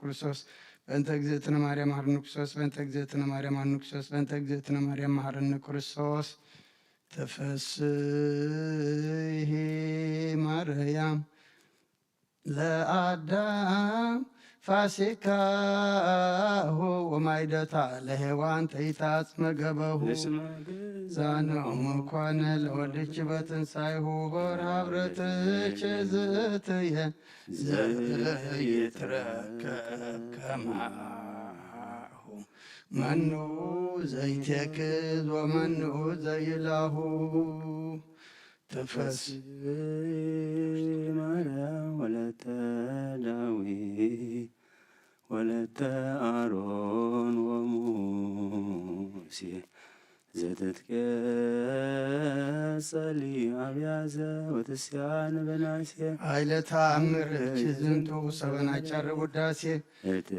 ክርስቶስ፣ በእንተ እግዝእትነ ማርያም መሐረነ ክርስቶስ፣ በእንተ እግዝእትነ ማርያም መሐረነ ክርስቶስ፣ በእንተ እግዝእትነ ማርያም መሐረነ ክርስቶስ። ተፈስሂ ማርያም ለአዳም ፋሲካሁ ወማይደታ ለሔዋን ተይታጽመ ገበሁ። እስመ ዛኖሙ ኮነ ለወልድኪ በትንሳኤሁ ሆር ሀብረትኪ ዝእትየ ዘይትረከብ ከማሁ። መኑ ዘይቴክዝ ወመኑ ዘይላሁ። ተፈስሒ ማርያም ወለተ ዳዊት ወለተ አሮን ወሙሴ ዘትትኬጸሊ አብያዘ ወትስያን በናሴ። ኃይለ ተአምር ዝንቱ ሰበናቻር ውዳሴ።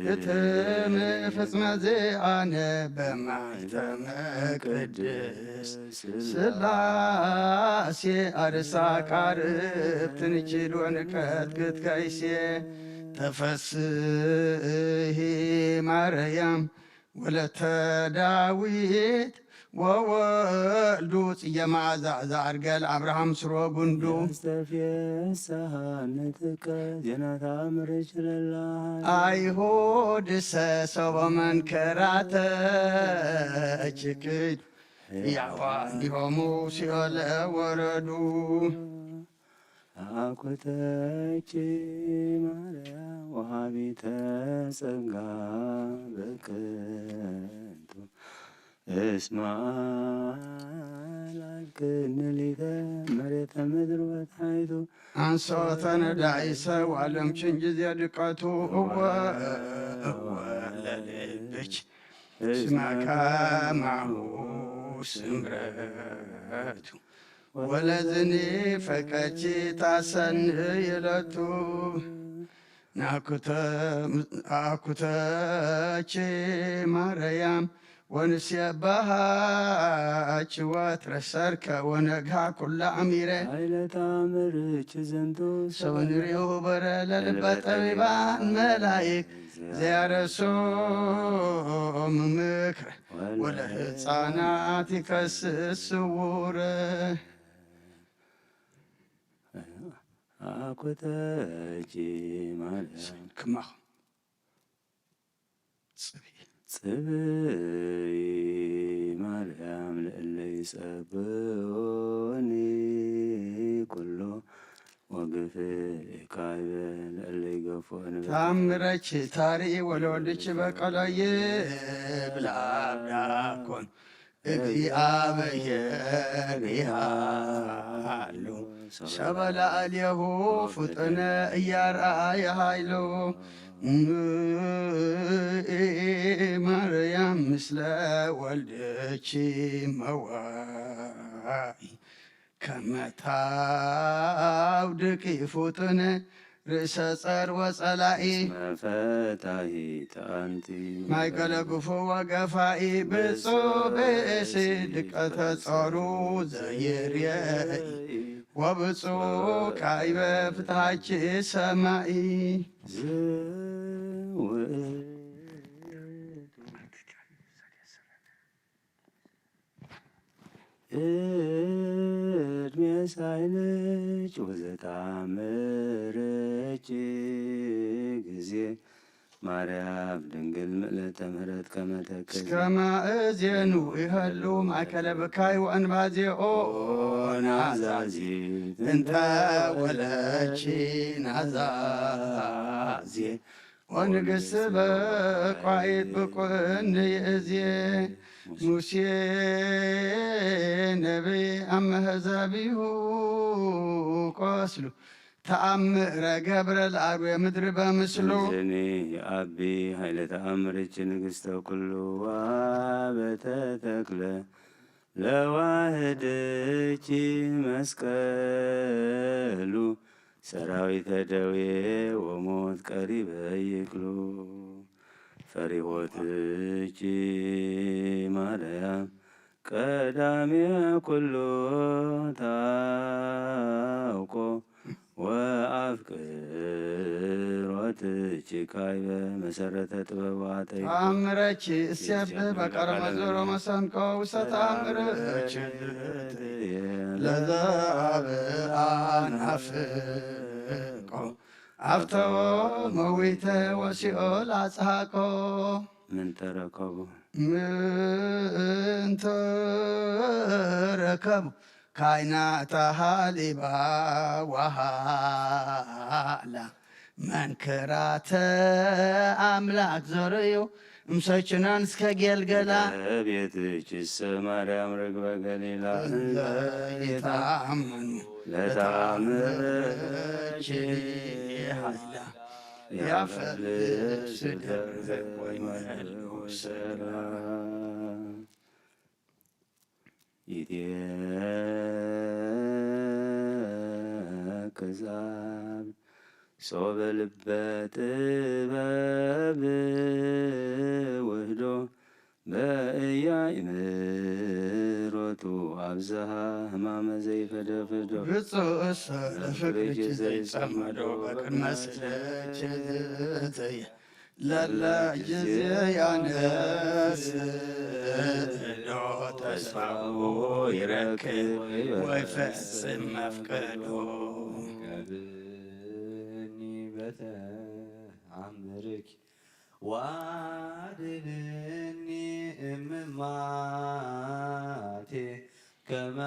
እትም ፍጽመ ዚአነ በማይተመ ቅድስ ስላሴ አርሳ ቃርብ ትንችል ወንቀጥቅጥ ከይሴ። ተፈስሂ ማርያም ወለተ ዳዊት ወወልዱ ጽየ መዓዛ ዘአርገል አብርሃም ስሮ ጉንዱ። ያስተፍስሐ ንጥቀ ዜና ተአምርች ለላ። አይሁድ ሰሰቦ መንከራተ እችክድ ያዋ እንዲሆሙ ሲኦለ ወረዱ። አኩተኪ ማርያም ወሃቢተ ጸጋ በከንቱ እስመ አልዓልክኒ ሊተ መሬተ ምድር ወታሕቱ። አንሶ ተነዳኢሰ ዋለም ችንጅዜ ድቀቱ እወ እወ ለልብች እስመ ከማሁ ስምረቱ። ወለዝኒ ፈቀቺ ታሰንይ ለቱ ናኩተ-፣ ኣኩተቺ ማርያም ወንሴባሃቺ ወትረ ሰርክ ወነግሃ ኩላ ኣሚረ። ኃይለ ተአምርኪ ዝንቱ ሰው ንሪኡ በረ ለልበ ጠቢባን መላእክ ዘያረሶም ምክረ ወለህፃናት ይከስስ ስውረ። አኩተኪ ማርያም ክማኹም ጽብኢ ጽብኢ ማርያም ለእለ ይጸብኡኒ ኩሎ ወግፍእ ካይበ ለእለ ይገፍኡኒ። ታምረች ታርኢ ወለወልድች በቀሎ ይብላ ዳኮን እግዚአብሔር ይሃሉ ሰበ ላዕሌሁ ፍጥነ እያርአየ ኃይሉ። ማርያም ምስለ ወልድኪ መዋይ ከመ ታውድቂ ፍጡነ ርእሰ ጸር ወጸላኢ። መፈታሂት አንቲ ማእከለ ግፉ ወገፋኢ ብፁዕ ብእሲ ድቀተ ጾሩ ዘይርየኢ ወብፁዕ ካይበ ፍትሃኪ ሰማኢ። ዝውእቱ እድሜ ሳይነች ወዘታምረች ጊዜ ማርያም ድንግል ምልእተ ምሕረት ከመተከዘ እስከ ማእዜኑ ይሀሉ ማእከለ ብካይ ወእንባዜኦ ናዛዚ እንተ ወለቺ ናዛዜ ወንግስ በቋይት ብቁን ይእዜ ሙሴ ነቢ አመህዛቢሁ ቆስሉ ተአምረ ገብረ ለአርዌ ምድሪ በምስሉ። እምዝኒ የአቢ ኃይለ ተአምርኪ ንግሥተ ኩሉ ወአበ ተተክለ ለዋህድኪ መስቀሉ ሰራዊተ ደዌ ወሞት ቀሪበ ይክሉ። ፈሪሆትኪ ማርያም ቀዳሜ ኩሉ ታውቆ ወአፍቅሮትኪ ካይበ መሰረተ ጥበብ ወአጠይቆ። ተአምረኪ እሴብህ በቀረመ ዞሮ መሰንቆ ውስተ ተአምርኪ ለዘአብአ ናፍቆ አፍተዎ መዊተ ወሲኦል አጽሃቆ። ምን ተረከቡ ምን ተረከቡ ካይናታ ሃሊባ ወሃላ መንክራተ አምላክ ዘርእዩ እምሰችናን እስከ ጌልገላ። ቤትኪሰ ማርያም ርግበ ገሊላ እንዘ ይታመኑ ለተአምርኪ ለተአምርኪ ኃይላ ያፈልስ ደብረ ወይመልኡ ሰላም። ይትየክዝ አብ ሶበ ልበ ጥበብ ውህዶ በእያእምሮቱ አብዝሃ ህማመ ዘይፈደፍዶ። ብፁዕ እሰ ለፍቅርኪ ዘይጸመዶ በቅድመ ስእለኪ ዝእትየ ለለ ጊዜ ያነስእሎ ተስፋኡ ይረክብ ወይፈጽም መፍቀዶ። ቀብኒ በተአምርኪ ዋድንኒ እምማቴ ከመ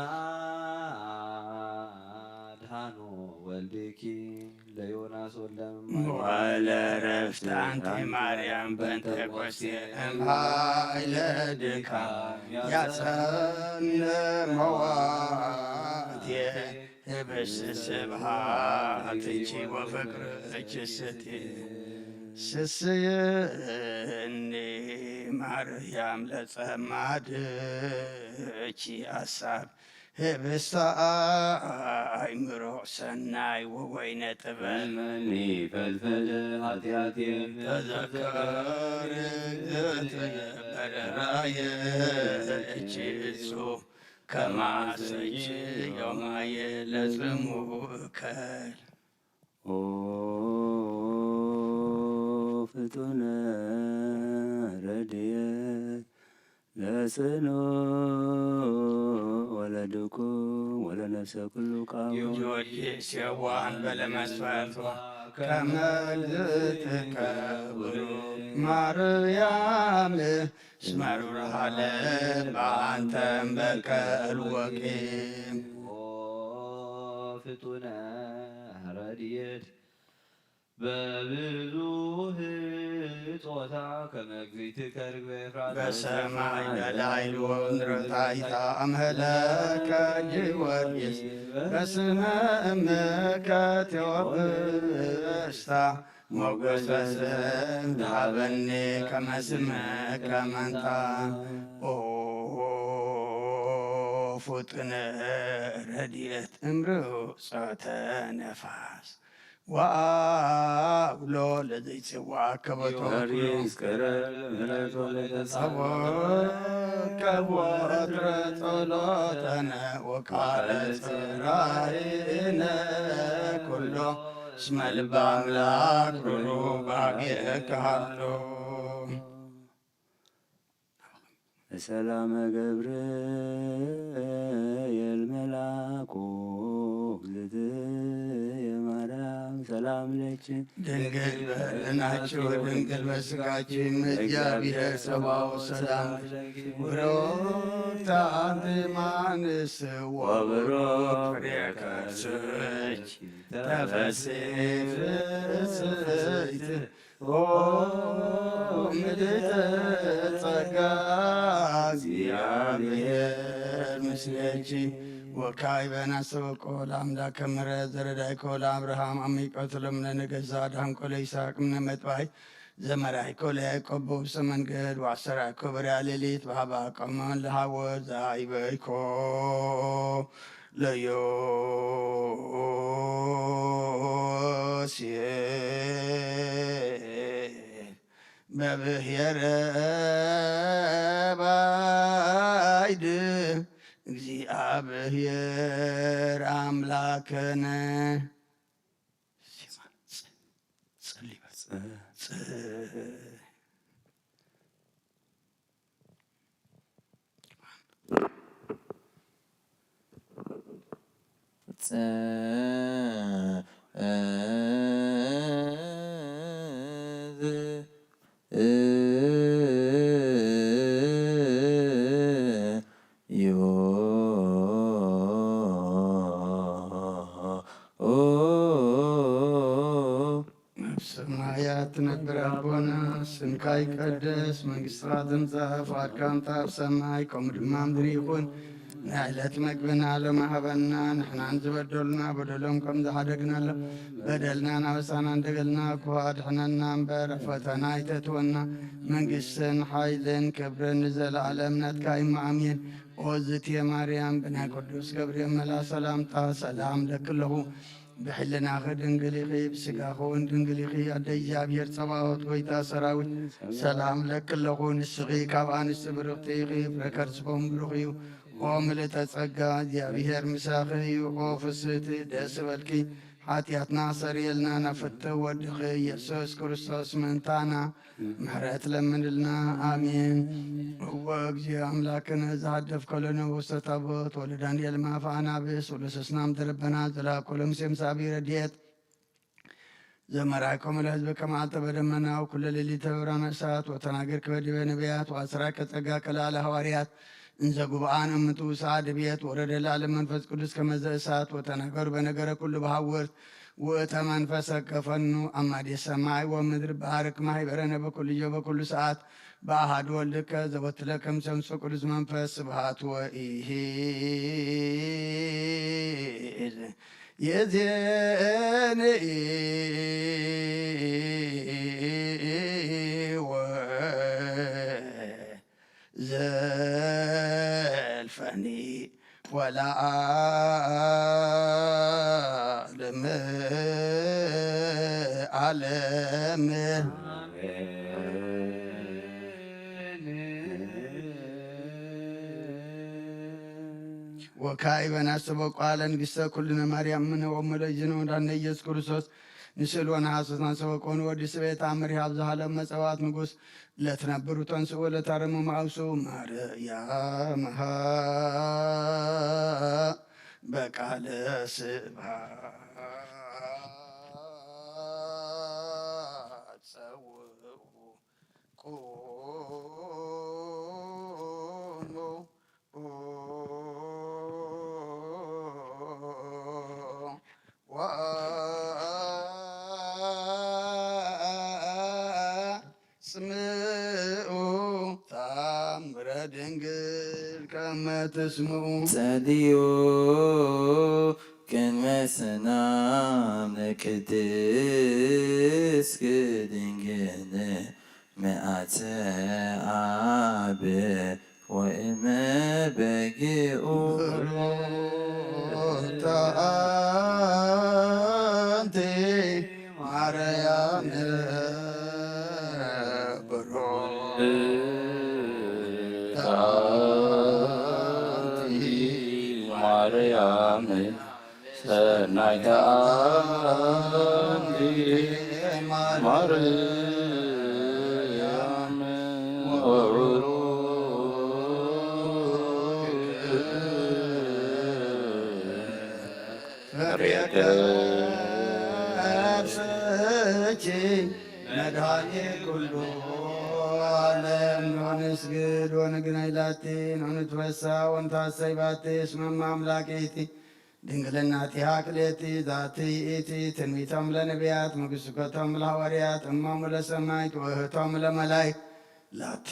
አድሃኖ ወልድኪ ለዮናስ ወልደ እማኑኤል። መዋዕለ ዕረፍት አንቲ ማርያም በንተ ቆስቴ እምኃይለ ድካም ያጸን መዋዕቴ ህብስ ስብሐትኪ ወፍቅርኪ ስቲ ስስየኒ ማርያም ለጸማድኪ አሳብ ብሳ ኣእምሮ ሰናይ ወወይነ ጥበብ። እመኒ ፈልፈለ ኃጢአቴ ተዘከር ትበረራየ እችሱ ከማሰች ዮማየ ለጽሙ እከል። ኦ ፍጡነ ረድኤት ለጽኑ ወለድኩም ወለነፍሰ ኩሉ ቃው። ጊዮርጊስ የዋህን በለመስፈርቷ ከመ እግዝእትከ ብሩክ ማርያም እስመ ሩር ሀለ በአንተ እምበከል ወቂም። ኦ ፍጡነ ረድኤት በብዙህ ጾታ ከመ እግዝእትከ ርግበ ኤፍራታ በሰማይ በላዕሉ ወምድረ ታሕታ አምሀለከ ጊዮርጊስ በስመ እምከ ቴዎብስታ ሞገስ በስም ተሃበኒ ከመ ስምከ መንታ። ኦ ፍጡነ ረድኤት እምርኡ ጾተ ነፋስ ወአውሎ ለዘይጽዋ ከበቶ ጊዮርጊስ ቅረብ ለምህረት ወለተጸቦ ከወትረ ጸሎተነ ወቃለ ጽራይነ ኩሎ እስመ ልበ አምላክ ሩሩ ባጌ ከሃሎ። ሰላመ ገብርኤል መልአኩ እግዝእትየ ማርያም ሰላም ለኪ። ድንግል በድናችሁ ድንግል በስጋችን እግዚአብሔር ጸባኦት ሰላም ለኪ። ብሩክት አንቲ እማንስ ወብሩክ ፍሬ ከርስኪ ተፈሥሒ ፍሥሕት ኦ ምልዕተ ጸጋ እግዚአብሔር ምስሌኪ። ወካዕበ ናስተበቆ ለአምላከ ምሕረት ዘረዳእኮ ለአብርሃም አሚቀትሎም ለነገዛ አድኃንኮ ለይስሐቅ እምነ መጥባይ ዘመራይኮ ለያዕቆብ በውስተ መንገድ ወአስተርአይኮ በርያ ሌሊት በሀባ ቀመን ለሃወር ዘአይበይኮ ለዮሴፍ በብሔረ ባይድ እግዚአብሔር አምላክነ። ጸልይ በል። ጸ- ሰማያት ትነብር አቦና፣ ስምካ ይቀደስ፣ መንግስትኻ ትምጻእ፣ ፍቓድካ እምታ ኣብ ሰማይ ከምኡ ድማ ምድሪ ይኹን። ናይ ዕለት መግብና ሎሚ ሃበና፣ ንሕናን ዝበደሉና በደሎም ከም ዝሓደግናሎም በደልና ናበሳና እንደገልና እኮ ኣድሕነና እምበር ኣብ ፈተና ኣይተእትወና፣ መንግስትን ሓይልን ክብርን ንዘለኣለም ናትካ እዩ። ኣሜን። ኦ ዝትየ ማርያም ብናይ ቅዱስ ገብርኤል መልኣ ሰላምታ ሰላም ለኪ ኣለኹ። ብሕልናኺ ድንግል ኢኺ፣ ብስጋኺ እውን ድንግል ኢኺ። ኣደ እግዚኣብሔር ጸባኦት፣ ጎይታ ሰራዊት፣ ሰላም ለኪ ኣለኹ። ንስኺ ካብ ኣንስቲ ብርኽቲ ኢኺ፣ ፍረ ከርስኺ እውን ብሩኽ እዩ። ኦ ምልእተ ጸጋ፣ እግዚኣብሔር ምሳኺ እዩ። ኦ ፍስህቲ፣ ደስ በልኪ፣ ሓጢኣትና ሰሪየልና፣ ናብ ፍትው ወድኺ ኢየሱስ ክርስቶስ ምእንታና ምሕረት ለምንልና። ኣሜን። እወ እግዚኦ ኣምላክነ ዘሃደፍኮ ለነ ውስተ ታቦት ወለዳንኤል ማፈ አናብስ ወለሰስናም ደረበና ዘላኮ ለሙሴ ምሳቢ ረድኤት ዘመራይኮም ለህዝብ ከመ አልተ በደመና ወኩለ ሌሊተ በብርሃነ እሳት ወተናገርክ በዲበ ነቢያት ወአስራከ ጸጋ ከለአለ ሐዋርያት እንዘ ጉብአን እምንቱ ውስአት ድብየት ወረደ ለዓለም መንፈስ ቅዱስ ከመዘ እሳት ወተናገሩ በነገረ ኩሉ በሐውርት ውእተ መንፈሰ ከፈኑ አማዴ ሰማይ ወምድር ባርክ ማህበረነ በኩልዮ በኩሉ ሰዓት በአሃዱ ወልድከ ዘወትለ ከም ሸምሱ ቅዱስ መንፈስ ስብሃት ወኢሂል የዜንኢ ወዘልፈኒ ለዓለመ ዓለም። ወካዕበ ናስተበቋ ለንግስተ ኩልነ ማርያም እምነ ወመለይዝነ ወዳነ ኢየሱስ ክርስቶስ ንስእል ወነሓሶት ናስተበቆ ንወዲ ስቤት ኣምር ሃብ ዝሃለ መጸዋት ንጉስ ለትነብሩ ተንስኡ ለታረሙ ማውሱ ማርያም በቃለ ስብሐት ጸውዑ ቁሙ ወአጽምዑ ተአምረ ድንግል ከመ ትስምዑ። ጸልዩ ቅድመ ሰላም ለቅድስት ድንግል ምልዕተ አብ ወእመ በጊኡ። ብሩክተ አንቲ ማርያም፣ ብሩክተ አንቲ ማርያም፣ ሰናይተ አንቲ ማርያም ወብሩክ ፍሬ ከርሥኪ መድኃኒት ኩሉ ዓለም። ንስግድ ወንግነይ ላቲ፣ ንትፈሳ ወንታሰይ ባቲ፣ እስመ እመ አምላክ ይእቲ። ድንግልናቲሃ ክልኤቲ ዛቲ ይእቲ። ትንቢቶም ለነቢያት፣ መግስኮቶም ለሐዋርያት፣ እሞሙ ለሰማይት፣ ውእህቶም ለመላይክ ላቲ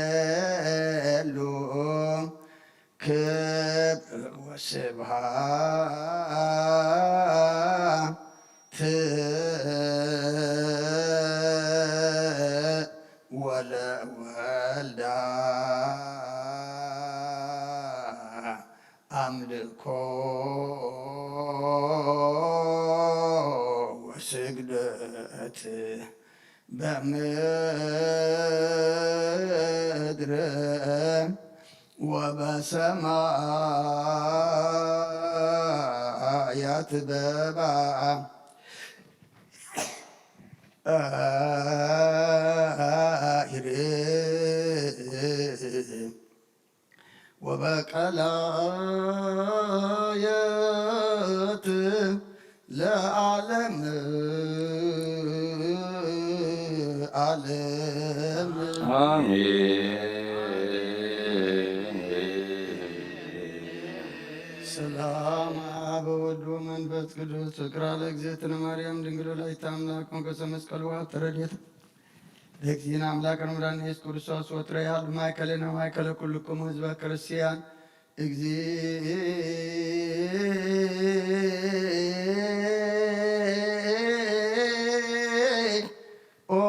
ይደሉ ክብር ወስብሐት ወለወልዳ አምልኮ ወስግደት በምድር ወበሰማያት በባ ይርእ ወበቀላየት ለዓለም ዓለም። አሜን። ሰላም አብ ወወልድ ወመንፈስ ቅዱስ። ፍቅራ ለእግዝእትነ ማርያም ድንግል ወላዲተ አምላክ ሞገሰ መስቀሉ ሀብተ ረድኤት ለእግዚእነ አምላክነ ወመድኃኒነ ኢየሱስ ክርስቶስ ወትረ ይሃሉ ማእከሌነ ማእከለ ኩልክሙ ህዝበ ክርስቲያን። እግዚእ ኦ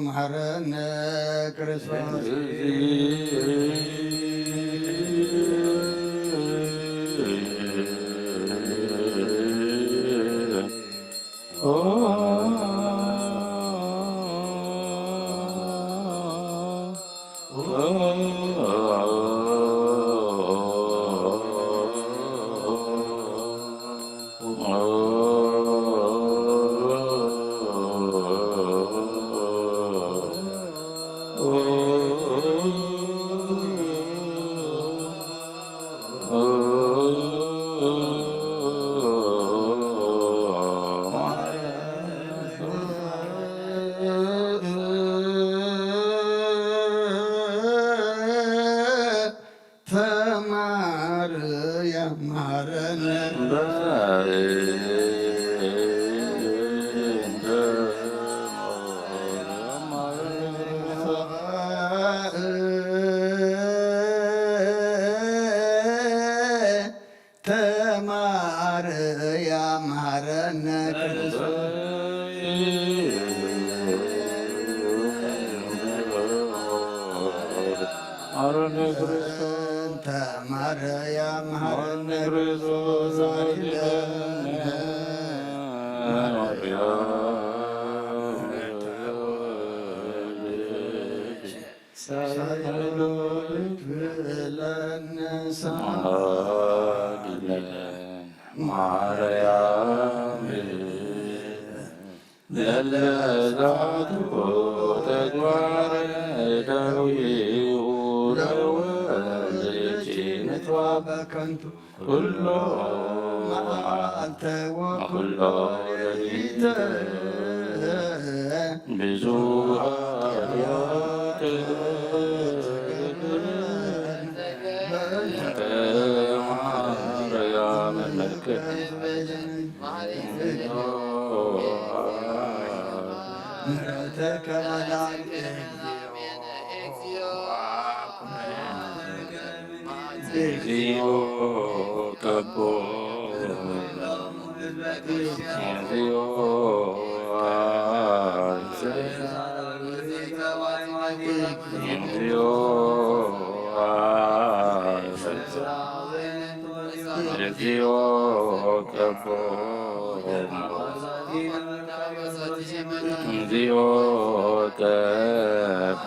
መሐረነ ክርስቶስ። ተማርያም መሃረነ። ተማርያም መሃረነ ክርስቶስ። መሃረነ ክርስቶስ። እንተ ማርያም መሃረነ ክርስቶስ። ማርያም ሳይሎ ይክፍለነ ሰዓት። ማርያም ለለዛቱ ተግባረ ዳዊው ለወልድኪ ንትዋበ ከንቱ ኩሎ መዓልተ ወኩሎ ሌሊተ ብዙ ኃጢአት ማርያም ምልክት ምሕረተከ መላእክት እግዚኦ ቀቦ። እግዚኦ እግዚኦ እግዚኦ ቀቦ። እግዚኦ ቀባ።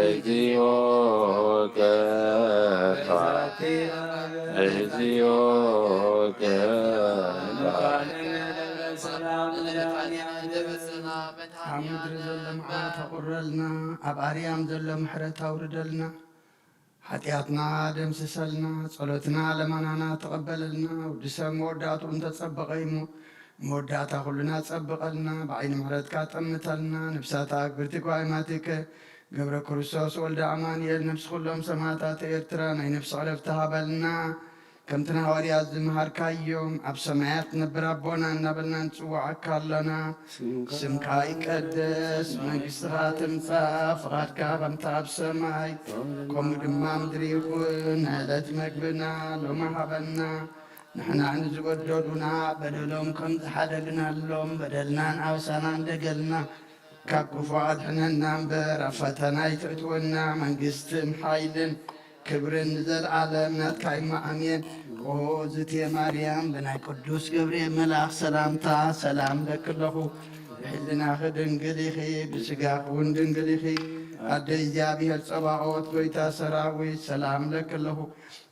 እግዚኦ ቀባ። እግዚኦ ቀባ። ኣብ ምድሪ ዘሎ መዓት ኣቑረልና፣ ኣብ ኣርያም ዘሎ ምሕረት ኣውርደልና። ሓጢኣትና ደምስሰልና፣ ጸሎትና ለማናና ተቐበለልና። ወዲ ሰብ መወዳእትኡ እንተጸበቐ እዩ እሞ፣ መወዳእታ ኩልና ጸብቐልና፣ ብዓይኒ ምሕረትካ ጠምተልና። ነፍሳት ኣክብርቲ ጓይማቲከ ገብረ ክርስቶስ ወልደ ኣማኑኤል፣ ነፍሲ ኩሎም ሰማዕታት ኤርትራ፣ ናይ ነፍሲ ዕረፍቲ ሃበልና። ከምቲ ንሃዋርያት ዝመሃርካዮም፣ ኣብ ሰማያት ትነብር ኣቦና እናበልና ንጽውዓካ ኣለና። ስምካ ይቀደስ፣ መንግስትኻ ትምጻእ፣ ፍቓድካ ከምቲ ኣብ ሰማይ ከምኡ ድማ ምድሪ ይኹን። ንዕለት መግብና ሎሚ ሃበና። ንሕና ንዝበደሉና በደሎም ከም ዝሓደግናሎም በደልና ንኣበሳና እንደገልና ካብ ክፉ ኣድሕነና እምበር፣ ኣብ ፈተና ኣይተእትወና። መንግስትን ሓይልን ክብርን ንዘለዓለም ናትካ እዩ። ኣሜን። ኦ ዝቴ ማርያም፣ ብናይ ቅዱስ ገብርኤል መልኣኽ ሰላምታ ሰላም እለኪ ኣለኹ። ብሕልናኺ ድንግል ኢኺ፣ ብስጋኺ እውን ድንግል ኢኺ። ኣደ እግዚኣብሔር ጸባኦት፣ ጎይታ ሰራዊት፣ ሰላም እለኪ ኣለኹ።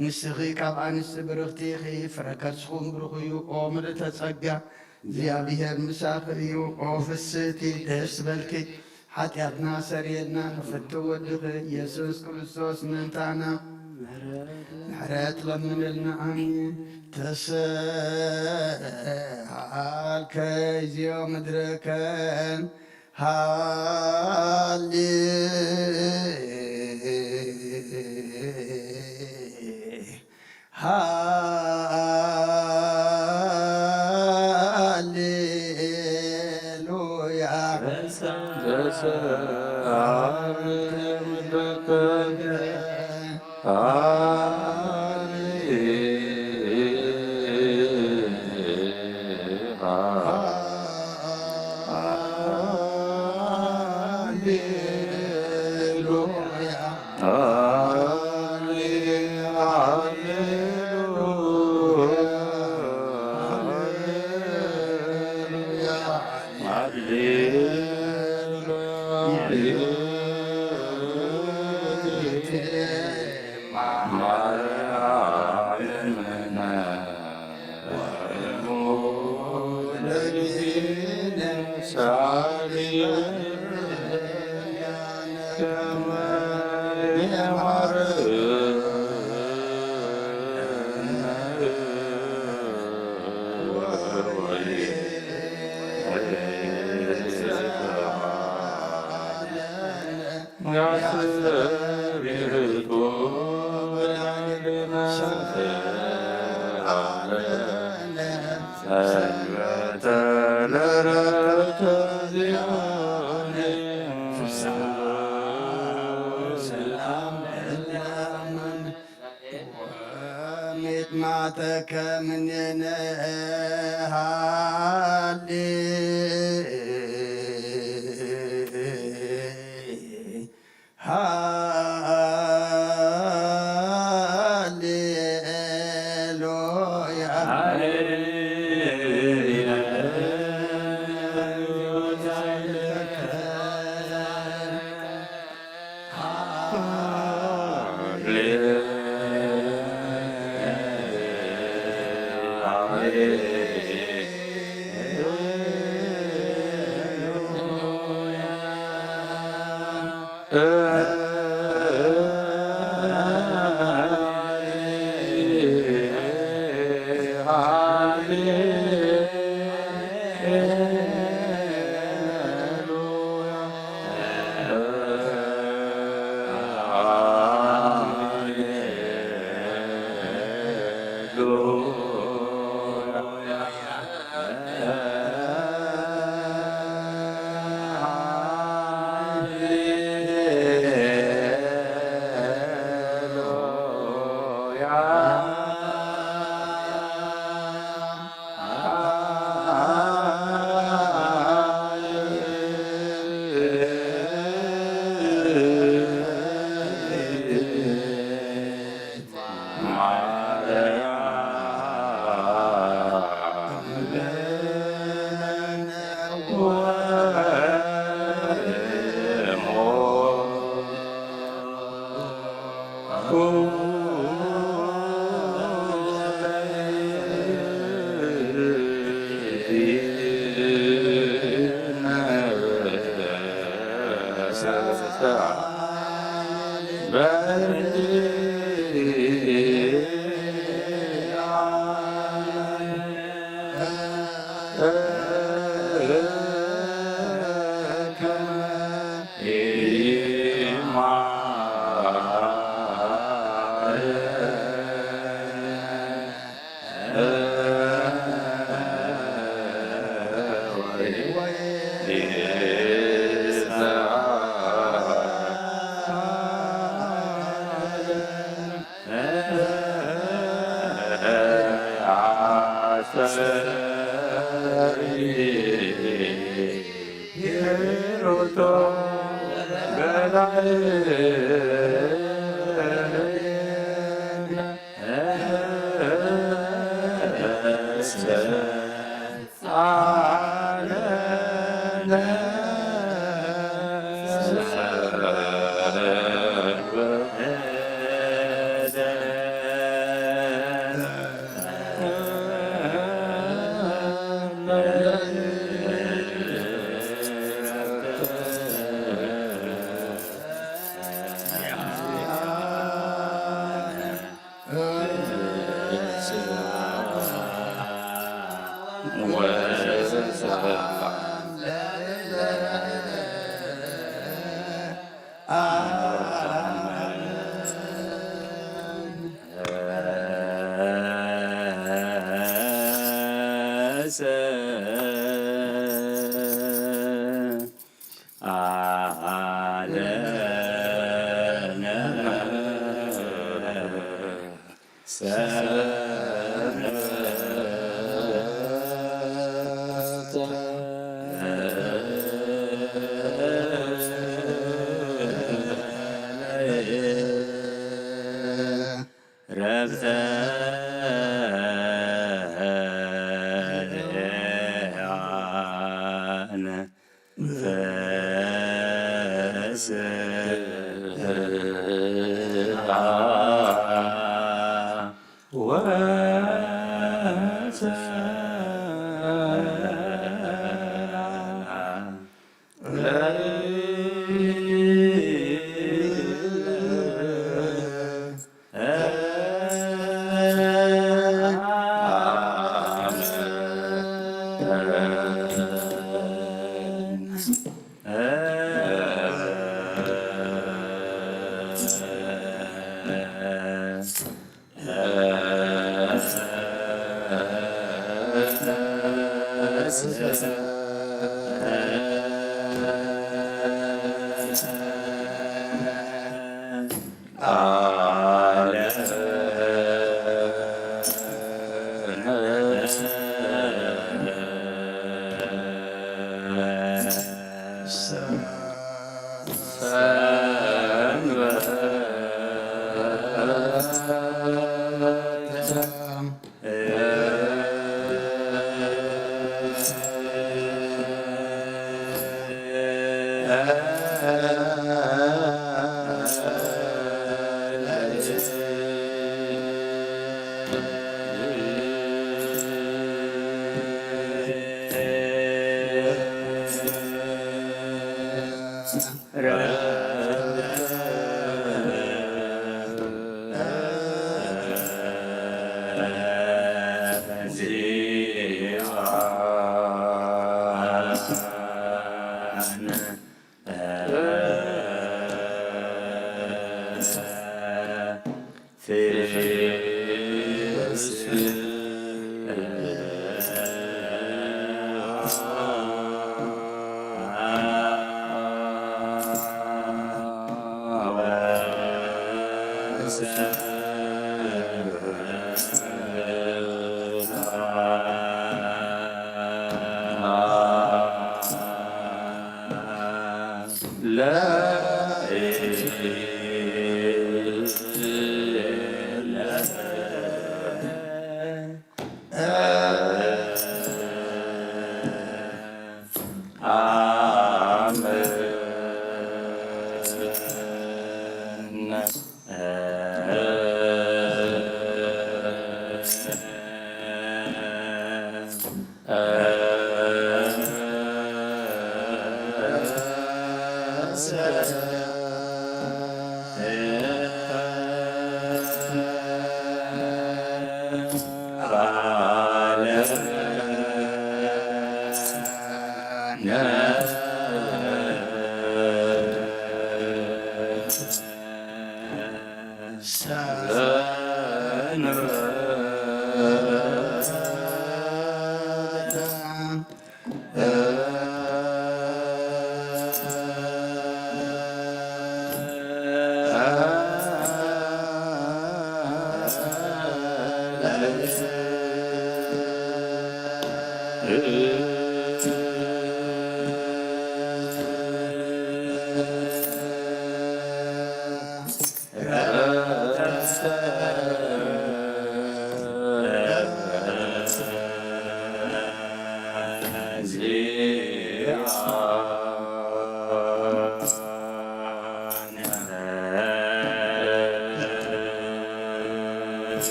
ንስኺ ካብ ኣንስቲ ብርኽቲ ኢኺ፣ ፍረ ከርስኹም ብሩኽ እዩ። ኦ ምልእተ ጸጋ፣ እግዚኣብሔር ምሳኺ እዩ። ኦ ፍስህቲ፣ ደስ በልኪ። ሓጢኣትና ሰርየልና፣ ንፍትው ወድኺ ኢየሱስ ክርስቶስ ምእንታና ምሕረት ለምንልና። ኣሜን። ተሰኣል ከይዝዮ ምድርከን ሃሊ ሃሌሉያ። ሰላም ለነ ወሚጥማተከ ምኔነ ሃሌ ሃሌሉያ።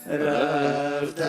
ረፍተ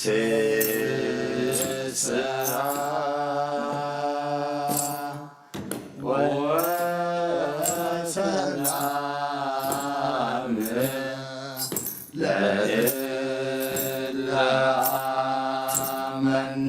ፍስሓ ወሰላም ለእለ አመነ።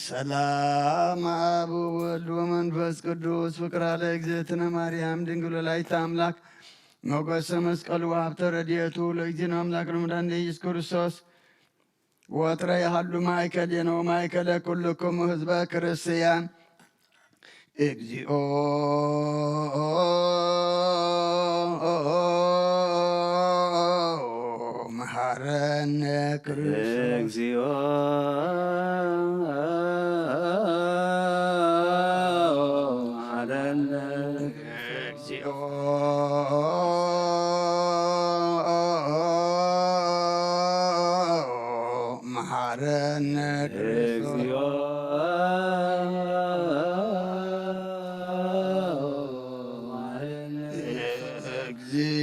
ሰላም አብ ወወልድ ወመንፈስ ቅዱስ ፍቅራ ለእግዝእትነ ማርያም ድንግል ወላዲተ አምላክ ሞገሰ መስቀሉ ሀብተ ረድኤቱ ለእግዚእነ አምላክ ለመድኃኒነ ኢየሱስ ክርስቶስ ወትረ ይሃሉ ማእከሌነ ወማእከለ ኩልክሙ ህዝበ ክርስቲያን እግዚኦ መሐረነ ክርስቶስ። እግዚኦ መሐረነ እግዚኦ መሐረነ ክርስቶስ። እግዚኦ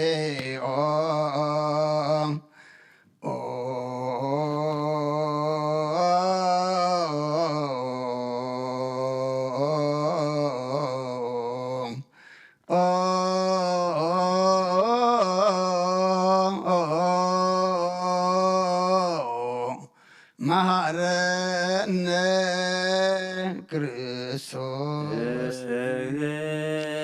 እግዚኦ መሐረነ ክርስቶስ። መሐረነ ክርስቶስ። እግዚኦ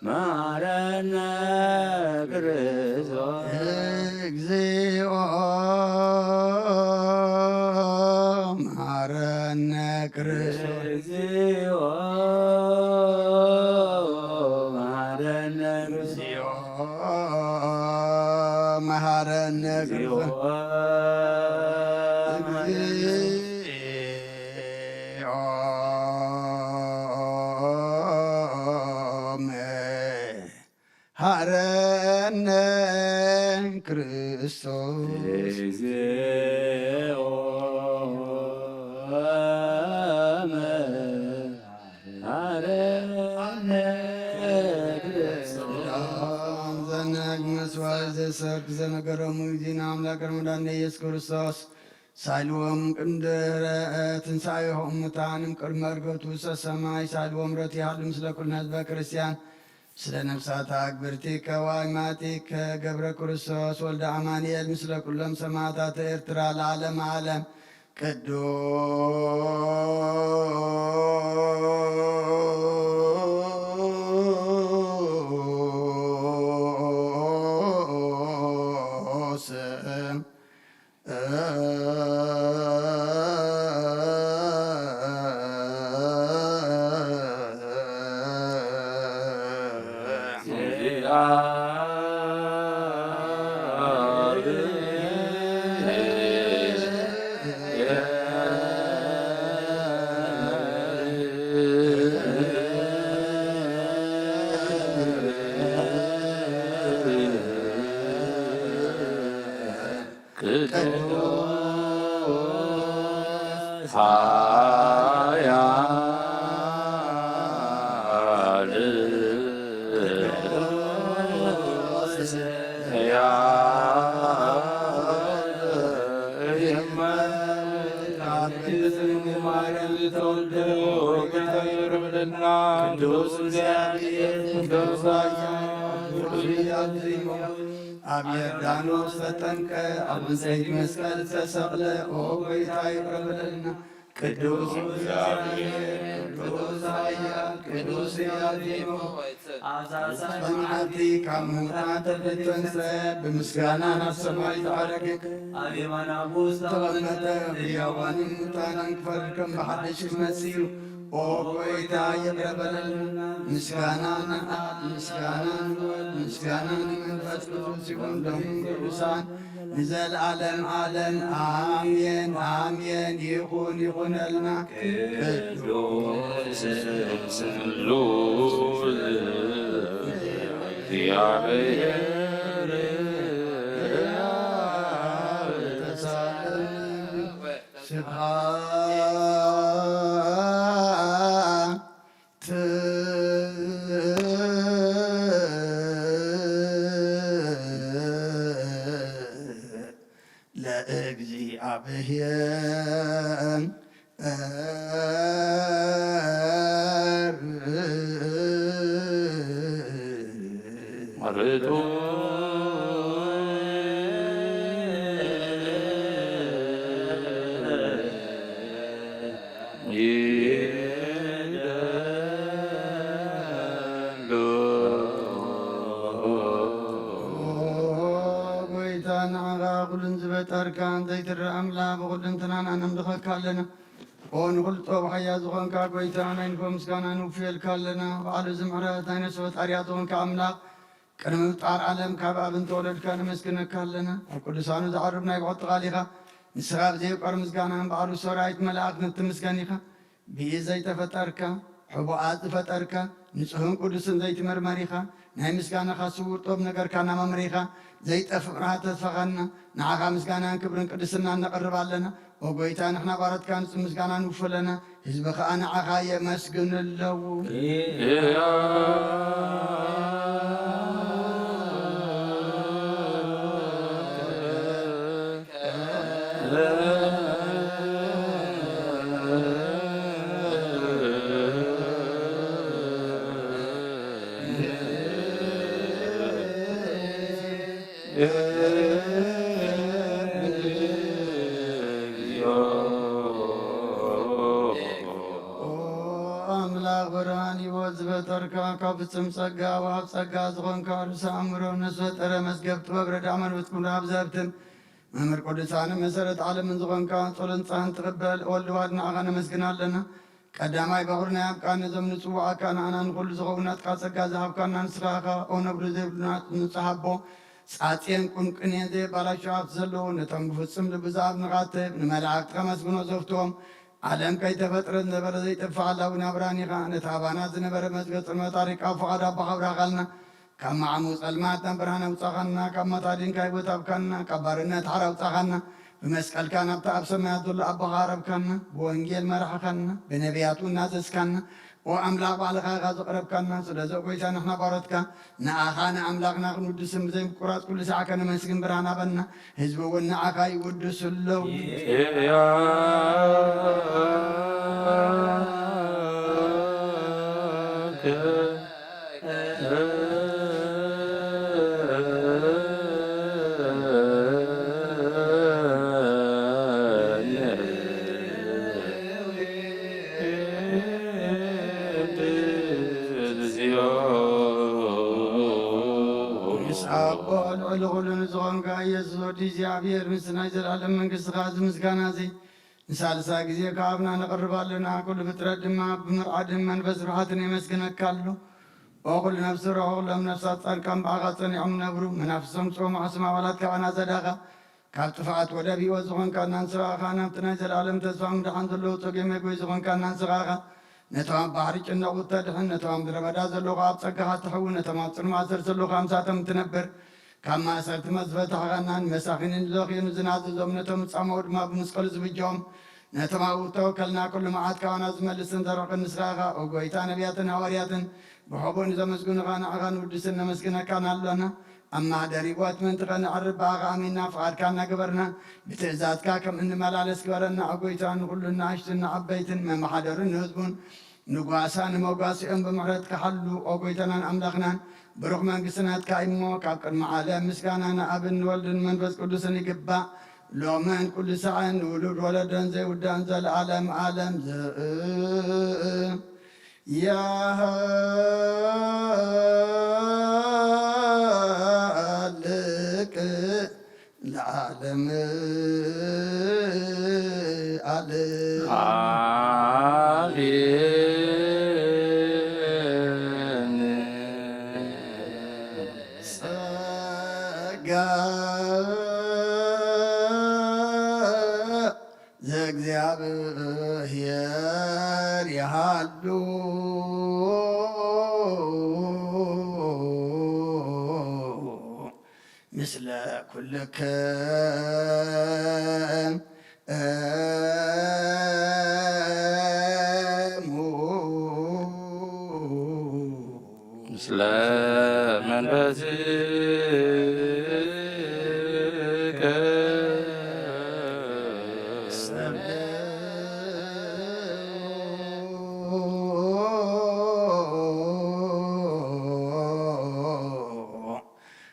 መሐረነ ክርስቶስ። እግዚኦ መሐረነ ክርስቶስ። እግዚኦ መሐረነ እግዚኦ ክርስቶስ። መሐረነ እግዚኦ መሐረነ ክርስቶስ። እግዚኦ መሐረነ ክርስቶስ። ዘነግ መስዋዕት ዘሰርክ ዘነገሮሙ ጊዜና ኣምላክ ረመዳን ኢየሱስ ክርስቶስ ሳልዎም ቅድሚ ድህረ ትንሳኤሆም ሙታን እምቅድመ ዕርገቱ ውስተ ሰማይ ሳልዎም ረቲሃሉ ምስለ ኩልነ ህዝበ ክርስቲያን ስለ ነፍሳት ኣግብርቲከ ዋይማቲከ ገብረ ክርስቶስ ወልደ ኣማኑኤል ምስለ ኩሎም ሰማዕታት ኤርትራ ለዓለመ ዓለም ቅዱስ ቅዱስ ኃያል ቅዱስ ሕያው እመ ቅድስት ድንግል ማርያም ዝተወልደ ጌታ ይረብለና። ቅዱስ እግዚአብሔር ቅዱስ ኃያል ቅዱስ ሕያው ኣብ ዮርዳኖስ ተጠምቀ፣ ኣብ ዕንጸይቲ መስቀል ተሰቕለ፣ ኦ ጐይታ ይቕረ በለልና። ቅዱስ እግዚኣብሔር፣ ቅዱስ ኃያል፣ ቅዱስ ሕያው ዜሞ፣ ኣብዛ መዓልቲ ካብ ምዉታት ተፈተንሰ፣ ብምስጋና ናብ ሰማይ ተዓረገ። ኣብ የማን ኣቦ ዝተቐመጠ፣ ህያዋንን ሙታንን ክፈርድ ከም ብሓድሽ ክመጽእ እዩ። ኦ ጐይታ ይቕረ በለልና። ምስጋና ንኣብ ምስጋና ንወልድ ምስጋና ንመንፈስ ቅዱስ ይኹን ሎም ቅዱሳን ንዘለዓለም ዓለም ኣሜን ኣሜን። ይኹን ይኹነልና። ቅዱስ ስሉስ እግዚኣብሔር ስብሐት ለእግዚኣብሔር። ርቱ ዘይትረእ ኣምላኽ ብኹሉ እንትናና ነምልኸካ ኣለና። ኦ ንኹሉ ጥበብ ሓያል ዝኾንካ ጎይታ ናይ ንግሆ ምስጋና ንውፍየልካ ኣለና። በዓሉ ዝምሕረት ናይ ነፍሲ ፈጣሪያ ዝኾንካ ኣምላኽ ቅድሚ ምፍጣር ዓለም ካብ ኣብ እንተወለድካ ነመስግነካ ኣለና። ኣብ ቅዱሳኑ ዝዓርብ ናይ ብቕጥቓል ኢኻ። ንስኻ ብዘይቋር ምስጋና በዓሉ ሰራዊት መላእኽት ንትምስገን ኢኻ። ብኢድ ዘይተፈጠርካ፣ ሕቡኣት ዝፈጠርካ፣ ንጹህን ቅዱስን ዘይትምርመር ኢኻ። ናይ ምስጋናኻ ስውር ጥበብ ነገርካና መምሪኻ፣ ዘይጠፍእ ብርሃን ተስፋኻና። ንዓኻ ምስጋናን ክብርን ቅድስናን ነቕርብ ኣለና። ኦ ጎይታ፣ ንሕና ባሮትካ ንጹህ ምስጋና ንውፉ ኣለና። ህዝቢ ኸኣ ንዓኻ የመስግን ኣለዉ። ኦ ኣምላኽ ብርሃን ህይወት ዝፈጠርካ፣ ካብ ፍጹም ጸጋ ወሃብ ጸጋ ዝኾንካ፣ ርእሰ ኣእምሮ፣ ነፍሲ ፈጠረ፣ መዝገብ ጥበብ፣ ረዳእ መንፈስ ቅዱስ፣ ሃብ ዘህብትን መምህር ቅዱሳን፣ መሰረት ዓለምን ዝኾንካ፣ ጸሎን ጻህን ትቕበል ወልድ ዋሕድ ንዓኻ ነመስግን ኣለና። ቀዳማይ በኹሪ ናይ ኣብ ቃል ነዞም ንጽውዓካ ንኣና ንኹሉ ዝኸውን ናትካ ጸጋ ዝሃብካና ንስኻ ኢኻ። ኦ ነብሪ ዘይብሉ ንጹሕ ኣቦ፣ ጻጽየን ቁንቁኔን ዘየባላሹ ሃብቲ ዘለዎ፣ ነቶም ብፍጹም ልቢ ዝኣምኑኻ ትህብ፣ ንመላእክቲ ከመስግኖ ዘፍትዎም፣ ዓለም ከይተፈጥረ ዝነበረ ዘይጠፍእ ኣላዊ ናብራን ኢኻ። ነቲ ኣባና ዝነበረ መዝገብ ጽልመት ኣሪቃ ፍቓድ ኣቦኻ ኣብራኻልና። ካብ ማዕሙ ጸልማት ናብ ብርሃን ኣውጻኻና፣ ካብ ማታዲንካ ህይወት ኣብካና፣ ካብ ባርነት ሓራ ኣውጻኻና። ብመስቀልካ ናብቲ ኣብ ሰማያት ዘሎ ኣቦኻ ኣረብካና፣ ብወንጌል መራሕኻና፣ ብነቢያት እውን ናዘዝካና። ኦ ኣምላኽ ባዕልኻ ኢኻ ዘቕረብካና። ስለዚ ኦ ጎይታ ንሕና ባሮትካ ንኣኻ ንኣምላኽና ክንውድስን ብዘይ ምቁራጽ ኩሉ ሳዕ ከነመስግን ብርሃን ሃበና። ህዝቢ እውን ንኣኻ ይውድሱ ኣለዉ። ምስ ኣቦ ልዕሊ ኩሉ ንዝኾንካ ኢየሱስ ወዲ እግዚኣብሔር፣ ምስ ናይ ዘለኣለም መንግስትኻ እዚ ምስጋና እዚ ንሳልሳይ ግዜ ካብ ኣብና ነቕርብ ኣለና። ኩሉ ፍጥረት ድማ ብምርዓድን መንፈስ ርሓትን የመስግነካ ኣሎ። ኦ ኩሉ ነፍሲ ርሑቕ ሎም ነፍሳት ጻድቃን ብኣኻ ጸኒዖም ነብሩ። መናፍስቶም ጽኦም ኣሕስም ኣባላት ካባና ዘዳኻ። ካብ ጥፍኣት ወደብ ህይወት ዝኾንካ እናንስኻ፣ ናብቲ ናይ ዘለኣለም ተስፋ ምድሓን ዘለዎ ጸገም መግቢ ዝኾንካ እናንስኻ፣ ነቶም ኣብ ባሕሪ ጭነቑ እተድሕን፣ ነቶም ኣብ ምድረ በዳ ዘለዉ ኣብ ጸጋኻ ትሕዊ፣ ነቶም ኣብ ጽልማት ስር ዘለዉ ምሳቶም ትነብር፣ ካብ ማእሰርቲ መዝፈታሕኻና ንመሳኺንን ዝደኽዩን ዝናዘዞም፣ ነቶም ዝጻመዉ ድማ ብመስቀሉ ዝብጀኦም፣ ነቶም ኣብኡ እተወከልና ኩሉ መዓት ካባና ዝመልስን ዘርሕቕን ንስኻ ኢኻ። ኦ ጎይታ፣ ነቢያትን ሃዋርያትን ብሕቡእ ንዘመስግኑኻ ንዓኻ ንውድስን ነመስግነካን ኣሎና። ኣብ ማሕደር ህይወት ምእንቲ ኸነዕርብ ብኣኻ ኣሚንና ፍቓድካ እናገበርና ብትእዛዝካ ከም እንመላለስ ግበረና። ኦ ጎይታ፣ ንኹሉ ንኣሽቱን ንዓበይትን መመሓደርን ንህዝቡን ንጓሳ ንመጓሲኦም ብምሕረትካ ሓሉ። ኦ ጎይታናን ኣምላኽናን፣ ብሩኽ መንግስቲ ናትካ እዩ እሞ፣ ካብ ቅድሚ ዓለም ምስጋና ንኣብን ንወልድን መንፈስ ቅዱስን ይግባእ፣ ሎምን ኩሉ ሳዕን ንውሉድ ወለዶን ዘይውዳእን ዘለዓለም ዓለም። ዘ-፣ ያሃልቅ ለዓለም ዓለም። ኣሜን። ጸጋ ዘእግዚኣብሔር ይሃሉ ምስለ ኩልክም እሙ። ምስለ መንፈስከ።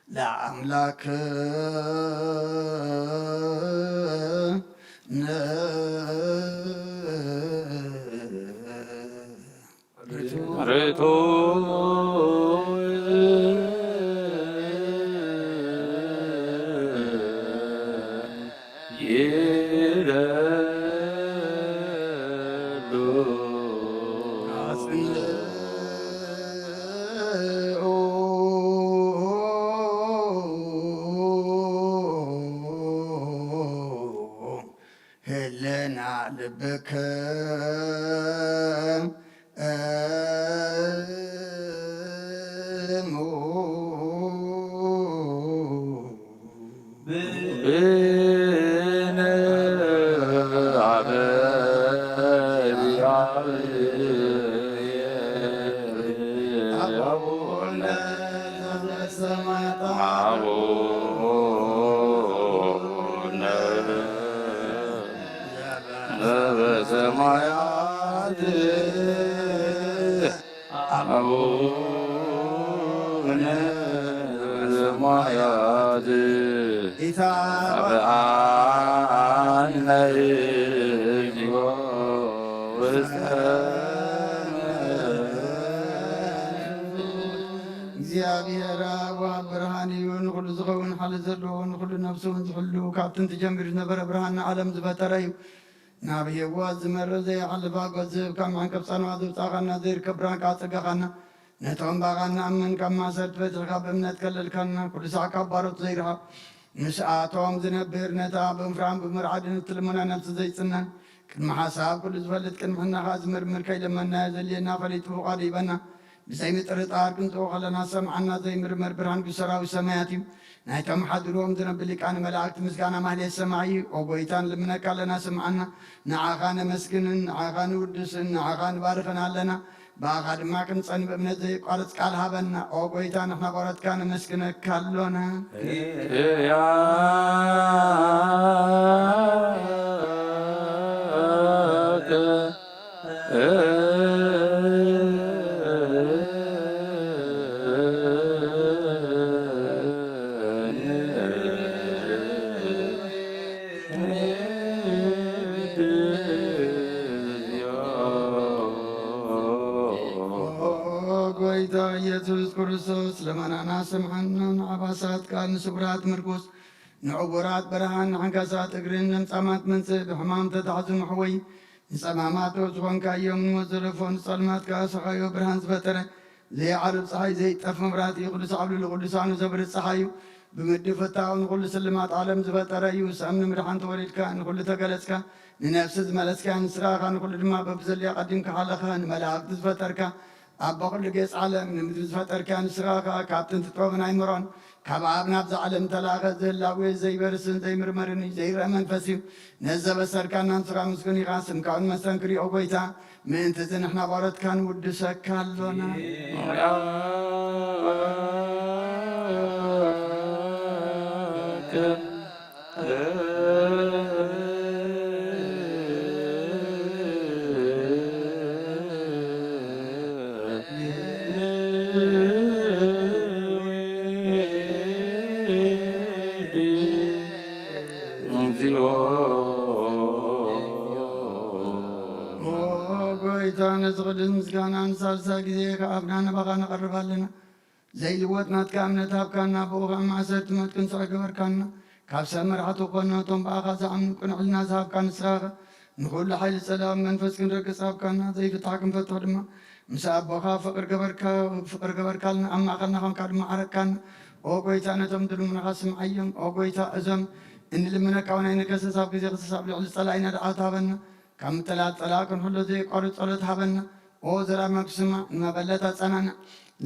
ለአምላክ ርቱ ይደሉ። ህልና ልብክም እሙ ብነ አበ አቡነ ዘበሰማያት አቡነ ዘበሰማያት አቡነ ዘበሰማያት ኢታብአነ እግዚኦ ውስተ እግዚኣብሔር ኣብ ብርሃን እዩ፣ ንኹሉ ዝኸውን ሓይሊ ዘለዎ፣ ንኹሉ ነፍሱ እውን ዝሕሉ፣ ካብ ጥንቲ ጀሚሩ ዝነበረ ብርሃን ንዓለም ዝፈጠረ እዩ። ናብ ህይወት ዝመርእ ዘይሓልፍ ኣጎት ዝህብ፣ ካብ መዓንቀብ ጻንዋ ዘውጻእኻና፣ ዘይርከብ ብርሃን ከኣ ኣጸጋኻና። ነቶም ብኣኻ እንኣምን ካብ ማእሰርቲ ፈቲሕካ ብእምነት ከለልካና፣ ኩሉ ሳዕ ካብ ባሮት ዘይረሓቕ ምስኣቶም ዝነብር፣ ነታ ብምፍራም ብምርዓድን እትልምና ነፍሲ ዘይጽነን፣ ቅድሚ ሓሳብ ኩሉ ዝፈልጥ፣ ቅድሚ ሕና ከኣ ዝምርምር፣ ከይለመንናዮ ዘድልየና ፈሊጡ ፍቓዱ ይበና። ብዘይ ምጥርጣር ክንጽኦ ከለና ዝሰምዓና ዘይምርመር ብርሃን ቅዱስ ሰራዊት ሰማያት እዩ። ናይቶም ሓድርዎም ዝነብር ሊቃነ መላእክት ምስጋና ማህሌት ሰማዒ እዩ። ኦ ጎይታ፣ ንልምነካ ኣለና፣ ስምዓና። ንዓኻ ነመስግንን ንዓኻ ንውድስን ንዓኻ ንባርኽን ኣለና። ብኣኻ ድማ ክንጸን ብእምነት ዘየቋርጽ ቃል ሃበና። ኦ ጎይታ፣ ንሕና ቆረትካ ነመስግነካ ኣሎና። ጎይታ ኢየሱስ ክርስቶስ፣ ልመናና ስምዓና። ንዓባሳት ቃል፣ ንስጉራት ምርኩስ፣ ንዕውራት ብርሃን፣ ንዓንካሳት እግርን ለምጻማት መንጽእ፣ ብሕማም ተታሕዙ ምሕወይ፣ ንጸማማት ዶ ዝኾንካዮም ንሞት ዘለፎ፣ ንጸልማት ከኣ ሰኻዮ ብርሃን ዝፈጠረ፣ ዘይዓርብ ጸሓይ፣ ዘይጠፍ መብራህቲ፣ ቅዱስ ዓብዱ ልቅዱሳኑ ዘብርህ ጸሓይ እዩ። ብምድሪ ፍታው ንኹሉ ስልማት ዓለም ዝፈጠረ እዩ። ሰብ ንምድሓን ተወሊድካ፣ ንኹሉ ተገለጽካ፣ ንነፍሲ ዝመለስካ ንስኻ ኢኻ። ንኹሉ ድማ በብዘድልያ ቀዲምካ ሓለኻ፣ ንመላእክቲ ዝፈጠርካ፣ ኣቦ ኩሉ ጌጽ ዓለም፣ ንምድሪ ዝፈጠርካ ንስኻ ኢኻ። ካብ ጥንቲ ጥበብን ኣይምሮን ካብ ኣብ ናብዛ ዓለም ተላእኸ፣ ዝህላዌ ዘይበርስን ዘይምርመርን እዩ፣ ዘይረአ መንፈስ እዩ። ነዚ ዘበሰርካና ንስኻ ምስጉን ኢኻ። ስምካ እውን መስተንክር እዩ፣ ኦ ጎይታ። ምእንቲ እዚ ንሕና ቆረትካ ንውድሰካ ኣሎና። እግዚኦ። ኦ ጎይታ፣ ነዚ ቅዱስ ምስጋና ንሳልሳይ ግዜ ከኣፍና ናባኻ ነቐርብ ኣለና። ዘይልወጥ ናትካ እምነት ሃብካና፣ ብኡ ኸዓ ማእሰርቲ ሞት ክንስዖ ገበርካና። ካብ ሰብ መራሕቲ ክኾኑ ነቶም ብኣኻ ዝኣምኑ ቅኑዕ ሕልና ዝሃብካ ንስኻ ኢኻ። ንኹሉ ሓይሊ ጸላኢ መንፈስ ክንረግጽ ሃብካና፣ ዘይፍታሕ ክንፈትሕ ድማ ምስ ኣቦኻ ፍቕሪ ገበርካ-፣ ፍቕሪ ገበርካልና፣ ኣብ ማእከልና ኾንካ ድማ ዓረቅካና። ኦ ጐይታ፣ ነቶም ዝልምኑኻ ስምዓዮም። ኦ ጐይታ፣ እዞም እንልምነካ እውን ኣይንከሰስ፣ ኣብ ግዜ ክሰስ ኣብ ልዕሊ ጸላኢና ደዓወት ሃበና። ካብ ምጥላል ጸላኢ ክንሕሎ ዘየቋርጽ ጸሎት ሃበና። ኦ ዘላለም ክስማዕ፣ ንመበለት ኣጸናንዕ፣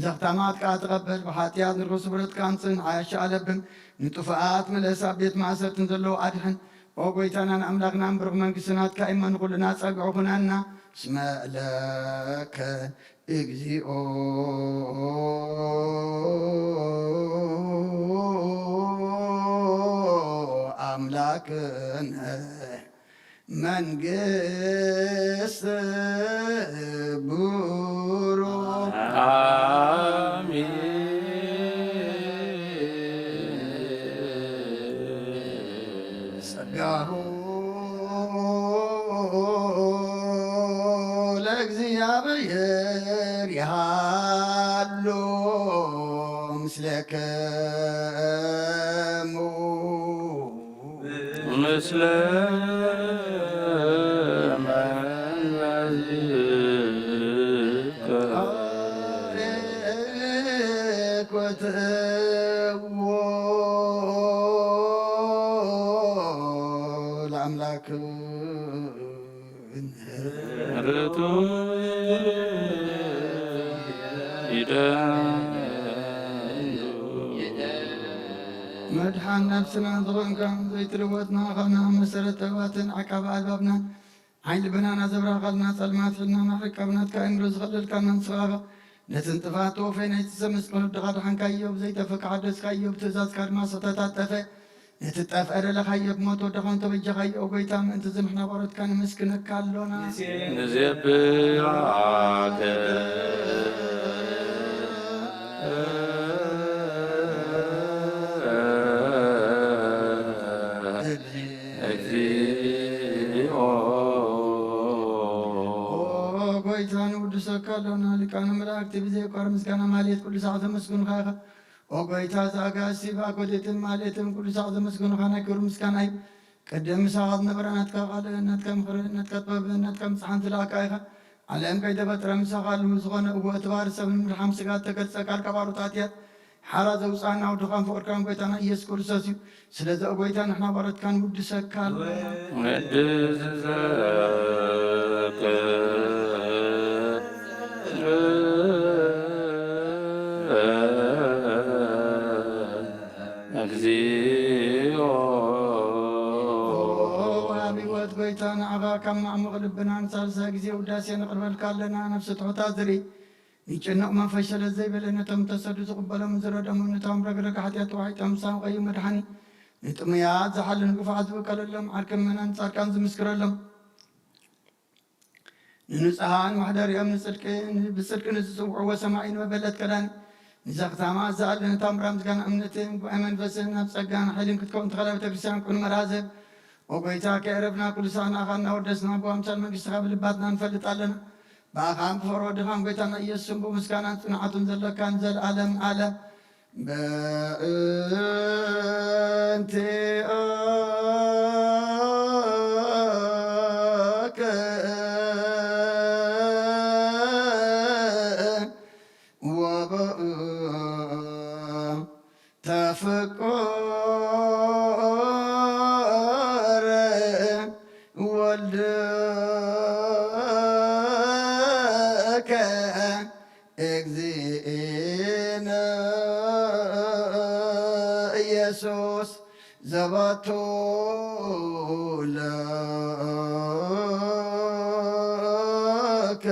ዘኽታማት ከኣ ተቐበል። ብሓጢኣት ንርኹስ ስብረት ከኣ ኣምጽእ፣ ንዓያሹ ኣለብም፣ ንጥፉኣት ምለስ፣ ኣብ ቤት ማእሰርቲ ንዘለዉ ኣድሕን። ኦ ጐይታናን ኣምላኽናን፣ ብሩኽ መንግስቲ ናትካ እሞ ንኹልና ጸግዒ ኩነና። እስመ ለከ እግዚኦ አምላክነ መንግስት ብሩክ። አሜን። ጸጋሁ ለእግዚኣብሔር ይሃሉ ምስሌክሙ። ምስለ መላእክት ኮትዎ ለአምላክ ርቱዕ ይደሉ። መድሓን ነፍስና ዝኾንካ ዘይትልወጥ ማእኸልና መሰረት ጥበባትን ዓቃቢ ኣልባብናን ዓይኒ ልብናና ዘብራህኻልና ጸልማት ሒድና ናሕሪቅ ካብ ናትካ እምሮ ዝኸለልካና ንስኻ ኢኻ። ነቲ ንጥፋት ተወፈይ ናይቲ ሰብ ምስቅኑት ድኻ ድሓንካዮ ብዘይጠፍእ ክሓደስካዮ ብትእዛዝካ ድማ ስሕተታት ጠፍአ። ነቲ ጠፍአ ደለኻዮ ብሞት ወድኻ እንተበጃኻዮ፣ ኦ ጐይታ፣ ምእንቲ እዚ ንሕና ባሮትካ ነመስግነካ ኣሎና። ንዜብዓከ እግዚኦ። ኦ ጐይታ፣ ንውድሰካ ኣሎና። ሊቃነ መላእክቲ ብዘየቋር ምስጋና ማሌት ኩሉ ሰዓት ዘመስግኑኻ ኢኻ። ኦ ጐይታ፣ እዚ ኣጋእዝቲ ብኣኮቴትን ማሌትን ኩሉ ሳዕ ዘመስግኑኻ ናይ ክብሪ ምስጋና እዩ። ቅድም ምሳኻ ዝነበረ ናትካ ቃል፣ ናትካ ምኽሪ፣ ናትካ ጥበብ፣ ናትካ ምጽሓን ዝለኣካ ኢኻ። ዓለም ከይተፈጥረ ምሳኻ ኣለኹ። ዝኾነ እወ፣ እቲ ባህሪ ሰብ ንምድሓን ስጋ እተገልጸ ቃልካ ባሮት ኣትያት ሓራ ዘውጽኣና ወድኻን ፍቕርካን ጐይታና ኢየሱስ ክርስቶስ እዩ። ስለዚ ኦ ጐይታ፣ ንሕና ባሮትካ ንውድሰካ ኣለና። ወድስ ዘከ እግዚኦ። ወሃቢ ህይወት ጐይታ፣ ንዓኻ ካብ ማዕሙቕ ልብና ንሳልሳይ ግዜ ውዳሴ ነቕርበልካ ኣለና። ነፍሲ ትሑታት ዝርኢ፣ ንጭንቕ መንፈስ ሸለል ዘይበለ፣ ነቶም ተሰዱ ዝቕበሎም ዝረደሙ፣ ነቶም ረግረግ ሓጢኣት ተዋሒጦም ሳንቆዩ መድሓኒ፣ ንጥሙያት ዝሓልን ግፉዓት ዝውከለሎም፣ ዓርኪ ምእመናን ጻድቃን ዝምስክረሎም፣ ንንጹሃን መሕደሪኦም፣ ንጽድቂ፣ ብጽድቂ ንዝጽውዕዎ ሰማዒ ንመበለት ከዳኒ፣ ንዘኽታማ ዝኣልን ታምራ ምስጋና እምነትን ጉባኤ መንፈስን ናብ ጸጋን ሓይልን ክትከውን ተኸላ ቤተ ክርስቲያን ቅኑ መርሃ ዘብ። ኦ ጐይታ፣ ከየዕረፍና ኩሉ ሳዕ ንኣኻ እናወደስና ብኣምሳል መንግስትኻ ብልባትና ንፈልጥ ኣለና። ብኣኻን ብፍቕሪ ወድኻን ጐይታና ኢየሱስን ብምስጋናን ጽንዓቱን ዘለካን ዘለዓለም ዓለም። በእንቲአከ ወበእንተ ፍቁር ወልድከ እግዚእነ ኢየሱስ ዘባቱ ለከ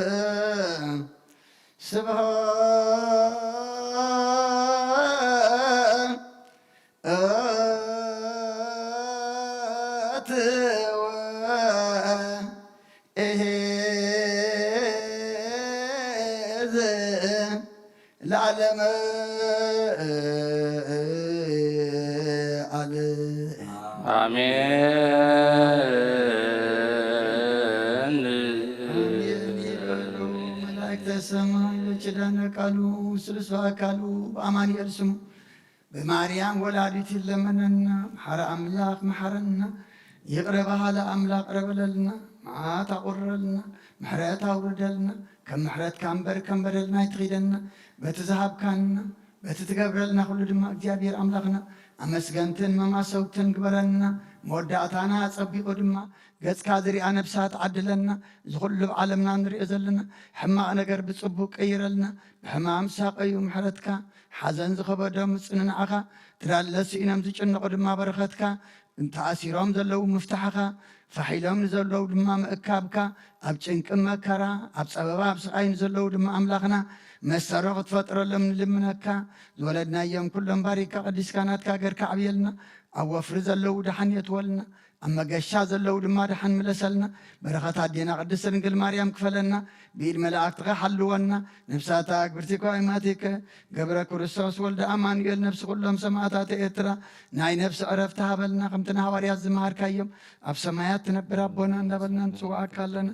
ስብሐት ወእሄዝ ለዓለመ ዓለም። አሜን። አሜን ይበሉ መላእክተ ሰማይ በኪዳነ ቃሉ ስሉስ በአካሉ በአማኑኤል ስሙ በማርያም ወላዲት ይለመነና። መሓሪ ኣምላኽ መሓረና፣ ይቕረ በሃሊ ኣምላኽ ቅረ በለልና፣ መዓት ኣቑርረልና፣ ምሕረት ኣውርደልና፣ ከም ምሕረትካ እምበር ከም በደልና ኣይትኺደና። በቲ ዝሃብካና በቲ ትገብረልና ኩሉ ድማ እግዚኣብሔር ኣምላኽና ኣመስገንትን መማሰውትን ግበረልና። መወዳእታና ኣጸቢቑ ድማ ገጽካ ዝሪኣ ነብሳት ዓድለና። እዚ ኩሉ ኣብ ዓለምና ንሪኦ ዘለና ሕማቕ ነገር ብጽቡቕ ቀይረልና። ብሕማም ዝሳቐዩ ምሕረትካ፣ ሓዘን ዝኸበዶም ምጽንናዕኻ፣ ትዳለ ስኢኖም ዝጭነቑ ድማ በረኸትካ፣ ተኣሲሮም ዘለዉ ምፍታሕኻ፣ ፋሕ ኢሎም ንዘለዉ ድማ ምእካብካ፣ ኣብ ጭንቂ መከራ፣ ኣብ ጸበባ፣ ኣብ ስቓይ ንዘለዉ ድማ ኣምላኽና መሰሮ ክትፈጥረሎም ንልምነካ። ዝወለድናዮም ኩሎም ባሪካ ቀዲስካ ናትካ ገርካ ኣዕብየልና። ኣብ ወፍሪ ዘለዉ ደሓን የትወልና። ኣብ መገሻ ዘለዉ ድማ ደሓን ምለሰልና። በረኸት ኣዴና ቅድስት ድንግል ማርያም ክፈለና። ብኢድ መላእክትኻ ሓልወና። ነፍሳታ ኣግብርቲ ኳይማቲከ ገብረ ክርስቶስ ወልደ ኣማኑኤል ነፍሲ ኩሎም ሰማዕታት ኤርትራ ናይ ነፍሲ ዕረፍቲ ሃበልና። ከምቲ ንሃዋርያት ዝመሃርካዮም ኣብ ሰማያት ትነብር ኣቦና እንዳበልና ንጽውዓካ ኣለና።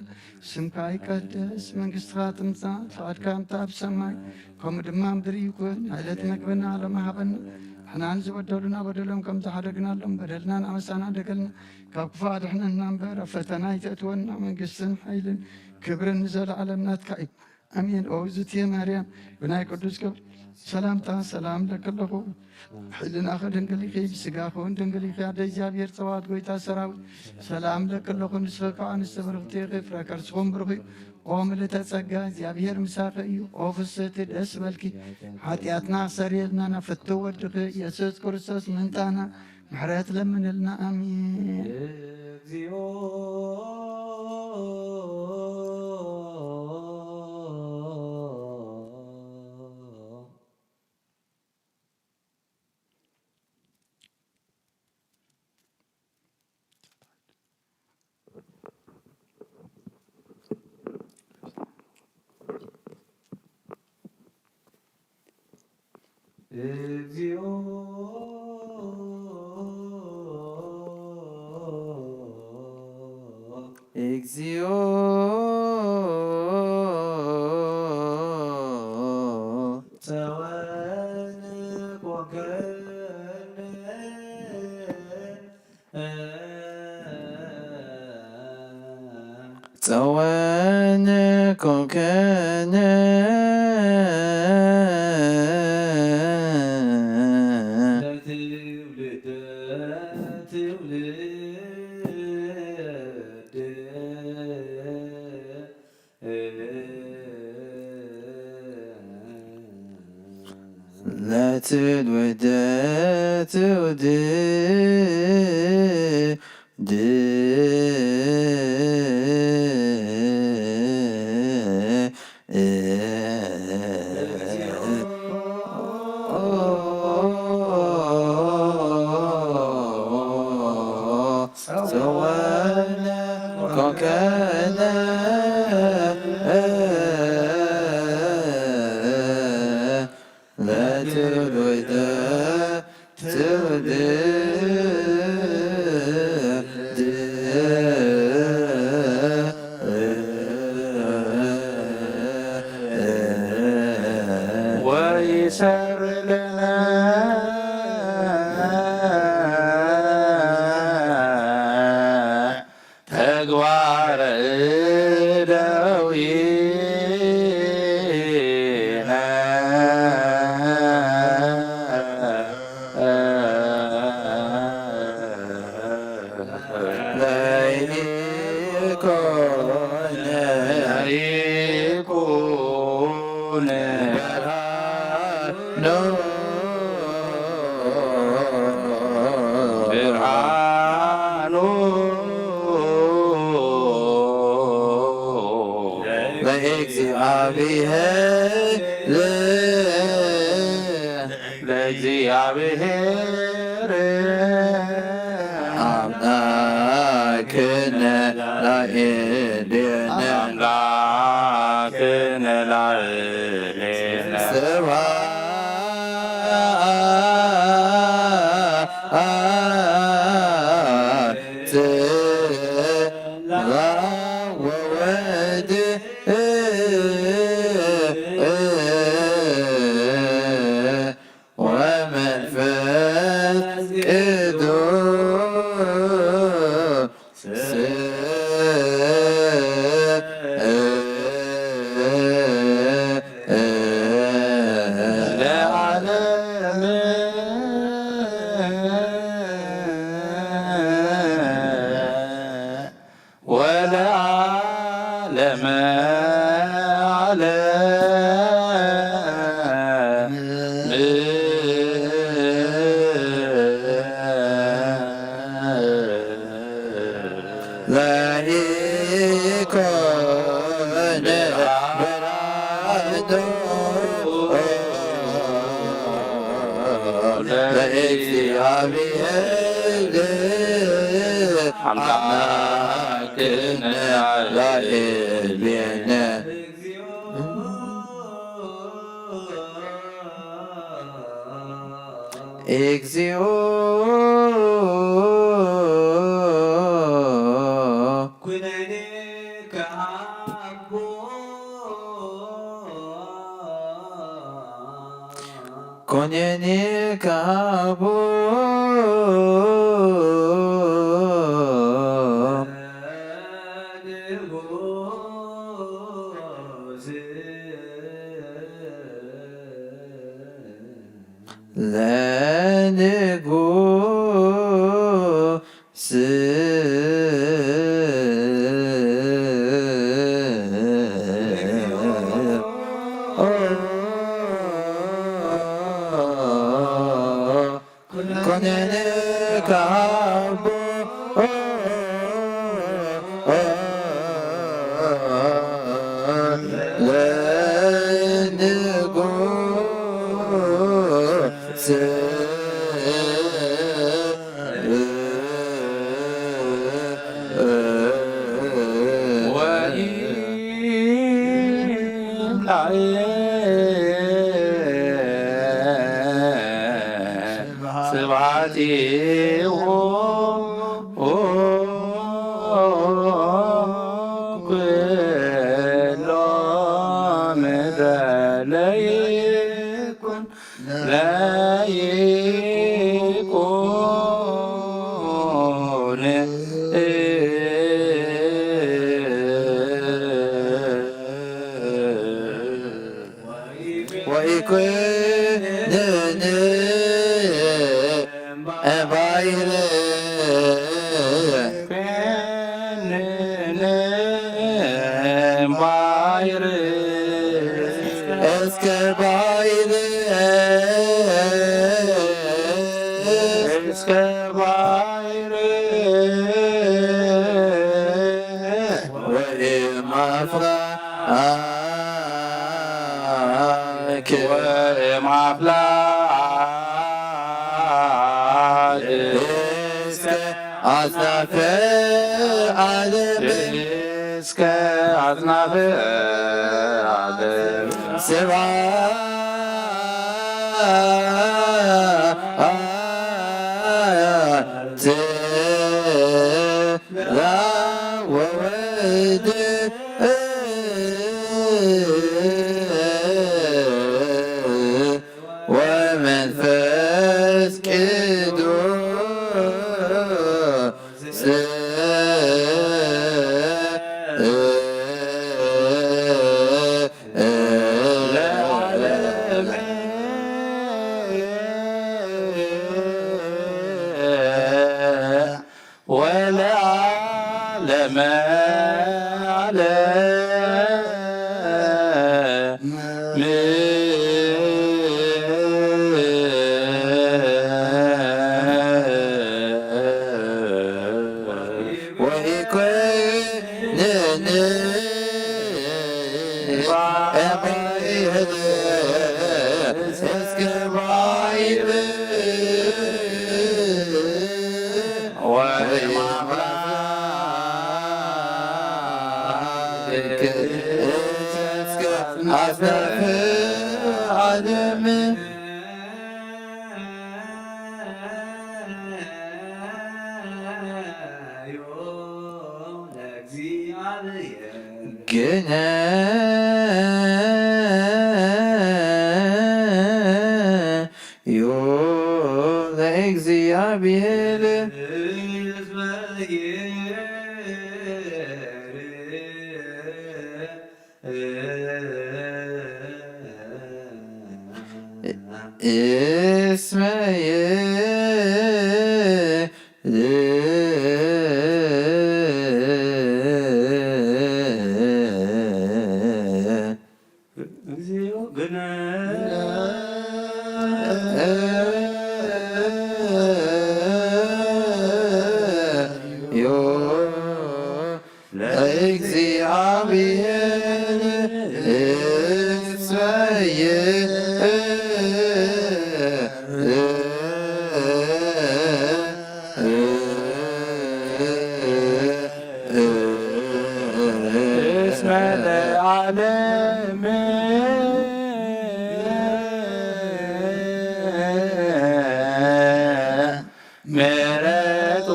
ስምካ ይቀደስ፣ መንግስትኻ ትምጻእ፣ ፍቓድካ ከምቲ ኣብ ሰማይ ከምኡ ድማ ምድሪ ይኩን። ዕለት መግብና ሎሚ ሃበና። ንሕናን ዝበደሉና በደሎም ከም ዝሓደግናሎም በደልናን ኣበሳና ደገልና። ካብ ክፉእ ኣድሕነና እምበር፣ ኣብ ፈተና ኣይተእትወና። መንግስትን ሓይልን ክብርን ንዘለዓለም ናትካ እዩ። ኣሜን። ኦ እግዝእትየ ማርያም፣ ብናይ ቅዱስ ገብርኤል ሰላምታ ሰላም ለኪ ኣለኹ። ሕልናኺ ድንግል ኢኺ፣ ብስጋኺ እውን ድንግል ኢኺ። ኣደ እግዚኣብሔር ጸባኦት፣ ጎይታ ሰራዊት፣ ሰላም ለኪ ኣለኹ። ንስኺ ካብ ኣንስቲ ብርኽቲ ኢኺ፣ ፍረ ከርስኹም ብሩኽ እዩ። ኦ ምልእተ ጸጋ፣ እግዚኣብሔር ምሳኺ እዩ። ኦ ፍስሕቲ፣ ደስ በልኪ፣ ሓጢኣትና ኣሰርየልና፣ ናብ ፍትው ወድኺ ኢየሱስ ክርስቶስ ምእንታና ምሕረት ለምንልና። ኣሜን። እግዚኦ። እግዚኦ። እግዚኦ። ጸወን ኮንከነ። ጸወን ኮንከነ። ለትውልደ ትውልድ። ለትውልደ ትውልድ። ጸወነ ኮከነ ለትውልደ ትውልድ። ወይሰር ለነ ተግባረ እደዊነ። ለይኮነ ይኩን ብርሃኑ። ብርሃኑ ለእግዚኣብሔር፣ ለእግዚኣብሔር አምላክነ ላዕሌነ። አምላክነ ላዕሌነ። ስብሐት ለአብ ወወልድ ወመንፈስ ቅዱስ ለዓለም። ወለዓለመ ዓለም። ለኢኮነ በራዶ ለእግዚኣብሔር አምላክነ ላዕሌነ። እግዚኦ ኩነኔ ከአቦ። ኩነኔ ከአቦ። እስከ ባሕር እስከ ባሕር ወኢም ኣፍላክ ወኢም ኣፍላክ እስከ ኣጽናፈ ዓለም እስከ ኣጽናፈ ዓለም ስብሐት ለወወልድ ወመንፈስ ቅዱስ ለዓለመ ዓለም ወለዓለመ ዓለም። ወኢኮነኒ እስከ ባይብል ወኢማፍላ እስከ ኣስናፍ ዓለም ግነ ዩ ለእግዚኣብሔር። እስመ እግዚኦ ግነ ዮ ለእግዚኣብሔር እስመ ይ እስመ ለዓለም ምሕረቱ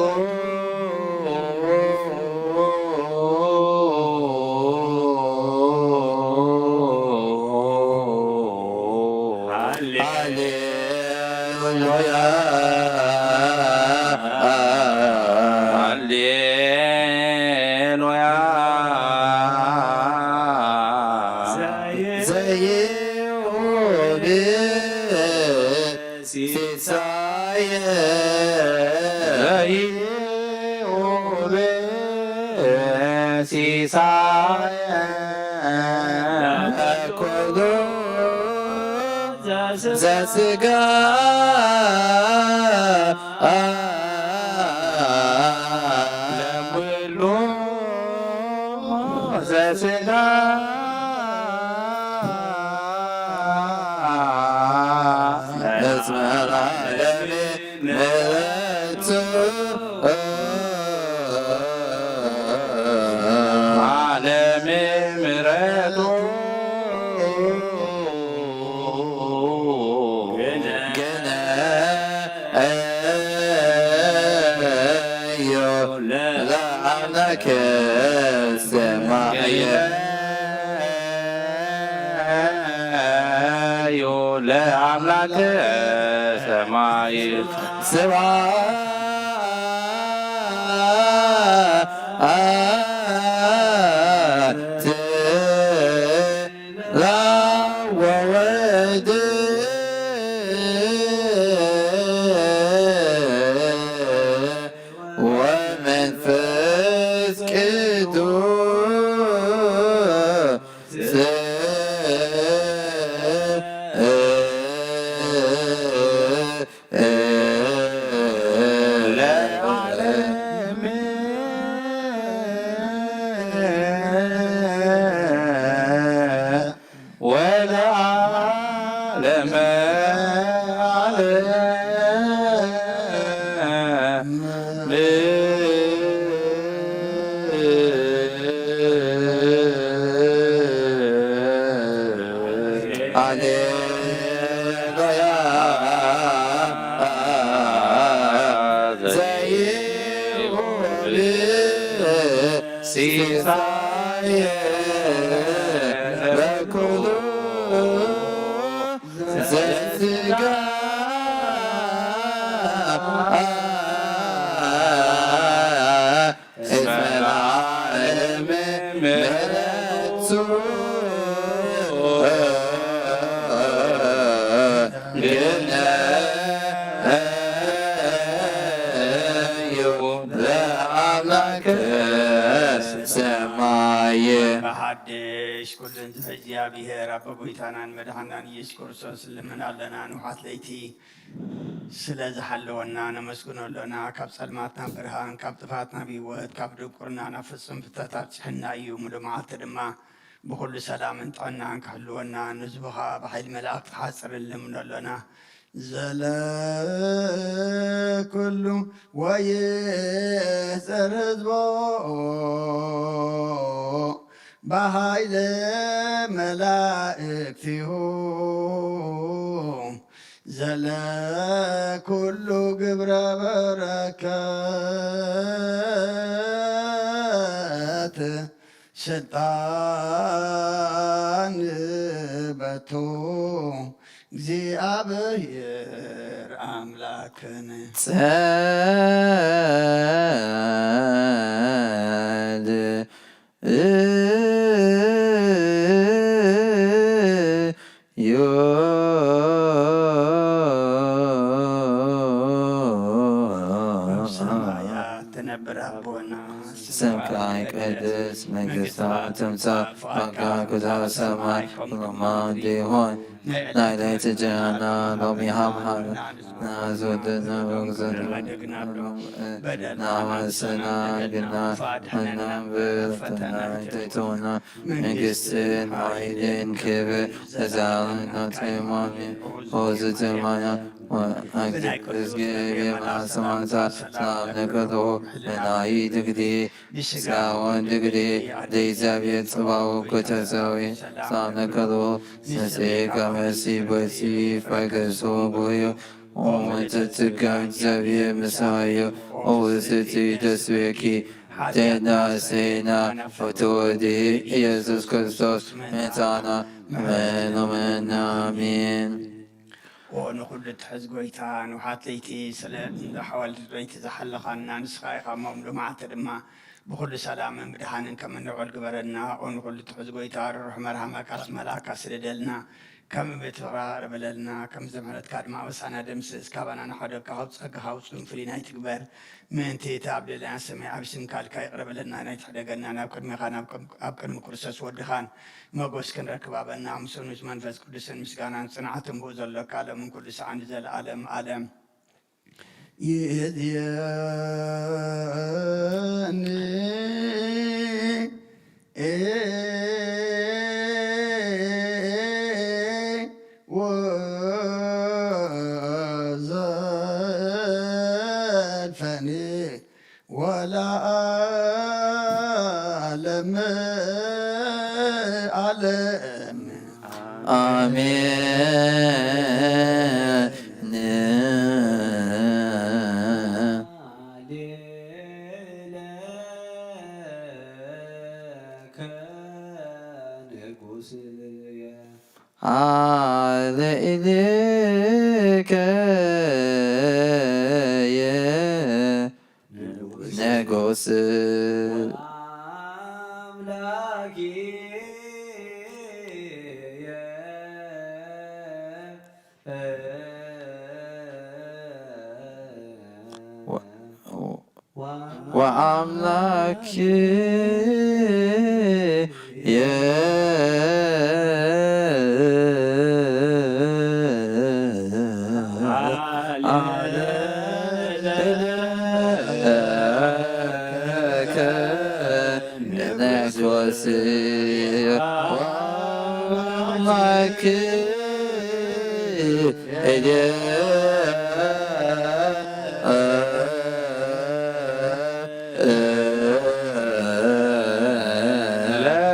ሃሌሉያ ሃሌሉያ። ዘይሁብ ሲሳየ ዘይሁብ ሲሳየ ኩሉ ዘስጋ ለኩሉ ዘስጋ እስመ ለዓለመ ምሕረቱ ዓለመ ምሕረቱ ግነ እዮ ለአምላክ ሰማየ እዮ ለአምላክ ሰማይ ስብሐት ለወወልድ ወመንፈስ ቅዱስ ወለዓለመ ዓለም። ሃሌሉያ። ዘይሁን ሲሳየ ለኩሉ ዘስጋ እስመ ለዓለም ምሕረቱ ግነዩ ለአምላክ ሰማይ። ብሓድሽ ኩሉን ዝፈ እግዚኣብሔር ኣቦ ጎይታናን መድሓናን ኢየሱስ ክርስቶስ ልምን ኣለና። ንውሓት ለይቲ ስለ ዝሓለወና ነመስግኖ ኣሎና። ካብ ጸልማት ናብ ብርሃን፣ ካብ ጥፋት ናብ ህይወት፣ ካብ ድንቁርና ናብ ፍጹም ፍትሕታት ጽሕና እዩ። ሙሉ መዓልቲ ድማ ብኹሉ ሰላምን ጥዕናን ክሕልወና፣ ንህዝቡ ኸኣ ብሓይሊ መላእኽቲ ክሓጽር ንልምኖ ኣሎና። ዘለኩሉ ወይጽር ህዝቦ ብሃይለ መላእክቲሁ ዘለኩሉ ግብረ በረከት ስልጣን በቱ እግዚኣብሔር ኣምላክን። ጸል ዮ ኣብ ሰማያት ትነብር ኣቦና፣ ስምካ ይቀደስ፣ መንግስትኻ ትምጻእ፣ ፈቃድካ ክሳብ ሰማይ ከምኡ ይኹን። ናይ ለይቲ እንጀራና ሎሚ ሃብና፣ ንሕና ዝወደና በደልና በደልና መሰና ግና፣ መና ብፈተና ኣይተእትወና። መንግስትን ሓይልን ክብር ለዘለዓለም ናትካ እዩ። ኣሜን። ኦዝተ ማርያም ወላዲተ እግዚአብሔር ሰላምታ ሰላም ለኪ፣ ምልዕቲ ድንግል ዲኪ፣ ስጋውን ድንግል፣ ኣደ እግዚአብሔር ጸባኦት ክብርተ ሥጋኪ ሰላም ለኪ፣ ምስሌኪ ከመ ሲ በሲ ፈገሶ ቦዮ ኦ ምልዕተ ጸጋ እግዚአብሔር ምሳዮ ኦ ውስቲ ደስ ቤኪ ሐቴና ሴና ወተወዲ ኢየሱስ ክርስቶስ መታና መኖመና። ኣሜን። ኦ ንኹሉ ትሕዝ ጎይታ፣ ንውሓት ለይቲ ስለ እንዳ ሓዋልድ ለይቲ ዝሓለኻና ንስኻ ኢኻ እሞ፣ ሎም መዓልቲ ድማ ብኹሉ ሰላምን ብድሓንን ከም እንውዕል ግበረልና። ኦ ንኹሉ ትሕዝ ጎይታ፣ ርሩሕ መርሃም ኣካላት መልኣካ ስደደልና። ከም እምነት ፍቕራ ይቕረ በለልና፣ ከም ምሕረትካ ድማ ኣበሳና ደምስስ፣ ካባና ንሓደግካ ካብ ጸጋኻ ውጹን ፍሉይን ኣይትግበር። ምእንቲ እቲ ኣብ ልዕሌና ዝሰመየ ዓቢ ስምካ ኢልካ ይቕረ በለልና፣ ናይ ትሕደገና ናብ ቅድሜኻን ኣብ ቅድሚ፣ ኣብ ቅድሚ ክርስቶስ ወድኻን መጎስ ክንረክብ ሃበና። ምስኡ ምስ መንፈስ ቅዱስን ምስጋናን ጽንዓትን ብኡ ዘሎካ ዓለምን ኩሉ ሰዓን ንዘለዓለም ዓለም። ይእዜኒ ወዘልፈኒ ወለዓለመ ዓለም። ኣሜን። ሃሌሉያ። ንጉስ ኣምላኪ ወኣምላኪ ክርስቶስ ወአምላክ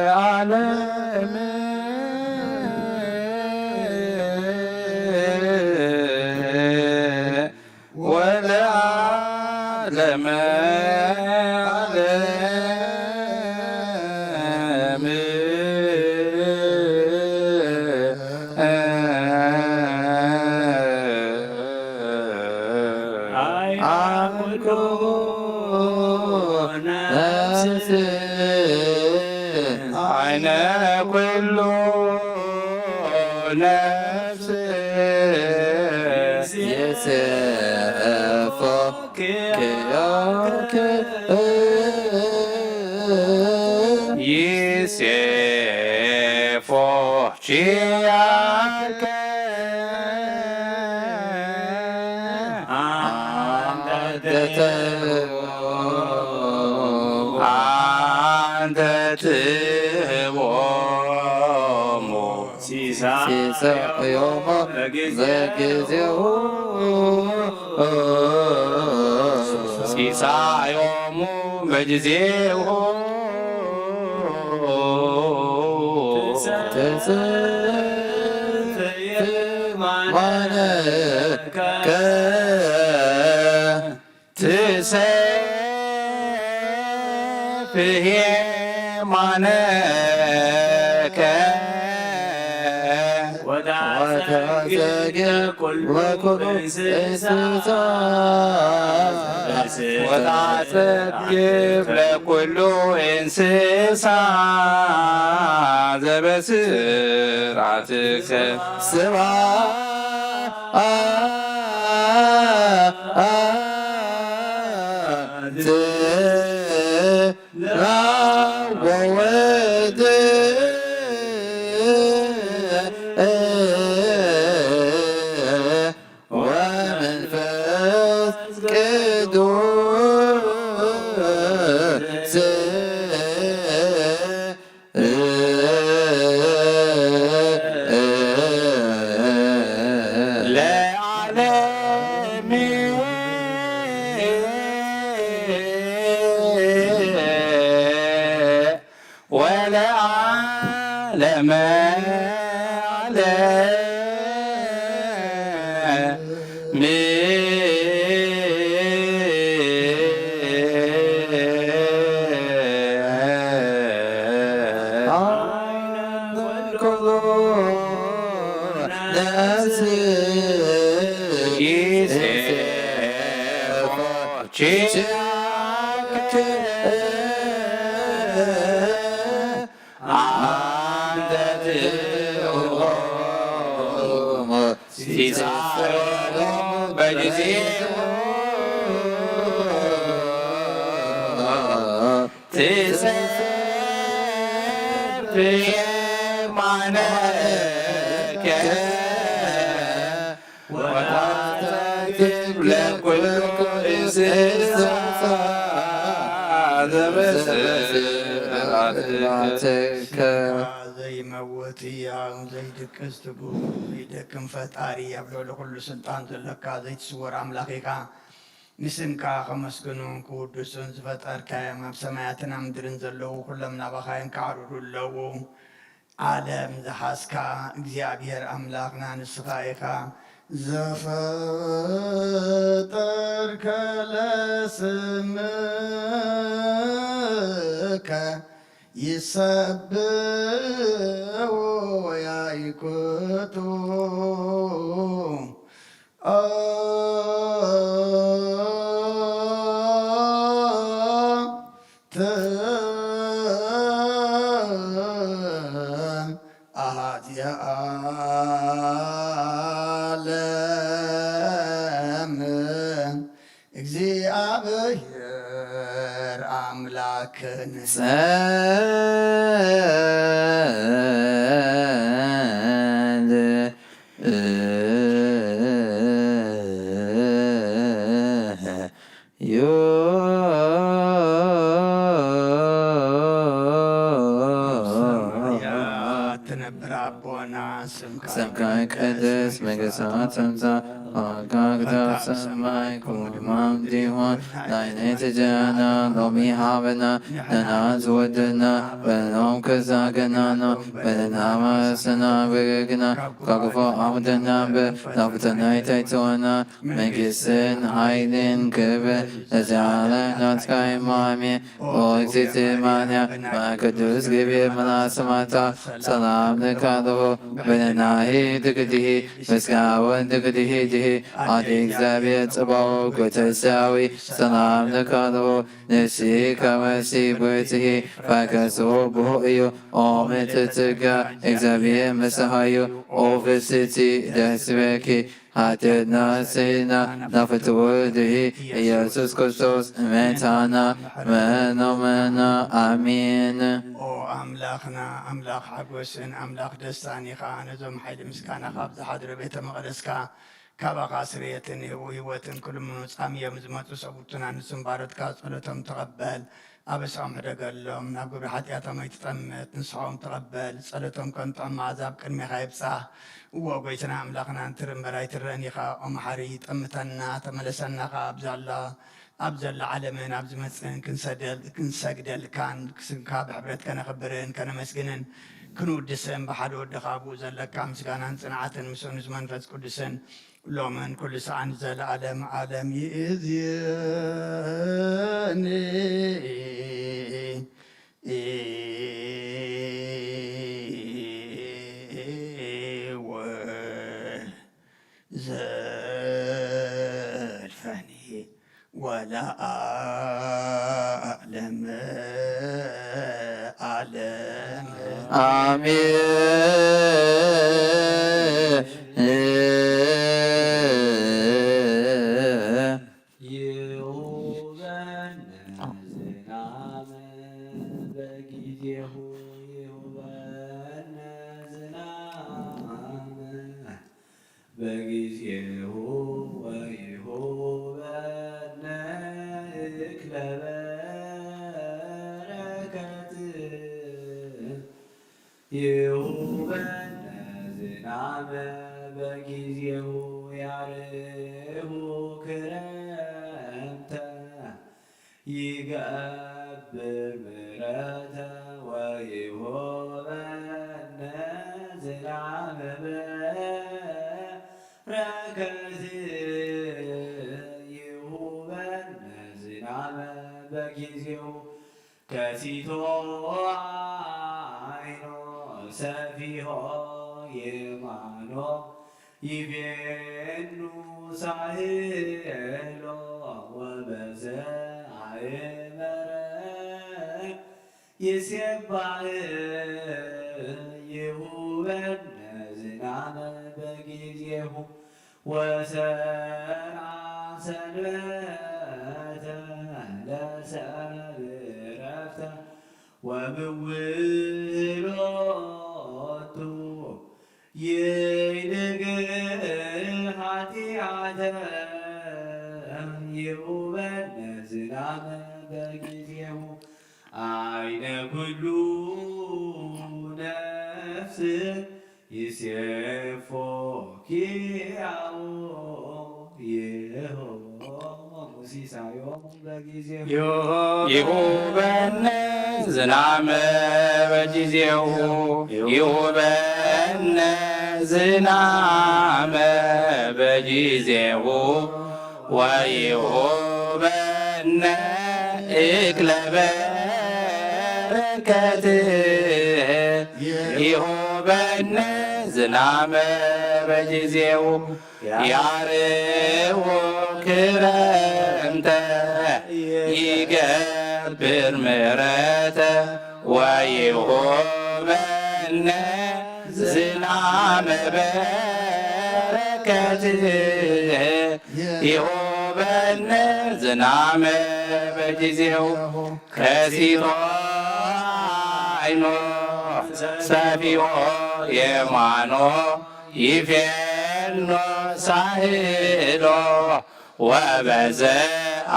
ለዓለም ወለዓለመ ዓለም። ዓይነ ኩሉ ነፍስ፣ ዓይነ ኩሉ ነፍስ፣ የሴፎ ኪያከ ይሴፎ ኪያከ አንተ ትህቦ አንተ ትህቦሙ ሲሳዮሙ በጊዜሁ ሲሳዮሙ በጊዜሁ ትጽፍ ማነከ ትሰፍሄ ማነከ ወታጸግብ ለኩሉ እንስሳ ወታጸግብ ለኩሉ እንስሳ ዘበስራትከ ስብሐት ለአብ ወወልድ ወመንፈስ ቅዱስ ለዓለም ወለዓለመ ዓለም። አንተ ትሆን ሲሳዮሙ በጊዜሁ ትሰፍሕ ማነከ ወታተክብ ለኩሉ እንስሳ ዘበስራትከ። ዘይመውት ሕያው ዘይድቅስ ትጉህ ዘይደክም ፈጣሪ ኣብ ልዕሊ ኩሉ ስልጣን ዘለካ ዘይትስወር ኣምላኽ ኢኻ። ንስምካ ከመስግኑን ክውድሱን ዝፈጠርካዮም ኣብ ሰማያትን ኣብ ምድርን ዘለዉ ኩሎም ናባኻ እዮም ክዓርሩ ኣለዉ። ዓለም ዝሓዝካ እግዚኣብሔር ኣምላኽና ንስኻ ኢኻ። ዘፈጠርከ ለስምከ ይሰብዎ ያይኩቱ አሃዝየ ዓለም እግዚኣብሔር ኣምላክን ጸል ዩ ስምካ ይቀደስ፣ መንግስትኻ ትምጻእ፣ ፈቃድካ ኣብ ሰማይ ከምኡ ድማ ኣብ ምድሪ ይኹን። ናይና እንጀራና ሎሚ ሃበና፣ ንሕና ዝበደልና በደልና ከም ንሕና ንበድል፣ በደልና ኣይትሓትተና፣ በደልና መሓረና፣ ካብ ክፉእ ኣድሕነና እምበር፣ ናብ ፈተና ኣይተእትወና፣ መንግስትን ሓይልን ክብርን ለዘለዓለም ናትካ እዩ፣ ኣሜን። ኦ እግዝእትየ ማርያም፣ ብናይ ቅዱስ ገብርኤል መልኣክ ሰላምታ፣ ሰላም እልኪ ኣለኹ፣ ብልዕና ድንግል ኢኺ፣ ብስጋ እውን ድንግል ኢኺ፣ ኣደ እግዚኣብሔር ጸባኦት፣ ጎይተ ሰራዊት፣ ሰላም እልኪ ኣለኹ፣ ንስኺ ካብ ኣንስቲ ብርኽቲ ኢኺ፣ ፍሬ ከርስኺ ብሩኽ እዩ። ኦ ምልዕቲ ጸጋ፣ እግዚኣብሔር ምሳኺ እዩ፣ ኦ ፍስሕቲ ደስ ይበልኪ፣ ሓጢኣትና ኣስተስርየልና፣ ናብ ፍትው ወልድኺ ኢየሱስ ክርስቶስ እመንታና መኖመና። ኣሜን። ኦ ኣምላኽና፣ ኣምላኽ ሓጎስን ኣምላኽ ደስታን ኢኻ። ነዞም ሓይሊ ምስጋናኻ ኣብ ዝሓድሮ ቤተ መቕደስካ ካባኻ ስርየትን ህቡ ህይወትን ክልምኑ ጻምዮም ዝመጹ ሰብኡትና ንስም ባሮትካ ጸሎቶም ተቐበል። ኣበሳኦም ሕደገሎም፣ ናብ ግብሪ ሓጢኣቶም ኣይትጠምት፣ ንስኻኦም ተቐበል፣ ጸሎቶም ከም ጥዑም መኣዛ ኣብ ቅድሜኻ ይብጻሕ። እወ፣ ጐይታና ኣምላኽና፣ እንትርኢ እምበር ኣይትረእን ኢኻ። ኦ መሓሪ፣ ጠምተና፣ ተመለሰና ኸኣ ኣብ ዛላ፣ ኣብ ዘላ ዓለምን ኣብ ዝመጽእን ክንሰደል-፣ ክንሰግደልካን ስምካ ብሕብረት ከነኽብርን ከነመስግንን ክንውድስን ብሓደ ወድኻ ብኡ ዘለካ ምስጋናን ጽንዓትን ምስኡ ንመንፈስ ቅዱስን ሎምን ኩሉ ሰዓን ዘለዓለም ዓለም ይእዝየኒ። ወዘልፈኒ ወለዓለም ዓለም። ኣሜን። ይሁበነ ዝናመ በጊዜሁ፣ ይሁበነ ዝናመ በጊዜሁ፣ ወይሁበነ እክለ በረከት። ይሁበነ ዝናመ በጊዜሁ፣ ያርሁ ክረምተ ይገብር ምሕረተ፣ ወይሁበነ ዝናመ በረከት። ይሁበነ ዝናመ በጊዜሁ፣ ከሲቶ ዓይኖ ሰፊሆ የማኖ፣ ይፌኑ ሳህሎ ወበዘ አእመረ ይሴባህ። ይሁበነ ዝናመ በጊዜሁ፣ ወሰርዐ ሰንበተ ለሰብእ ዕረፍተ፣ ወምውህሎቱ ይንግህ ኃጢአተ። ይሁበነ ዝናመ በጊዜሁ፣ አይነ ኩሉ ነፍስ ይሴፎ ኪያሁ። ይሆሙ ሲሳዮም በጊዜሁ። ይሁበነ ዝናመ በጊዜሁ፣ ይሁበነ ዝናመ በጊዜሁ፣ ወይሁበነ እክለ በረከት። ይሁበነ ዝናመ በጊዜሁ፣ ያርዎ ክረምተ ይገብር ምሕረተ፣ ወይሁበነ ዝናመ በረከት። ይሁበነ ዝናመ በጊዜሁ፣ ከሲቶ አይኖ ሰፊሆ የማኖ፣ ይፌኖ ሳህሎ ወበዘ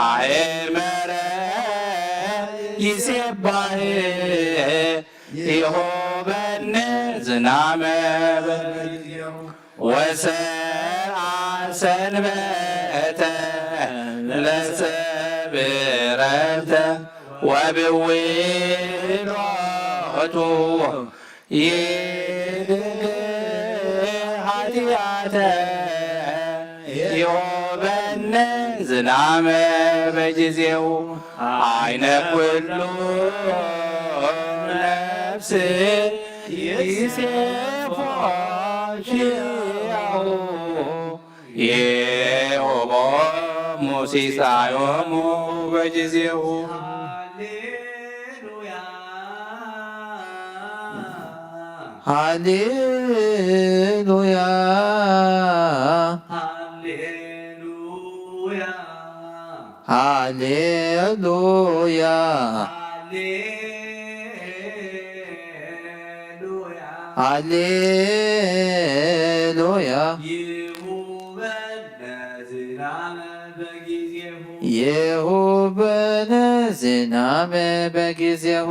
አእመረ ይሴባህ። ይሁበነ ዝናመ በጊዜሁ ወሰርዓ ሰንበተ ለሰብረተ ወብዊሎቱ ይድግ ኃጢአተ ይሆበነ ዝናመ በጊዜሁ አይነ ኩሉ ነፍስ ይሴፎ ኪያሁ ይሆቦሙ ሲሳዮሙ በጊዜሁ። ሃሌሉያ። ሃሌሉያ። ሃሌሉያ። ይሁበነ ዝናመ በጊዜሁ።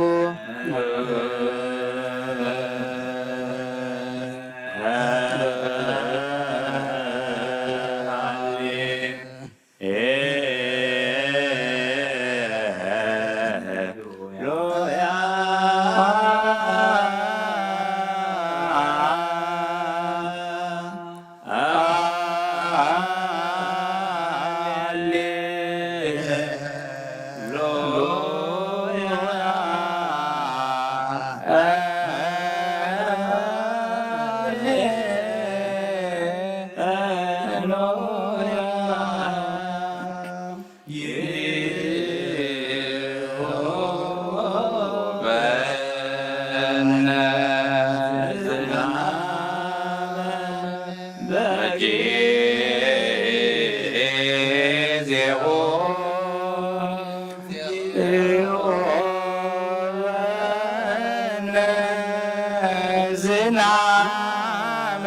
ዝናመ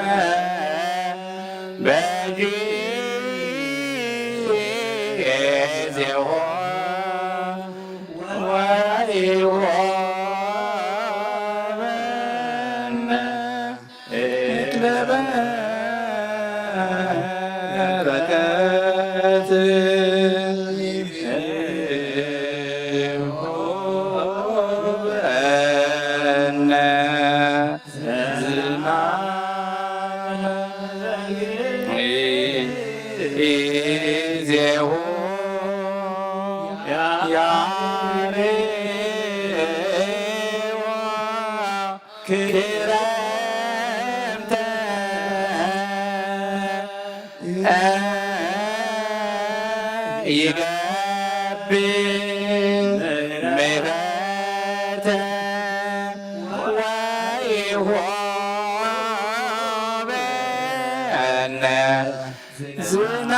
በጊዜሁ ወይሁበነ እጥበበ በረከት ይሁበነ። ዝናመ በጊዜሁ ያርዋ ክረምተ ይገብር ምሕረተ ወይሁበነ ዝናመ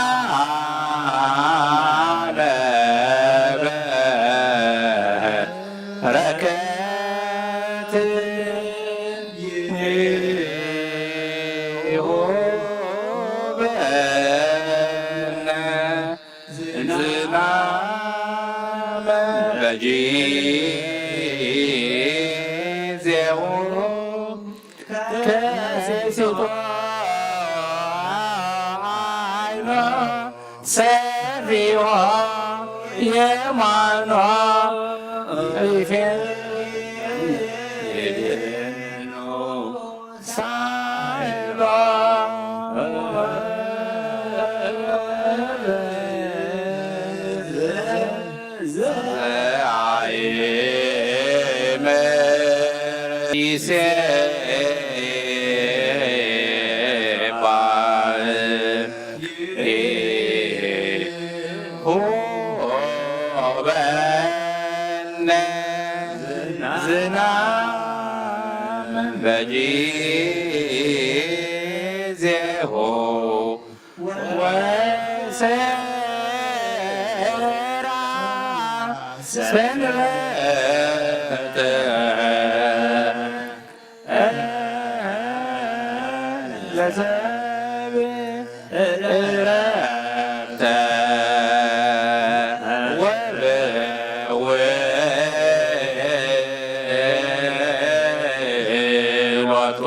በረከት ይሁበነ። ዝናመ በጊዜሁ ከሲቶ አይኖ ሰፊሆ የማኖ ይፌኖ ሳይሎ ዘአይምር ይሴባህ ይሁበነ ዝናመ በጊዜሁ ወሰርዓ ሰንበተ ለሰብእ ዕረፍተ ወበውሎቱ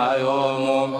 ሲሳዮሙ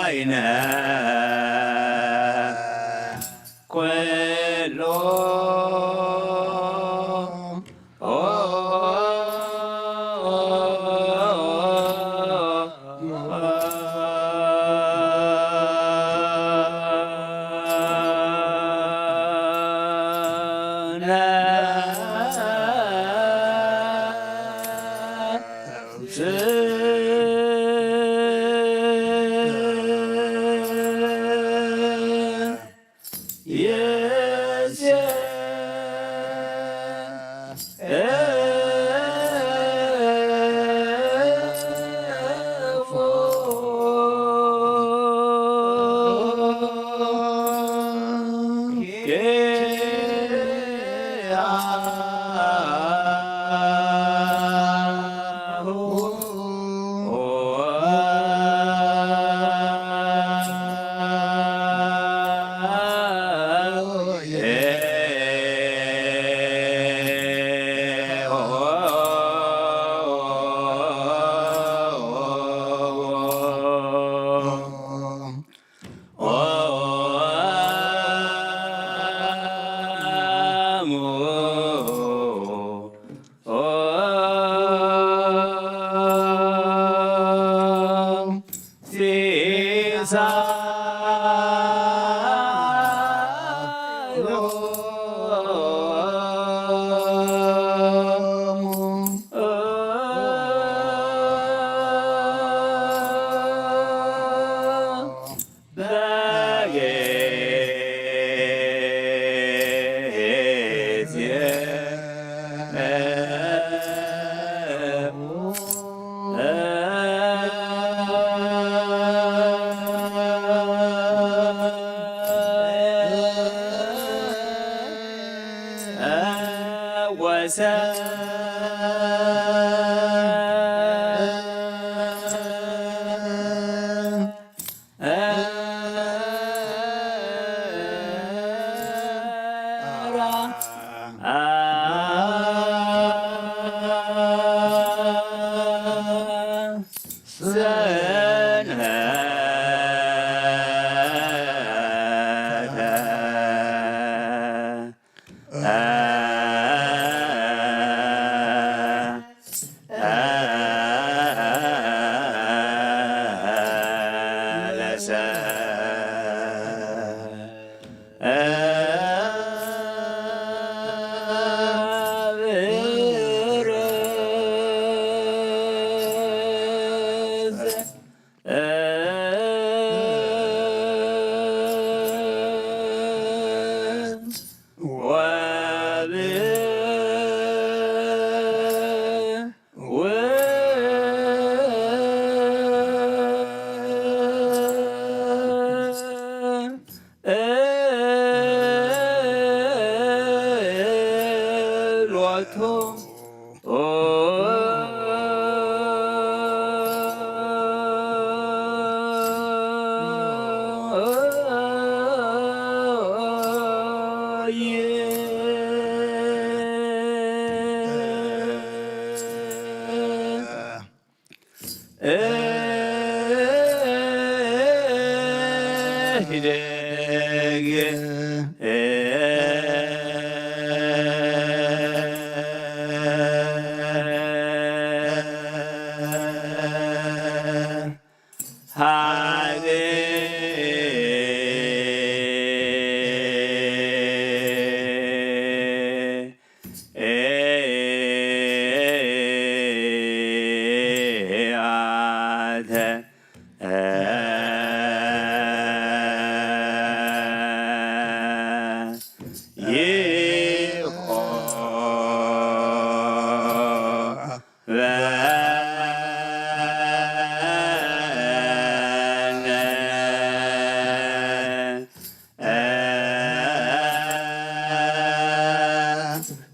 አይነ ኩሉ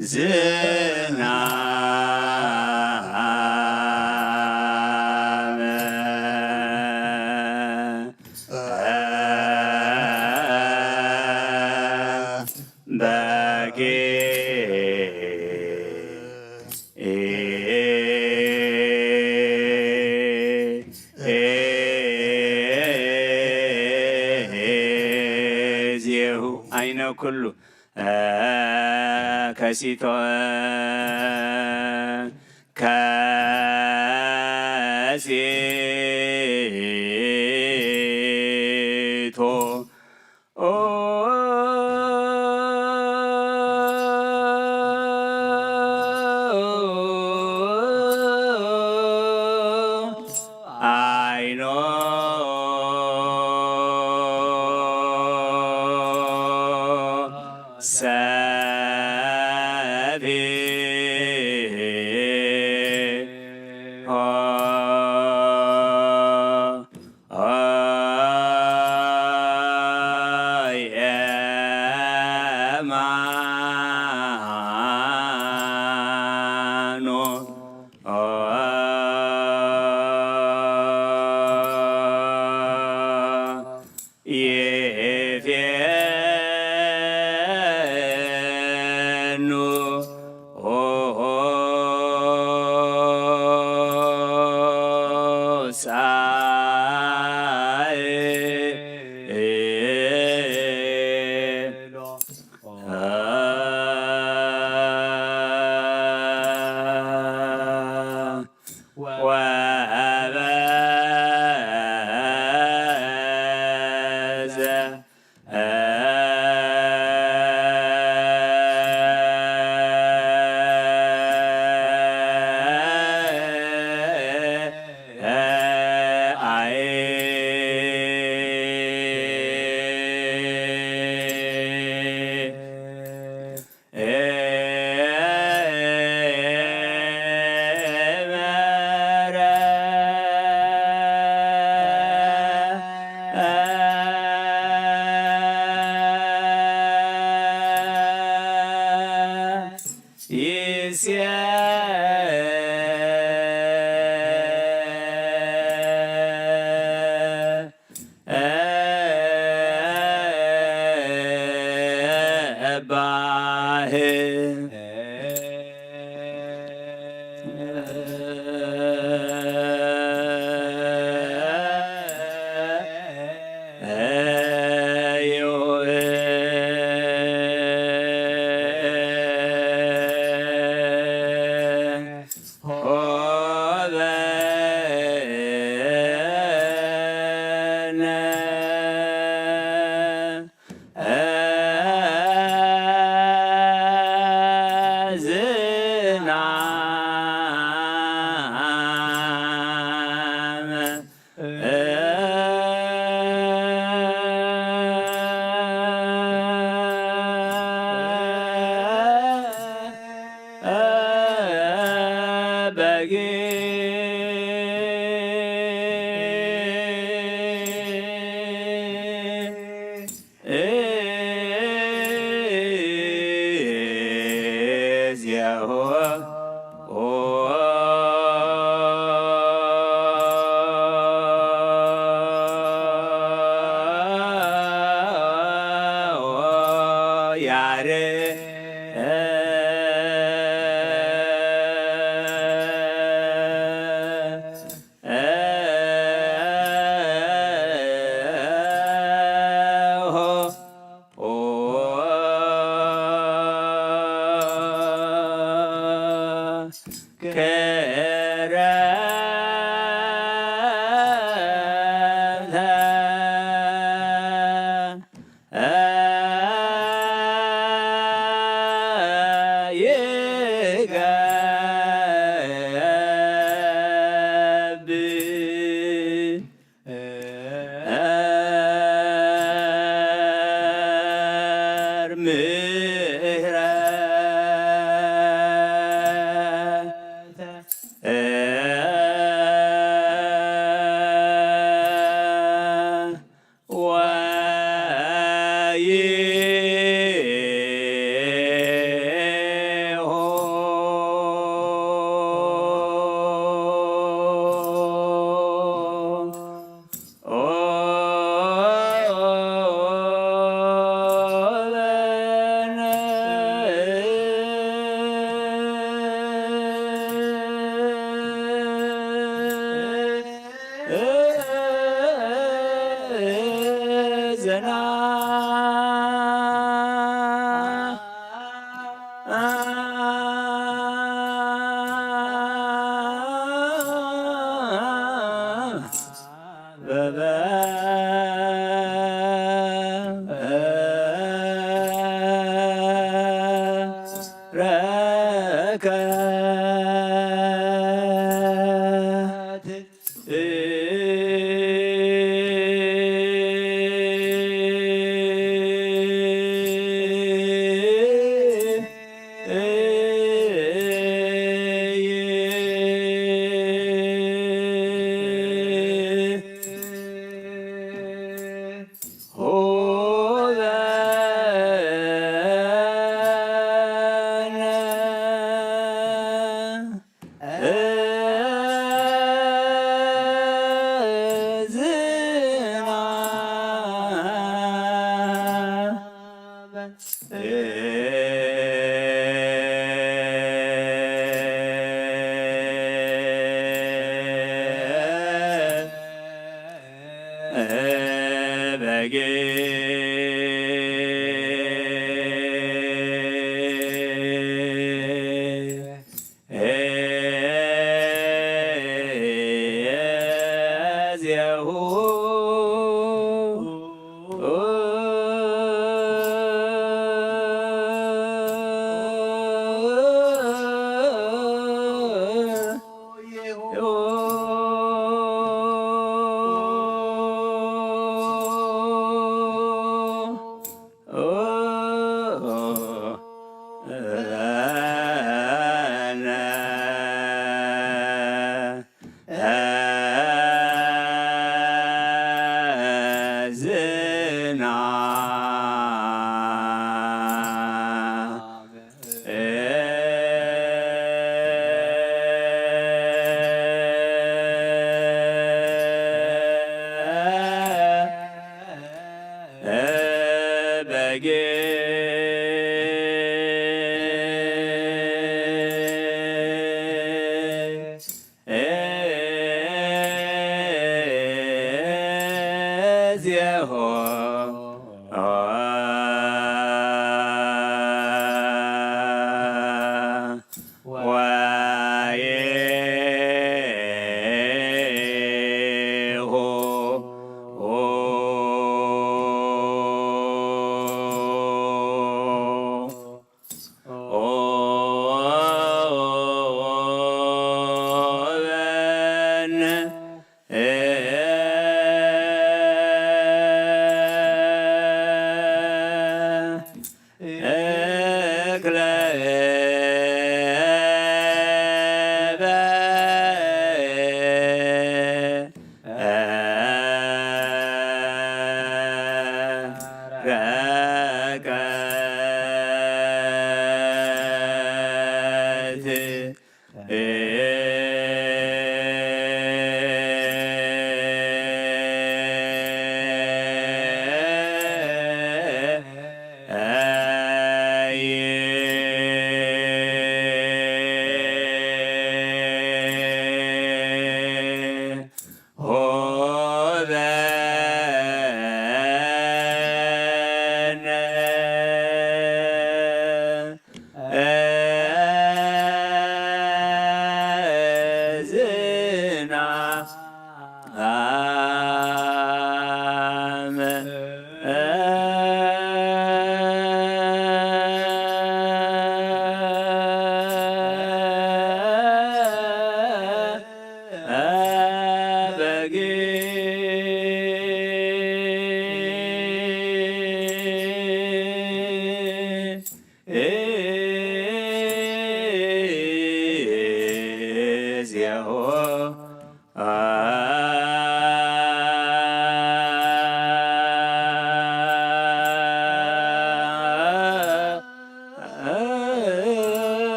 ዝናመ በጊዜሁ። አይነ ኩሉ ከሲቶ ከሲቶ አይኖ ሰፊ የማኖ ይፌኑ ሳይ ወበዘ በረከት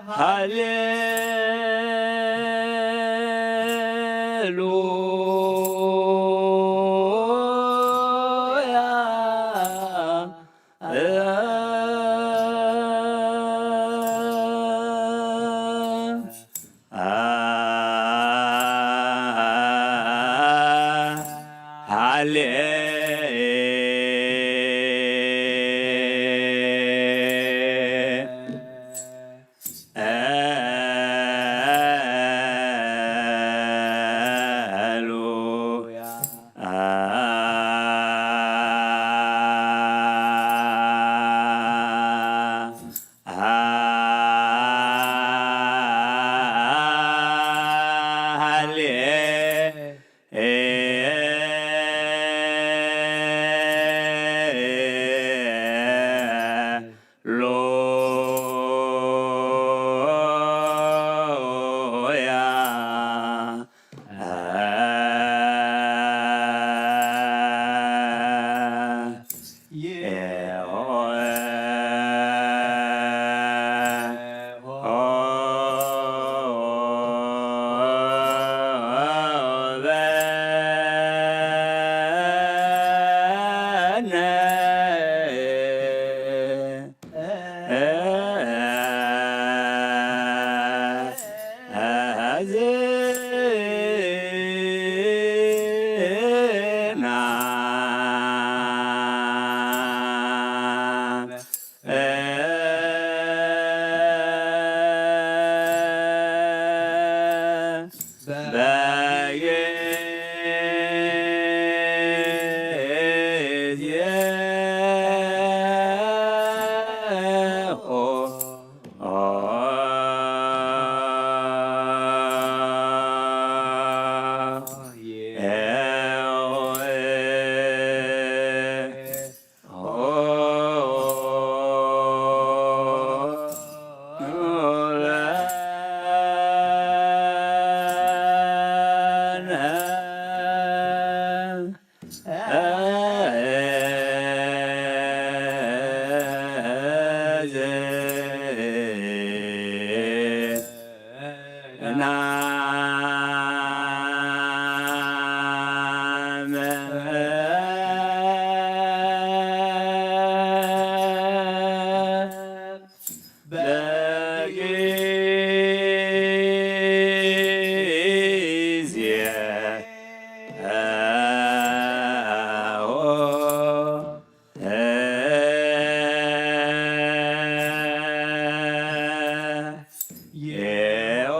ሃሌ ሉያ። በጊዜ በጊዜኡ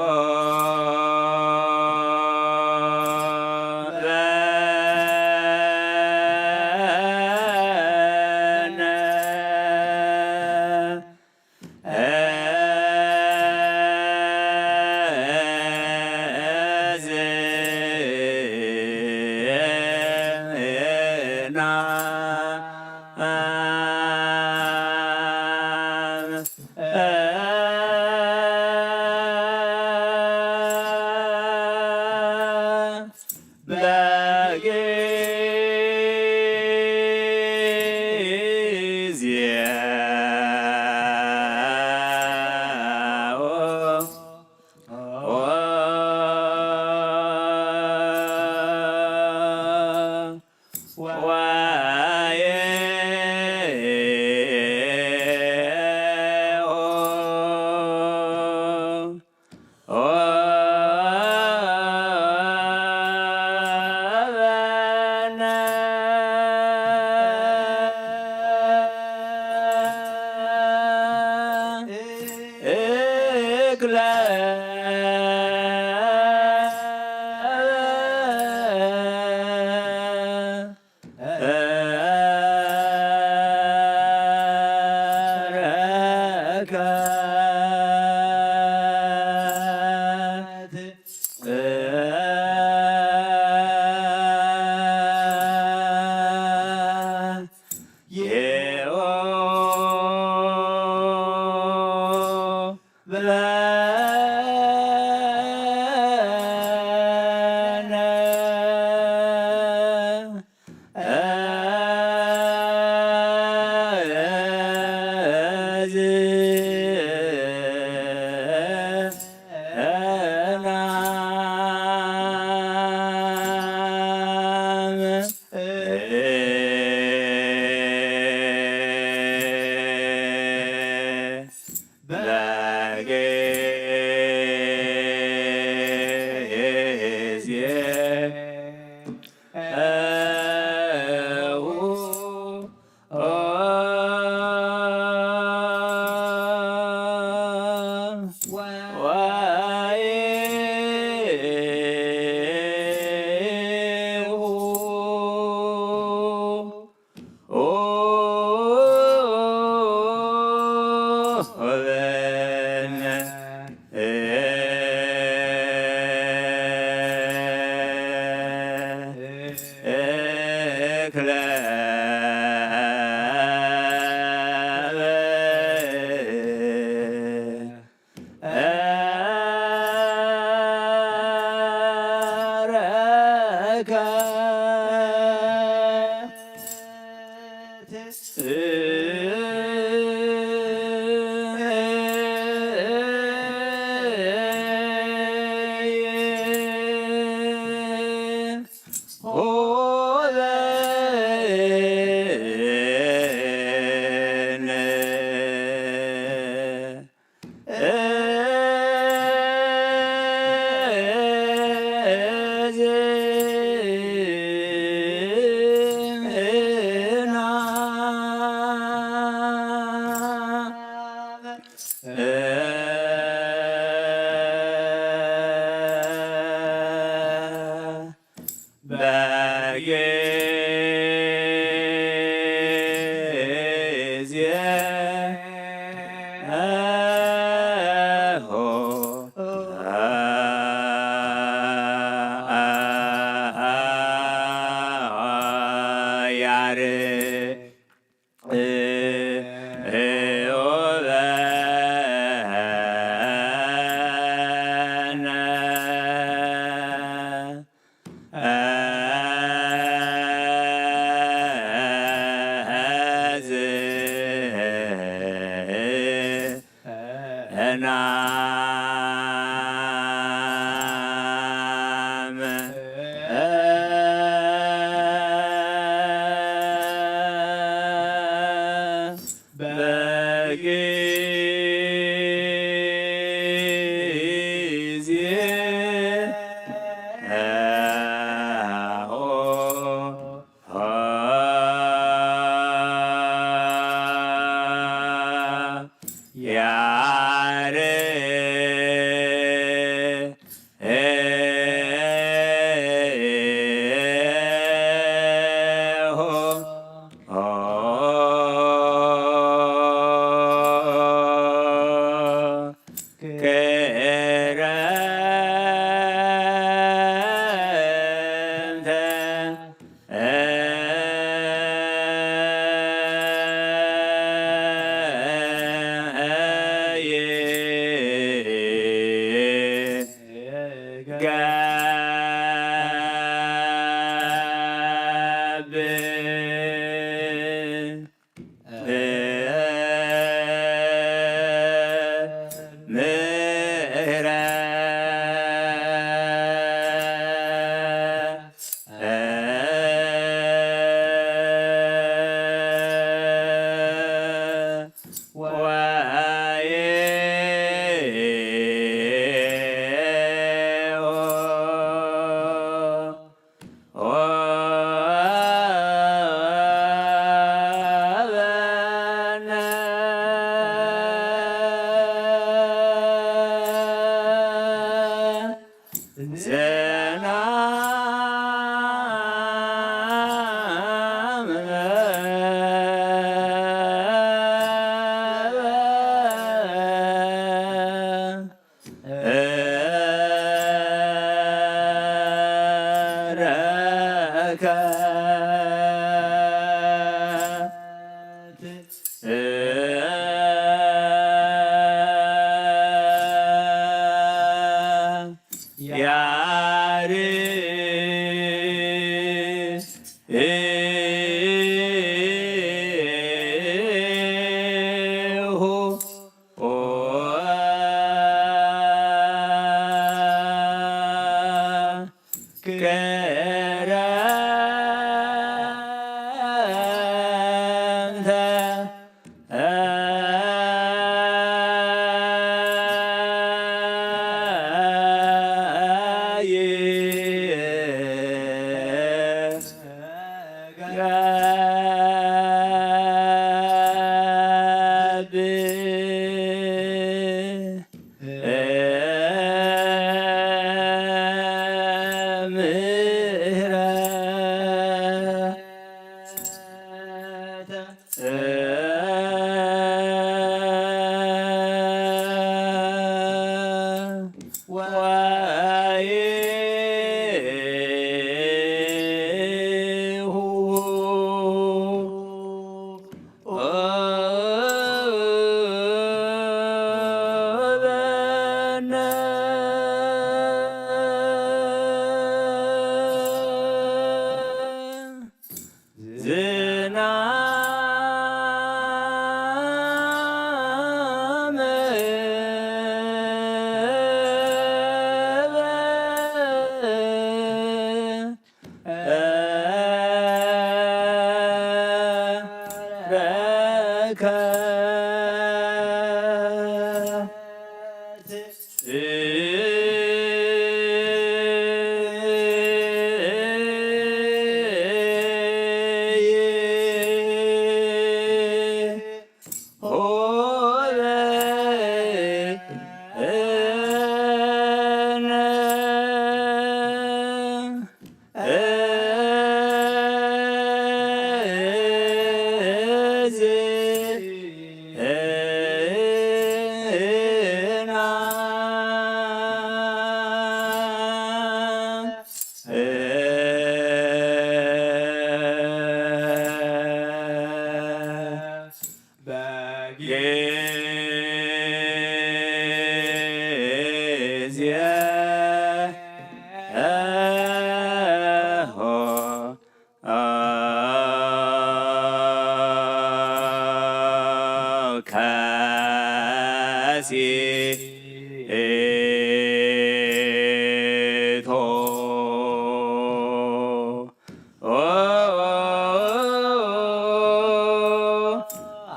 ሴቶ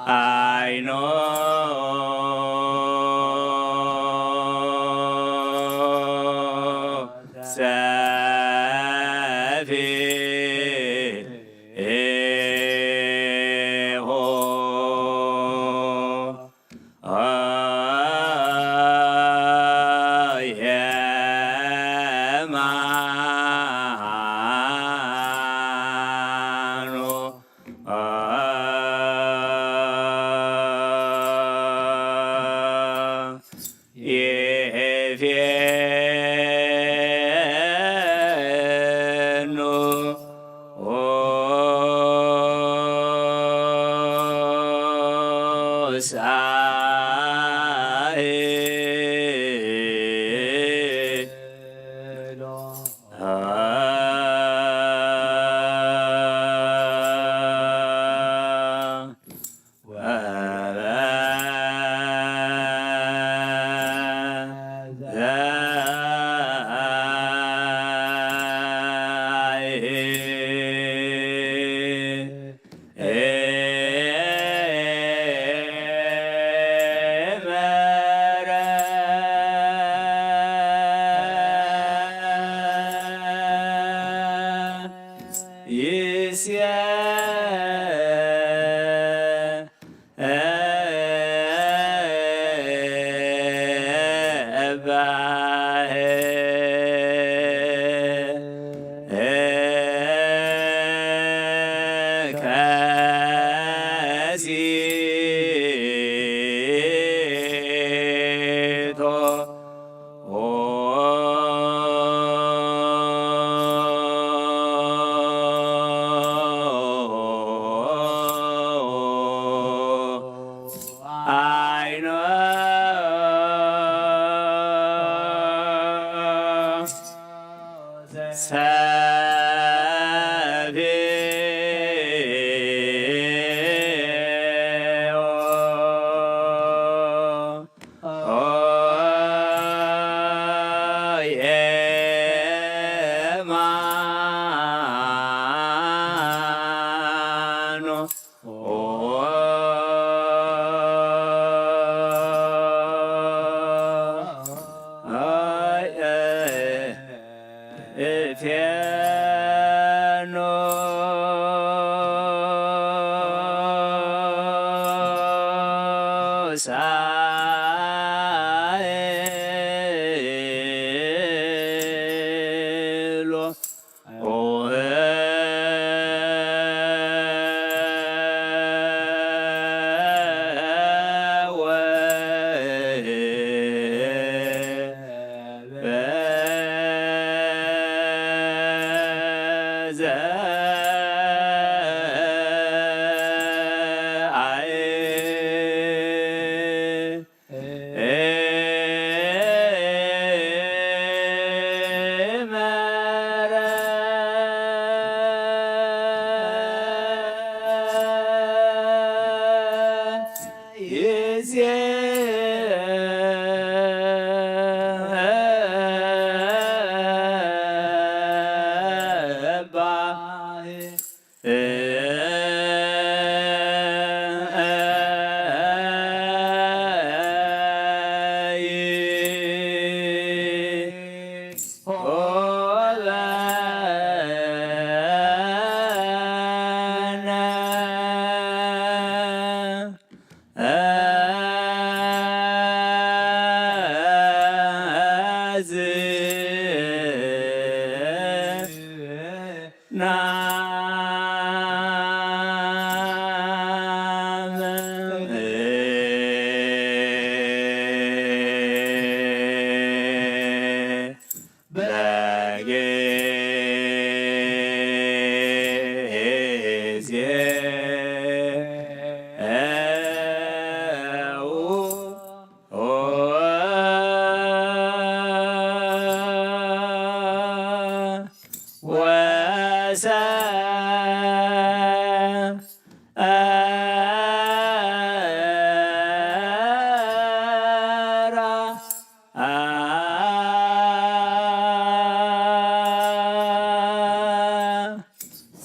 አይኖ ሰፊሆ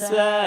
ሰንበት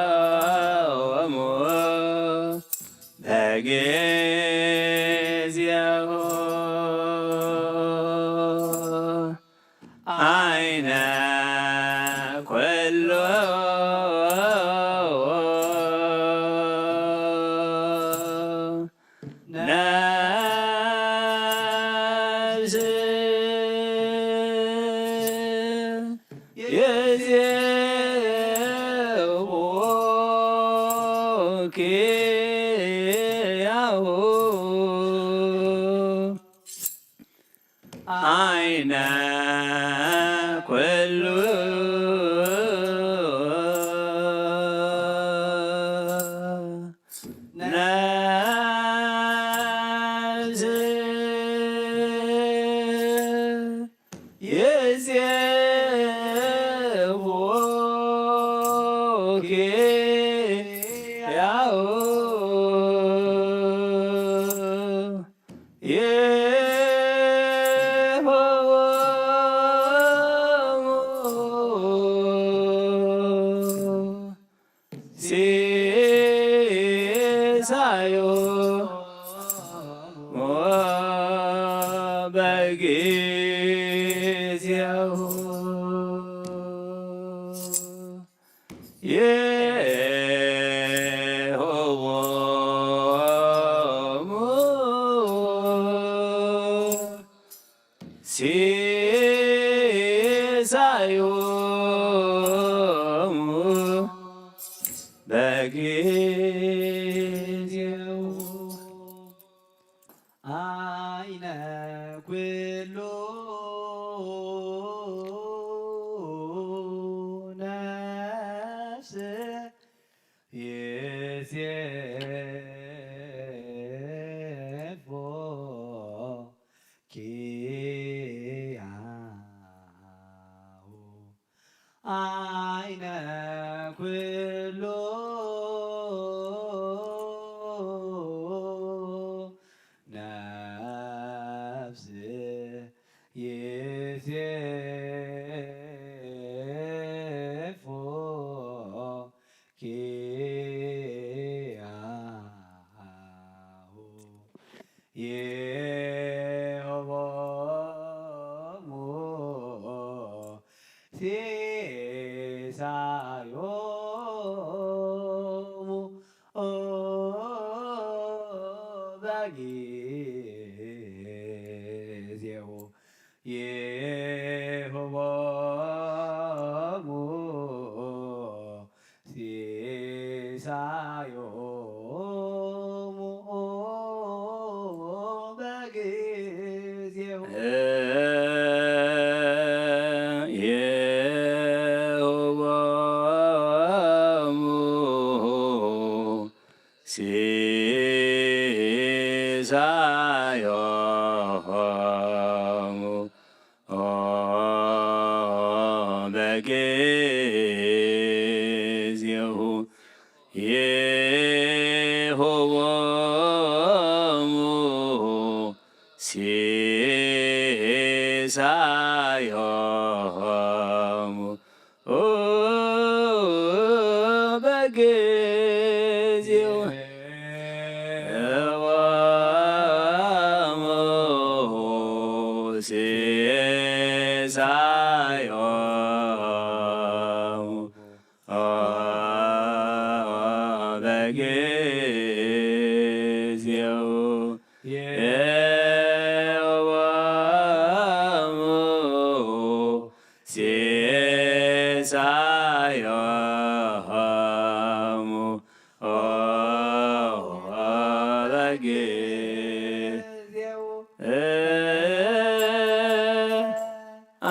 ሲሳዮሙ በጊዜሁ። አይነ ኩሉ ነፍስ ይዜቡ ኪያሁ። አይነ ኩሉ ነፍስ ይዜቡ ኪያሁ። ይሆሙ ሲሳዮሙ በጊዜሁ። ይሆሙ ሲሳዮሙ በጊዜሁ። አይነ ኩሉ ነፍስ ይዜቡ ኪያሁ። አይነ ኩሉ ነፍስ ይዜቡ ኪያሁ። ይሆሙ ሲሳዮሙ በጊዜሁ። ይሆሙ ሲሳዮሙ በጊዜሁ። ይሆሙ ሲሳዮሙ በጊዜሁ። ይሆሙ ሲሳዮሙ በጊዜሁ። ይሆሙ ሲሳዮሙ በጊዜሁ። ይሆሙ ሲሳዮሙ በጊዜሁ።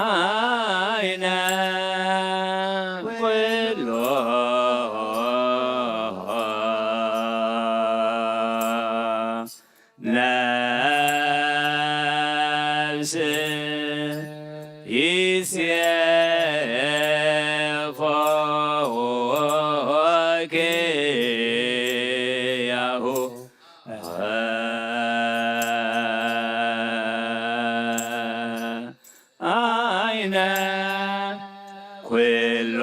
አይነ ኩሉ ነፍስ ይሴፎ ኪያሁ። አይነ ኩሉ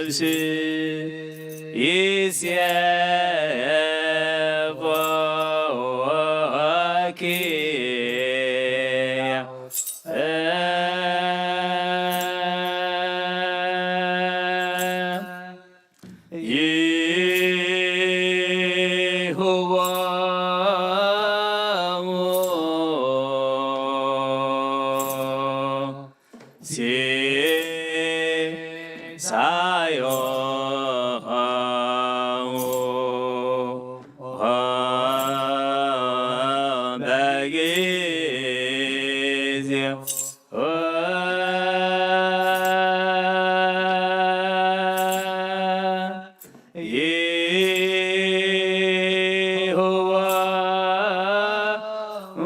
ነፍሲ ይሴፎኪ ይሁቦሙ ሲሳዮሙ በጊዜሁ ይሁቦሙ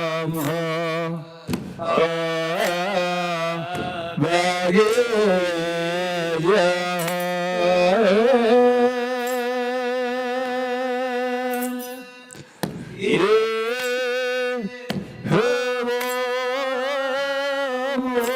ሲሳዮሙ በጊዜሁ ኩሉ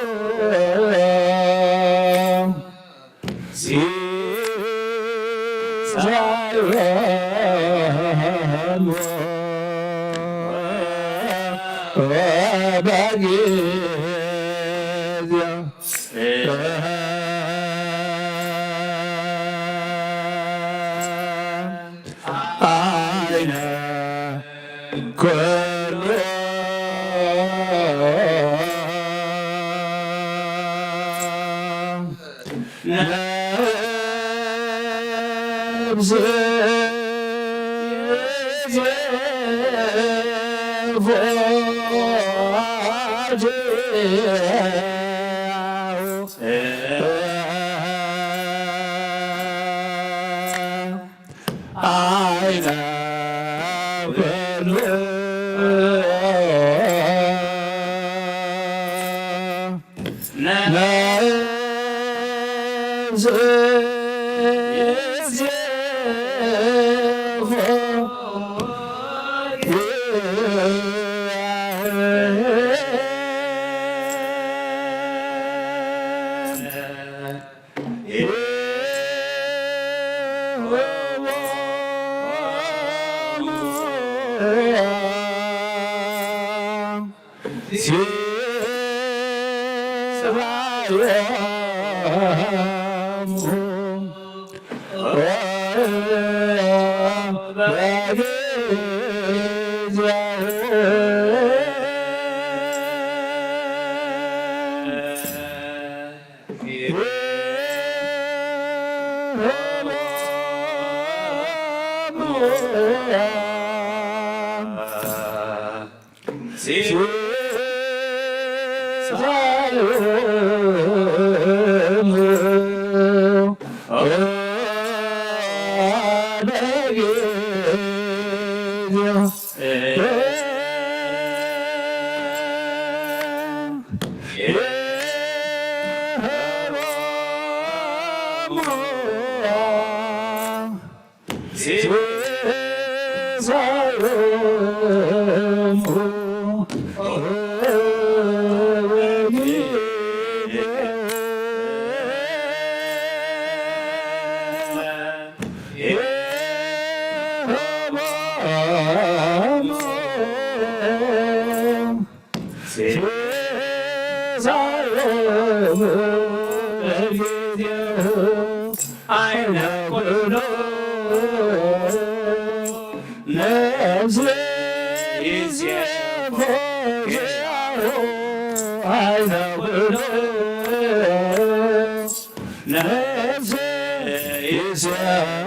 ነብስ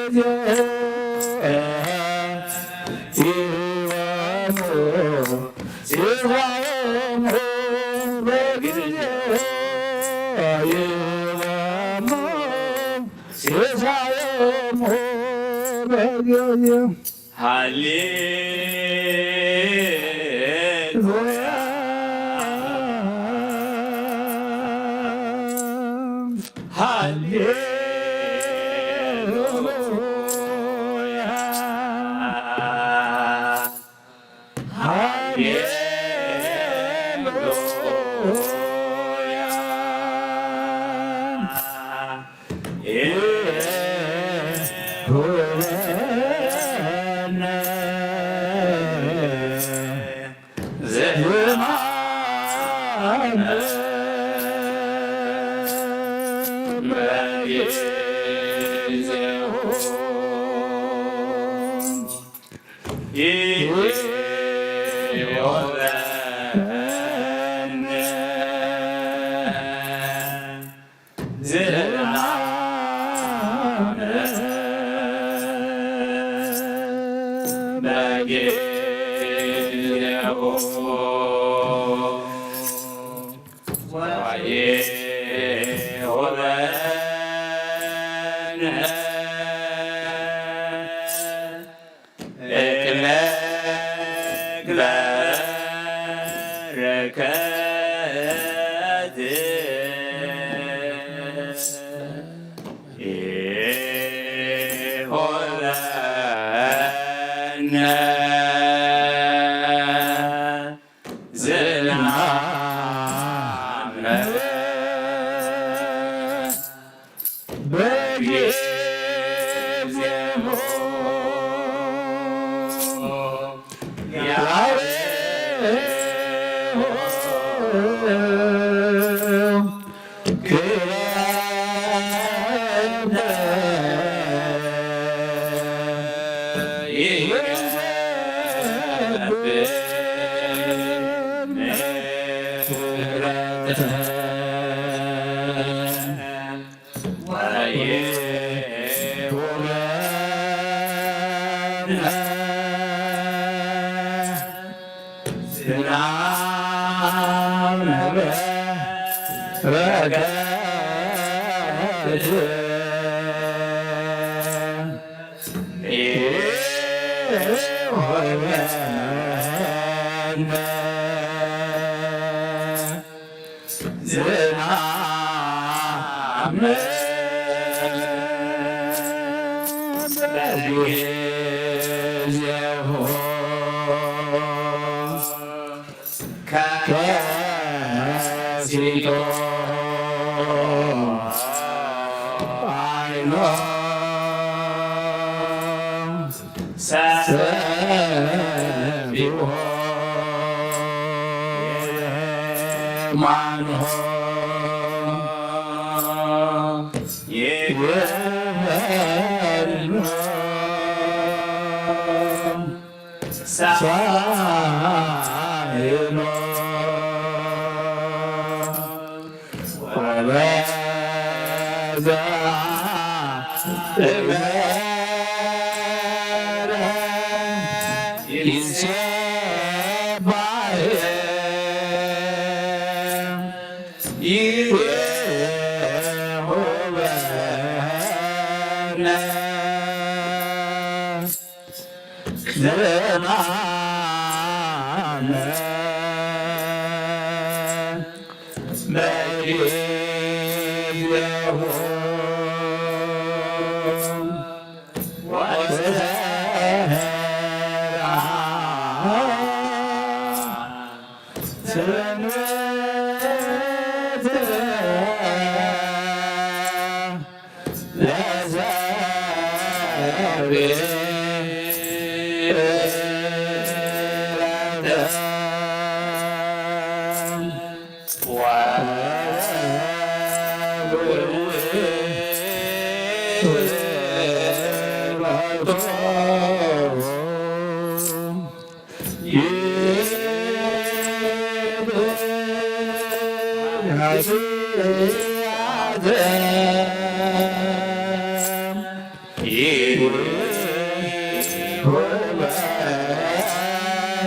ሃሌሉያ፣ ሃሌሉያ፣ ሃሌሉያ።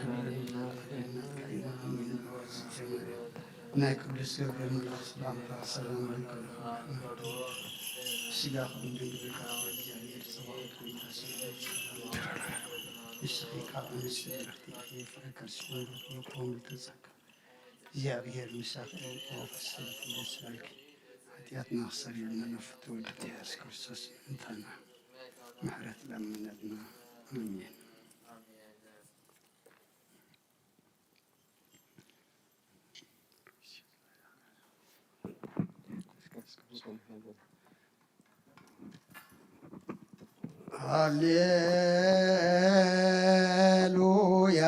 ከመይ ኢልና ንኽእል ናትካ ኢና። ኣሜን። ናይ ቅዱስ ገብርኤል መልኣኽ ሰላምታ ሰላም ይብለካ። ስጋኹም ድንግል ካብ እግዚኣብሔር ጸባኦት ኮይኑ ተሰሚዑ። ንስኺ ካብ ኣንስቲ ብርኽቲ ኢኺ፣ ፍረ ከርስኺ እውን በረኸት እዩ። ኦም ዝተጸጋ እግዚኣብሔር ምሳኺ እዩ። ኦ ፍስሕቲ ደስ ይበልኪ፣ ሓጢኣትና ክሰርየልና ናብ ፍትው ወዲ ኢየሱስ ክርስቶስ ምእንታና ምሕረት ለምነልና። ኣሜን። ሃሌሉያ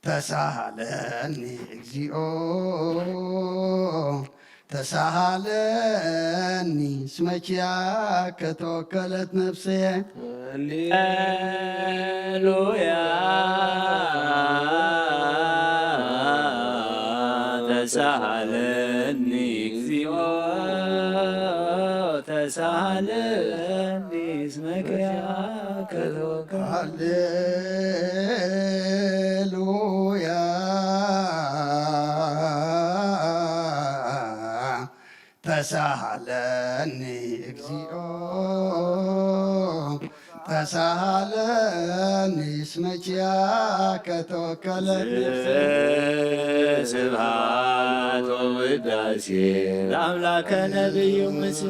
ተሳሃለኒ እግዚኦ ተሳሃለኒ እስመ ኪያከ ተወከለት ነፍስየ። ሃሌሉያ ተሳሃለኒ እግዚኦ ተሳሃለኒ እስመ ኪያከ ተወከለት። ሃሌሉያ ተሳሃለኒ እግዚኦ ተሳሃለኒ እስመ ኪያከ ተወከለት ነፍስየ። ስብሐት ወውዳሴ ለአምላከ ነቢዩ ሙሴ።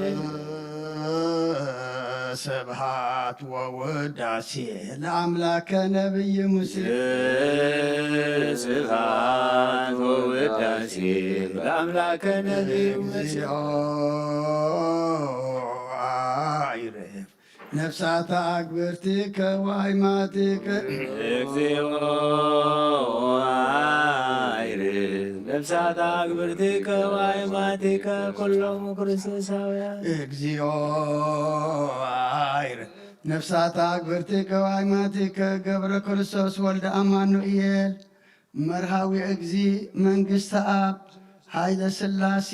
ስብሐት ወውዳሴ ለአምላከ ነቢዩ ሙሴ። ስብሐት ወውዳሴ ለአምላከ ነቢዩ ሙሴ። እግዚኦ አይርፍ ነፍሳት አግብርቲከ ወአይማቲከ። እግዚኦ አይርፍ ነፍሳት አግብርቲከ ወአይማቲከ ኩሎሙ ክርስቶሳውያን። እግዚኦ አይርፍ ነፍሳት አግብርቲከ ወአይማቲከ ገብረ ክርስቶስ ወልደ አማኑኤል መርሃዊ እግዚ መንግስተ አብ ኃይለ ሥላሴ።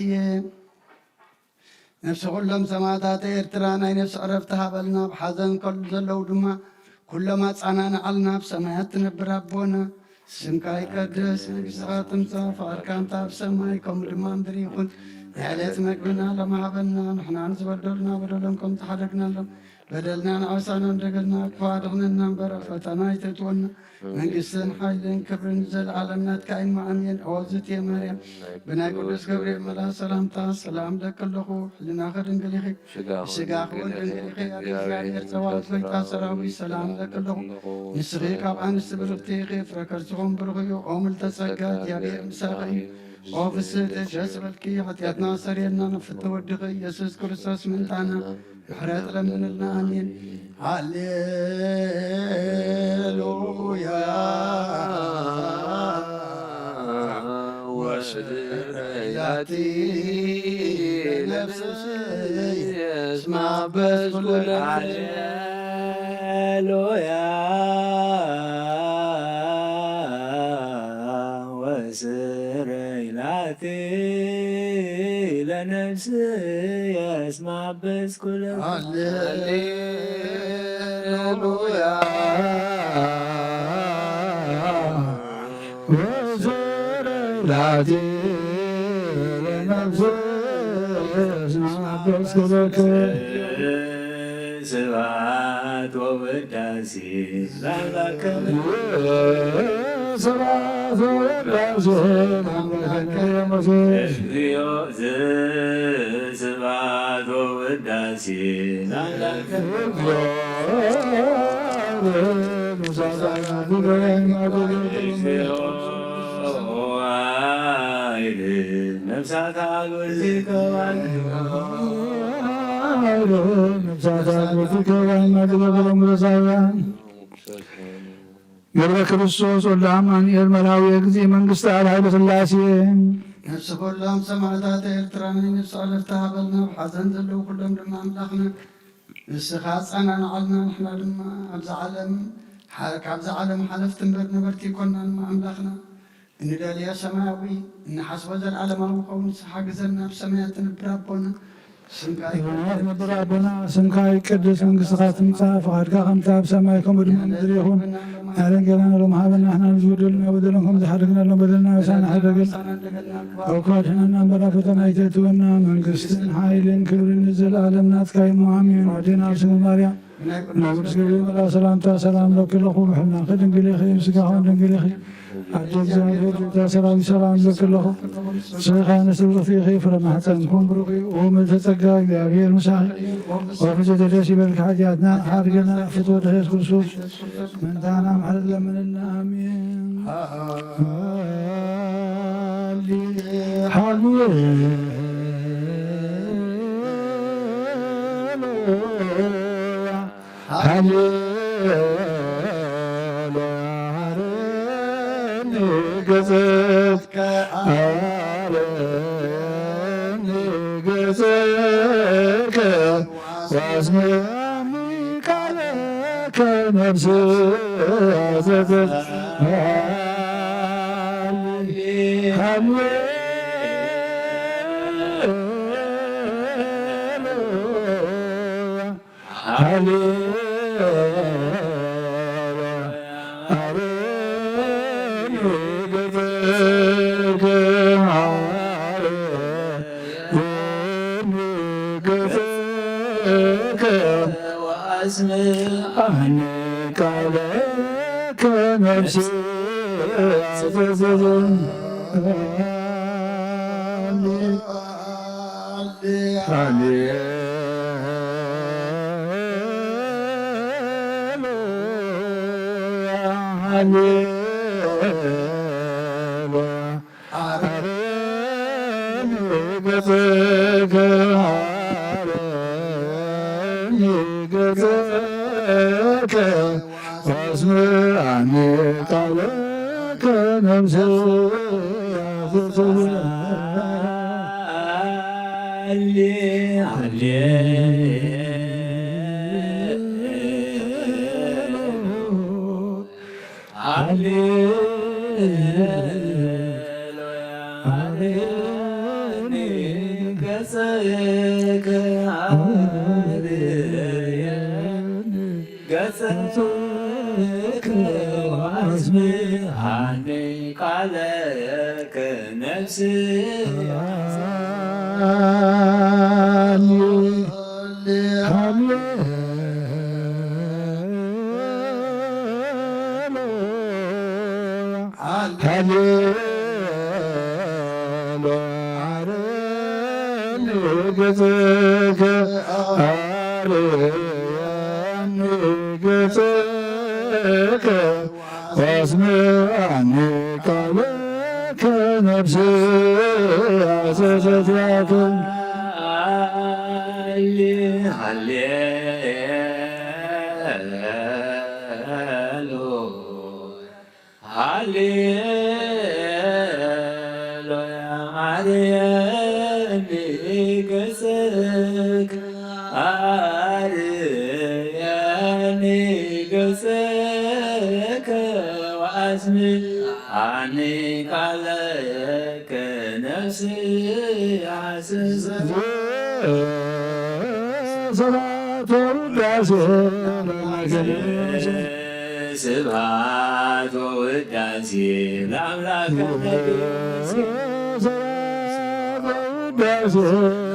ነፍሲ ኩሎም ሰማዕታት ኤርትራ ናይ ነፍሲ ዕረፍቲ ሃበልና። ኣብ ሓዘን ከሉ ዘለዉ ድማ ኩሎም ኣጻናንዓልና። ኣብ ሰማያት ትነብር ኣቦና ስምካ ይቀደስ፣ መንግስትኻ ትምጻእ፣ ፍቓድካ እንተ ኣብ ሰማይ ከምኡ ድማ ምድሪ ይኹን። ናይ ዕለት መግብና ሎሚ ሃበና፣ ንሕና ንዝበደሉና በደሎም ከም ዝሓደግናሎም በደልና ንዓሳና እንደገና እኳ ኣድሕነና እምበር ኣብ ፈተና ኣይተእትወና። መንግስትን ሓይልን ክብርን ንዘለዓለም ናትካ እዩ። ኣሜን። ኦ ዝትየ ማርያም፣ ብናይ ቅዱስ ገብርኤል መልኣክ ሰላምታ ሰላም እለኪ ኣለኹ። ሕልናኺ ድንግል ኢኺ፣ ብስጋኺ እውን ድንግል ኢኺ። ኣብ እግዚኣብሔር ጸባኦት ጎይታ ሰራዊት ሰላም እለኪ ኣለኹ። ንስኺ ካብ ኣንስቲ ብርኽቲ ኢኺ፣ ፍረ ከርስኹም ብሩኽ እዩ። ኦ ምልዕተ ጸጋ፣ እግዚኣብሔር ምሳኺ እዩ። ኦ ፍስሕቲ ደስ ይበልኪ፣ ሓጢኣትና ሰሪየልና፣ ንፍቶ ወድኺ ኢየሱስ ክርስቶስ ምእንታና ምሕረት ለምንልና። ኣሜን። ሃሌሉያ። ወስብሐት ለነፍስይ እስመ አበስኩ ለኪ። ሃሌሉያ። ወስረይ ላቲ ለነፍስየ እስመ አበስኩ ለኪ። ሃሌሉያ። ወስረይ ላቲ ለነፍስየ እስመ አበስኩ ለኪ። ስብሐት ወውዳሴ ለአምላከ። ስብሐት ወውዳሴ ለአምላከ። እግዚኦ ዘስብሐት ወውዳሴ ለአምላከ። እግዚኦ ኃይል ነፍሳት አግብርቲከ ኃይል ነፍሳት አግብርቲከ ገብረ ክርስቶስ ወልደ አማኑኤል መራዊ እግዚእ መንግስተ አብ ኃይለ ሥላሴ። ነፍሲ ኩሎም ሰማዕታት ኤርትራን ነፍሲ ዕረፍቲ ሃበልና፣ ኣብ ሓዘን ዘለዉ ኩሎም ድማ ኣምላኽና ንስኻ ኣጸናንዓልና። ንሕና ድማ ኣብዛ ዓለም ሓ-፣ ካብዛ ዓለም ሓለፍቲ እምበር ነበርቲ ኣይኮናን እሞ ኣምላኽና፣ እንደልዮ ሰማያዊ፣ እንሓስቦ ዘለዓለማዊ ክኸውን ንስኻ ግዘና። ኣብ ሰማያት ትነብር ኣቦና፣ ስምካ ይትንበር ኣቦና፣ ስምካ ይቀደስ፣ መንግስትኻ ትምጻእ፣ ፍቓድካ ከምቲ ኣብ ሰማይ ከምኡ ድማ ኣብ ምድሪ ይኹን። ሃበና ሎሚ፣ ሃበና ሎሚ ሃበና፣ ንሕና ንዝበደሉና በደሎም ከም ዝሓደግና ሎም በደልና ምሳና ሓደገን። ካብ ክፉ ኣድሕነና እምበር ኣብ ፈተና ኣይተእትወና፣ መንግስትን ሓይልን ክብርን ንዘለኣለም ናትካ እዩ። ኣሜን። ወዴና ስሙ ማርያም ናይ ቅዱስ ገብርኤል መልኣክ ሰላምታ ሰላም ለኪ ኣለኹ፣ ብሕልናኺ ድንግል ኢኺ፣ ብስጋኺ እውን ድንግል ኢኺ። ኣደ እግዚኣብሔር፣ ኣደ ሰራዊት ሰላም ለኪ ኣለኹ። ንስኺ ከኣ ንስብእቲ ኢኺ፣ ፍረ ማሕፀንኩም ብሩኽ እዩ። ኦ ምልዕተ ጸጋ፣ እግዚኣብሔር ምሳኺ። ኦ ፍጽሕቲ ደስ ይበልኪ፣ ሓጢኣትና ሓድገና፣ ፍትወ ድሕረት ክርስቶስ ምእንታና ምሕረት ለምንልና። ኣሜን። ሃሌ-፣ ሃሌሉያ። ሃሌሉያ። አረኒ ገጽከ፣ አረኒ ገጽከ፣ ወአስምዓኒ ቃለከ ነፍስየ አዘዘት። ሃሌ-፣ ሃሌሉያ። ሃሌሉያ። አረኒ ገጽከ፣ አረኒ ገጽከ፣ ወአስምዓኒ ቃለከ ነፍስየ አዘዘት። ሃሌሉያ፣ ሃሌሉያ። አረኒ ገጽከ፣ አረኒ ገጽከ፣ ወአስምዓኒ ቃለከ ነፍስየ አዘዘት። ሃሌ-፣ ሃሌ-፣ ሃሌሉያ። አረኒ ገጽከ፣ አረኒ ገጽከ፣ ወአስምዓኒ ቃለከ ነፍስየ። ሃሌሉያ። አረኒ ገጽከ፣ አረኒ ገጽከ፣ ወአስምዓኒ ቃለከ ከነብስ ኣሰሰትያትን ሃሌሉያ ሃሌሉያ። ኣርየኒ ገጽከ ኣርየኒ ገጽከ ወኣስምዓኒ ቃለከ ነፍሲ ሓስሰ። ስብሐት ወውዳሴ ለአምላክነ። ስብሐት ወውዳሴ ለአምላክነ። ስብሐት ወውዳሴ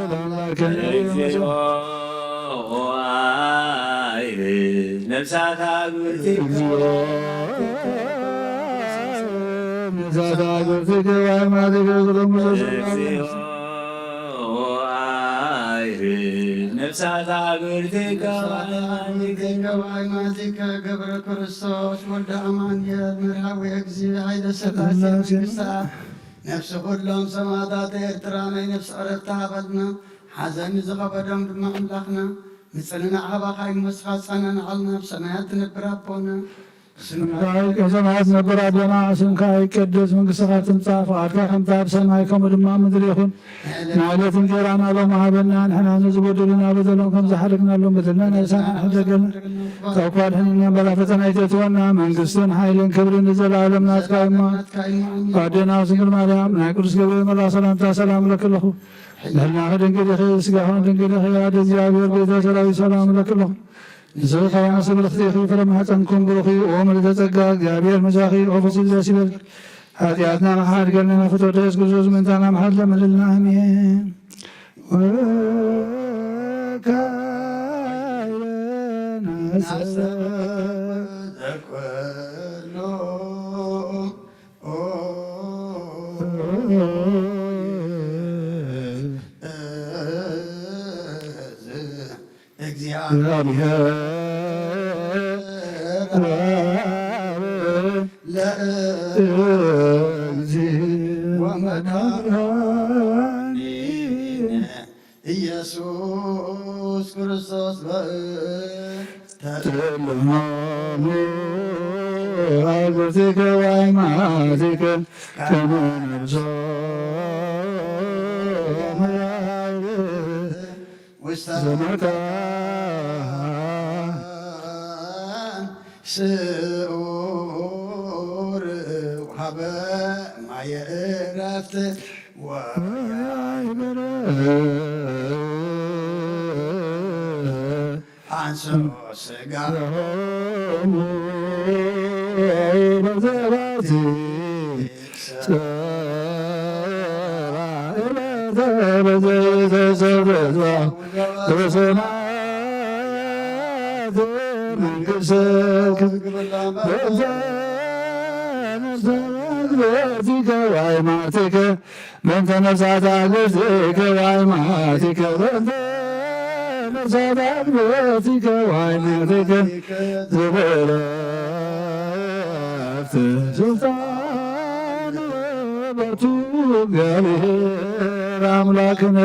ለአምላክነ። እግዚኦ ነፍሳት ሃገርቲ። እግዚኦ ነፍሳት ሃገርቲ። እግዚኦ ነፍሳት ሃገርቲ። ገብረ ክርስቶስ ወልደ ኣማኑኤል መርሃዊ እግዚእ ኃይለ ሥላሴ መንግስታ ነፍሲ ኩሎም ሰማዕታት ኤርትራ ናይ ነፍሲ ዕረፍቲ ሃበልና። ሓዘን ንዝኸበዶም ድማ ኣምላኽና ምጽንናዕ ሃባኻ እሞ ንስኻ ጸናንዓልና። ኣብ ሰማያት ትነብር ኣቦና ስምካ ይቀ-፣ ሰማያት ትነብር ኣቦና ስምካ ይቀደስ፣ መንግስትኻ ትምጻእ፣ ፍቓድካ ከምቲ ኣብ ሰማይ ከምኡ ድማ ኣብ ምድሪ ይኹን። ንዕለት እንጀራና ሎሚ ሃበና፣ ንሕና ንዝበደሉና በደሎም ከም ዝሓለግናሎም በደልና ንሕሰብ፣ ኣይተድሕረና ካብ ክፉእ ኣድሕነና እምበር፣ ናብ ፈተና ኣይተእትወና፣ መንግስትን ሓይልን ክብርን ንዘለኣለም ናትካ እሞ። ኣዴና ስንግል ማርያም፣ ናይ ቅዱስ ገብርኤል መልኣኽ ሰላምታ ሰላም እለኪ ኣለኹ። ንሕልናኺ ድንግል ኢኺ፣ ስጋኺ ድንግል ኢኺ፣ ኣደ እግዚኣብሔር ቤተ ሰራዊት ሰላም እለኪ ኣለኹ። ንስኺ ካብ ኣንስቲ ብርኽቲ ኢኺ፣ ፍረ ማሕፀንኩም ብሩኽ እዩ። ኦ ምልዕተ ጸጋ፣ እግዚኣብሔር ምሳኺ፣ ኦ ፍስሕቲ ደስ ይበልኪ። ሓጢኣትና ንሓድገልና ፍትወተ የሱስ ክርስቶስ ምእንታና መሓሪ ለምንልና። ኣሜን። ወካይበ ናሰ ዘኮሎ እግዚአብሔር ለእግዚእ ወመድኃኒነ ኢየሱስ ክርስቶስ በእንተ ጥልመኑ አግብርቲከ ወአይማቲከ ከመ ነብሶ ውስተ መካን ስዑር ወሀበ ማየ ዕረፍት ወያይብር አንሶ ስጋ በዘባቲ ሰባ ዕለተ በዘይተ ሰብረቷ በሰማያት መንግሥትከ በእንተ ነፍሰ መግበቲከ ወአይማቲከ በእንተ ነፍሳት አግብርቲከ ወአይማቲከ በእንተ ነፍሳት አግብርቲከ ወአይማቲከ ዘበለ ስልጣን በቱ እግዚአብሔር አምላክነ።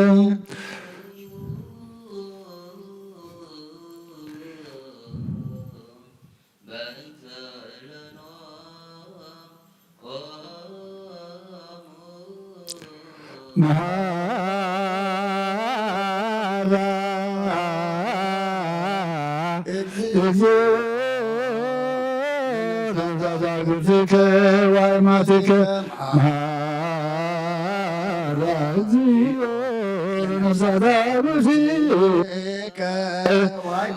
መሐራ እግዚኦ ለነፍሳት አግብርቲከ ወአይማቲከ መሐራ እግዚኦ ለነፍሳት አግብርቲከ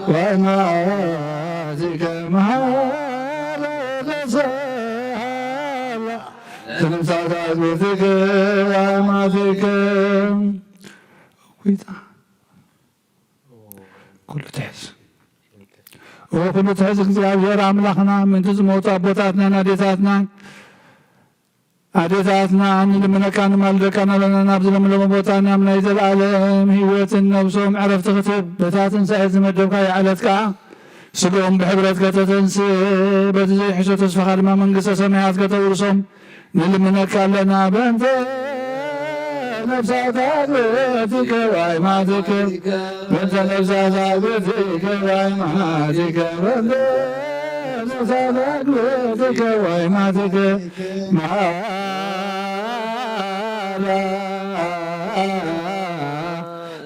ወአይማቲከ መሐራ ተሳላ ለነፍሳት አግብርቲከ ወአይማቲከ። ጒይታ ኩሉ ትሕዝ። ኦ ኩሉ ትሕዝ እግዚኣብሔር ኣምላኽና፣ ምእንቲ ዝሞቱ ኣቦታትናን ኣዴታትናን፣ ኣዴታትና ንልምነካ ንማልደካ ኣለና። ናብ ዝለምለመ ቦታ ናብ ናይ ዘለኣለም ህይወትን ነብሶም ዕረፍቲ ክትህብ፣ በታ ትንሳኤ ዝመደብካዮ ዕለት ከኣ ስግኦም ብሕብረት ከተተንስእ፣ በቲ ዘይሕሾ ተስፋኻ ድማ መንግስተ ሰማያት ከተውርሶም ንልምነካ ኣለና በእንተ ነፍሳት ኣግብእቲከ ወኣይማቲከ፣ በእንተ ነፍሳት ኣግብእቲከ ወኣይማቲከ፣ በእንተ ነፍሳት ኣግብእቲከ ወኣይማቲከ፣ መሃራ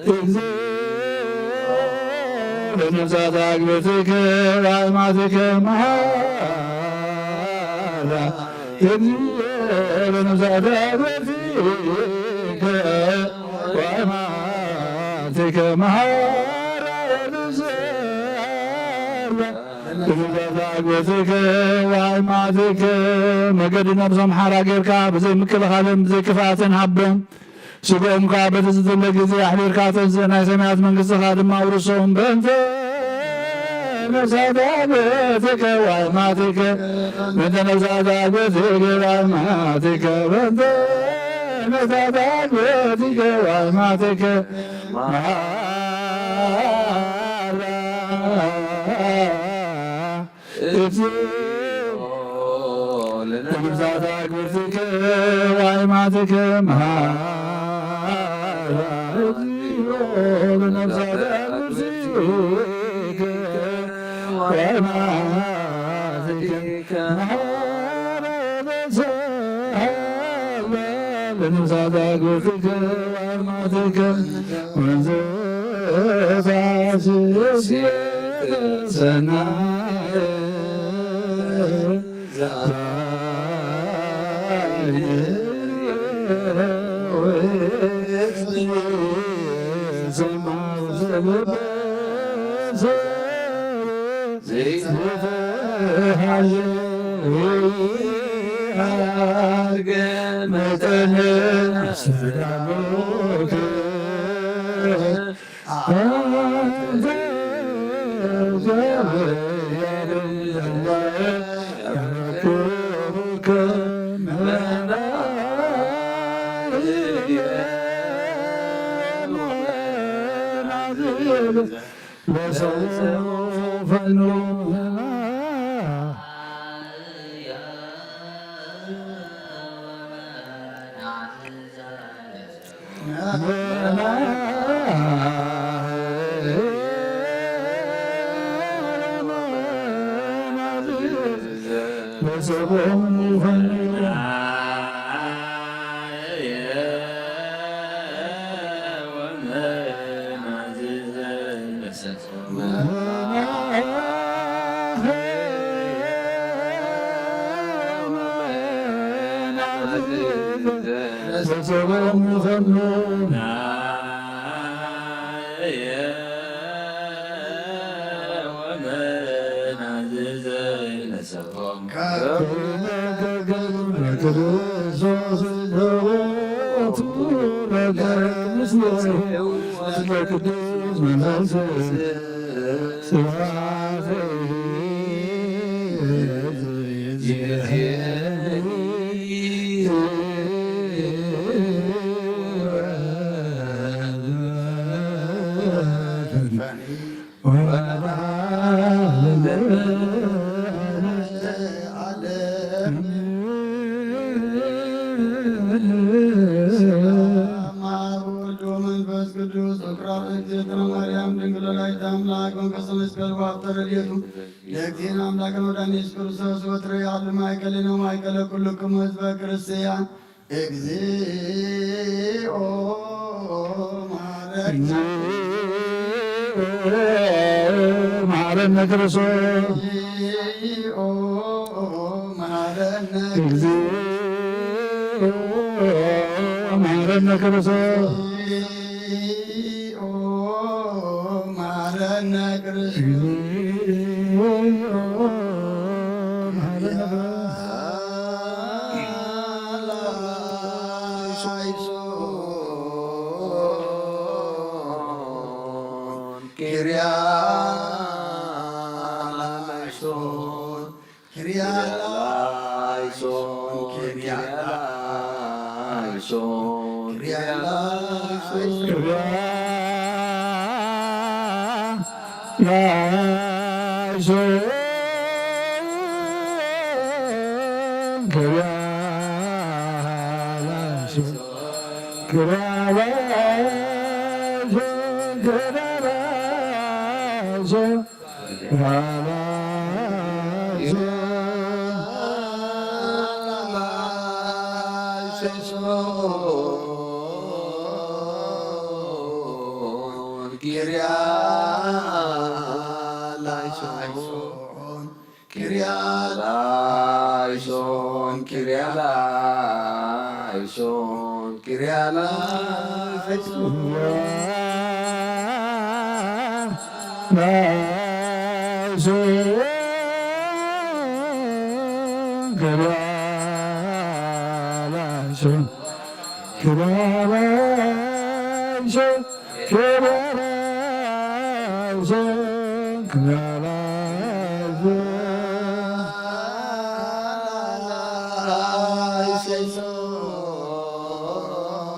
እግዚኦ ለነፍሳት ኣግብእቲከ ወኣይማቲከ፣ መሃራ እግዚኦ ለነፍሳት ኣግብእቲከ ወኣይማቲከ፣ መሃራ ለነፍሳት ኣግብእቲከ ወኣይማቲከ። መገዲ ነብሶም ሓራ ጌርካ ብዘይ ምክልኻልን ብዘይ ክፍኣትን ሃቦም። ስግኦም ከኣ በቲ ዝድለ ግዜ ኣሕዲርካ ተንስእ፣ ናይ ሰማያት መንግስትኻ ድማ ኣውርሶም። በእንተ ነፍሳት ኣግብእቲከ ወኣይማቲከ፣ በእንተ ነፍሳት ኣግብእቲከ ወኣይማቲከ፣ በእንተ ነፍሳት ኣግብእቲከ ወኣይማቲከ፣ መሃራ እግዚኦ ለነፍሳት ኣግብእቲከ ወኣይማቲከ፣ መሃራ እግዚኦ ለነፍሳት ኣግብእቲከ ወኣይማቲከ፣ መሃራ ለነፍሳት ኣግብእቲከ ወኣይማቲከ፣ ወንዘ መጠን ወወልድ ወመንፈስ ቅዱስ። ወቅራብ እግዝእትነ ማርያም ድንግል ወላዲተ አምላክ መንፈስ መስቀል ወሀብተ ረድኤቱ ለእግዚእነ አምላክነ ወመድኃኒነ ኢየሱስ ክርስቶስ ወትረ ያሉ ማእከለ ነው ማእከለ ኩልክሙ ህዝበ ክርስቲያን። እግዚኦ መሐረነ። እግዚኦ መሐረነ ክርስቶስ። እግዚኦ መሐረነ። እግዚኦ መሐረነ ክርስቶስ። እግዚኦ መሐረነ ክርስቶስ። እግዚኦ መሐረነ ክርስቶስ። ኪርያ ላይሶን፣ ኪርያ ላይሶን፣ ኪርያ ላይሶን፣ ኪርያ ላይሶን፣ ኪርያ ላይሶን፣ ኪርያ ኪርያላይሶን፣ ኪርያላይሶን፣ ኪርያላይሶን፣ ኪርያላይሶን። ኪርያላይሶን፣ ኪርያላይሶን፣ ኪርያላይሶን፣ ኪርያላይሶን፣ ኪርያላይሶን፣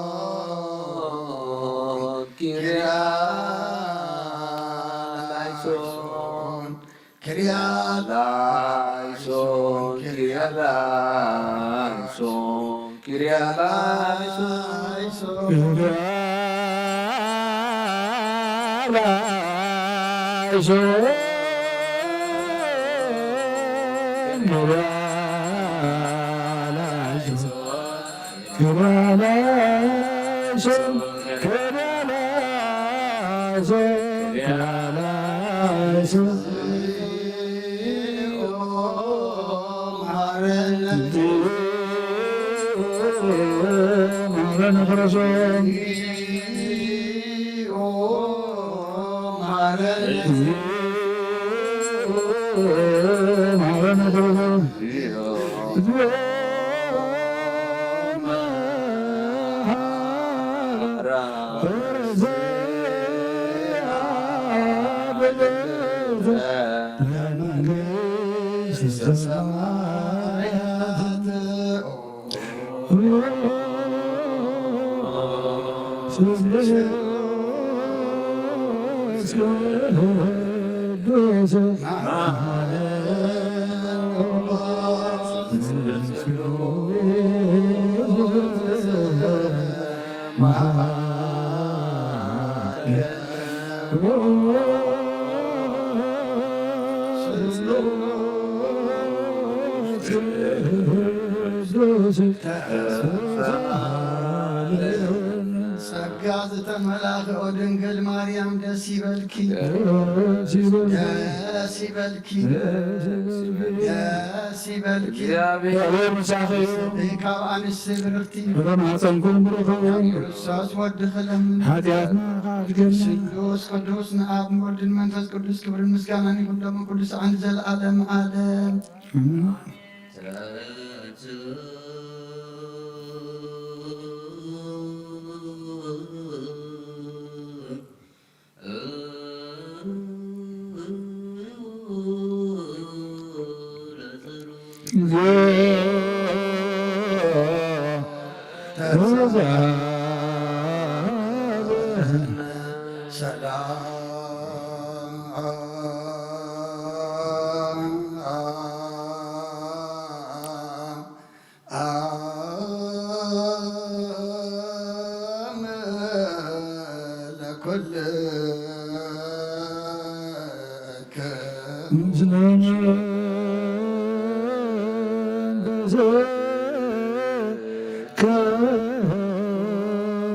ኪርያላይሶን፣ ኪርያላይሶን፣ ኪርያላይሶን፣ ኪርያላይሶን። መሐረነ ክርስቶስ። መሐረነ ክርስቶስ። ጸጋ ዝተመላኽኦ ድንግል ማርያም ደስ ይበልኪ፣ ደስ ይበልኪ፣ ደስ ይበልኪ። ደስ ይበልኪ። እግዚኣብሔር ምሳኺ እዩ። ካብ ኣንስቲ ብርኽቲ። ፍረ ማሕፀንኩም ብሩኽ እዩ። ክርስቶስ ወድኺ ለምን። ሓጢኣትና ከሓድገልና። ስሉስ ቅዱስ ንኣብ ወልድን መንፈስ ቅዱስ ክብርን ምስጋናን ይኹን ሎምን ቅዱስ ዓንዲ ዘለዓለም ዓለም።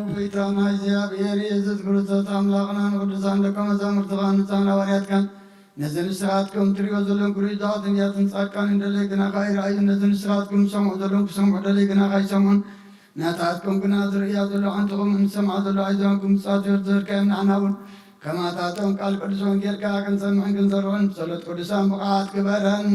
ጎይታና እግዚኣብሔር የሱስ ክርስቶስ ኣምላኽና ንቅዱሳን ደቀ መዛሙርትኻን ንጻን ሃዋርያትካን ነዚ ንስኻትኩም ትሪኦ ዘለኹም ግሩይ ዳዊትን ነቢያትን ጻድቃንን ደለይ ግናኻ ይረኣዩ። ነዚ ንስኻትኩም ትሰምዑ ዘለኹም ክሰምዑ ደለይ ግናኻ ኣይሰምዑን። ናታትኩም ግና ዝርእያ ዘሎ ዓንትኹም እንሰምዓ ዘሎ ኣይዞንኩም ብጻት ዘርካዮም ንዓና እውን ከማታቶም ቃል ቅዱስ ወንጌል ከኣ ክንሰምዕን ክንሰርዑን ብጸሎት ቅዱሳን ብቕዓት ግበረን።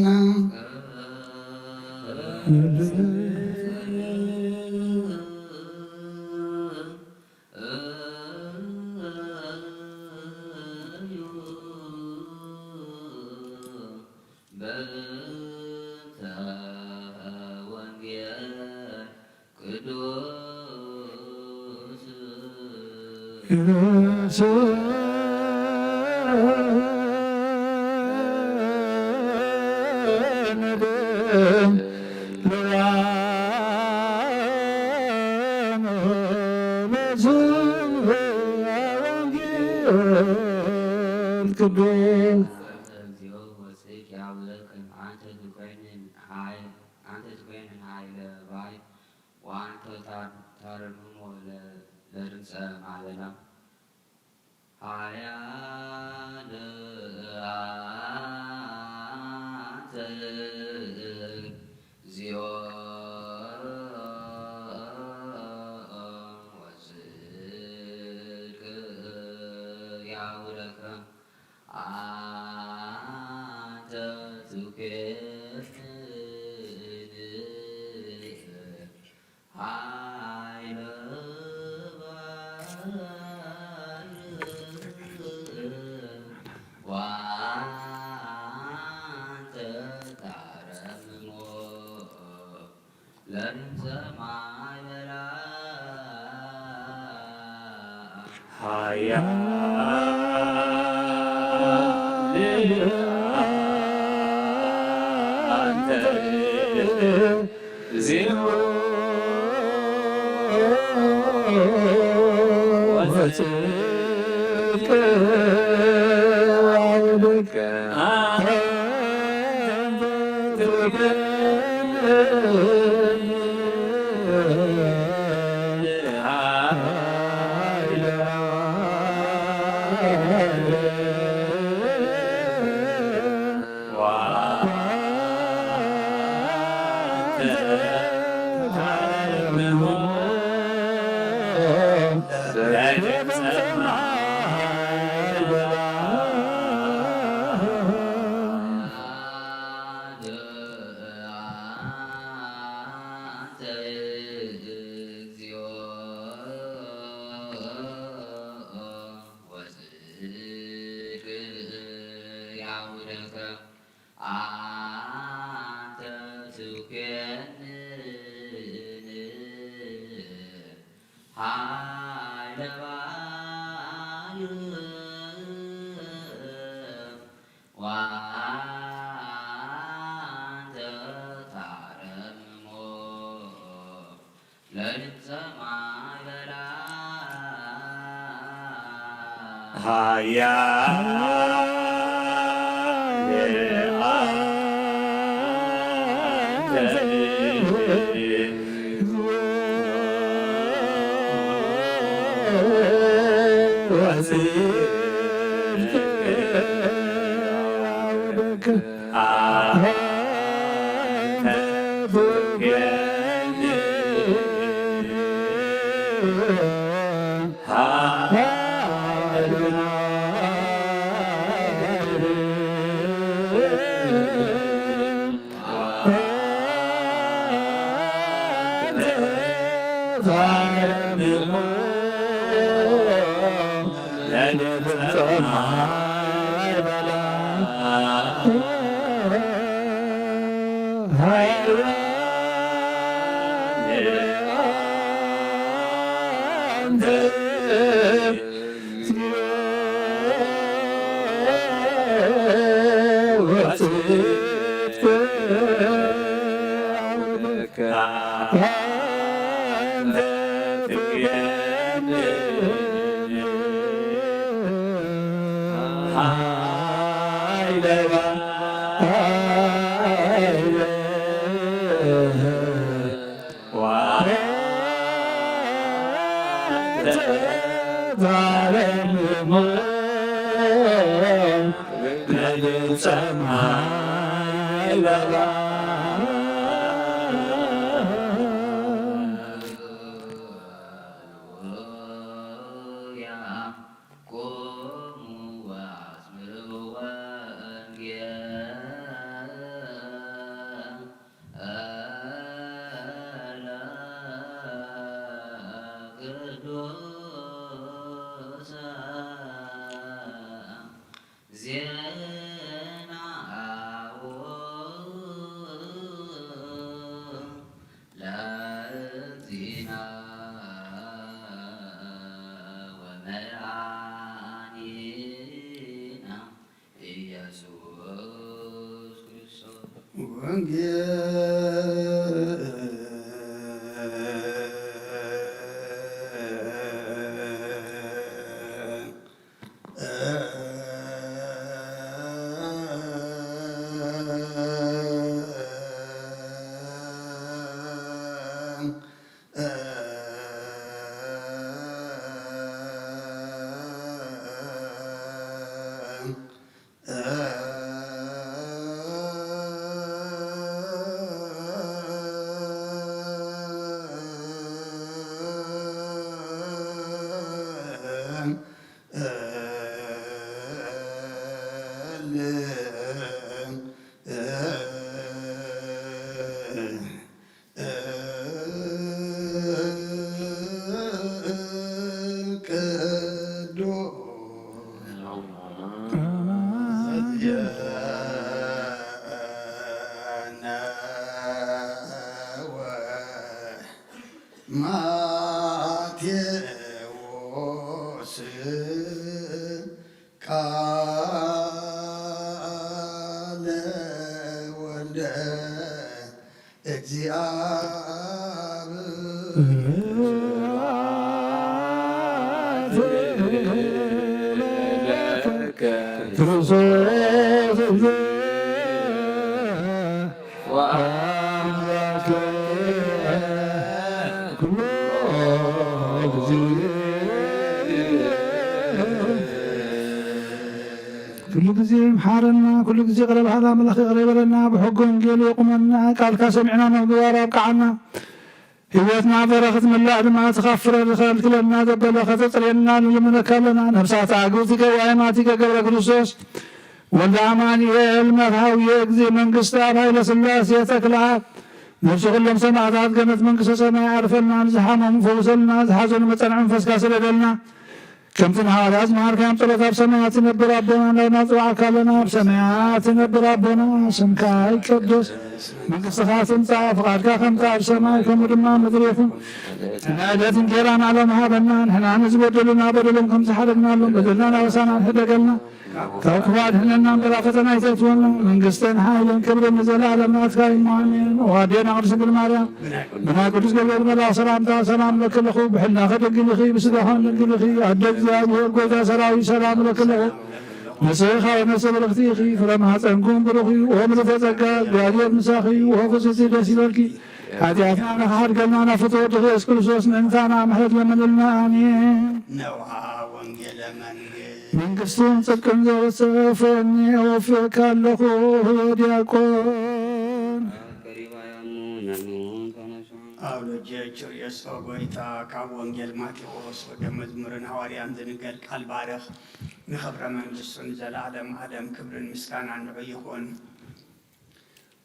ክብር እግዚኦ ወጽድቅ ያውለከ አንተ ትኮንን ኃይል አንተ ትኮንን ኃይለ ባይ ወአንተ ታርምሞ ለድምፀ ማዕበላ ኃያል አንተ እግዚኦ ወጽድቅ ያውለከ አንተ ትኮንን ኃይለ ባሕር ወአንተ ታረምሞ ለሰማይ መላእክት። ኃያል አንተ እግዚኦ ወጽድቅ ያውለከ አንተ ትኮንን ኃይለ ወጽድቅ ያውደከ አንተ ትኮንን ኃይለ ባሕር ወአንተ ታረምሞ ለድምፀ ማዕበላ። ኃያል አንተ ወጽድቅ ያውደከ አንተ ትኮንን ኃይለ ባሕር ወአንተ ታረምሞ ለድምፀ ማዕበላ። ኃያል አንተ ወጽድቅ ያውደከ አንተ ትኮንን ኃይለ ባሕር ወአንተ ታረምሞ ለድምፀ ማዕበላ። ቁሙ ወአስምዑ ወንጌል ዜናሁ ለእግዚእነ ወመድኃኒነ ኢየሱስ ክርስቶስ። ወንጌል ማቴዎስ ቃለ ወልደ ኩሉ ግዜ ምሓረና፣ ኩሉ ግዜ ቅረ ባህላ ኣምላኽ ይቕረ ይበለና፣ ብሕጊ ወንጌል የቁመና፣ ቃልካ ሰሚዕና ንምግባር ኣብቅዓና። ህይወትና በረኽት ምላእ ድማ ትኻፍረ ዝኸልክለና ዘበለ ከተጽርየና ንልምነካ ኣለና። ነፍሳት ኣግብቲ ገዋይማቲ ገብረ ክርስቶስ ወልደ ኣማኑኤል መርሃዊ የእግዚ መንግስቲ ኣብ ኃይለ ሥላሴ ተክለኣብ ነፍሲ ኩሎም ሰማዕታት ገነት መንግስተ ሰማይ ኣርፈልና፣ ንዝሓመሙ ፈውሰልና፣ ዝሓዘኑ መጸንዒ መንፈስካ ስደደልና። ከምቲ ንሃዋርያት ዝመሃርካዮም ጸሎት ኣብ ሰማያት ትነብር ኣቦና እንዳናጽዋዕካ ኣለና። ኣብ ሰማያት ትነብር ኣቦና ስምካ ይቀደስ፣ መንግስትኻ ትምጻእ፣ ፍቓድካ ከምቲ ኣብ ሰማይ ከምኡ ድማ ምድሪ ይኹን። ናይ ዕለት እንጀራና ሎም ሃበና፣ ንሕና ንዝበደሉና በደሎም ከም ዝሓለግናሎም በደልና ናበሳና ንሕደገልና፣ ካብ ክፉእ ኣድሕነና እምበር ኣብ ፈተና ኣይተእትወና። መንግስትን ሓይልን ክብርን ንዘለኣለም ናትካ እዩ። ኣሜን። ኦ ኣዴና ቅድስት ድንግል ማርያም፣ ብናይ ቅዱስ ገብርኤል መልኣክ ሰላምታ ሰላም እለኪ ኣለኹ። ብሕልናኺ ድንግል ኢኺ፣ ብስጋኺ እውን ድንግል ኢኺ። ኣደ እግዚኣብሔር፣ ጎይታ ሰራዊት፣ ሰላም እለኪ ኣለኹ። ንስኺ ከኣ ነፍሰ ብርኽቲ ኢኺ፣ ፍረ ማህፀንኩም ብሩኽ እዩ። ኦ ምልዕተ ጸጋ፣ እግዚኣብሔር ምሳኺ እዩ። ኦ ፍስሕቲ ደስ ይበልኪ፣ ሓጢኣትና ንኽሓድገልና ናብ ፍትወ ወድኺ የሱስ ክርስቶስ ምእንታና ምሕረት ለምንልና። ኣሜን። ነዋ ወንጌለ መንግስት። መንግስትን ጽድቅን ዘወሰፈኒ ወፍየካ ኣለኹ። ዲያቆን። አውሎጀ ችርየሶ ጎይታ ካብ ወንጌል ማቴዎስ ወደ መዝሙርን ሃዋርያን ዝንገር ቃል ባርኽ። ንኽብረ መንግስቱ ንዘለዓለም ዓለም ክብርን ምስጋናን ንዑ ይኹን።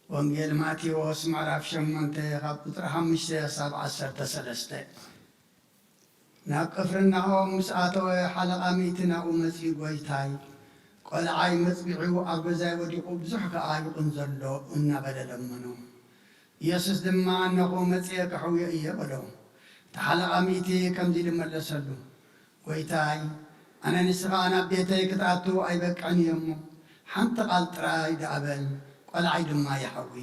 ወንጌል ማቴዎስ ምዕራፍ ሸሞንተ ካብ ቁጽሪ ሓሙሽተ ክሳብ ዓሰርተ ሰለስተ። ናብ ቅፍርናሆም ምስ ኣተወ ሓለቓ ሚእቲ ናብኡ መጺኡ፣ ጎይታይ፣ ቆልዓይ መጽግዒኡ ኣብ ገዛይ ወዲቑ ብዙሕ ከኣ ይቑንዘሎ እናበለ ለመኖ። ኢየሱስ ድማ፣ እነሆ መጺኤ ከሕውዮ እየ በሎ። እቲ ሓለቓ ሚእቲ ከምዚ ኢሉ መለሰሉ፣ ጎይታይ፣ ኣነ ንስኻ ናብ ቤተይ ክትኣቱ ኣይበቅዕን እየ እሞ፣ ሓንቲ ቓል ጥራይ ደኣ በል፣ ቆልዓይ ድማ ይሓዊ።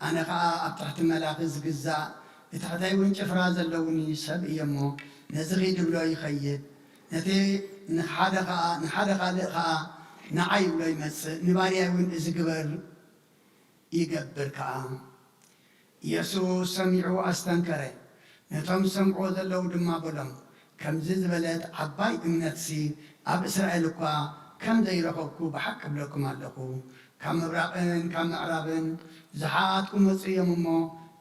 ኣነ ኸኣ ኣብ ትሕቲ መላኺ ዝግዛእ፣ ብትሕተይ እውን ጭፍራ ዘለውኒ ሰብ እየ እሞ፣ ነዚ ኺድ እብሎ ይኸይድ። ነቲ ንሓደ ኸኣ፣ ንሓደ ካልእ ኸኣ ንዓይ ይብሎ ይመጽእ፣ ንባርያይ እውን እዚ ግበር ይገብር ከኣ። ኢየሱስ ሰሚዑ ኣስተንከረ። ነቶም ዝሰምዕዎ ዘለዉ ድማ በሎም፣ ከምዚ ዝበለት ዓባይ እምነትሲ ኣብ እስራኤል እኳ ከም ዘይረኸብኩ ብሓቂ እብለኩም ኣለኹ። ካብ ምብራቕን ካብ ምዕራብን ብዙሓት ክመጹ እዮም እሞ፣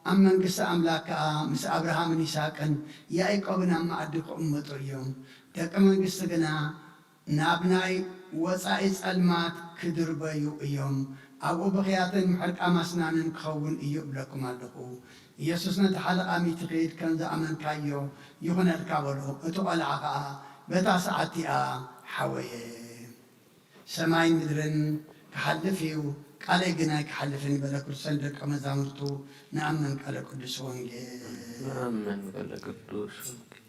ኣብ መንግስቲ ኣምላኽ ከኣ ምስ ኣብርሃምን ይስሐቅን ያዕቆብን ኣብ መኣዲ ክቕመጡ እዮም። ደቂ መንግስቲ ግና ናብ ናይ ወጻኢ ጸልማት ክድርበዩ እዮም። ኣብኡ ብኽያትን ምሕርቃም ኣስናንን ክኸውን እዩ እብለኩም ኣለኹ። ኢየሱስ ነቲ ሓለቓ ሚእቲ ኺድ ከም ዝኣመንካዮ ይኹነልካ በሎ። እቲ ቖልዓ ኸኣ በታ ሰዓት እቲኣ ሓወየ። ሰማይን ምድርን ክሓልፍ እዩ፣ ቃለይ ግን ኣይክሓልፍን በለ። ክርስቶስ ንደቀ መዛሙርቱ ንኣምን ቃለ ቅዱስ ወንጌል። ንኣምን ቃለ ቅዱስ ወንጌል።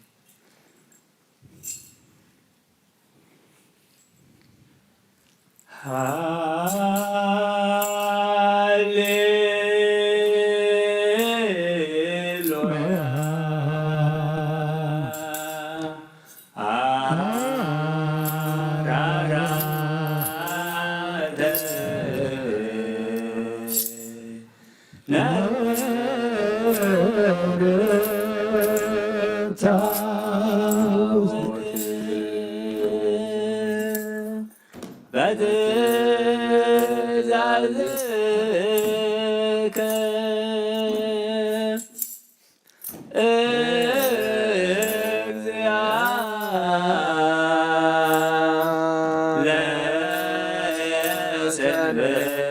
ሃሌሉያ። በትእዛዝከ እግዚአ ለሰንበት።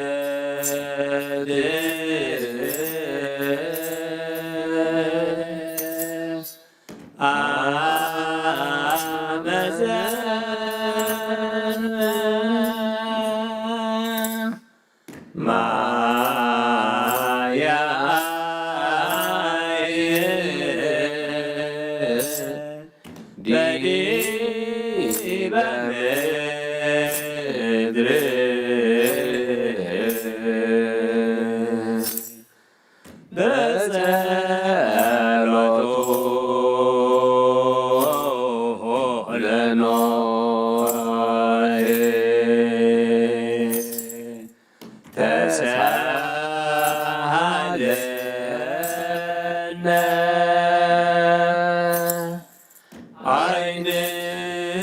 እነ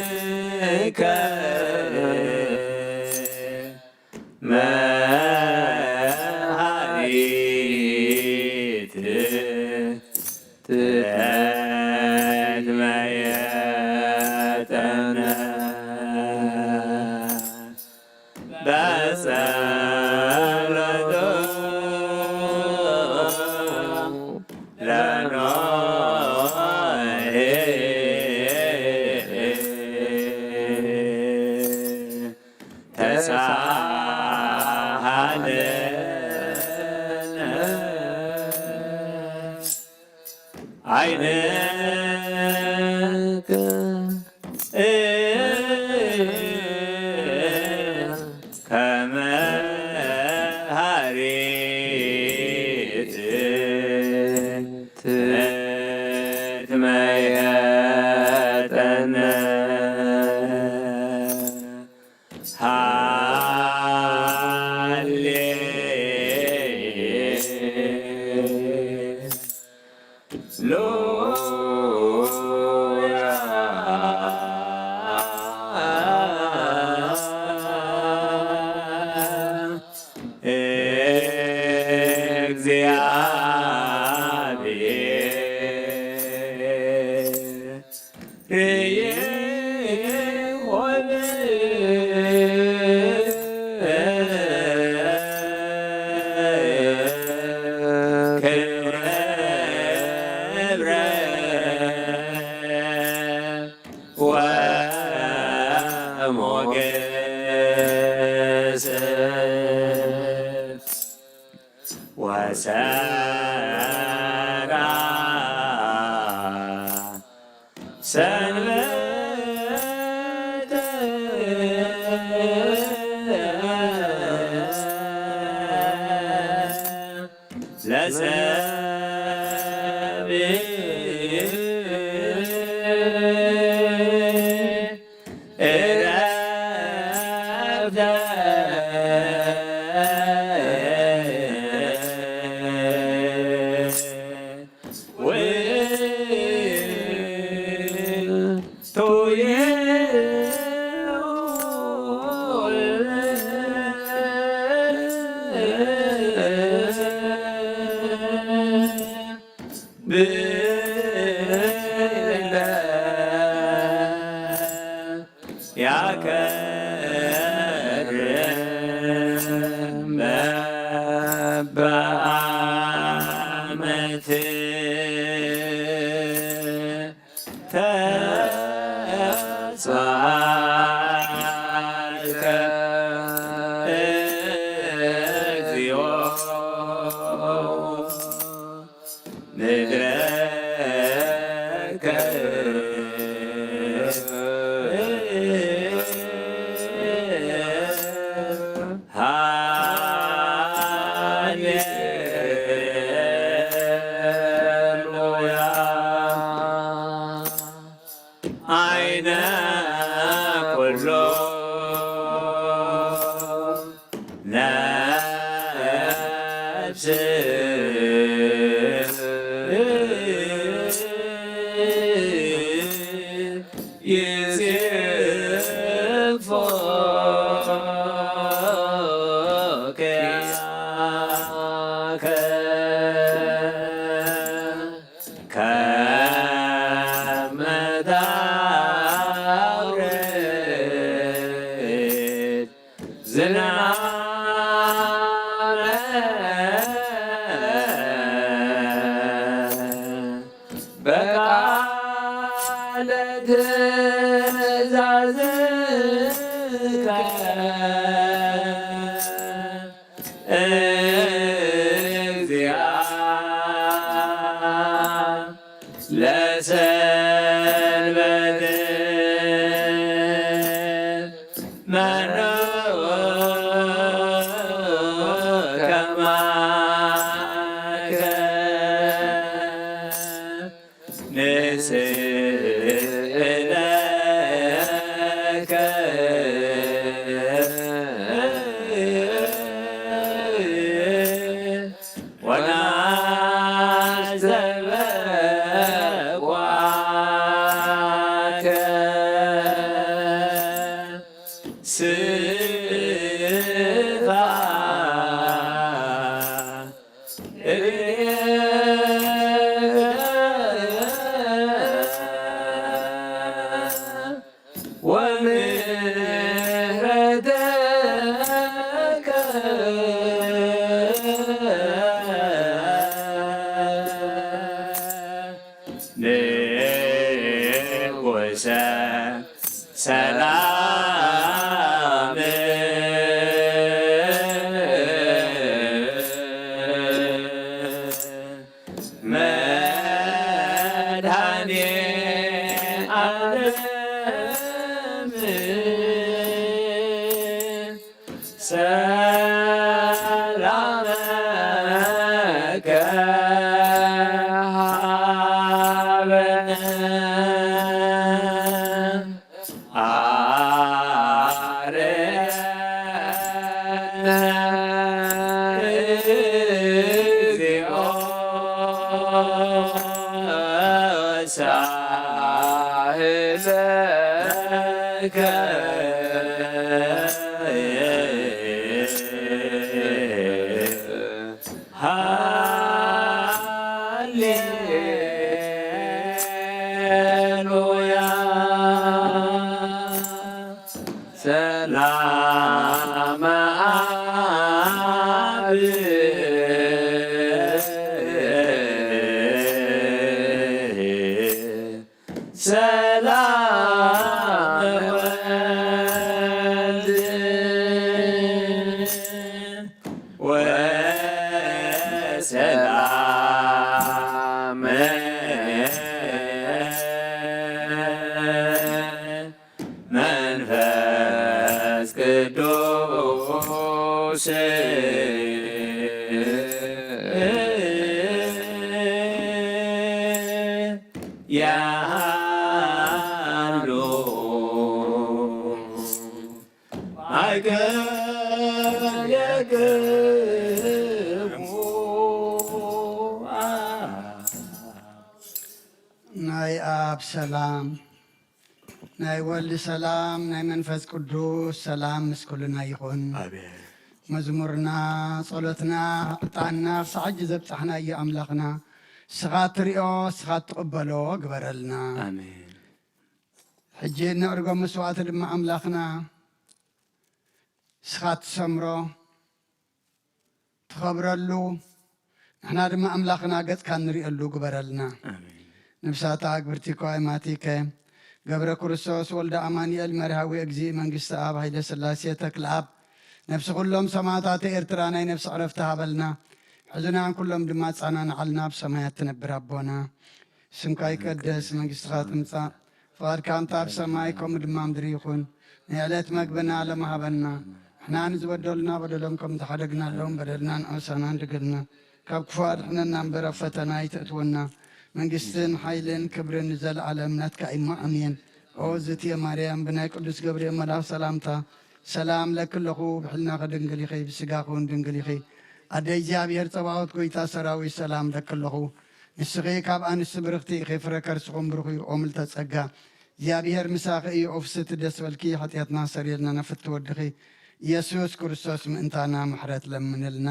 ዓይንከ መሃሪት ትትመየጠነ በጸሎቱ ለኖሄ ተሳሃለነ ዓይንከ ከመ ሃሪት ትትመየጠነ ሃሌ ሉያ እግዚአብሔር ርይሆን ክብረ ወሞገስ ወሰራ ሰንበተ ለሰብ እረፍተ ውእቱ ብለ ያከርም በበዓመት ተስፋልከ እግዚኦ ምድረከ ሃሌሉያ። አይነ ኩሉ ነፍስ ይሴፎ ኪያከ ከመ ታውርድ ዝናመ በቃለ ትእዛዝከ እግዚአ ለሰንበት መኑ ከማከ ንስእለከ። ወምህረተከ ንጉሰ ሰላም መድኃኔ ዓለም ሰላመከ ሃበነ አርያነ እግዚኦ ሳህለከ ሃሌሉያ። ሰላም አብ ሰላም ወልድ ወሰላም መንፈስ ቅዱስ ያሉ ማእከል የክሙ ናይ ኣብ ሰላም፣ ናይ ወልድ ሰላም፣ ናይ መንፈስ ቅዱስ ሰላም ምስ ኩልና ይኹን። ኣሜን። መዝሙርና፣ ጸሎትና፣ ዕጣንና ክሳዕ ሕጂ ዘብጻሕናዮ ኣምላኽና፣ ንስኻ ትሪኦ፣ ንስኻ ትቕበሎ ግበረልና። ኣሜን። ሕጂ እነዕርጎ መስዋዕቲ ድማ ኣምላኽና፣ ንስኻ ትሰምሮ፣ ትኸብረሉ፣ ንሕና ድማ ኣምላኽና ገጽካ እንርእየሉ ግበረልና። ኣሜን። ነፍሳታ ኣግብርቲ ከዋይ ማቲከ፣ ገብረ ክርስቶስ፣ ወልደ ኣማኑኤል፣ መርሃዊ፣ እግዚእ፣ መንግስቲ ኣብ፣ ሃይለ ስላሴ፣ ተክለ ኣብ፣ ነፍሲ ኩሎም ሰማዕታት ኤርትራ ናይ ነፍሲ ዕረፍቲ ሃበልና። ሕዙናን ኩሎም ድማ ጻናንዓልና፣ ኣብ ሰማያት ትነብር ኣቦና፣ ስምካ ይቀደስ፣ መንግስትኻ ትምጻእ፣ ፍቓድካ ከምቲ ኣብ ሰማይ ከምኡ ድማ ምድሪ ይኹን። ናይ ዕለት መግብና ሎሚ ሃበና። ንሕና ንዝበደሉና በደሎም ከም ዝሓደግናሎም በደልና ንዕውሳና ንድገልና። ካብ ክፉ ኣድሕነና እምበር ኣብ ፈተና ኣይተእትወና። መንግስትን ሓይልን ክብርን ንዘለዓለም ናትካ እዩ እሞ ኣሜን። ኦ ዝትየ ማርያም ብናይ ቅዱስ ገብርኤል መልኣኽ ሰላምታ ሰላም ለኪ ኣለኹ። ብሕልናኺ ድንግል ኢኺ፣ ብስጋኺ እውን ድንግል ኢኺ። ኣደ እግዚኣብሔር ጸባኦት ጎይታ ሰራዊት ሰላም ለኪ ኣለኹ። ንስኺ ካብ ኣንስቲ ብርኽቲ ኢኺ፣ ፍረ ከርስኹም ብሩኽ እዩ። ኦ ምልዕተ ጸጋ እግዚኣብሔር ምሳኺ እዩ። ኦ ፍስሕቲ ደስ በልኪ፣ ሓጢኣትና ሰሪልና ናብ ፍትሒ ወድኺ ኢየሱስ ክርስቶስ ምእንታና ምሕረት ለምንልና።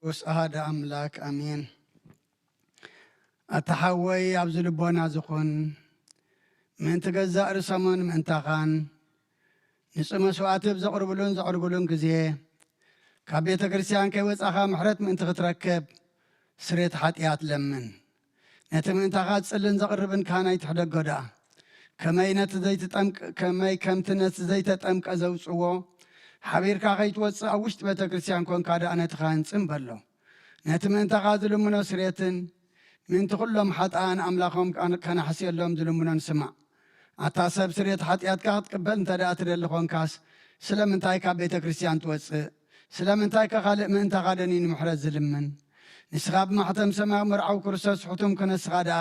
ቅዱስ ኣሃደ ኣምላክ ኣሜን። ኣታ ሓወይ ኣብዚ ልቦና ዝኹን ምእንቲ ገዛእ ርእሶምን ምእንታኻን ንጹህ መስዋዕቲ ኣብ ዘቕርብሉን ዘዕርግሉን ግዜ ካብ ቤተ ክርስቲያን ከይወጻኻ ምሕረት ምእንቲ ክትረክብ ስሬት ሓጢኣት ለምን። ነቲ ምእንታኻ ዝጽልን ዘቕርብን ካህን ኣይትሕደጎ ደኣ። ከመይ ነቲ ዘይትጠምቅ-፣ ከመይ ከምቲ ነቲ ዘይተጠምቀ ዘውጽዎ ሓቢርካ ከይትወጽእ ኣብ ውሽጢ ቤተ ክርስቲያን ኮንካ ደኣ ነቲ ካህን ጽን በሎ። ነቲ ምእንታኻ ዝልምኖ ስሬትን ምእንቲ ኩሎም ሓጥኣን ኣምላኾም ከን-፣ ከናሕስየሎም ዝልምኖን ስማዕ። ኣታ ሰብ ስሬት ሓጢኣትካ ክትቅበል እንተ ደኣ ትደሊ ኾንካስ ስለምንታይ ካብ ቤተ ክርስቲያን ትወጽእ? ስለምንታይ ከ ካልእ ምእንታኻ ደኒ ንምሕረት ዝልምን? ንስኻ ብማሕተም ሰማያዊ መርዓዊ ክርስቶስ ሕቱም ክነስኻ ደኣ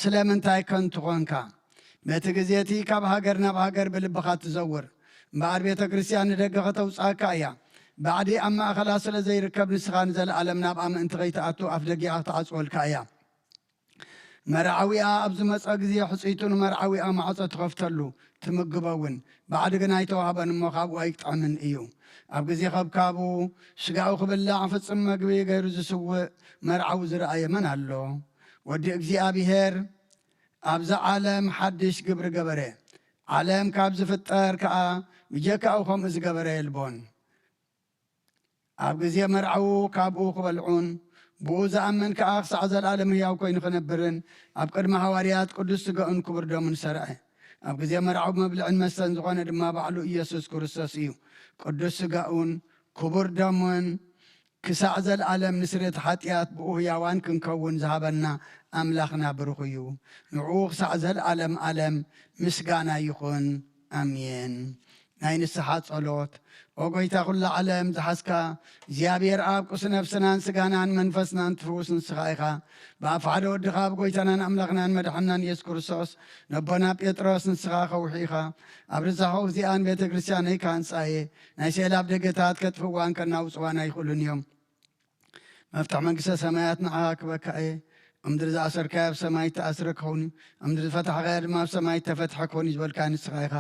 ስለምንታይ ከንቱ ኾንካ? በቲ ግዜ እቲ ካብ ሃገር ናብ ሃገር ብልብኻ ትዘውር እምበኣር ቤተ ክርስቲያን ንደገ ከተውጽኣካ እያ። ባዕዲ ኣብ ማእኸላ ስለ ዘይርከብ ንስኻ ንዘለኣለም ናብኣ ምእንቲ ከይትኣቱ ኣፍ ደጊኣ ክትዓጽወልካ እያ። መርዓዊኣ ኣብ ዝመጸ ግዜ ሕጽይቱ ንመርዓዊኣ ማዕጾ ትኸፍተሉ ትምግቦ እውን። ባዕዲ ግና ኣይተዋህበን እሞ ካብኡ ኣይጥዕምን እዩ። ኣብ ግዜ ከብካቡ ስጋኡ ክብላዕ ፍጹም መግቢ ገይሩ ዝስውእ መርዓዊ ዝረኣየ መን ኣሎ? ወዲ እግዚኣብሔር ኣብዛ ዓለም ሓድሽ ግብሪ ገበረ። ዓለም ካብ ዝፍጠር ከኣ ብጀካኡ ከምኡ ዝገበረ የልቦን። ኣብ ግዜ መርዓዉ ካብኡ ክበልዑን ብኡ ዝኣምን ከኣ ክሳዕ ዘለኣለም ህያው ኮይኑ ክነብርን ኣብ ቅድሚ ሃዋርያት ቅዱስ ስጋኡን ክቡር ደሙን ሰርዐ። ኣብ ግዜ መርዓዊ መብልዕን መስተን ዝኾነ ድማ ባዕሉ ኢየሱስ ክርስቶስ እዩ። ቅዱስ ስጋኡን ክቡር ደሙን ክሳዕ ዘለኣለም ንስርየት ሓጢኣት ብኡ ህያዋን ክንከውን ዝሃበና ኣምላኽና ብሩኽ እዩ። ንዕኡ ክሳዕ ዘለኣለም ኣለም ምስጋና ይኹን። ኣሜን። ናይ ንስሓ ጸሎት። ኦ ጐይታ ኩላ ዓለም ዝሓዝካ እግዚኣብሔር ኣብ፣ ቁስ ነፍስናን ስጋናን መንፈስናን ትፍውስ ንስኻ ኢኻ። ብኣፍ ሓደ ወድኻ ኣብ ጐይታናን ኣምላኽናን መድሓናን ኢየሱስ ክርስቶስ ነቦና ጴጥሮስ ንስኻ ከውሒ ኢኻ። ኣብ ርዛኸው እዚኣን ቤተ ክርስቲያነይ ክሃንጻ እየ። ናይ ስዕል ኣብ ደገታት ከጥፍእዋን ከናውጽዋን ኣይኽእሉን እዮም። መፍትሕ መንግስተ ሰማያት ንዓኻ ክበካ እየ። ኣብ ምድሪ ዝኣሰርካዮ ኣብ ሰማይ ተኣስረ ክኸውን እዩ፣ ኣብ ምድሪ ዝፈታሕካዮ ድማ ኣብ ሰማይ ተፈትሐ ክኸውን እዩ ዝበልካ ንስኻ ኢኻ።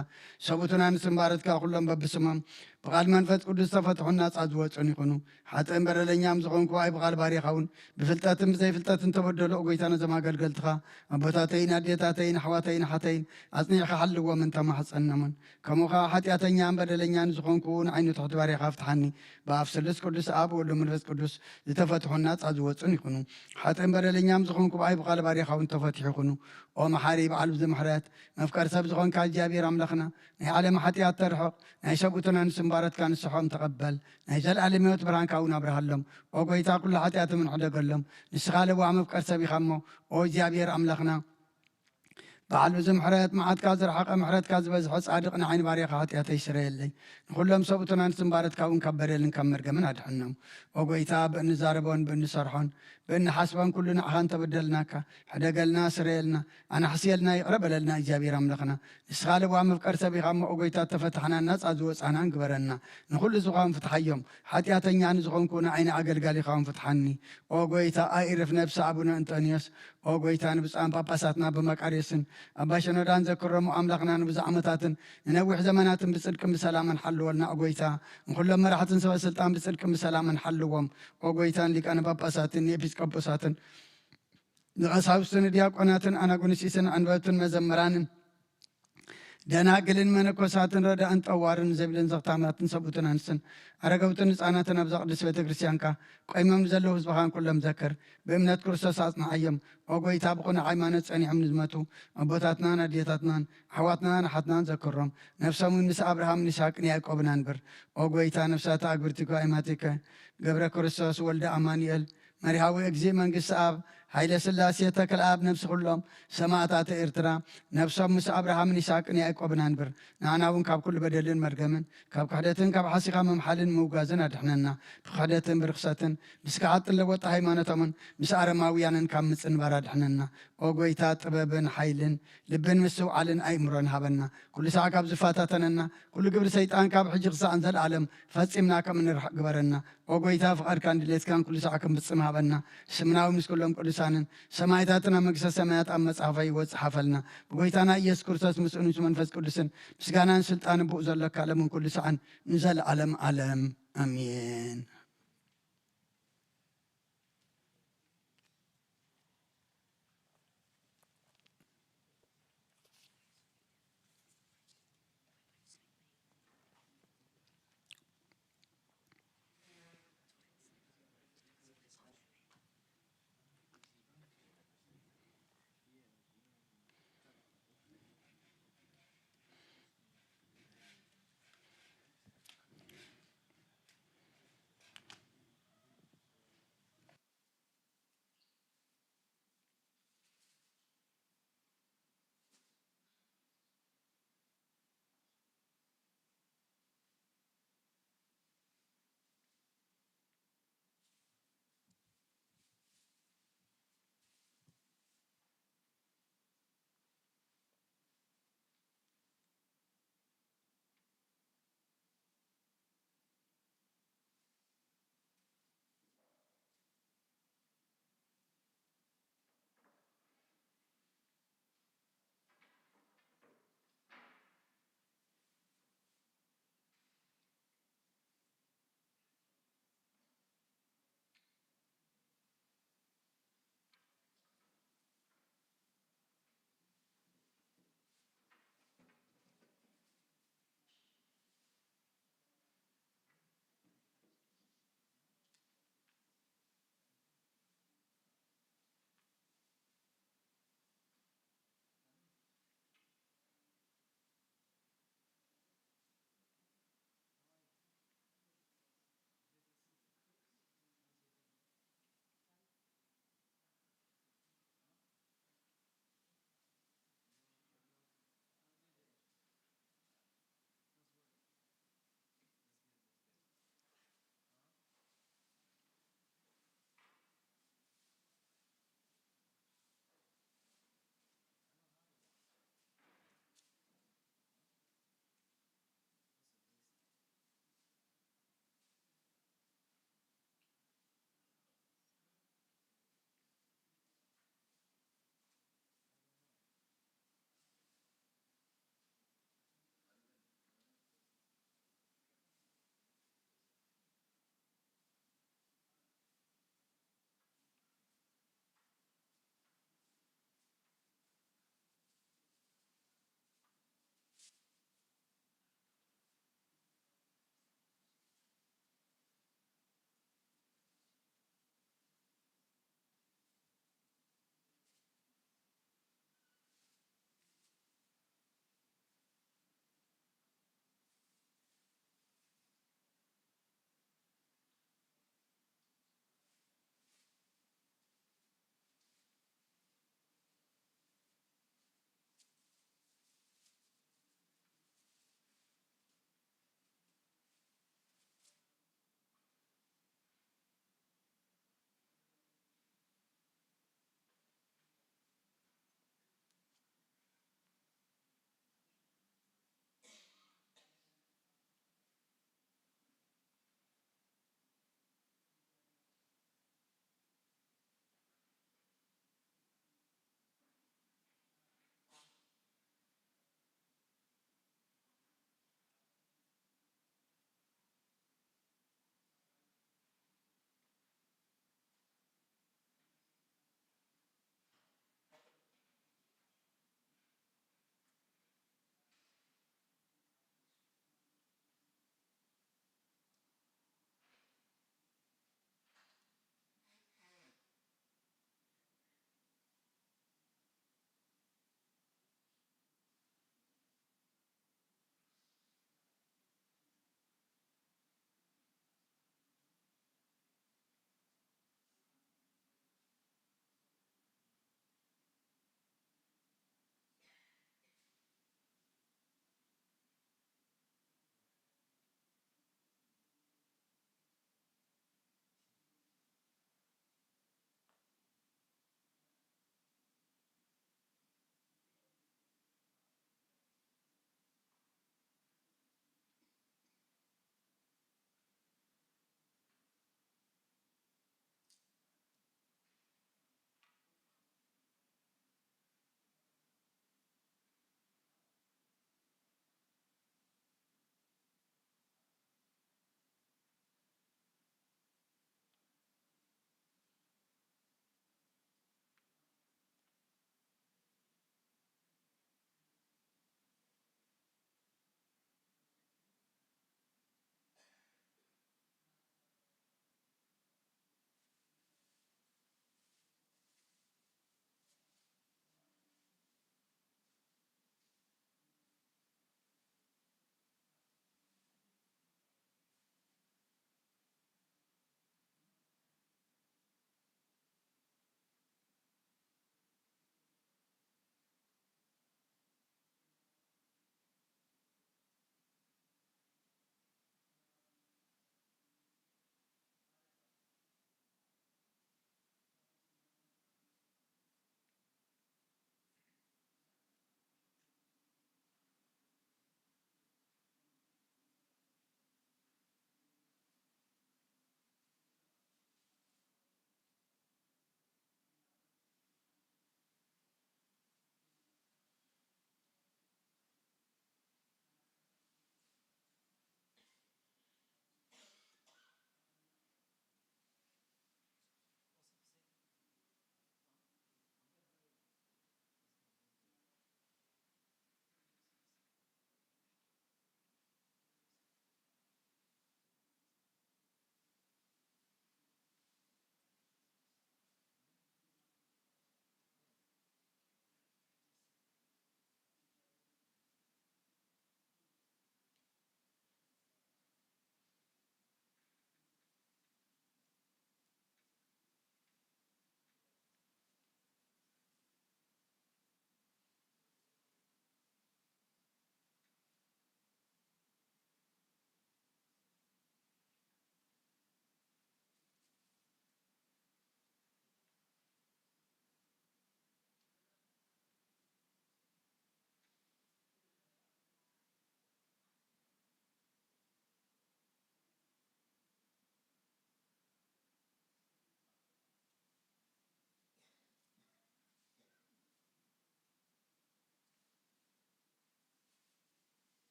ሰብኡትና ንስምባረትካ ኩሎም በብስሞም ብቓል መንፈስ ቅዱስ ዝተፈትሑን ናጻ ዝወጹን ይኹኑ። ሓጥእን በደለኛም ዝኾንኩ ብኣይ ብቓል ባሪኻ እውን ብፍልጠትን ብዘይፍልጠትን ተበደሉ። ኦ ጐይታ ነዞም ኣገልገልትኻ ኣቦታተይን ኣዴታተይን ኣሕዋተይን ኣሓተይን ኣጽኒዕካ ሓልዎም እንተማሕጸኖምን ከምኡ ኸዓ ሓጢኣተኛን በደለኛን ዝኾንኩ ንዓይኑ ትሕቲ ባሪኻ ፍትሓኒ። ብኣፍ ስሉስ ቅዱስ ኣብ ወልድ መንፈስ ቅዱስ ዝተፈትሑን ናጻ ዝወጹን ይኹኑ። ሓጥእን በደለኛም ዝኾንኩ ብኣይ ብቓል ባሪኻ እውን ተፈትሑ ይኹኑ። ኦ መሓሪ በዓል ብዙ ምሕረት መፍቀር ሰብ ዝኾንካ እግዚኣብሔር ኣምላኽና ናይ ዓለም ሓጢኣት ተርሕቕ ናይ ሰብኡትና ንስምባረትካ ንስሖም ተቐበል ናይ ዘለኣለም ህይወት ብርሃንካ እውን ኣብርሃሎም። ኦ ጐይታ ኩሉ ሓጢኣቶም ሕደገሎም ንስኻ ለዋህ መፍቀር ሰብ ኢኻ እሞ ኦ እግዚኣብሔር ኣምላኽና በዓል ብዙ ምሕረት መዓትካ ዝረሓቐ ምሕረትካ ዝበዝሐ ጻድቕ ንዓይኒ ባርያኻ ሓጢኣተይ ስረየለይ። ንኹሎም ሰብኡትናን ስምባረትካ እውን ካብ በደልን ካብ መርገምን ኣድሕኖም። ኦ ጐይታ ብእንዛረቦን ብእንሰርሖን ብእንሓስቦን ኩሉ ንዓኻ እንተበደልናካ ሕደገልና ስረየልና ኣናሕስየልና ይቕረ በለልና እግዚኣብሔር ኣምላኽና። ንስኻ ልዋ መፍቀር ሰብ ኢኻ እሞ ኦ ጐይታ እተፈታሕናን ናጻ ዝወጻናን ግበረና። ንኹሉ ዝኾን ፍትሓዮም ሓጢኣተኛ ንዝኾንኩ ንዓይኒ ኣገልጋሊኻ እውን ፍትሓኒ። ኦ ጐይታ ኣይርፍ ነብሲ ኣቡነ እንጠንዮስ ኦ ጐይታ ንብፁዓን ጳጳሳትና ብመቃርዮስን ኣባ ሸኖዳን ዘክሮም ኣምላኽና ንብዙሕ ዓመታትን ንነዊሕ ዘመናትን ብጽድቅን ብሰላምን ሓልወልና ኦ ጐይታ ንኹሎም መራሕትን ሰበ ስልጣን ብጽድቅን ብሰላምን ሓልዎም ኦ ጐይታ ንሊቃነ ጳጳሳትን ንኤጲስቆጶሳትን ንቐሳውስትን ንዲያቆናትን ኣናጉንሲስን ኣንበብትን መዘምራንን ደናግልን መነኮሳትን ረዳእን ጠዋርን ዘቢልን ዘኽታማትን ሰብኡትን ኣንስትን ኣረገውትን ህፃናትን ኣብዛ ቅድስት ቤተ ክርስቲያንካ ቆይሞም ንዘለዉ ህዝብኻን ኩሎም ዘክር። ብእምነት ክርስቶስ ኣጽንዓዮም። ኦ ጐይታ ብቕኑዕ ሃይማኖት ጸኒዖም ንዝመቱ ኣቦታትናን ኣዴታትናን ኣሕዋትናን ኣሓትናን ዘክሮም። ነፍሶም እውን ምስ ኣብርሃምን ይስሐቅን ያዕቆብን ኣንብር። ኦ ጐይታ ነፍሳት ኣግብርቲከ ኣይማቲከ ገብረ ክርስቶስ ወልደ ኣማኑኤል መሪሃዊ እግዚእ መንግስቲ ኣብ ሃይለ ስላሴ ተክለ ኣብ ነፍሲ ኩሎም ሰማእታት ኤርትራ ነፍሶም ምስ ኣብርሃምን ይስሐቅን ያዕቆብን ኣንብር። ንዓና እውን ካብ ኩሉ በደልን መርገምን ካብ ክሕደትን ካብ ሓሲኻ ምምሓልን ምውጋዝን ኣድሕነና። ብክሕደትን ብርክሰትን ምስ ክሓጥን ለወጢ ሃይማኖቶምን ምስ ኣረማውያንን ካብ ምጽንባር ኣድሕነና። ኦ ጐይታ ጥበብን ሓይልን ልብን ምስትውዓልን ኣእምሮን ሃበና። ኩሉ ሳዕ ካብ ዝፈታተነና ኩሉ ግብሪ ሰይጣን ካብ ሕጂ ክሳዕ ንዘለኣለም ፈጺምና ከም እንርሕቕ ግበረና። ኦ ጐይታ ፍቓድካን ድሌትካን ኩሉ ሳዕ ክንፍጽም ሃበና። ስምና እውን ምስ ኩሎም ቅዱሳንን ሰማዕታትን ኣብ መንግስተ ሰማያት ኣብ መጽሓፈ ህይወት ጽሓፈልና። ብጐይታና ኢየሱስ ክርስቶስ ምስኡን ምስ መንፈስ ቅዱስን ምስጋናን ስልጣንን ብኡ ዘሎካ ለምን ኩሉ ሳዕን ንዘለኣለም ኣለም ኣሜን።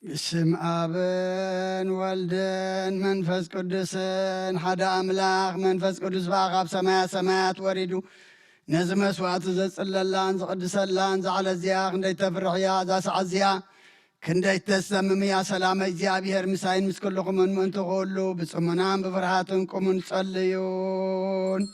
ብስም ኣብን ወልድን መንፈስ ቅዱስን ሓደ ኣምላኽ። መንፈስ ቅዱስ በኣ ካብ ሰማያ ሰማያት ወሪዱ ነዚ መስዋዕቲ ዘጽለላን ዝቕድሰላን ዛዕለ እዚኣ ክንደይ ተፍርሕ እያ። እዛ ሰዓት እዚኣ ክንደይ ተሰምም እያ። ሰላመ እግዚኣብሔር ምሳይን ምስ ኩልኹምን ምእንቲ ኩሉ ብጽሙናን ብፍርሃትን ቁሙን ጸልዩን።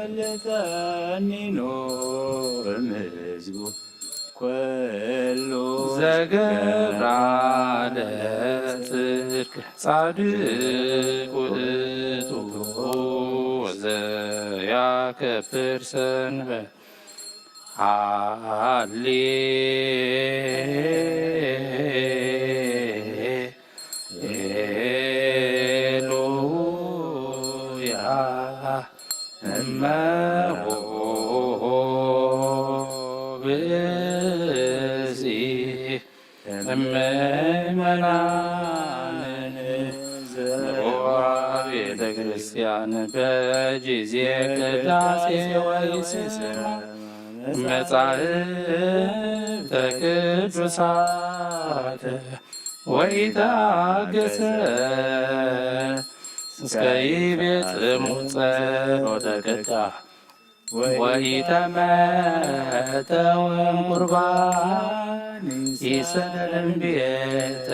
ይፈልጠኒ ኖር ምዝጉ ኩሉ ዘገብራ ለጽድቅ ጻድቅ ውእቱ ዘያከብር ሰንበት። ሃሌሉያ። እመሆ ብእሲ እመመናን ዘዋ ቤተ ክርስቲያን በጊዜ ቅዳሴ ወይስ መጻሕፍተ ቅዱሳት ወኢታገሰ እስከ ይቤጽሙ ጸሎተ ቅዳሴ ወኢተመጠወም ቁርባን ይሰደድም ቤተ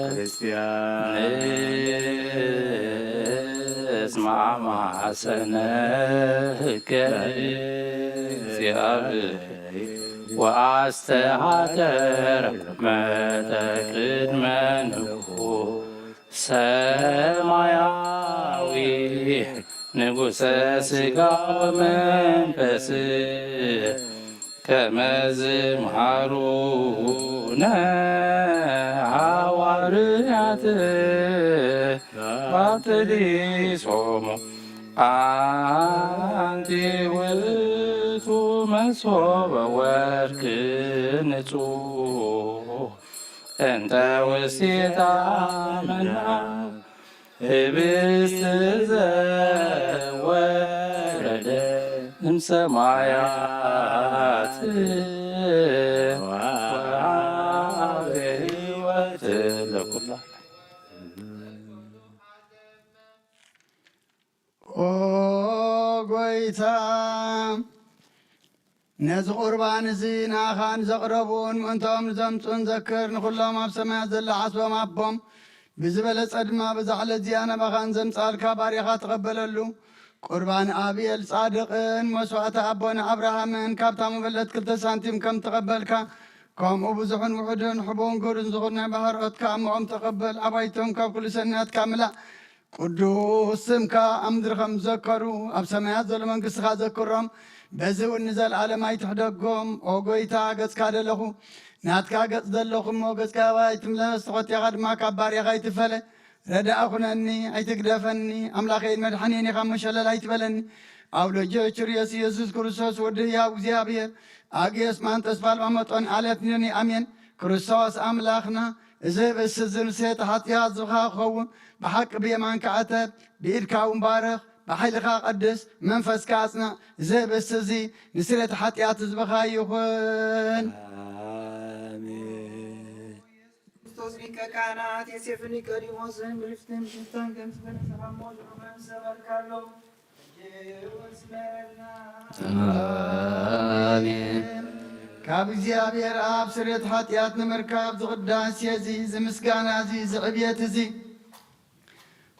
ክርስቲያን። እስማ ማሰነ ህገ እግዚአብሔር ወአስተሃደረ መጠቅድመ ንጉ ሰማያዊ ንጉሰ ስጋ ወመንፈስ ከመ ዝምሃሩነ ሃዋርያት ባትሊሶሙ። አንቲ ውእቱ መሶበ ወርቅ ንጹሕ እንተ ውስቴታ መና ህብስት ዘወረደ እምሰማያት ወአበ ሕይወት ለኩላ። ኦ ጎይታ፣ ነዚ ቁርባን እዚ ንኣኻ ንዘቕረቡን ምእንታኦም ንዘምጹን ዘክር። ንኹሎም ኣብ ሰማያት ዘሎ ዓስቦም ኣቦም ብዝበለጸ ድማ በዛ ዕለት እዚኣ ናባኻ ንዘምጻልካ ባርያኻ ተቐበለሉ። ቁርባን ኣቤል ጻድቕን መስዋዕቲ ኣቦና ኣብርሃምን ካብታ መበለት ክልተ ሳንቲም ከም ተቐበልካ፣ ከምኡ ብዙሕን ውሑድን ሕቡን ግብርን ዝኾነ ናይ ባሕርኦትካ እሞኦም ተቐበል። ኣባይቶም ካብ ኩሉ ሰናያትካ ምላእ። ቅዱስ ስምካ ኣብ ምድሪ ከም ዝዘከሩ ኣብ ሰማያት ዘሎ መንግስትኻ ዘክሮም። በዚ እውን ንዘለኣለም ኣይትሕደጎም። ኦ ጎይታ፣ ገጽካ ደለኹ፣ ናትካ ገጽ ደለኹ እሞ፣ ገጽካ ኣባይ ኣይትምለስ፣ ተኾቴኻ ድማ ካብ ባርያኻ ኣይትፈለ። ረዳእ ኩነኒ፣ ኣይትግደፈኒ። ኣምላኸይን መድሓኒን ኢኻ እሞ፣ ሸለል ኣይትበለኒ። ኣብ ልጅ ችርዮስ ኢየሱስ ክርስቶስ ወዲ ህያው እግዚኣብሔር፣ ኣግዮስ ማንጠስ ባልባ መጦን ኣለት ንኒ ኣሜን። ክርስቶስ ኣምላኽና፣ እዚ ህብስት እዚ ንስርየት ሓጢኣት ዝኻ ክኸውን ብሓቂ ብየማንካ ዕተብ፣ ብኢድካ እውን ባርኽ፣ ብሓይልኻ ቀድስ፣ መንፈስካ ኣጽንዕ። እዚ ህብስት እዚ ንስርየት ሓጢኣት ህዝብኻ ይኹን። ኣሜን። ክርስቶስ ሊቀ ካህናት ዮሴፍ ኒቆዲሞስን ብልፍትን ሽታን ከም ዝበለጸ ካብ ሞት ንመምሰበልካሎም ኣሜን። ካብ እግዚኣብሔር ኣብ ስርየት ሓጢኣት ንምርካብ ዝቕዳሴ እዚ፣ ዝምስጋና እዚ፣ ዝዕብየት እዚ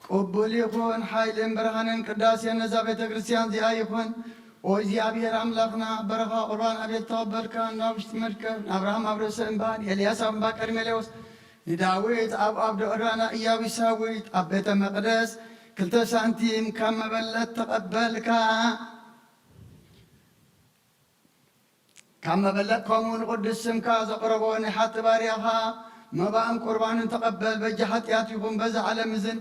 ቅቡል ይኹን። ሓይልን ብርሃንን ቅዳሴ ነዛ ቤተ ክርስቲያን እዚኣ ይኹን። ኦ እግዚኣብሔር ኣምላኽና፣ በረኻ ቁርባን ኣቤል ተቐበልካ፣ ናብ ውሽጢ መርከብ ንኣብርሃም ኣብ ርእሲ እምባ፣ ንኤልያስ ኣብ እምባ ቀርሜሌዎስ፣ ንዳዊት ኣብ ኣብ ደኦራና ኢያቡሳዊት ኣብ ቤተ መቕደስ ክልተ ሳንቲም ካብ መበለት ተቐበልካ። ካብ መበለት ከምኡ ንቕዱስ ስምካ ዘቕረቦ ናይ ሓቲ ባርያኻ መባእን ቁርባንን ተቐበል። በጃ ሓጢኣት ይኹን በዛ ዓለም እዝን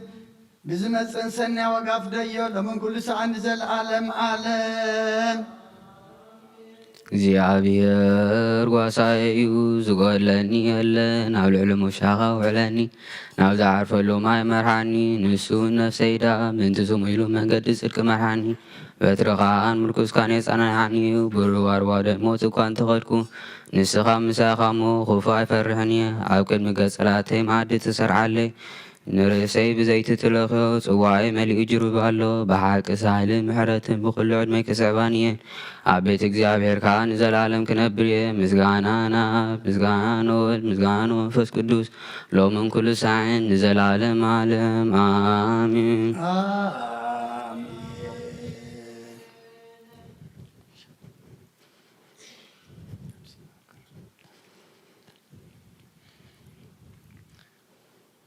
ብዝመጽእን ሰናይ ዋጋ ፍደዮ፣ ሎምን ኩሉ ሰዓን ንዘለዓለም ዓለም። እግዚኣብሔር ጓሳይ እዩ፣ ዝጎድለኒ የለን። ኣብ ልዕሊ ምውሻኻ ውዕለኒ፣ ናብ ዝዓርፈሉ ማይ መርሓኒ። ንሱ ነፍሰይ ደኣ ምእንቲ ስሙ ኢሉ፣ መንገዲ ጽድቂ መርሓኒ። በትርኻን ምርኩስካን የጸናንዓኒ እዩ። ብሩር ባርባዶ ሞት እኳ እንተኸድኩ፣ ንስኻ ምሳኻ እሞ ክፉእ ኣይፈርሕን እየ። ኣብ ቅድሚ ገጽ ጸላእተይ መኣዲ ትሰርዓለይ። ንርእሰይ ብዘይቲ ትለኽዮ፣ ጽዋይ መሊኡ ጅሩብ ኣሎ። ብሓቂ ሳህልን ምሕረትን ብኹሉ ዕድመይ ክስዕባኒ እየን። ኣብ ቤት እግዚኣብሔር ከኣ ንዘለኣለም ክነብር እየ። ምስጋና ናብ፣ ምስጋና ንወልድ፣ ምስጋና ንመንፈስ ቅዱስ፣ ሎምን ኩሉ ሳዕን ንዘለኣለም ዓለም። ኣሜን። ኣሜን።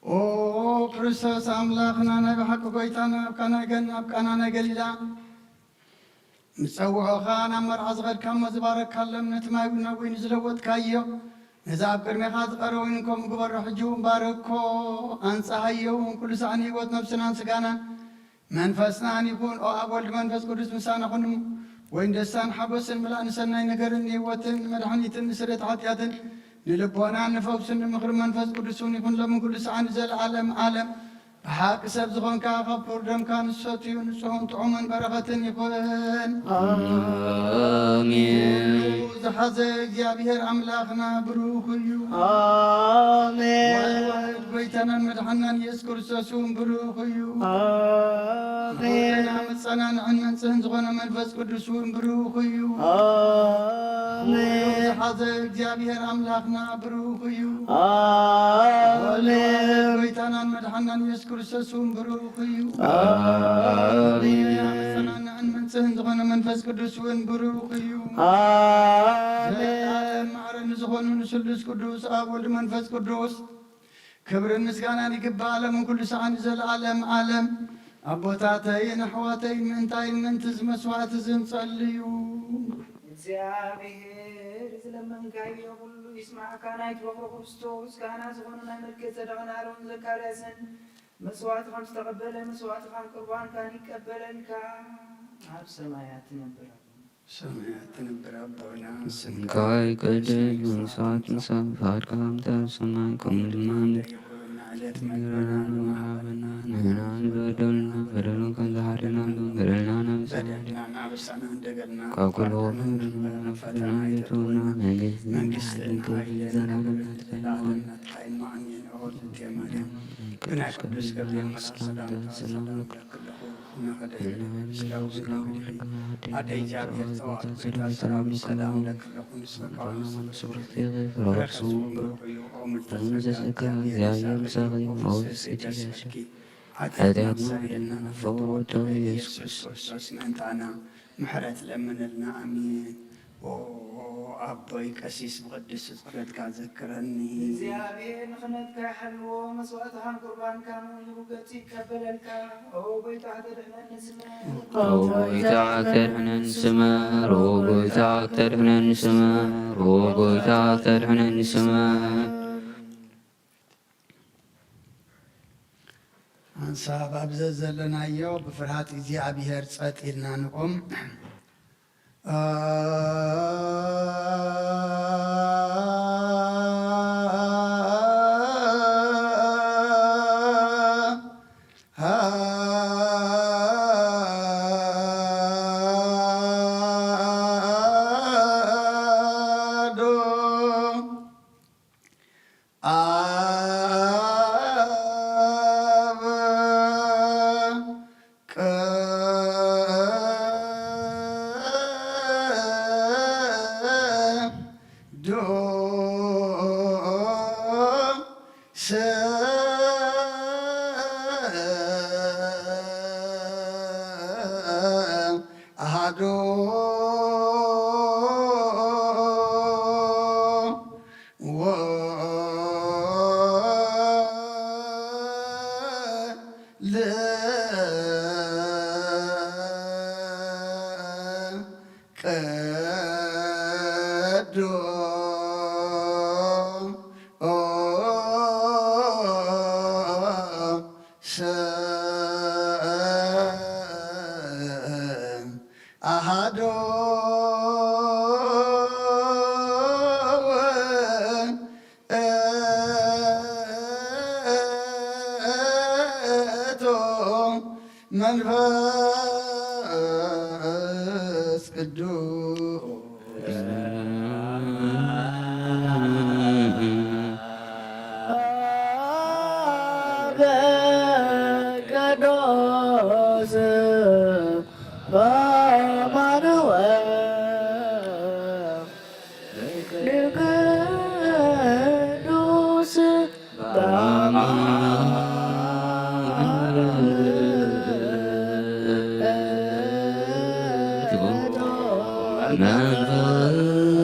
ኦ ክርስቶስ ኣምላኽና፣ ናይ ብሓቂ ጎይታና፣ ኣብ ቃና ገን-፣ ኣብ ቃና ናይ ገሊላ ምስ ጸውዖኻ ናብ መርዓ ዝኸድካ እሞ፣ ዝባረካሎም ነቲ ማይ እውን ናብ ወይኒ ዝለወጥካዮ፣ ነዚ ኣብ ቅድሜኻ ዝቐረበ ወይኒ ከምኡ ግበሮ። ሕጂ እውን ባርኮ፣ ኣንጽሃዮ እውን፣ ኩሉ ሳዕን ህይወት ነፍስናን ስጋናን መንፈስናን ይኹን። ኦ ኣብ ወልድ መንፈስ ቅዱስ ምሳና ኩን። ወይን ደስታን ሓጎስን፣ ምላእ ንሰናይ ነገርን ንህይወትን፣ ንመድሓኒትን ንስርየት ሓጢኣትን፣ ንልቦናን ንፈውስን፣ ንምኽሪ መንፈስ ቅዱስ እውን ይኹን፣ ሎምን ኩሉ ሰዓን ንዘለዓለም ዓለም። ብሓቂ ሰብ ዝኾንካ፣ ካብ ክቡር ደምካ ንሰትዩ፣ ንጹህን ጥዑምን በረኸትን ይኹን። ኣሜን። ኩሉ ዝሓዘ እግዚኣብሔር ኣምላኽና ብሩኽ እዩ። ኣሜን። ዋሕድ ጎይታናን መድሓናን ኢየሱስ ክርስቶስ እውን ብሩኽ እዩ። ኣሜን። መጸናንዕን መንጽህን ዝኾነ መንፈስ ቅዱስ እውን ብሩኽ እዩ። ኣሜን። ዝሓዘ እግዚኣብሔር ኣምላኽና ብሩኽ እዩ። ኣሜን። ጎይታናን መድሓናን ኢየሱስ ክርስቶስ እውን ብሩኽ እዩ። ኣሜን። መጸናንዕን መንጽህን ዝኾነ መንፈስ ቅዱስ እውን ብሩኽ እዩ። ኣሜን። ዘለዓለም ማዕረ ንዝኾኑ ንስሉስ ቅዱስ ኣብ ወልድ መንፈስ ቅዱስ ክብርን ምስጋናን ይግባእ፣ ሎምን ኩሉ ሰዓን ንዘለዓለም ዓለም። ኣቦታተይን ኣሕዋተይን፣ ምእንታይን ምእንቲ እዚ መስዋዕቲ እዚ ንጸልዩ። እግዚኣብሔር ዝለመንካዮ ኩሉ ይስማዕካ። ናይቲ በኹሩ ክርስቶስ ካህናት ዝኾኑ ናይ መልከ ጸደቕን ኣሮን ዘካርያስን መስዋዕትኻ ምስ ተቐበለ፣ መስዋዕትኻን ቁርባንካን ይቀበለልካ። ኣብ ሰማያት ትነብር ኣቦና። ሰማያት ትነብር ኣቦና፣ ስምካ ስምካ ይቀደስ፣ መንግስትኻ መንግስትኻ ትምጻእ፣ ትምጻእ፣ ፈቃድካ ከም ትብል ኣብ ሰማይ ከምኡ ድማ ኣብ ምድሪ። ይኹን። ዕለት እንጀራና መግብና ሃበና፣ ንሕና ንበደሉና በደሉ ከም ዝሓደናሉ በደልና ናብ በደልና ናብ ንስሓ እንደገና ካብ ኩሉ ወገን ፈተና ፈተና ይእትወና፣ መንግስቲ መንግስቲ ንዓይ ሓይልን ክብርን ክብርን ዘለዓለም ዘላለምን ናትካ እዩ። ዘለዓለም ናትካ እዩ። ኣሜን። ኦ እግዝእትየ ማርያም፣ ብናይ ቅዱስ ገብርኤል መልኣክ ሰላምታ ሰላም እብለኪ ኣለኹ። እናኸደ ስጋዊ ስጋዊ ኣደ እግዚኣብሔር ጸባኦት ጎይታ ሰራዊት ሰላም ለኪ ኣለኹ። ንስኺ ካብ ኣንስቲ ፍሬ ከርሥኪ ብሩክ እዩ። ኦ ምልዕተ ጸጋ እግዚኣብሔር ምሳኺ፣ ኦ ፍስሕቲ ደስ ይበልኪ። ኃጢአትና ኃጢአትና ይፍታ ወደው ኢየሱስ ኢየሱስ ክርስቶስ ምእንታና ምሕረት ለምንልና። ኣሜን። ኦ ኣቦይ ቀሲስ ብቅድስቲ ጸሎትካ ዘክረኒ። እግዚኣብሔር ንኽነትካ ይሓልዎ፣ መስዋዕትኻን ቁርባንካን እውን ይብገጽ ይቀበለልካ። ኦ ጎይታ ክተድሕነኒ ስመር። ኦ ጎይታ ክተድሕነኒ ስመር። ኦ ጎይታ ክተድሕነኒ ስመር። ኦ ጎይታ ክተድሕነኒ ስመር። ሓንሳብ ኣብ ዘዘለናዮ ብፍርሃት እግዚኣብሔር ጸጥ ኢልና ንቑም። ኣብ ቅዱስ ኣሃዱ ወልድ ቅዱስ ኣሃዶ ወእቶ መንፈስ ቅዱስ። በቅዱስ በማኑኤል ቅዱስ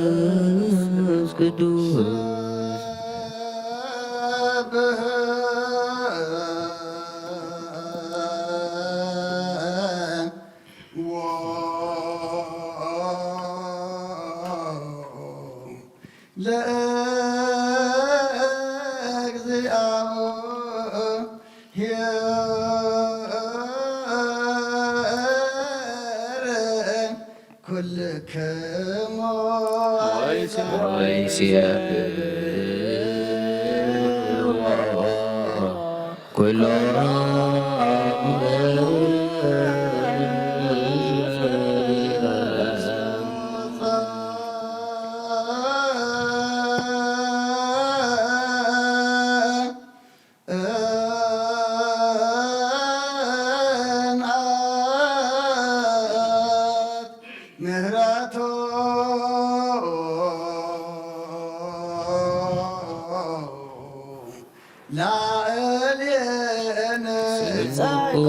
መንፈስ ቅዱስ። ለእግዚአብሔር ኩልክሙ ወይሴብሕዎ ኩሎ ምህረቱ ላዕሌነ ጸድቁ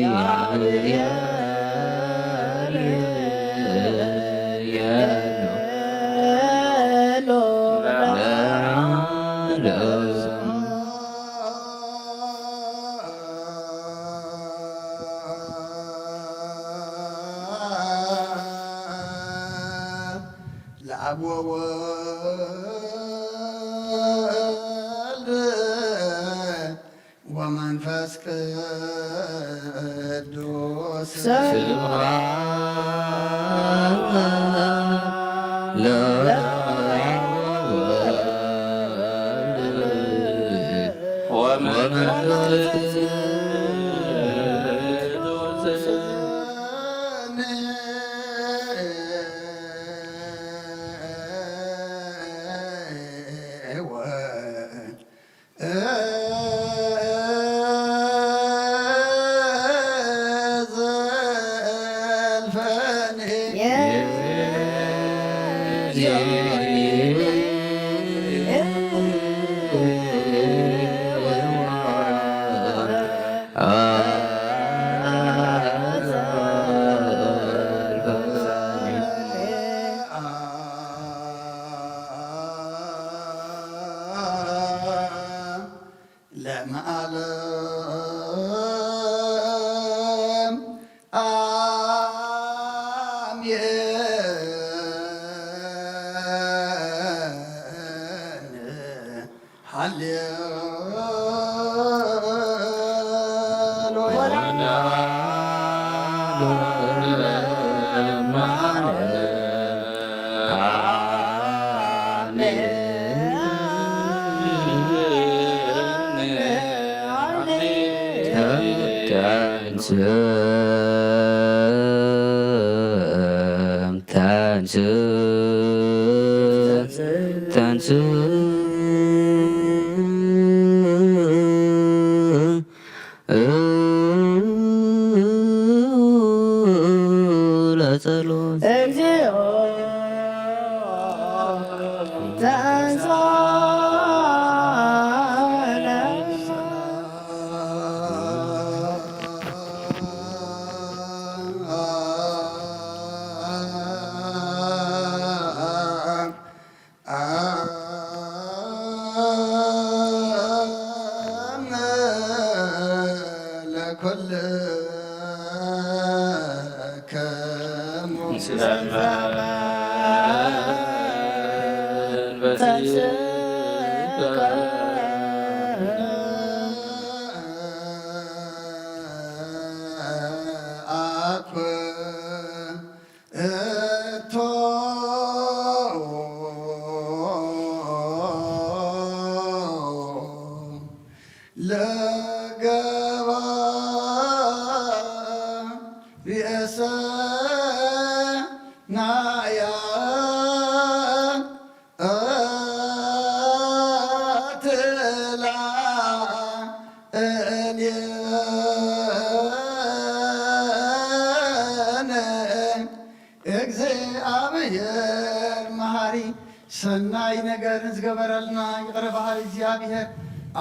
ለእግዚአብሔር ለአብ ወወልድ ወመንፈስ ቅዱስ ስብሐት ለወልድ ወመንፈስ ቅዱስ ለመዓለም አሜን። ሃሌሉያ። ተንስ ተንስ ለጸሎት። እግዚኦ ተንሳ ለኩልክሙ በስከ እቶ ለገባ ርእሰናያ ኣትላእልየነ። እግዚኣብሔር መሃሪ ሰናይ ነገር ዝገበረልና ይቕረ በሃሊ እግዚኣብሔር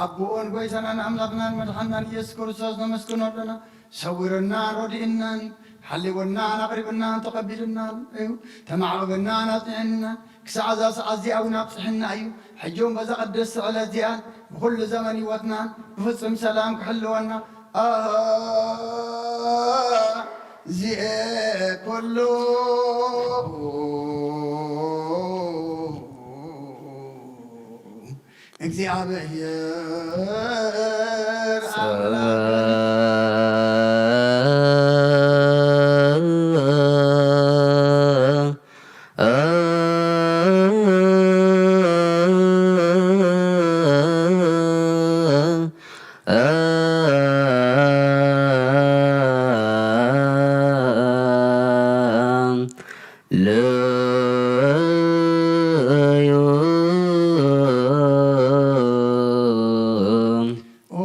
ኣቦኦን ጎይታናን ኣምላኽናን መድሓናን ኢየሱስ ክርስቶስ ነመስግኖ ኣለና። ሰዊሩናን ረዲእናን ሓልወናን ኣቕሪብናን ተቐቢልናን እዩ። ተማዕቕብናን ኣጽኒዕናን ክሳዕ እዛ ሰዓት እዚኣ እውን ኣብጽሕና እዩ። ሕጂ እውን በዛ ቅድስቲ ዕለት እዚኣ ብኹሉ ዘመን ህይወትናን ብፍጹም ሰላም ክሕልወና ኣዚኤ ኩሉ እግዚኣብሔር ኣምላክ ልዩ። ኦ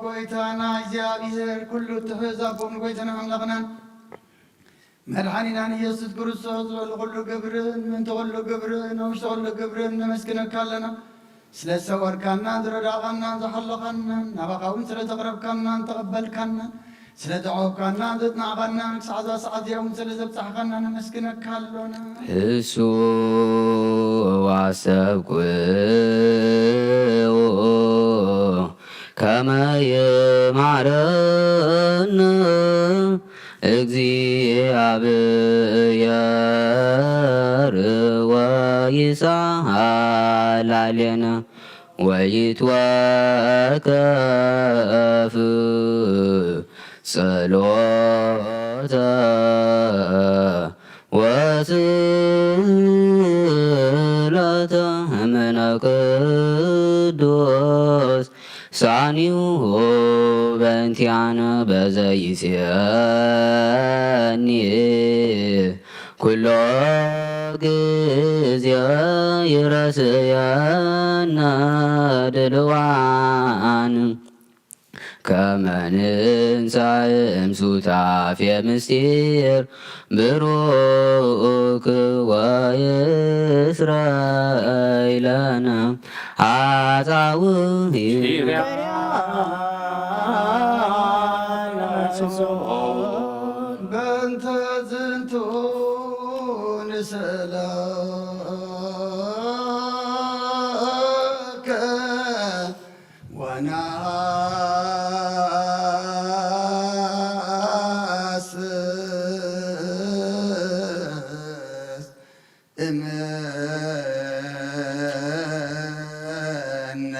ጎይታና እግዚኣብሔር፣ ኩሉ እትሕዝ ኣቦን ጎይታና ኣምላኽናን መድሓኒናን ኢየሱስ ክርስቶስ፣ ልዕሊ ኩሉ ግብርን ምእንቲ ኩሉ ግብርን ኣብ ውሽጢ ኩሉ ግብርን ነመስግነካ ኣለና። ስለ ዝሰወርካናን ዝረዳእካናን ዝሓለኻናን፣ ናባኻ እውን ስለ ዘቕረብካናን ተቐበልካናን፣ ስለ ዘዕቆብካናን ዘጽናዕካናን፣ ክሳዕ እዛ ሰዓት እዚኣ እውን ስለ ዘብጻሕካና ነመስግነካ ኣሎና። እሱ ዋሰብኩ ከመ ይምሃረነ እግዚኣብሔር ወይሳሃላሌነ ወይትወከፍ ጸሎተ ወስእለተ እምነ ቅዱስ ሳኒሁ በእንቲኣነ በዘይሴኒ ኩሎ ግዜ ይረስየነ ድልዋን ከመ ንንሳእ እምሱታፌ ምስጢር ብሩክ ወይስረይ ለነ ኃጣውእ። በእንተ ዝንቱ ንስእለከ ወነሐስስ እምነ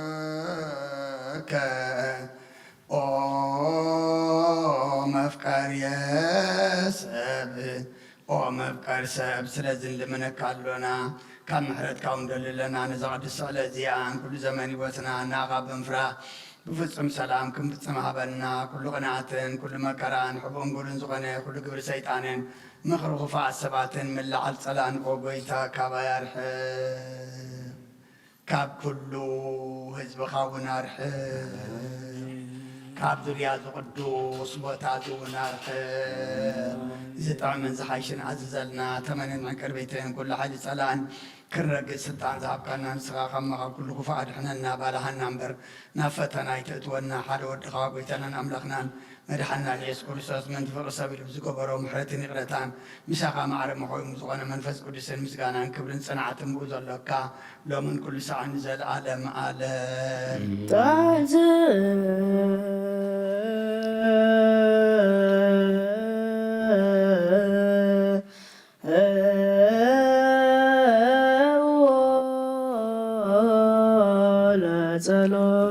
ሂሩትከ ኦ መፍቀርየ ሰብ፣ ኦ መፍቀር ሰብ፣ ስለዚ ንልምነካ ኣሎና፣ ካብ ምሕረትካ እውን ንደሊ ኣለና። ነዛ ቅድስቲ ዕለት እዚኣን ኩሉ ዘመን ህይወትና ንኣኻ ብምፍራህ ብፍጹም ሰላም ክንፍጽም ሃበና። ኩሉ ቅንኣትን ኩሉ መከራን ሕቡእን ግሩን ዝኾነ ኩሉ ግብሪ ሰይጣንን ምኽሪ ክፉኣት ሰባትን ምልዓል ጸላእን ኦ ጎይታ ካባይ ኣርሕቕ። ካብ ኩሉ ህዝብኻ እውን ኣርሕቕ፣ ካብ ዙርያ እዚ ቅዱስ ቦታ እዚ እውን ኣርሕቕ። ዝጥዕምን ዝሓይሽን ኣዝዘልና፣ ተመንን ዕንቅርቢትን ኩሉ ሓይሊ ጸላእን ክንረግጽ ስልጣን ዝሃብካና ንስኻ ካብ መኻ ኩሉ ክፉእ ኣድሕነና፣ ባልሃና እምበር ናብ ፈተና ኣይተእትወና። ሓደ ወድኻ ጎይታናን ኣምላኽናን መድሓንና ኢየሱስ ክርስቶስ ምእንቲ ፍቕሪ ሰብ ኢሉ ብዝገበሮ ምሕረትን ይቕረታን ምሳኻ ማዕረ መኾይኑ ዝኾነ መንፈስ ቅዱስን ምስጋናን ክብርን ጽንዓትን ብኡ ዘሎካ ሎምን ኩሉ ሳዕን ንዘለኣለም ኣለም። ጣዕዘ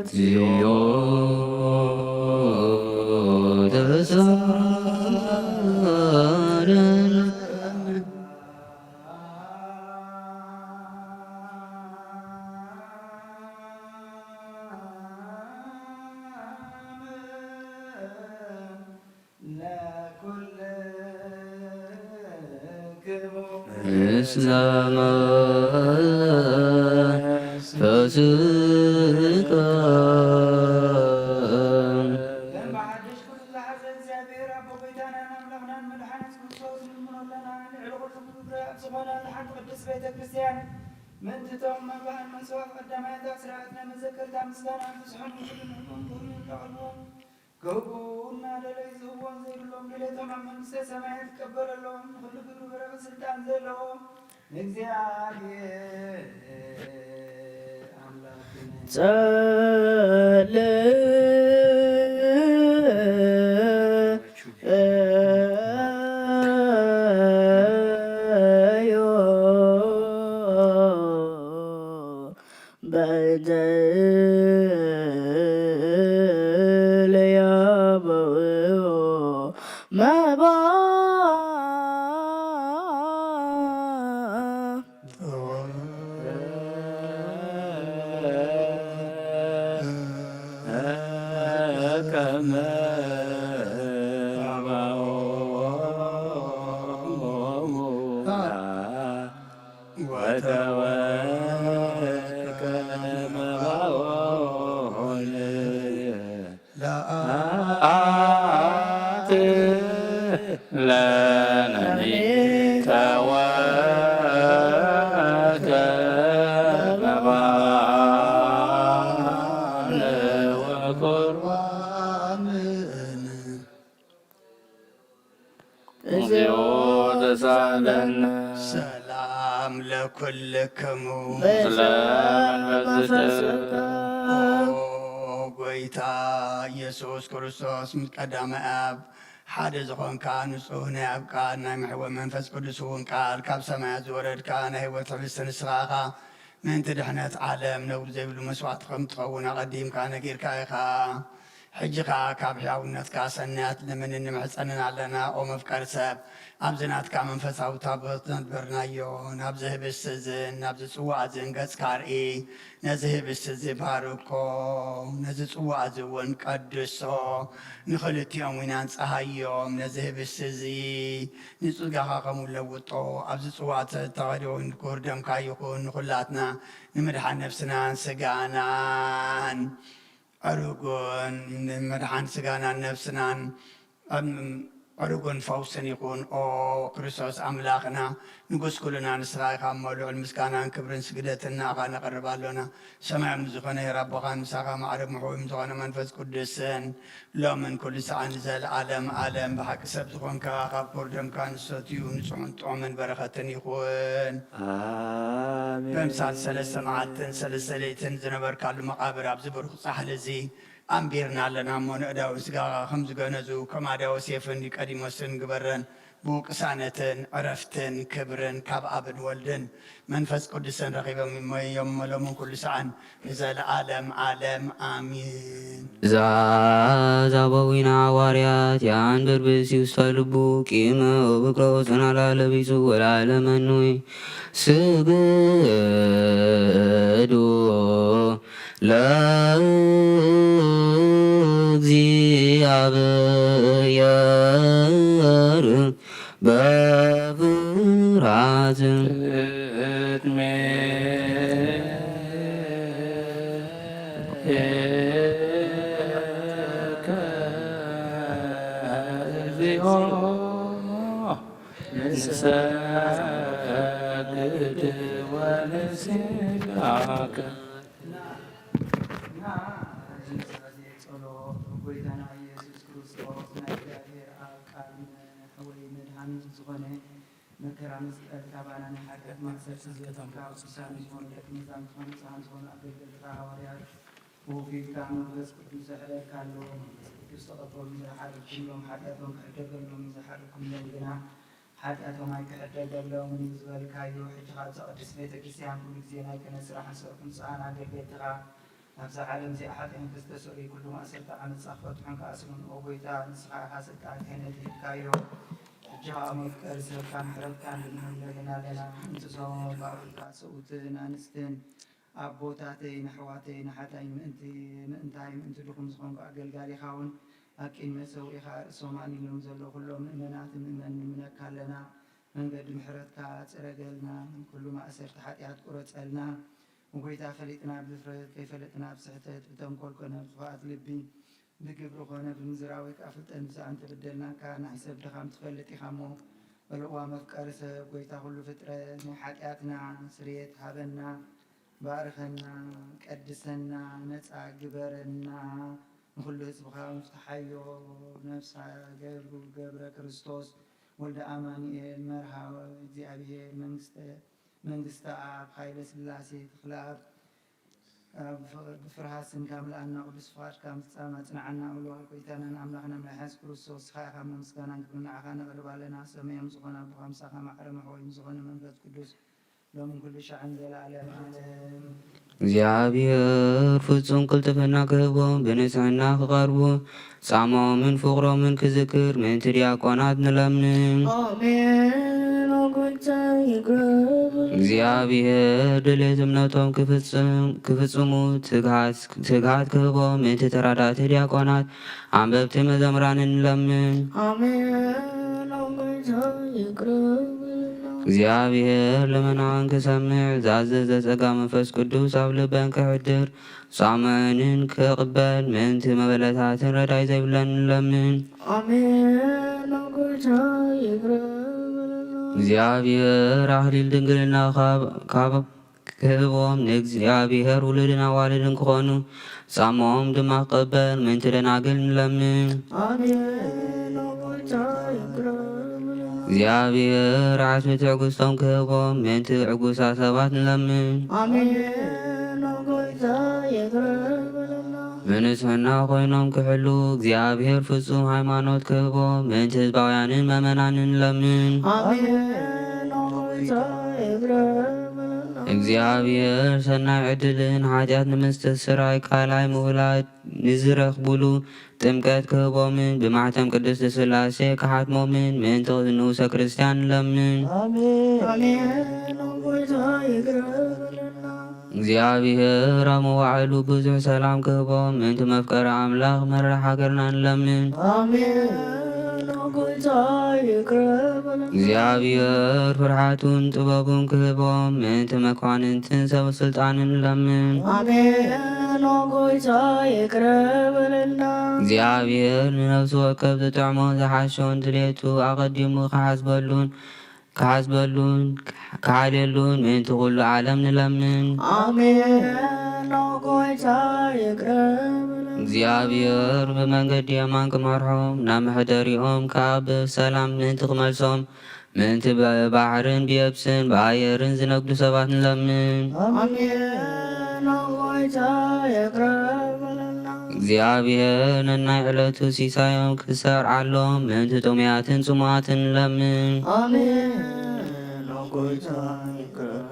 እግዚኦ ተሳለን። ምስለ መንፈስከ። ደም ብሓድሽ ኩሉ ዝሓዘ እግዚኣብሔር ኣቦ ጎይታናን ኣምላኽናን መድሓኒት ክርስቶስ ንልምኖ ኣለና። ልዕሊ ኩሉ ክብሪ ኣብ ዝኾነ ሓንቲ ቅድስት ቤተ ክርስቲያን ምእንቲ እቶም መባእን መስዋዕት ቀዳማያት ኣስራት ናይ መዘከርታ ምስጋና ብዝሖም ኩሉ ንዕቁም ክብሪ ይብለዕልዎም። ክህቡ እናደለዩ ዝህብዎን ዘይብሎም ድሌቶም ኣብ መንግስተ ሰማያት ይቀበለሎም። ንኹሉ ግብሪ በረኸት ስልጣን ዘለዎ ንእግዚኣብሔር ኣምላክነ። ጸልዮ በእንተ ለያበው መባ ወተወከ መባኦን ለአት ለነኒ ተወከ መባኦን ወቁርባን። እግዚኦ ተሳለነ። ሰላም ለኩልክሙ። ምስለ መንፈስከ። ኦ ጎይታ ኢየሱስ ክርስቶስ ምስ ቀዳማይ ኣብ ሓደ ዝኾንካ ንጹህ ናይ ኣብ ቃል ናይ መሕወ መንፈስ ቅዱስ እውን ቃል ካብ ሰማያት ዝወረድካ ናይ ህይወት ሕብስቲ ንስኻ ኢኻ። ምእንቲ ድሕነት ዓለም ነውሪ ዘይብሉ መስዋዕቲ ከም ትኸውን ኣቐዲምካ ነጊርካ ኢኻ። ሕጂ ኸኣ ካብ ሕያውነትካ ሰናያት ንምንን ንምሕጸንን ኣለና። ኦ መፍቀሪ ሰብ፣ ኣብዚ ናትካ መንፈሳዊ ታቦት ዘንበርናዮ፣ ናብዚ ህብስቲ እዝን ናብዚ ጽዋእ እዝን ገጽካ ኣርኢ። ነዚ ህብስቲ እዚ ባርኮ፣ ነዚ ጽዋእ እዚ እውን ቀድሶ። ንኽልቲኦም እውን ኣንጽሃዮም። ነዚ ህብስቲ እዚ ንጽጋኻ ከምኡ ለውጦ። ኣብዚ ጽዋእ እተኸደ ወይን ክቡር ደምካ ይኹን። ንኹላትና ንምድሓን ነፍስናን ስጋናን ዕሩጉን፣ ንምድሓን ስጋናን ነፍስናን ዕም-፣ ዕሩጉን ፈውስን ይኹን። ኦ ክርስቶስ ኣምላኽና፣ ንጉስ ኩልና ንስኻ ኢኻ እሞ፣ ልዑል ምስጋናን ክብርን ስግደትን ንኣኻ ነቕርብ ኣሎና። ሰማያዊ ዝኾነ ሄር ኣቦኻን ምሳኻ ማዕረ ምሕውም ዝኾነ መንፈስ ቅዱስን፣ ሎምን ኩሉ ሰዓን ንዘለዓለም ዓለም ብሓቂ ሰብ ዝኾንካ፣ ካብ ክቡር ደምካ ንሰትዩ ንጹሕን ጥዑምን በረኸትን ይኹን። ኣሜን። በምሳል ሰለስተ መዓልትን ሰለስተ ለይትን ዝነበርካሉ መቓብር ኣብዚ ብሩኽ ጻሕሊ እዚ ኣንቢርና ኣለና እሞ፣ ንእዳውን ስጋኻ ከም ዝገነዙ፣ ከም ኣዳ ዮሴፍን ኒቆዲሞስን ግበረን። ብውቅሳነትን ዕረፍትን ክብርን ካብ ኣብን ወልድን መንፈስ ቅዱስን ረኺቦም እሞ፣ እዮም ሎምን ኩሉ ሰዓን ንዘለዓለም ዓለም ኣሜን። ትእዛዝ ኣበዊነ ሃዋርያት የአንብር ብእሲ ውስተ ልቡ ቂመ ወብቅረ ወጽናላ ለቢሱ ወለዓለመ ንዌ ስግዱ ለእግዚኣብሔር በፍርሃት ቅድሜከ እግዚኦ ንሰግድ ወንሴብሐከ። እና እዚ ጸሎት ጎይታና ኢየሱስ ክርስቶስ ናይ እግዚኣብሔር ኣብ ቃል ወይ መድኃኒት ዝኾነ መከራ መስቀል ካባና ናይ ሓጢኣት ማእሰርቲ ዘፈካ፣ ቅዱሳን ዝኾኑ ደቂ መዛሙርትኻ፣ ንጹሃን ዝኾኑ ኣገልገልትኻ ሃዋርያት ብውፊትካ መንፈስ ቅዱስ ዘሕለልካ ኣሎ። መንፈስ ቅዱስ ተቐበሉ፣ ዝሓለፉ ኩሎም ሓጢኣቶም ክሕደገሎም፣ ዝሓለፉ ኩሎም ግና ሓጢኣቶም ኣይክሕደገሎምን እዩ ዝበልካዮ። ሕጂ ኻብ እዛ ቅድስት ቤተ ክርስቲያን ኩሉ ግዜ ናይ ቅነ ስራሕን ሰርኩም ንጹሃን ኣገልገልትኻ ኣብዛ ዓለም እዚኣ ሓጢኣን ዝተሰርዩ ኩሉ ማእሰርቲ ዓመጻ ክፈትሑን ክኣስሩን፣ ኦ ጐይታ፣ ንስኻ ኢኻ ስልጣን ክህነት ሂብካዮ። ሕጂ ኸኣ መፍቀሪ ሰብካን ምሕረትካን ንልምን ኣለና። ምእንቲ እዞም ኣባውልካ ሰብኡትን ኣንስትን ኣቦታተይን ኣሕዋተይን ኣሓተይን ምእንቲ ምእንታይ ምእንቲ ድኹም ዝኾንኩ ኣገልጋሊኻ እውን ኣብ ቅድሚ ሰውኢኻ ርእሶም ኣኒሎም ዘለዉ ኩሎም ምእመናትን ምእመን ንምነካ ኣለና። መንገዲ ምሕረትካ ጽረገልና፣ ኩሉ ማእሰርቲ ሓጢኣት ቁረጸልና። እጎይታ ፈሊጥና ብድፍረት ከይፈለጥና ብስሕተት ብተንኮል ኮነ ብክፍኣት ልቢ ብግብሪ ኮነ ብምዝራብ ወይ ከዓ ፍልጠት ምሳእ እንተበደልናካ ንሕሰብ ድኻም ትፈልጥ ኢኻ እሞ በልዋ መፍቀሪ ሰብ ጎይታ ኩሉ ፍጥረት ናይ ሓጢኣትና ስርየት ሃበና። ባርኸና፣ ቀድሰና፣ ነፃ ግበረና። ንኹሉ ህዝብኻ ምፍትሓዮ። ነፍሳ ገብሩ ገብረ ክርስቶስ ወልደ ኣማኑኤል መርሃዊ እግዚኣብሔር መንግስተ መንግስተ ኣብ ኃይለ ሥላሴ ተኽለኣብ ብፍርሃት ስምካ ምልኣና ቅዱስ ፍቓድካ ምፍጻም ኣጽንዓና። እወ ጎይታናን ኣምላኽናን መድሓስ ክርስቶስ ንስኻ ኢኻ እሞ ምስጋናን ክብርን ንዓኻ ነቕርብ ኣለና። ሰማያዊ ዝኾነ ኣቦኻ ምሳኻ ማዕረ መሕወይ ዝኾነ መንፈስ ቅዱስ ሎምን ኩሉ ሻዕን ዘለዓለም ዓለም። እግዚኣብሔር ፍጹም ቅልጥፍና ክህቦም ብንጽሕና ክቐርቡ ጻምኦምን ፍቕሮምን ክዝክር ምእንቲ ዲያቆናት ንለምን። ኣሜን። ኦ ጎይታ ይግረብ። እግዚኣብሔር ድሌት እምነቶም ክፍጽም- ክፍጽሙ ትግሃት- ትግሃት ክህቦም ምእንቲ ተራዳእቲ ዲያቆናት ኣንበብቲ መዘምራንን ንለምን። ኣሜን። ኦ ጎይታ ይግረብ። እግዚኣብሔር ልመናን ክሰምዕ ዛዘዘ ጸጋ መንፈስ ቅዱስ ኣብ ልበን ክሕድር ጻምእንን ክቕበል ምእንቲ መበለታትን ረዳይ ዘይብለን ንለምን። ኣሜን። ኦ ጎይታ ይግረብ። እግዚኣብሔር ኣኽሊል ድንግልና ካብ- ካብ ክህቦም ንእግዚኣብሔር ውሉድን ኣዋልድን ክኾኑ ጻምኦም ድማ ክቐበል ምእንቲ ደናግል ንለምን። ኣሜን። ኦ ጎይታ ይግረብ። እግዚኣብሔር ዓስቢ ትዕግስቶም ክህቦም ምእንቲ ዕጉሳት ሰባት ንለምን። ኣሜን። ኦ ጎይታ ይግረብ። ብንጽሕና ኮይኖም ክሕሉ እግዚኣብሔር ፍጹም ሃይማኖት ክህቦም ምእንቲ ህዝባውያንን መእመናንን ንለምን። ኣሜን። ኦ ጎይታ ይግረብ። እግዚኣብሔር ሰናይ ዕድልን ሓጢኣት ንምስትስራይ ካልኣይ ምውላድ ንዝረኽቡሉ ጥምቀት ክህቦምን ብማሕተም ቅድስት ስላሴ ክሓትሞምን ምእንቲ ንኡሰ ክርስቲያን ንለምን። ኣሜን። ኣሜን። ኦ ጎይታ ይግረብ። እግዚኣብሔር ኣብ መዋዕሉ ብዙሕ ሰላም ክህቦም ምእንቲ መፍቀሪ ኣምላኽ መራሕ ሃገርና ንለምን። ኣሜን። ኦ ጎይታ ይግረብ። እግዚኣብሔር ፍርሓቱን ጥበቡን ክህቦም ምእንቲ መኳንንትን ሰብ ስልጣንን ንለምን። ኣሜን። ኦ ጎይታ ይግረብ። እግዚኣብሔር ንነፍሲ ወከፍ ዝጥዕሞ ዝሓሾን ድሌቱ ኣቐዲሙ ክሓስበሉን ክሓስበሉን ክሓልየሉን ምእንቲ ኩሉ ዓለም ንለምን። ኣሜን። ኦ ጎይታ ይግረብ። እግዚኣብሔር ብመንገዲ የማን ክመርሖም ናብ መሕደሪኦም ከዓ ብሰላም ምእንቲ ክመልሶም ምእንቲ ብባሕርን ብየብስን ብኣየርን ዝነግዱ ሰባት ንለምን። ኣሜን። ኦ ጎይታ ይግረብ። እግዚኣብሔር ነናይ ዕለቱ ሲሳዮም ክሰርዓሎም ምእንቲ ጥሙያትን ጽሙኣትን ንለምን። ኣሜን። ኦ ጎይታ ይግረብ።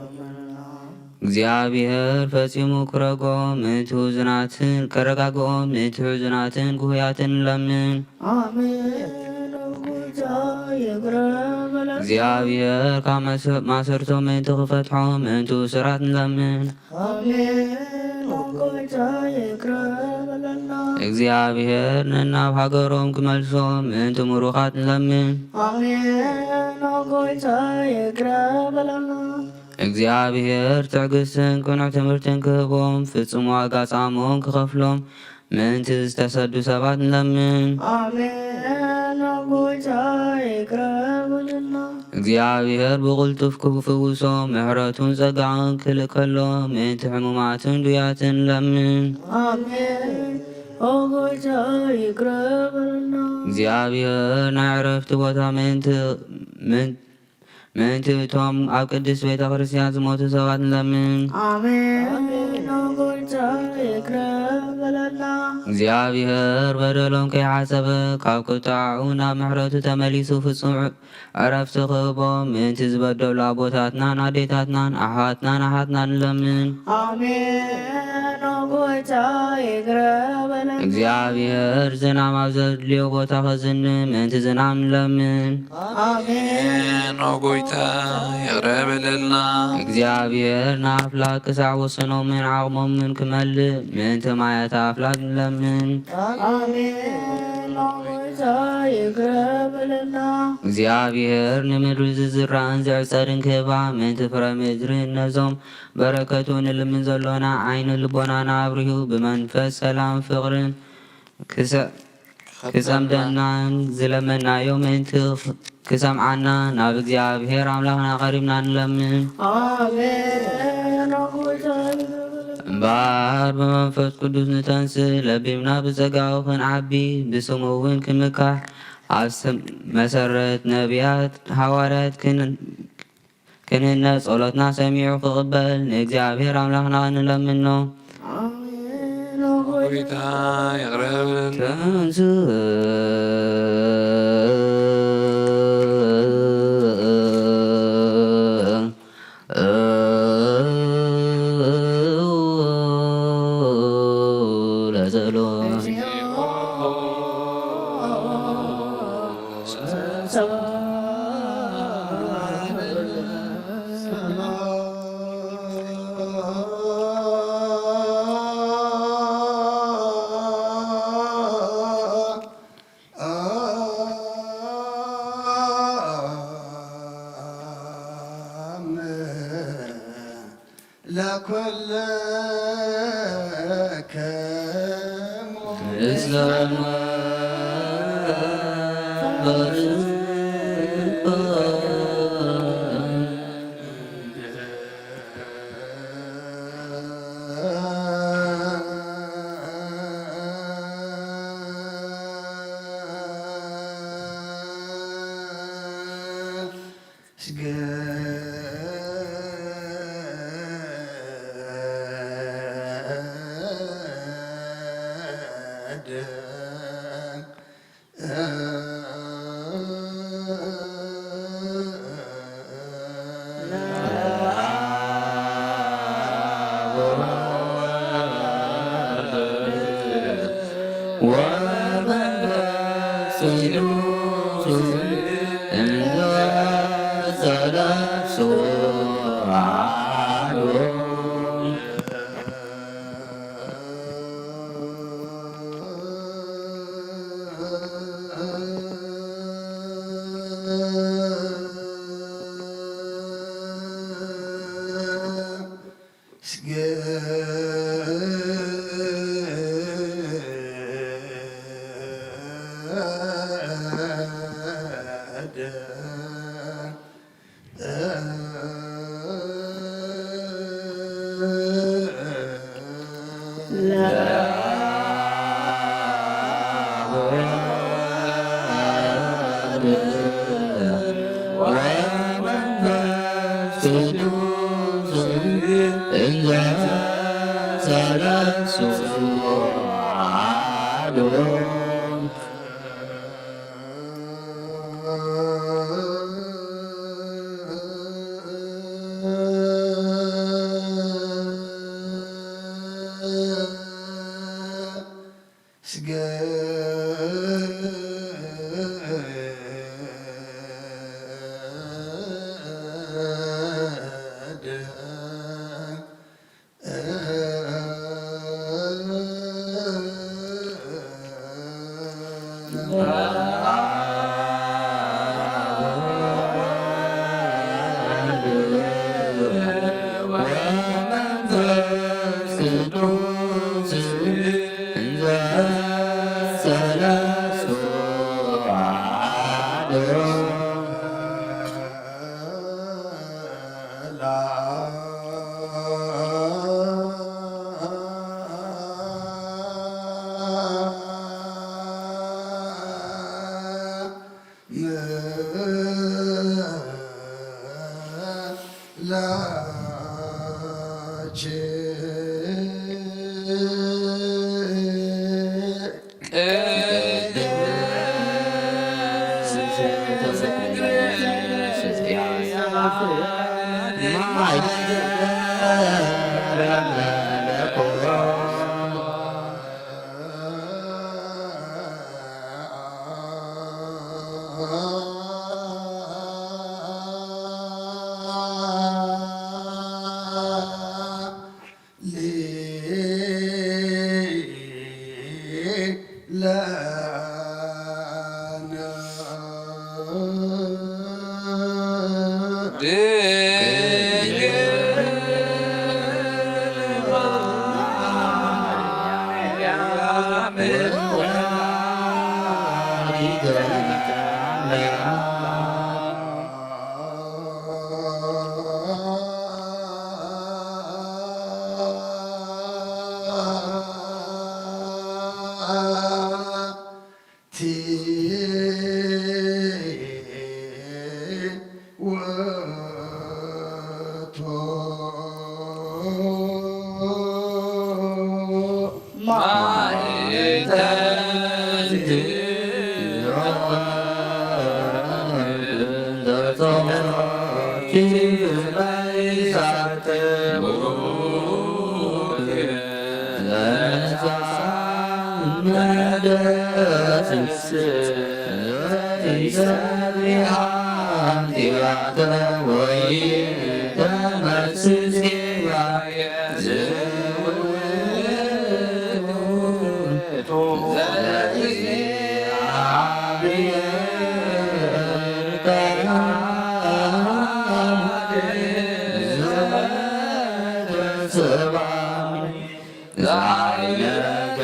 እግዚኣብሔር ፈጺሙ ክረግኦም ምእንቲ ሕዙናትን ከረጋግኦም ምእንቲ ሕዙናትን ግሁያትን ንለምን። ኣሜን። ኦ ጎይታ ይግረብ። እግዚኣብሔር ካብ ማሰ- ማሰርቶም ምእንቲ ክፈትሖም ምእንቲ እሱራት ንለምን። ኣሜን። ኦ ጎይታ ይግረብ። እግዚኣብሔር ነናብ ሃገሮም ክመልሶም ምእንቲ ምሩኻት ንለምን። ኣሜን። ኦ ጎይታ ይግረብ። እግዚኣብሔር ትዕግስትን ቅኑዕ ትምህርትን ክህቦም ፍጹም ዋጋ ጻምኦም ክኸፍሎም ምእንቲ ዝተሰዱ ሰባት ንለምን። ኣሜን። ኦ ጎይታ ይግረብ። እግዚኣብሔር ብቕልጡፍ ክፍውሶም ምሕረቱን ጸጋኡን ክልእከሎም ምእንቲ ሕሙማትን ድውያትን ንለምን። ኣሜን። ኦ ጎይታ ይግረብ። እግዚኣብሔር ናይ ዕረፍቲ ቦታ ምእንቲ ምእንቲ ምእንቲ እቶም ኣብ ቅድስት ቤተ ክርስቲያን ዝሞቱ ሰባት ንለምን። ኣሜን። ኦ ጎይታ ይቅረ በለና። እግዚኣብሔር በደሎም ከይሓሰበ ካብ ቁጥዓኡ ናብ ምሕረቱ ተመሊሱ ፍጹም ዕረፍቲ ክህቦም ምእንቲ ዝበደሉ ኣቦታትናን ኣዴታትናን ኣሕዋትናን ኣሓትናን ንለምን። ኣሜን። ኦ ጎይታ ይቅረ በለን። እግዚኣብሔር ዝናም ኣብ ዘድልዮ ቦታ ከዝንብ ምእንቲ ዝናም ንለምን። ኣሜን። ኦ ጎይታ ይቅረ በለልና። እግዚኣብሔር ንኣፍላግ ክሳዕ ወሰኖምን ዓቕሞምን ክመልእ ምእንቲ ማያት ኣፍላግ ንለምን። ኣሜን። ኦ ጎይታ ይቅረ በለልና። እግዚኣብሔር ንምድሪ ዝዝራእን ዝዕጸድን ክህባ ምእንቲ ፍረ ምድሪ ነዞም በረከቱ ንልምን ዘሎና ዓይኒ ልቦናና ኣብሪሁ ብመንፈስ ሰላም ፍቅርን ክሰ-፣ ክጸምደናን ዝለመናዮ ምእንቲ ክሰምዓና ናብ እግዚኣብሔር ኣምላኽና ቀሪብና ንለምን። ኣሜን። እምበኣር ብመንፈስ ቅዱስ ንተንስእ፣ ለቢምና ብጸጋኡ ክንዓቢ፣ ብስሙ እውን ክንምካሕ፣ ኣብ ስም መሰረት ነቢያት ሃዋርያት ክን-፣ ክንህነጽ ጸሎትና ሰሚዑ ክቕበል ንእግዚኣብሔር ኣምላኽና ንለምኖ። ኣሜን። ጎይታ ይቕረ በል። ተንስእ ለጸሎት። ለኩልክሙ ወመንፈስ ቅዱስ እንዘ ሰለስቱ አሐዱ። ወመንፈስ ቅዱስ እንዘ ሰለስቱ አሐዱ። ድንግል ማርያም ወላዲተ ኣምላክ።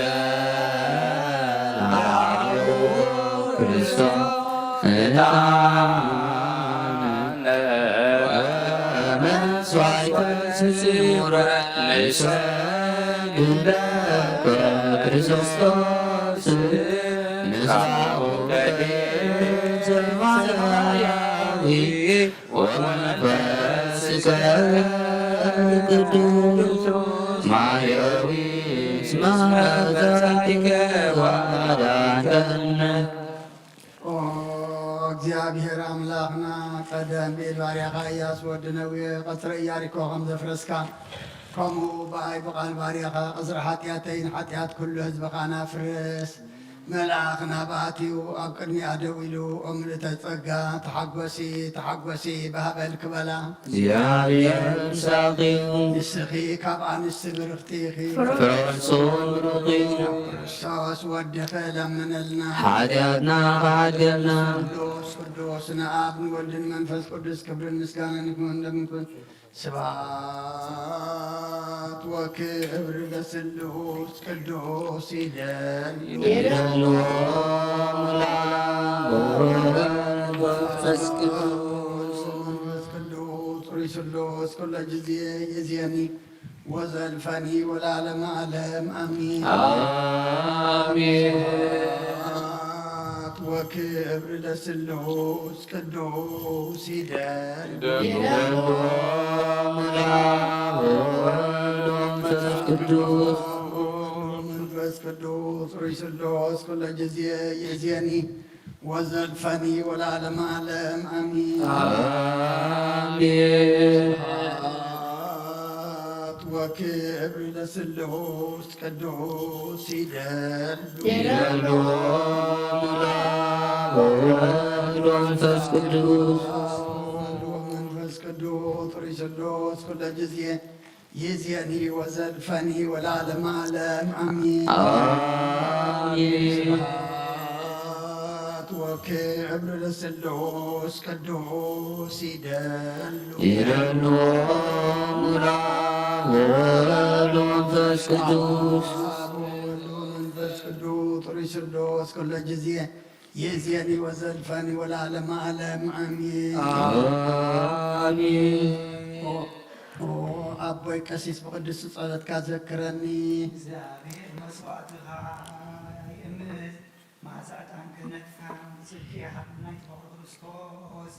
ዛይነገር ላዕሉ ክርስቶስ ዕጣነ ወመስዋዕተ ስሙረ ንሰግድ ለከ ክርስቶስ ንሳኡ ሰማያዊ ወመንፈስከ ቅዱስ ማየዊ እስመ መጻእከ ወአዳንከነ። ኦ እግዚኣብሔር ኣምላኽና፣ ቀደም ብኢድ ባርያኻ ኢያሱ ወዲ ነዌ ቀጽረ ኢያሪኮ ከም ዘፍረስካ፣ ከምኡ ብኣይ ብቓል ባርያኻ ቀጽሪ ሓጢኣተይን ሓጢኣት ኩሉ ህዝብኻን ኣፍርስ። መልኣኽ ናብ ኣትዩ ኣብ ቅድሚኣ ደው ኢሉ፣ "ኦ ምልእተ ጸጋ፣ ተሓጎሲ፣ ተሓጎሲ፣ ብሃበል ክበላ እግዚኣብሔር ምሳኺ እዩ። ንስኺ ካብ ኣንስቲ ብርኽቲ ኢኺ። ፍረ ከርሱ ብሩኽ እዩ። ክርስቶስ ወድኺ ለምነልና። ሓጢኣትና ክሓድገልና። ቅዱስ፣ ቅዱስ ንኣብ ንወልድን መንፈስ ቅዱስ ክብርን ምስጋናን ይኹን። ለምንኩን ስብሐት ወክብር ለስሉስ ቅዱስ ይደሉ። ይደሉ አብ ወወልድ ወመንፈስ ቅዱስ። መንፈስ ቅዱስ ሩይ ስሉስ ኩለ ጊዜ ይእዜኒ ወዘልፈኒ ወለዓለመ ዓለም አሜን። አሜን። ስብሐት ወክብር ለስሉስ ቅዱስ ይደል። ይደል። ወወልድ ወመንፈስ ቅዱስ። መንፈስ ቅዱስ ሩይ ስሉስ ኩለ ጊዜ ይእዜኒ ወዘልፈኒ ወለዓለመ ዓለም አሜን። አሜን። ስብሐት ወክብር ለስሉስ ቅዱስ ይደሉ። ይደሉ አብ ወወልድ ወመንፈስ ቅዱስ። ወወልድ ወመንፈስ ቅዱስ ሩይ ስሉስ ኩለ ጊዜ ይእዜኒ ወዘልፈኒ ወለዓለመ ዓለም አሜን። አሜን። ስብሐት ወክብር ለስሉስ ቅዱስ ይደሉ። ይደሉ አብ ወወልድ ወመንፈስ ቅዱስ። አብ ወወልድ ወመንፈስ ቅዱስ ሩይ ስሉስ ኩለ ጊዜ ይእዜኒ ወዘልፈኒ ወለዓለመ ዓለም አሜን። አሜን። ኦ፣ ኦ ኣቦይ ቀሲስ ብቅዱስ ጸሎትካ ዘክረኒ። እግዚኣብሔር መስዋዕትኻ ይእምት፣ መዓዛ ዕጣን ክህነትካ ብጽድቂ ይሃብ ናይ ተፈቕሮ ክርስቶስ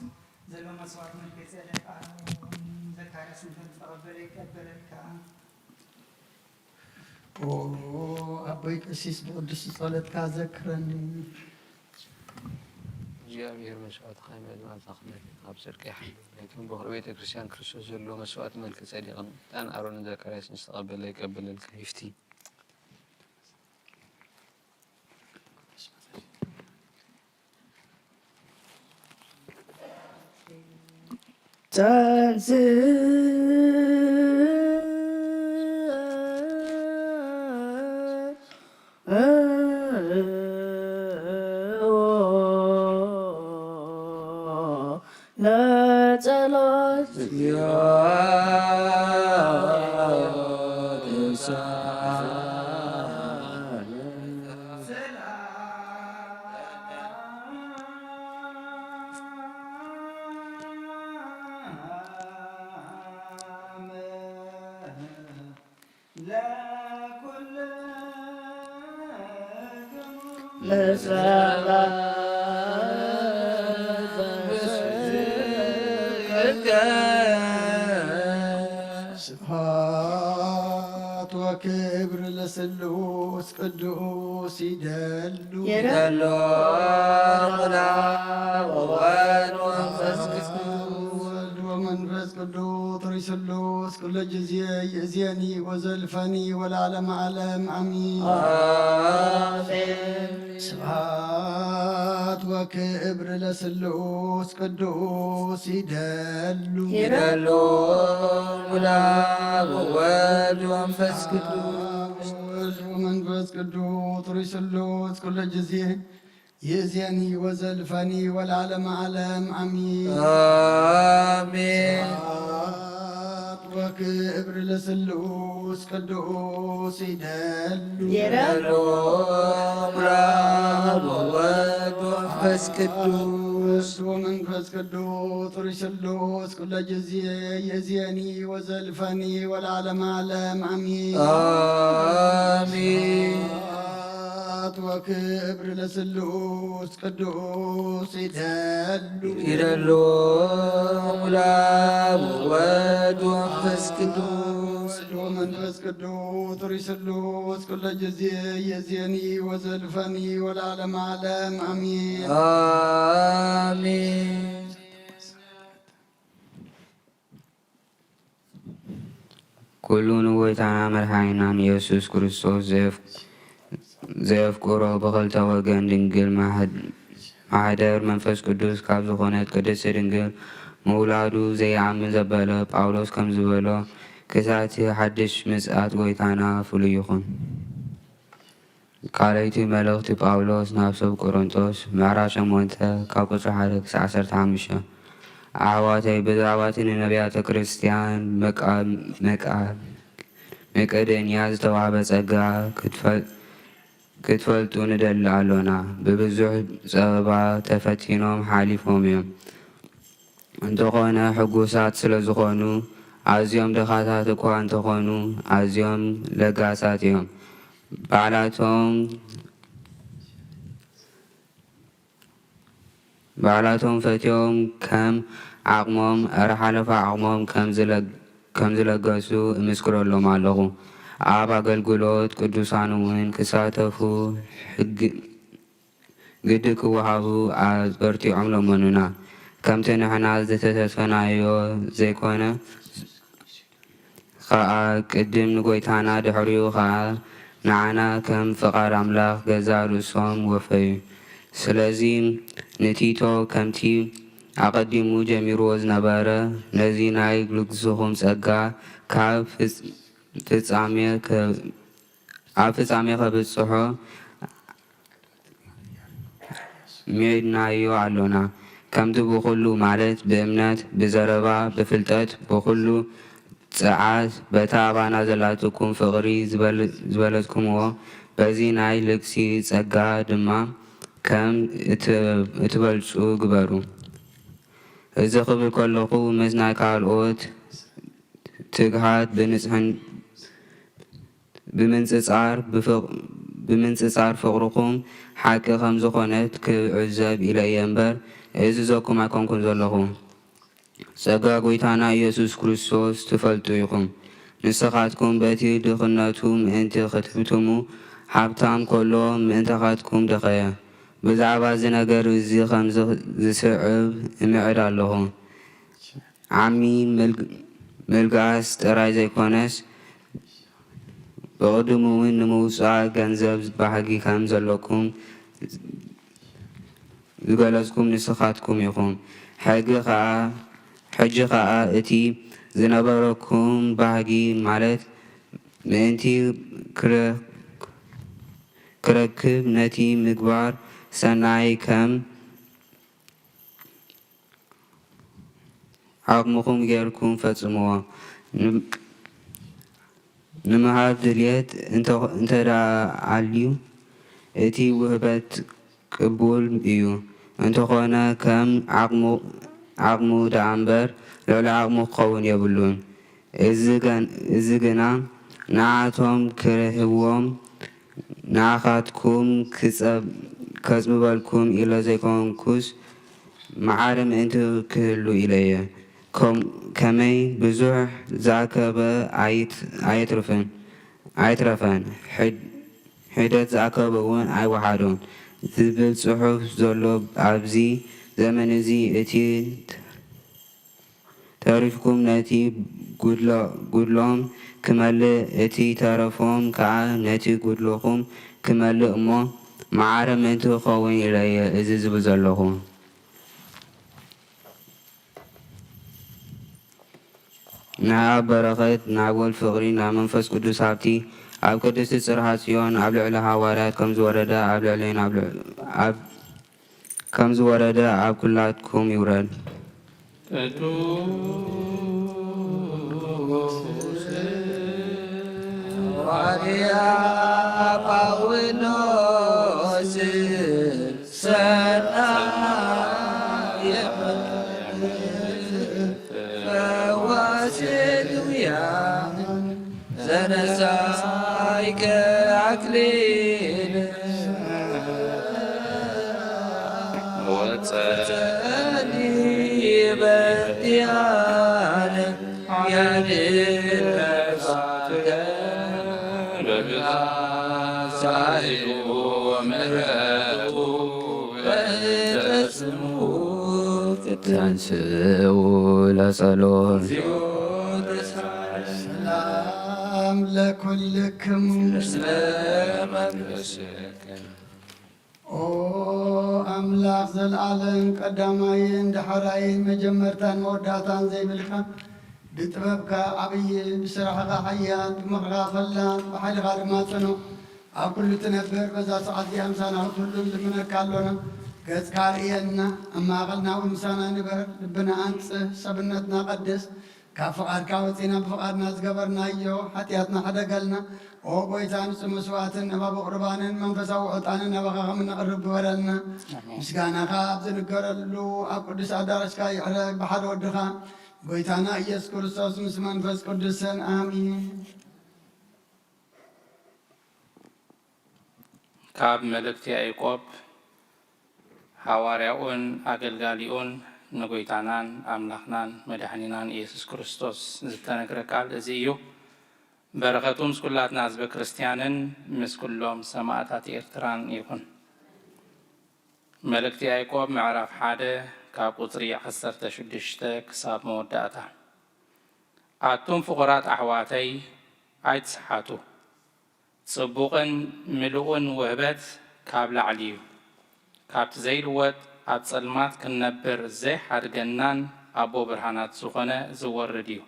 ዘሎ መስዋዕት መልከ ጼዴቅ ኣሮን ዘካርያስ እንተ ዝተቐበለ ይቀበለካ። ኦ ኣቦይ ቀሲስ ብቅዱስ ጸሎትካ ዘክረኒ። እግዚኣብሔር መስዋዕትኻ ይመልስ፣ ኣምላኽ ኣብ ጽድቂ ይሓልፍ። ናይቶም በኹሪ ቤተ ክርስቲያን ክርስቶስ ዘለዎ መስዋዕት መልከ ጼዴቅን ዕጣን ኣሮንን ዘካርያስን ዝተቐበለ ይቀበለልካ። ይፍቲ። ጸሎት ስብሐት ወክብር ለስሉስ ቅዱስ ይደሉ። ይደሉ። ወወልድ ወመንፈስ ቅዱስ ርእይ ስሉስ ኩለ ጊዜ ይእዜኒ ወዘልፈኒ ወለዓለመ ዓለም አሚን። አሜን። ስብሐት ወክብር ለስሉስ ቅዱስ ይደሉ። ይደሉ። ወወልድ ወመንፈስ ቅዱስ። ወወልድ ወመንፈስ ቅዱስ ርእይ ስሉስ ኩለ ጊዜ ይእዜኒ ወዘልፈኒ ወለዓለመ ዓለም አሚን። አሜን። ስብሐት ወክብር ለስሉስ ቅዱስ ይደሉ። ይደሉ። ወወልድ ወመንፈስ ቅዱስ። ወመንፈስ ቅዱስ ርእይ ስሉስ ኩለ ጊዜ ይእዜኒ ወዘልፈኒ ወለዓለመ ዓለም አሚን። አሜን። ስብሐት ወክብር ለስሉስ ቅዱስ ይደሉ። ይደሉ። ወወልድ ወመንፈስ ቅዱስ። ወወልድ ወመንፈስ ቅዱስ ርእይ ስሉስ ኩለ ጊዜ ይእዜኒ ወዘልፈኒ ወለዓለመ ዓለም አሚን። አሜን። ኩሉ ንጎይታና መድሓኒናን ኢየሱስ ክርስቶስ ዘየፍ-፣ ዘየፍቅሮ ብኽልተ ወገን ድንግል ማሕድ-፣ ማሕደር መንፈስ ቅዱስ ካብ ዝኾነት ቅድስቲ ድንግል ምውላዱ ዘይኣምን ዘበለ ጳውሎስ ከም ዝበሎ፣ ክሳብ እቲ ሓድሽ ምጽኣት ጎይታና ፍሉይ ይኹን። ካልኣይቲ መልእኽቲ ጳውሎስ ናብ ሰብ ቆሮንቶስ፣ ምዕራፍ ሸሞንተ፣ ካብ ቁጽሪ ሓደ ክሳዕ ዓሰርተ ሓሙሽተ። ኣሕዋተይ፣ ብዛዕባ እቲ ንነቢያተ ክርስትያን መቃ-፣ መቃ-፣ መቄዶንያ ዝተዋህበ ጸጋ ክትፈል-፣ ክትፈልጡ ንደሊ ኣሎና። ብብዙሕ ጸበባ ተፈቲኖም ሓሊፎም እዮም። እንተኾነ ሕጉሳት ስለ ዝኾኑ፣ ኣዝዮም ድኻታት እኳ እንተኾኑ፣ ኣዝዮም ለጋሳት እዮም። ባዕላቶም፣ ባዕላቶም ፈትዮም ከም ዓቕሞም፣ እረ ሓለፋ ዓቕሞም ከም ዝለ-፣ ከም ዝለገሱ እምስክረሎም ኣለኹ። ኣብ ኣገልግሎት ቅዱሳን እውን ክሳተፉ ሕግ-፣ ግዲ ክወሃቡ ኣበርቲዖም ለመኑና። ከምቲ ንሕና ዝተሰፈናዮ ዘይኮነ ኸኣ፣ ቅድም ንጎይታና፣ ድሕሪኡ ኸኣ ንዓና ከም ፍቓድ ኣምላኽ ገዛእ ርእሶም ወፈዩ። ስለዚ ንቲቶ ከምቲ ኣቐዲሙ ጀሚርዎ ዝነበረ፣ ነዚ ናይ ልግስኹም ጸጋ ካብ ፍጽ-፣ ፍጻሜ ከ-፣ ኣብ ፍጻሜ ከብጽሖ ሚዒድናዮ ኣሎና። ከምቲ ብኹሉ፣ ማለት ብእምነት፣ ብዘረባ፣ ብፍልጠት፣ ብኹሉ ጽዓት፣ በታ ኣባና ዘላትኩም ፍቕሪ ዝበል-፣ ዝበለጽኩምዎ፣ በዚ ናይ ልግሲ ጸጋ ድማ ከም እት-፣ እትበልጹ ግበሩ። እዚ ክብል ከለኹ፣ ምስ ናይ ካልኦት ትግሃት ብንጽሕን-፣ ብምንጽጻር ብፍቕ-፣ ብምንጽጻር ፍቕርኹም ሓቂ ከም ዝኾነት ክዕዘብ ኢለ እየ እምበር፣ እእዝዘኩም ኣይኮንኩን ዘለኹ። ጸጋ ጐይታና ኢየሱስ ክርስቶስ ትፈልጡ ኢኹም። ንስኻትኩም በቲ ድኽነቱ ምእንቲ ክትህብትሙ፣ ሃብታም ከሎ ምእንታኻትኩም ደኸየ። ብዛዕባ እዚ ነገር እዚ ኸምዚ ዝስዕብ እምዕድ ኣለኹ። ዓሚ ምልግ-፣ ምልጋስ ጥራይ ዘይኮነስ፣ ብቕድሙ እውን ንምውጻእ ገንዘብ ባህጊ ከም ዘለኩም ዝገለጽኩም ንስኻትኩም ኢኹም። ሕጊ ኸኣ፣ ሕጂ ኸኣ እቲ ዝነበረኩም ባህጊ፣ ማለት ምእንቲ ክረ-፣ ክረክብ ነቲ ምግባር ሰናይ ከም ዓቕምኹም ጌርኩም ፈጽምዎ። ን-፣ ንምሃብ ድልየት እንተ-፣ እንተ ደኣ ኣልዩ፣ እቲ ውህበት ቅቡል እዩ። እንተኾነ፣ ከም ዓቕሙ፣ ዓቕሙ ደኣ እምበር፣ ልዕሊ ዓቕሙ ክኸውን የብሉን። እዚ ገን-፣ እዚ ግና፣ ንዓቶም ክርህዎም፣ ንዓኻትኩም ክጸብ-፣ ከጽብበልኩም ኢለ ዘይኮንኩስ፣ መዓረ ምእንቲ ክህሉ ኢለ እየ። ከም-፣ ከመይ ብዙሕ ዝኣከበ ኣይት-፣ ኣይትርፍን፣ ኣይትረፈን፣ ሕድ-፣ ሒደት ዝኣከበ እውን ኣይወሓዶን ዝብል ጽሑፍ ዘሎ ኣብዚ ዘመን እዚ፣ እቲ ተሪፍኩም ነቲ ጉድሎ-፣ ጉድሎም ክመልእ፣ እቲ ተረፎም ከኣ ነቲ ጉድሎኹም ክመልእ እሞ፣ መዓረ ምእንቲ ክኸውን ኢለ እየ እዚ ዝብል ዘለኹ። ናይ ኣብ በረኸት፣ ናይ ወልድ ፍቕሪ፣ ናይ መንፈስ ቅዱስ ሃብቲ፣ ኣብ ቅድስቲ ጽርሐ ጽዮን፣ ኣብ ልዕሊ ሃዋርያት ከም ዝወረደ፣ ኣብ ልዕሌን ኣብ ልዕ-፣ ኣብ፣ ከም ዝወረደ ኣብ ኩላትኩም ይውረድ። ቅዱስ ሃዋርያ ጳውሎስ ሰናየ ፈዋሲ ድውያን ዘነሳይከ ኣክሊል ወጸኒ በዲያነ ያድነሳተ በብዛይኡ ምሕረቱ በእንተ ስሙ ተንስኡ ለጸሎት። ሰላም ለኩልክሙ። ኦ ኣምላኽ፣ ዘለዓለም ቀዳማይን ዳሕራይን መጀመርታን መወዳእታን ዘይብልካ፣ ብጥበብካ ዓብዪ፣ ብስራሕኻ ሓያል፣ ብምኽርኻ ፈላጥ፣ ብሓይልኻ ድማ ጽኑዕ፣ ኣብ ኩሉ ትነብር፣ በዛ ሰዓት እዚኣ ምሳና ክትህሉ ንልምነካ ኣሎና። ገጽካ ርእየና፣ ኣብ ማእከልና እውን ምሳና ንበር፣ ልብና ኣንጽህ፣ ሰብነትና ቀድስ፣ ካብ ፍቓድካ ወጺና ብፍቓድና ዝገበርናዮ ሓጢኣትና ሕደገልና። ኦ ጐይታ፣ ንጹህ መስዋእትን ነባቢ ቁርባንን መንፈሳዊ ዕጣንን ናባኻ ከም እነቕርብ ግበረልና። ኣሜን። ምስጋናኻ ኣብ ዝንገረሉ ኣብ ቅዱስ ኣዳራሽካ ይዕረግ፣ ብሓደ ወድኻ ጐይታና ኢየሱስ ክርስቶስ ምስ መንፈስ ቅዱስን። ኣሜን። ካብ መልእክቲ ያዕቆብ ሃዋርያኡን ኣገልጋሊኡን ንጎይታናን ኣምላኽናን መድሓኒናን ኢየሱስ ክርስቶስ ዝተነግረ ቃል እዚ እዩ። በረኸቱ ምስ ኩላትና ህዝበ ክርስትያንን ምስ ኩሎም ሰማእታት ኤርትራን ይኹን። መልእክቲ ያዕቆብ ምዕራፍ ሓደ ካብ ቁጽሪ ዓሰርተ ሽዱሽተ ክሳብ መወዳእታ። ኣቱም ፍቑራት ኣሕዋተይ ኣይትስሓቱ። ጽቡቕን ምሉእን ውህበት ካብ ላዕሊ እዩ። ካብቲ ዘይልወጥ ኣብ ጸልማት ክንነብር ዘይሓድገናን ኣቦ ብርሃናት ዝኾነ ዝወርድ እዩ።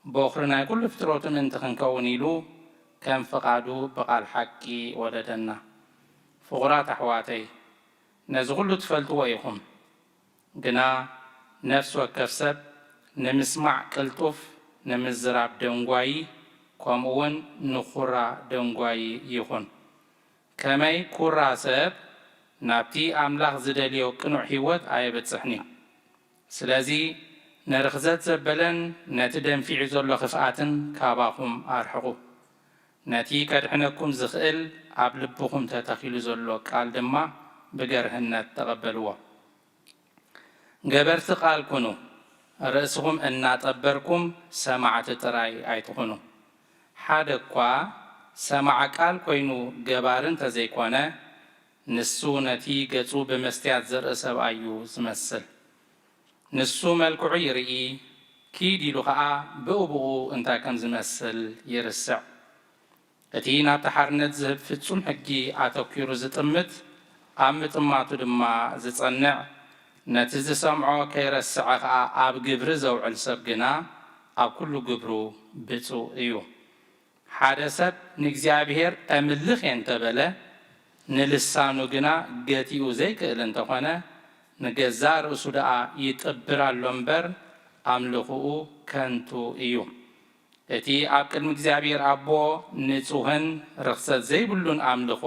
ቦኽሪ ናይ ኩሉ ፍጥረቱ ምእንቲ ክንከውን ኢሉ ከም ፍቓዱ ብቓል ሓቂ ወለደና። ፍቑራት ኣሕዋተይ፣ ነዚ ኩሉ ትፈልጥዎ ኢኹም። ግና ነፍሲ ወከፍ ሰብ ንምስማዕ ቅልጡፍ፣ ንምዝራብ ደንጓዪ፣ ከምኡውን ንኹራ ደንጓዪ ይኹን። ከመይ ኩራ ሰብ ናብቲ ኣምላኽ ዝደልዮ ቅኑዕ ህይወት ኣየብጽሕን እዩ። ስለዚ ንርኽዘት ዘበለን ነቲ ደንፊዑ ዘሎ ክፍኣትን ካባኹም ኣርሕቑ። ነቲ ከድሕነኩም ዝኽእል ኣብ ልብኹም ተተኺሉ ዘሎ ቃል ድማ ብገርህነት ተቐበልዎ። ገበርቲ ቃል ኩኑ፣ ርእስኹም እናጠበርኩም ሰማዕቲ ጥራይ ኣይትኹኑ። ሓደ እኳ ሰማዕ ቃል ኮይኑ ገባሪ እንተዘይኮነ፣ ንሱ ነቲ ገጹ ብመስትያት ዝርኢ ሰብኣይ እዩ ዝመስል። ንሱ መልክዑ ይርኢ፣ ኪድ ኢሉ ኸኣ ብኡ ብኡ እንታይ ከም ዝመስል ይርስዕ። እቲ ናብቲ ሓርነት ዝህብ ፍጹም ሕጊ ኣተኲሩ ዝጥምት፣ ኣብ ምጥማቱ ድማ ዝጸንዕ፣ ነቲ ዝሰምዖ ከይረስዐ ኸኣ ኣብ ግብሪ ዘውዕል ሰብ ግና ኣብ ኩሉ ግብሩ ብጹእ እዩ። ሓደ ሰብ ንእግዚኣብሔር ኣምልኽ እየ እንተበለ፣ ንልሳኑ ግና ገቲኡ ዘይክእል እንተኾነ፣ ንገዛእ ርእሱ ደኣ ይጥብር ኣሎ እምበር፣ ኣምልኾኡ ከንቱ እዩ። እቲ ኣብ ቅድሚ እግዚኣብሔር ኣቦ ንጹህን ርኽሰት ዘይብሉን ኣምልኾ፣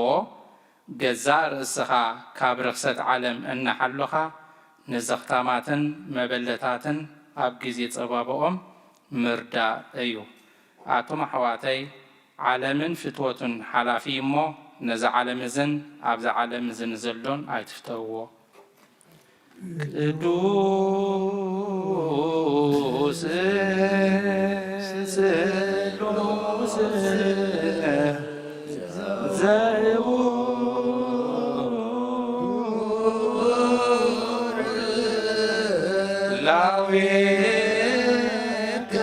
ገዛእ ርእስኻ ካብ ርኽሰት ዓለም እናሓሎኻ፣ ንዘኽታማትን መበለታትን ኣብ ግዜ ጸባብኦም ምርዳእ እዩ። ኣቱም ኣሕዋተይ፣ ዓለምን ፍትወቱን ሓላፊ እሞ፣ ነዛ ዓለም እዝን ኣብዛ ዓለም እዝን ዘሎን ኣይትፍተውዎ። ቅዱስ ስሉስ ዘውር ላዌከ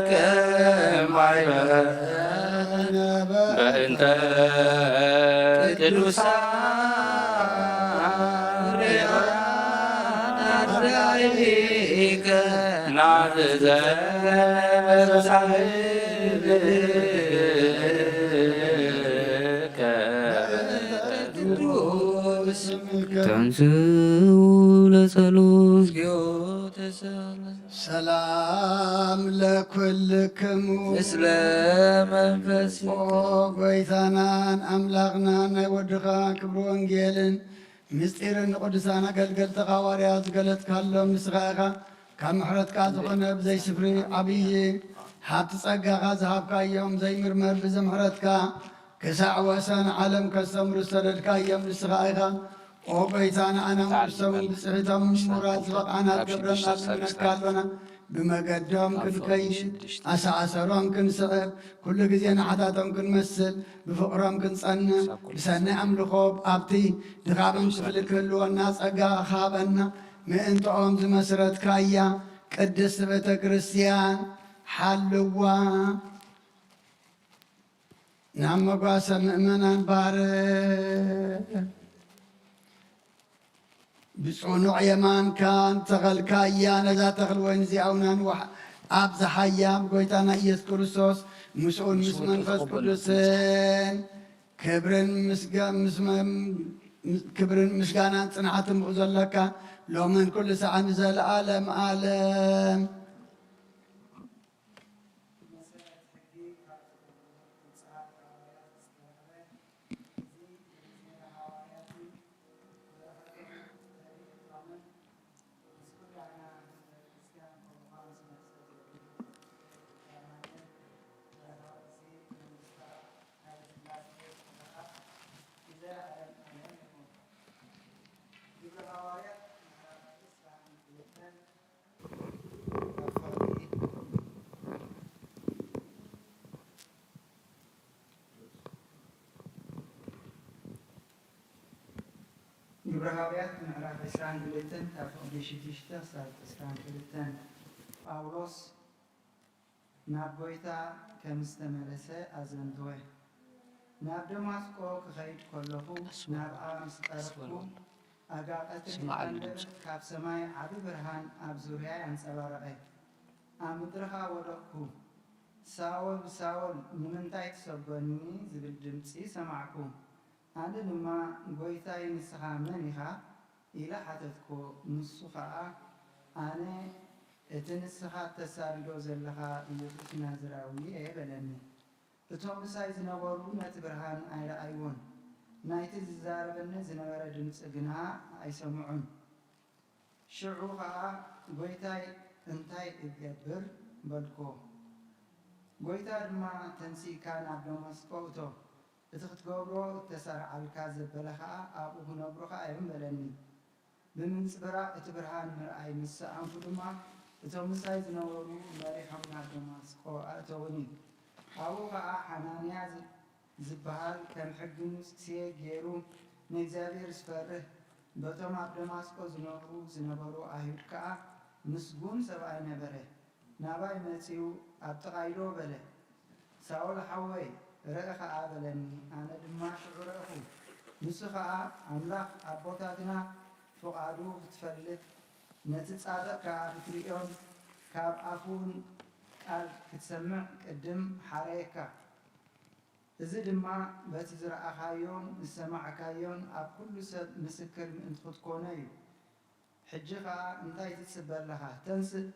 ከማይበ በእንተ ቅዱሳን ናትዘ ተንስኡ ለጸሎት። ሰላም ለኩልክሙ። ምስለ መንፈስ። ኦ ጎይታናን ኣምላኽናን፣ ናይ ወድኻ ክብሪ ወንጌልን ምስጢርን ንቅዱሳን ኣገልገልትኻ ሃዋርያት ዝገለጥካሎም ንስኻ ኢኻ። ካብ ምሕረትካ ዝኾነ ብዘይ ስፍሪ ዓብዪ ሃብቲ ጸጋኻ ዝሃብካዮም ዘይምርመር ብዘይ ምሕረትካ ክሳዕ ወሰን ዓለም ከስተምሩ ዝሰደድካዮም ንስኻ ኢኻ። ኦ ጎይታ፣ ንኣና ምርሶምን ብጽሒቶም ምራት ዝበቕዓና ትገብረና ንልምነካ ኣሎና። ብመገዶም ክንከይድ፣ ኣሰኣሰሮም ክንስዕብ፣ ኩሉ ግዜ ንዓታቶም ክንመስል፣ ብፍቕሮም ክንጸንዕ፣ ብሰናይ ኣምልኾ ኣብቲ ድኻምን ክፍሊ ክህልወና ጸጋ ሃበና። ምእንትኦም ዝመስረትካያ ቅድስቲ ቤተ ክርስቲያን ሓልዋ። ናብ መጓሰ ምእመናን ባርኽ። ብጽኑዕ የማንካ እንተኸልካያ ነዛ ተኽሊ ወይኒ እዚኣ እውን ኣንውሕ። ኣብ ዝሓያል ጎይታና ኢየሱስ ክርስቶስ ምስኡን ምስ መንፈስ ቅዱስን ክብርን ምስጋ-፣ ምስ መ-፣ ክብርን ምስጋናን ጽንዓትን ብኡ ዘለካ ሎምን ኩሉ ሰዓት ንዘለዓለም ዓለም። ግብረ ሃዋርያት ምዕራፍ ዕስራን ክልተን ካብ ፍቕዲ ሽዱሽተ ክሳብ ዕስራን ክልተን። ጳውሎስ ናብ ጐይታ ከም ዝተመለሰ ኣዘንተወ። ናብ ደማስቆ ክኸይድ ከለኹ፣ ናብኣ ምስ ቀረብኩ፣ ኣጋ ቀትሪ ዝቐልዕ ካብ ሰማይ ዓቢ ብርሃን ኣብ ዙርያይ ኣንጸባረቐ። ኣብ ምድሪ ኸኣ ወደቕኩ። ሳውል፣ ሳውል፣ ንምንታይ ትሰጎኒ? ዝብል ድምጺ ሰማዕኩ። ኣነ ድማ፣ ጐይታይ፣ ንስኻ መን ኢኻ? ኢለ ሓተትኩዎ። ንሱ ኸኣ፣ ኣነ እቲ ንስኻ እተሳድዶ ዘለኻ ኢየሱስ ናዝራዊ እየ በለኒ። እቶም ምሳይ ዝነበሩ ነቲ ብርሃን ኣይረኣይዎን፣ ናይቲ ዝዛረበኒ ዝነበረ ድምጺ ግና ኣይሰምዑን። ሽዑ ኸኣ፣ ጐይታይ፣ እንታይ እገብር? በልኩዎ። ጐይታ ድማ፣ ተንሲእካ ናብ ደማስቆ እቶ፣ እቲ ክትገብሮ እተሰርዓልካ ዘበለ ኸኣ ኣብኡ ክነግሩኻ እዮም በለኒ። ብምንጽብራቕ እቲ ብርሃን ምርኣይ ምስ ሰኣንኩ ድማ፣ እቶም ምሳይ ዝነበሩ መሪሖም ናብ ደማስቆ ኣእተዉኒ። ኣብኡ ኸኣ ሓናንያ ዝ-፣ ዝበሃል ከም ሕጊ ሙሴ ገይሩ ንእግዚኣብሔር ዝፈርህ፣ በቶም ኣብ ደማስቆ ዝነብሩ ዝነበሩ ኣይሁድ ከኣ ምስጉን ሰብኣይ ነበረ። ናባይ መጺኡ፣ ኣብ ጥቓይ ደው በለ። ሳኦል ሓወይ፣ ርእ ኸኣ በለኒ። ኣነ ድማ ሽዑ ረእኹ። ንሱ ኸኣ፣ ኣምላኽ ኣቦታትና ፍቓዱ ክትፈልጥ፣ ነቲ ጻድቕ ከኣ ክትርእዮን ካብ ኣፉ እውን ቃል ክትሰምዕ ቅድም ሓረየካ። እዚ ድማ በቲ ዝረኣኻዮን ዝሰማዕካዮን ኣብ ኩሉ ሰብ ምስክር ምእንቲ ክትኮኖ እዩ። ሕጂ ኸኣ እንታይ ትጽበ ኣለኻ? ተንስእ፣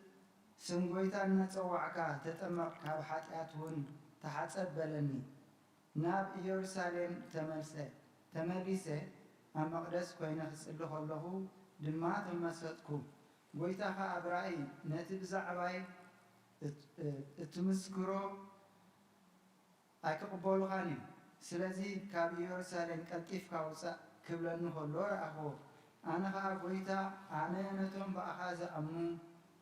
ስም ጐይታ እናጸዋዕካ ተጠመቕ፣ ካብ ሓጢኣት እውን ተሓጸብ በለኒ። ናብ ኢየሩሳሌም ተመልሰ፣ ተመሊሰ ኣብ መቕደስ ኮይነ ክጽሊ ከለኹ ድማ ተመሰጥኩ። ጐይታ ኸኣ ኣብ ራእይ ነቲ ብዛዕባይ እት-፣ እትምስክሮ ኣይክቕበሉኻን እዮም። ስለዚ ካብ ኢየሩሳሌም ቀልጢፍካ ውጻእ ክብለኒ ከሎ ረኣኽዎ። ኣነ ኸኣ ጐይታ ኣነ ነቶም ብኣኻ ዝኣምኑ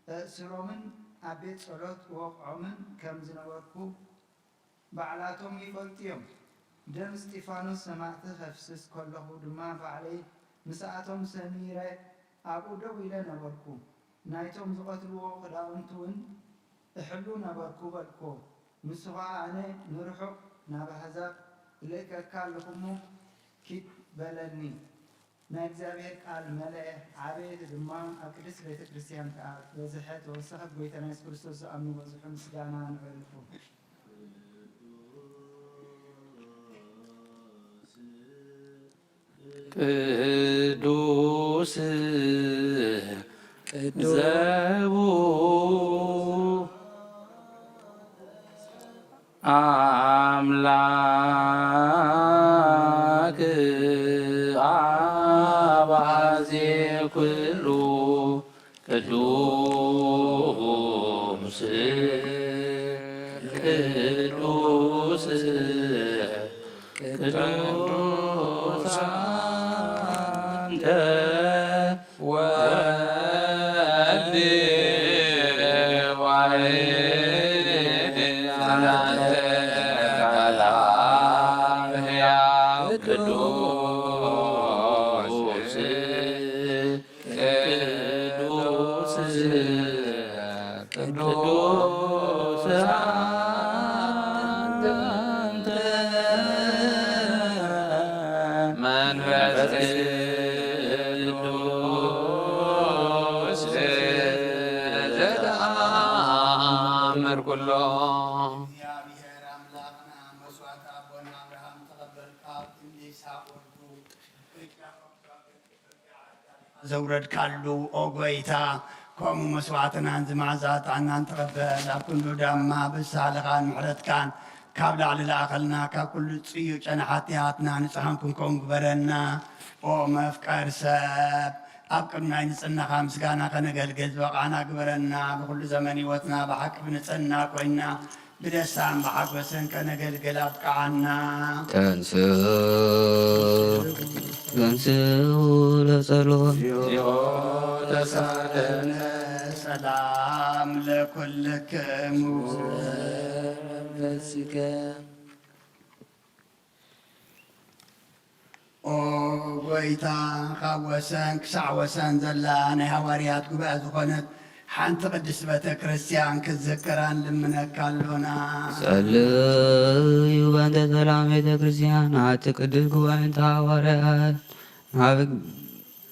እእስሮምን ኣብ ቤት ጸሎት እወቕዖምን ከም ዝነበርኩ ባዕላቶም ይፈልጡ እዮም። ደም እስጢፋኖስ ሰማእቲ ከፍስስ ከለኹ ድማ ባዕለይ ምስኣቶም ሰሚረ ኣብኡ ደው ኢለ ነበርኩ። ናይቶም ዝቐትልዎ ክዳውንቲ እውን እሕሉ ነበርኩ በልኩዎ። ንሱ ኸኣ ኣነ ንርሑቕ ናብ ኣህዛብ እልእከካ ኣለኹ እሞ ኪድ በለኒ። ናይ እግዚኣብሔር ቃል መለአ፣ ዓበየት ድማ ኣብ ቅድስት ቤተ ክርስቲያን ከኣ በዝሐ፣ ተወሰኸ። ብጎይታና የሱስ ክርስቶስ ዝኣምኑ በዝሑ። ምስጋና ንዕኡ ይኹን። ቅዱስ ቅዱስ ዘቡ ኣምላክ ኣባዜ ኩሉ ቅዱስ ቅዱስ ቅዱስ ኣንተ ወልድ ዋሕድ ቃል ሕያው ቅዱስ ቅዱስ ቅዱስ አንተ መንፈስ ቅዱስ ዘተአምር ኩሎ። እግዚኣብሔር ኣምላኽና መስዋዕቲ ኣቦና ኣብርሃም ተቐበል፣ ካብ ክንዲ ይስሐቅ ወልዱ ዘውረድካሉ፣ ኦ ጐይታ፣ ከምኡ መስዋዕትናን ዝመዓዛ ዕጣንናን ተቐበል። ኣብ ክንዱ ዳማ ብሳልኻን ምሕረትካን ካብ ላዕሊ ለኣኸልና፣ ካብ ኩሉ ጽዩፍ ጨና ሓጢኣትና ንጹሃን ክንከውን ግበረና። ኦ መፍቀር ሰብ፣ ኣብ ቅድሚ ናይ ንጽህናኻ ምስጋና ከነገልግል ዝበቓዕና ግበረና። ብኹሉ ዘመን ህይወትና ብሓቂ ብንጽህና ኮይና፣ ብደስታን ብሓጎስን ከነገልግል ኣብቅዓና። ተንስኡ፣ ተንስኡ ለጸሎት። እግዚኦ ተሳለነ። ሰላም ለኩልክሙ። ኦ ጐይታ፣ ካብ ወሰን ክሳዕ ወሰን ዘላ ናይ ሃዋርያት ጉባኤ ዝኾነት ሓንቲ ቅድስት ቤተ ክርስቲያን ክትዝክራ ንልምነካ ኣሎና። ጸልዩ በእንተ ሰላም ቤተ ክርስቲያን፣ ሓንቲ ቅድስት ጉባኤ እንተ ሃዋርያት፣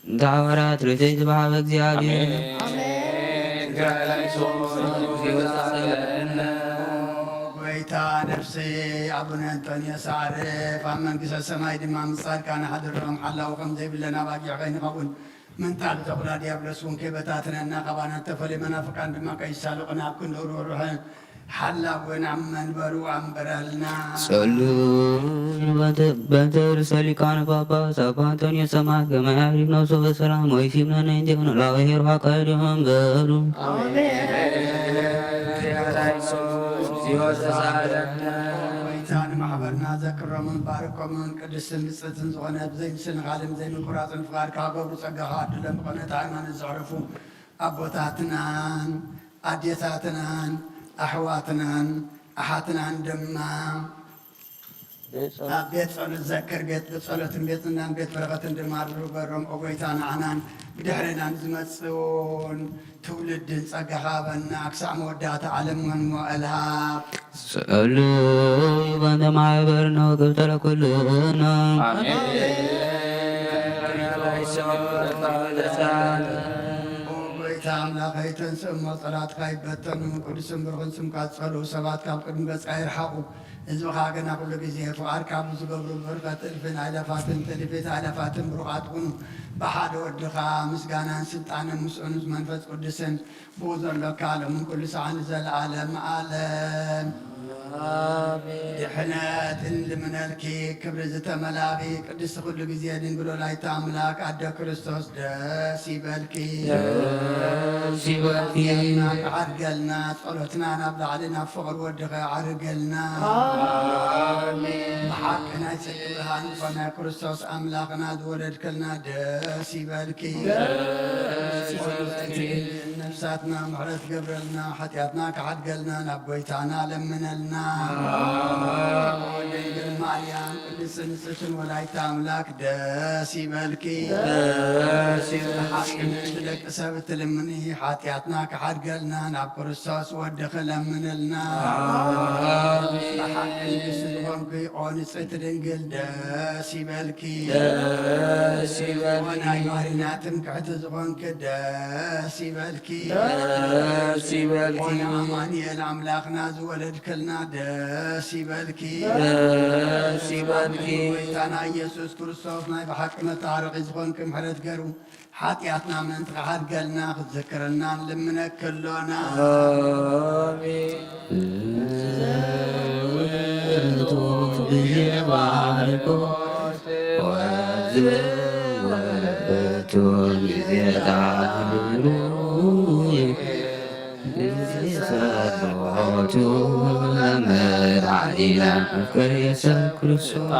እንተ ሃዋርያት ርትዕቲ ብሓበ እግዚኣብሔር። ኣሜን። ኦ ጐይታ፣ ነፍሲ ኣቡነ እንጦንዮስ ኣዕርፍ ኣብ መንግስተ ሰማይ ድማ ምስ ጻድቃን ኣሕድሮም። ሓላዊ ከም ዘይብለን ኣባጊዕ ከይንኸውን፣ ምንጣል ተኹላ ዲያብሎስ እውን ከይበታትነና፣ ካባና እተፈልዩ መናፍቃን ድማ ከይሳልቑና፣ ኣብ ክንዲ ርህሩህን ሓላውን ኣብ መንበሩ ኣንብረልና። ጸልዩ በእንተ፣ በእንተ ርእሰ ሊቃነ ጳጳስ ኣባ ኣንጦንዮስ ሰማዕት፣ ከመ የዕርፍ ነፍሱ በሰላም ወይሲምነነ እንቲሆነ ላውሄር ሓቃ ይድዮም በሉ። ኣሜን። ጌታ ኢየሱስ፣ እግዚኦ ተሳለነ። ጐይታ ንማሕበርና ዘክሮምን ባርኮምን ቅድስትን ብጽእትን ዝኾነ ብዘይ ምስንኻልን ዘይምቁራጽን ፍቓድካ ክገብሩ ጸጋኻ ኣድሎም። ብቐኖት ሃይማኖት ዘዕረፉ ኣቦታትናን ኣዴታትናን ኣሕዋትናን ኣሓትናን ድማ ኣብ ቤት ጸሎት ዘክር፣ ቤት ብጸሎትን ቤት ዝናን ቤት በረኸትን ድማ ርሩህ በሮም። ኦ ጐይታ፣ ንዓናን ብድሕሬና ንዝመጽእ እውን ትውልድን ጸጋኻ ሃበና፣ ክሳዕ መወዳእታ ዓለም መንሞ እልሃብ። ጸልዩ በእንተ ማሕበርነ ወክብተለ ኩልነ። ኣሜን። ኦ ጐይታ፣ ኣምላኸይ፣ ተንስእ እሞ ጸላእትኻ ይበተኑ፣ ቅዱስን ብሩኽን ስምካ ዝጸልኡ ሰባት ካብ ቅድሚ ገጽካ ይርሓቑ። ህዝብኻ ግና ኩሉ ግዜ ፍቓድካ ብዝገብሩ ብርኸት እልፍን ኣእላፋትን እልፊት ኣእላፋትን ብሩኻት ኩኑ። ብሓደ ወድኻ ምስጋናን ስልጣንን ምስ እኑስ መንፈስ ቅዱስን ብኡ ዘሎካ ሎምን ኩሉ ሰዓን ንዘለኣለም ዓለም። ኣሜን። ድሕነት እንልምነልኪ፣ ክብሪ ዝተመላኺ ቅድስቲ ኩሉ ግዜ ድንግል ወላዲተ ኣምላክ ኣደ ክርስቶስ ደስ ይበልኪ። ደስ ይበልኪ። ክዓድገልና፣ ጸሎትና ናብ ላዕሊ ናብ ፍቕሪ ወድኸ ዓርገልና። ኣሜን። ብሓቂ ናይ ጽድቂ ብርሃን ዝኾነ ክርስቶስ ኣምላኽና ዝወለድከልና ደስ ይበልኪ። ደስ ይበልኪ። ነፍሳትና ምሕረት ገብረልና፣ ሓጢኣትና ክሓድገልና ናብ ጎይታና ለምነልና። ኣሜን። ድንግል ማርያም ቅድስትን ንጽሕትን ወላዲተ ኣምላክ ደስ ይበልኪ። ደስ ይበልኪ። ብሓቂ ንደቂ ሰብ እትልምኒ፣ ሓጢኣትና ክሓድገልና ናብ ክርስቶስ ወድኺ ለምንልና። ኣሜን። ብሓቂ ንግስቲ ዝኾንኪ ኦ ንጽሕቲ ድንግል ደስ ይበልኪ። ደስ ይበልኪ። ኦ ናይ ባህሪና ትምክሕቲ ዝኾንኪ ደስ ይበልኪ። ደስ ይበልኪ። ኦ ንኣማኑኤል ኣምላኽና ዝወለድክልና ደስ ይበልኪ። ደስ ይበልኪ። ጎይታና ኢየሱስ ክርስቶስ ናይ ብሓቂ መታረቒ ዝኾንኪ ምሕረት ገሩ ሓጢኣትና ምእንቲ ክሓድገልና ክትዝክርና ንልምነኪ ኣሎና። ኣሜን። ዝውቱ ብባርኮት ወዝወቱ ግዜ ጣዕሙ ብጸሎቱ ለመድኃኒነ ፍቅር የሰብ ክርስቶስ።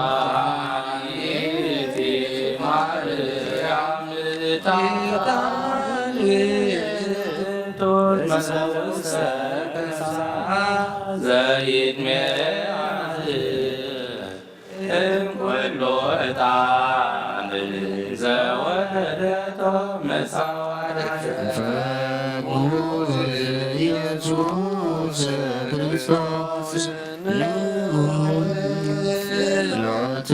ጣይቲ ማርያም ጣዕጣን ውእቶት መሰውሰ ከሳ ዘይትሜያት እምኩሉ ዕጣን ዘወረደቶ መሳዋዕት። ፈቁር ኢየሱስ ክርስቶስ ንዑ ሎቱ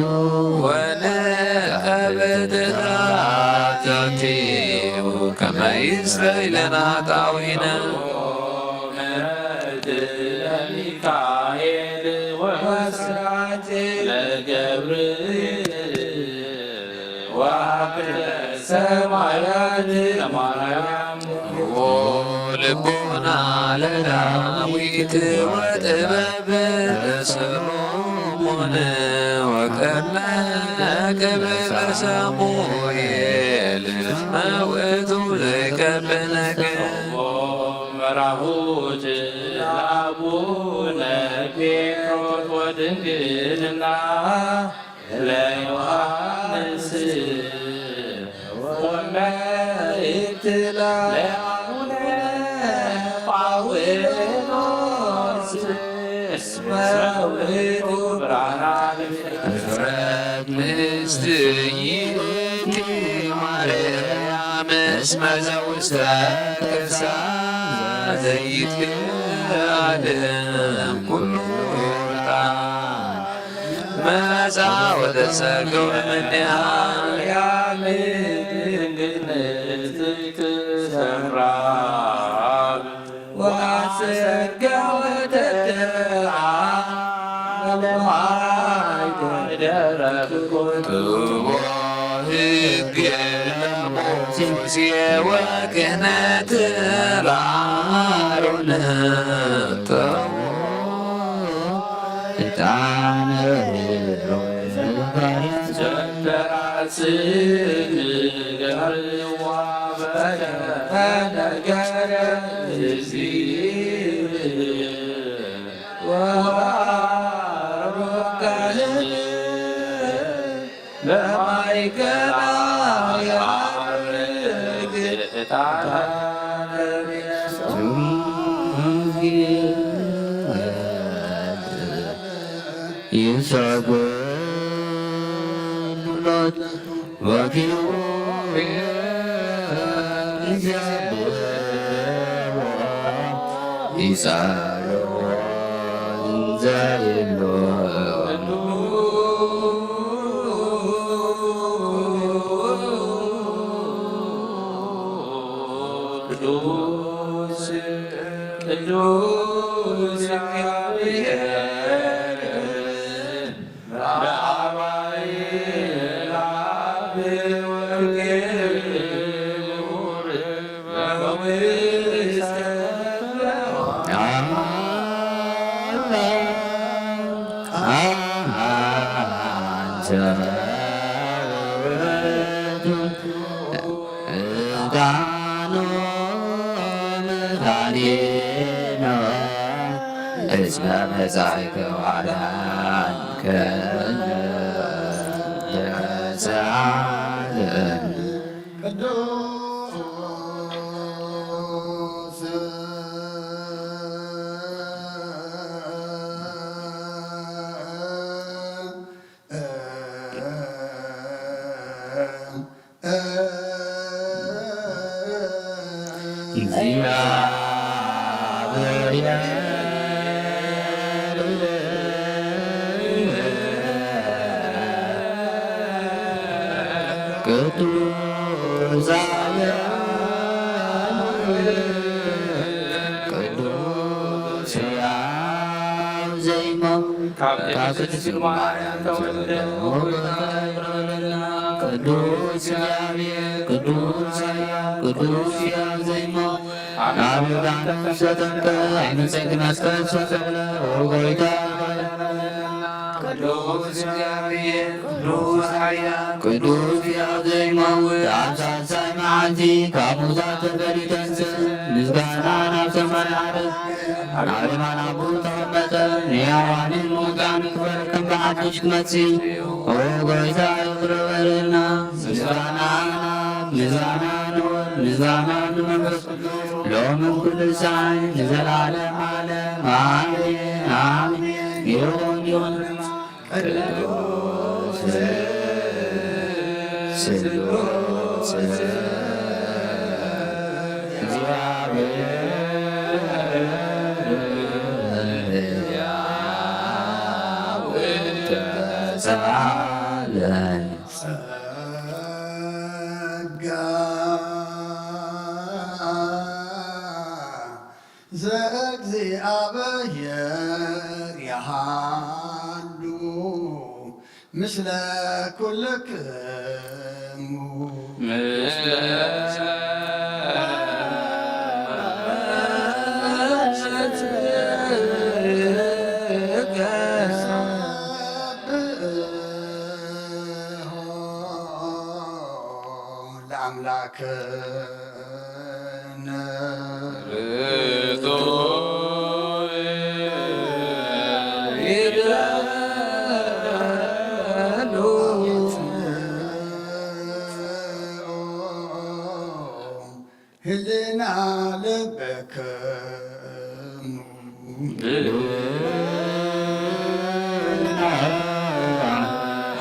ወነቀብት ራቲው ከመ ይስረይ ለነ ኃጣውኢነ። ምሕረት ለሚካኤል ወስብሐት ለገብርኤል ወሀብተ ሰማያት ለማርያም። ልቦና ለዳዊት ወጥበብ ለሰሎሞን ወቀርነ ቅብር ለሳሙኤል መውእቱ ዘይቀብነክ። መራሁት ለአቡነ ጴጥሮስ ወድንግልና ለዮሐንስ ወመልእክት ለአቡነ ጳውሎስ እስመ ውእቱ ብርሃና ለቤተ እፍረት ምስት ይእቲ ማርያም እስመ ዘውስተ ከርሳ ዘይትከኣል ኩሉ ጣን መጻ ወተሰገወ እምኔሃ። ማርያም ድንግል ንጽሕት ሰምራ ወአሰርገ ወተደዓ ለማይ ደረፍኩት። ሕግ ለሙሴ ወክህነት ለአሮን። ዕጣን ዘተራስን ገርዋ በደፈ ነገረ እግዚእ ወአሮን ካህን በማእከላ ያዕርግ ዕጣነ ለቤቱ። ይሰግድ ሎቱ ወኪሉ ይሰብሖ ይጸርሖ እንዘ ይብሎ። ቅዱስ እግዚአብሔር በአባይ ለአብ ወወልድ ወመንፈስ ቅዱስ። እስመ መጻእከ ወአድኃንከነ። ቅዱስ እግዚአብሔር ቅዱስ አብ ቅዱስ ሕያው ዘይሞት ካብ ቅድስት ድንግል ማርያም ተወልደ። ቅዱስ እግዚአብሔር ቅዱስ ሕያው ቅዱስ ሕያው ዘይሞት ናብ ዮርዳኖስ ዘጠምቀ ኣይመጸክን ኣስቀድሶ ተብለ። ኦ ጎይታ ቅዱስ እግዚአብሔር ቅዱስ ኃያል ቅዱስ ሕያው ዘይመውት ኣብ ሳልሳይ መዓልቲ ካብ ሙታን ተፈልዩ ተንስእ። ምስጋና ናብ ሰማይ ዓረገ። ኣብ የማን ኣቦኡ ተቐመጠ። ንሕያዋንን ምውታንን ክፈርድ ከም ብሓድሽ ክመጽእ። ኦ ጎይታ ይቕረ በለልና። ምስጋና ናብ ምስጋና ንወር ምስጋና ንመንፈስ ቅዱስ ሎምን ኩሉ ሳዕ ንዘለዓለም ዓለም ኣሜን ኣሜን። ይኹን ይኹን። ቅዱስ ስሉስ እግዚአብሔር ሕያው ተሳለ። ጸጋ ዘእግዚአብሔር የሃሉ ምስለ ኩልክሙ። ምስለ ለአምላክነ ርቱዕ ይደሉ። ህልና ልብክሙ።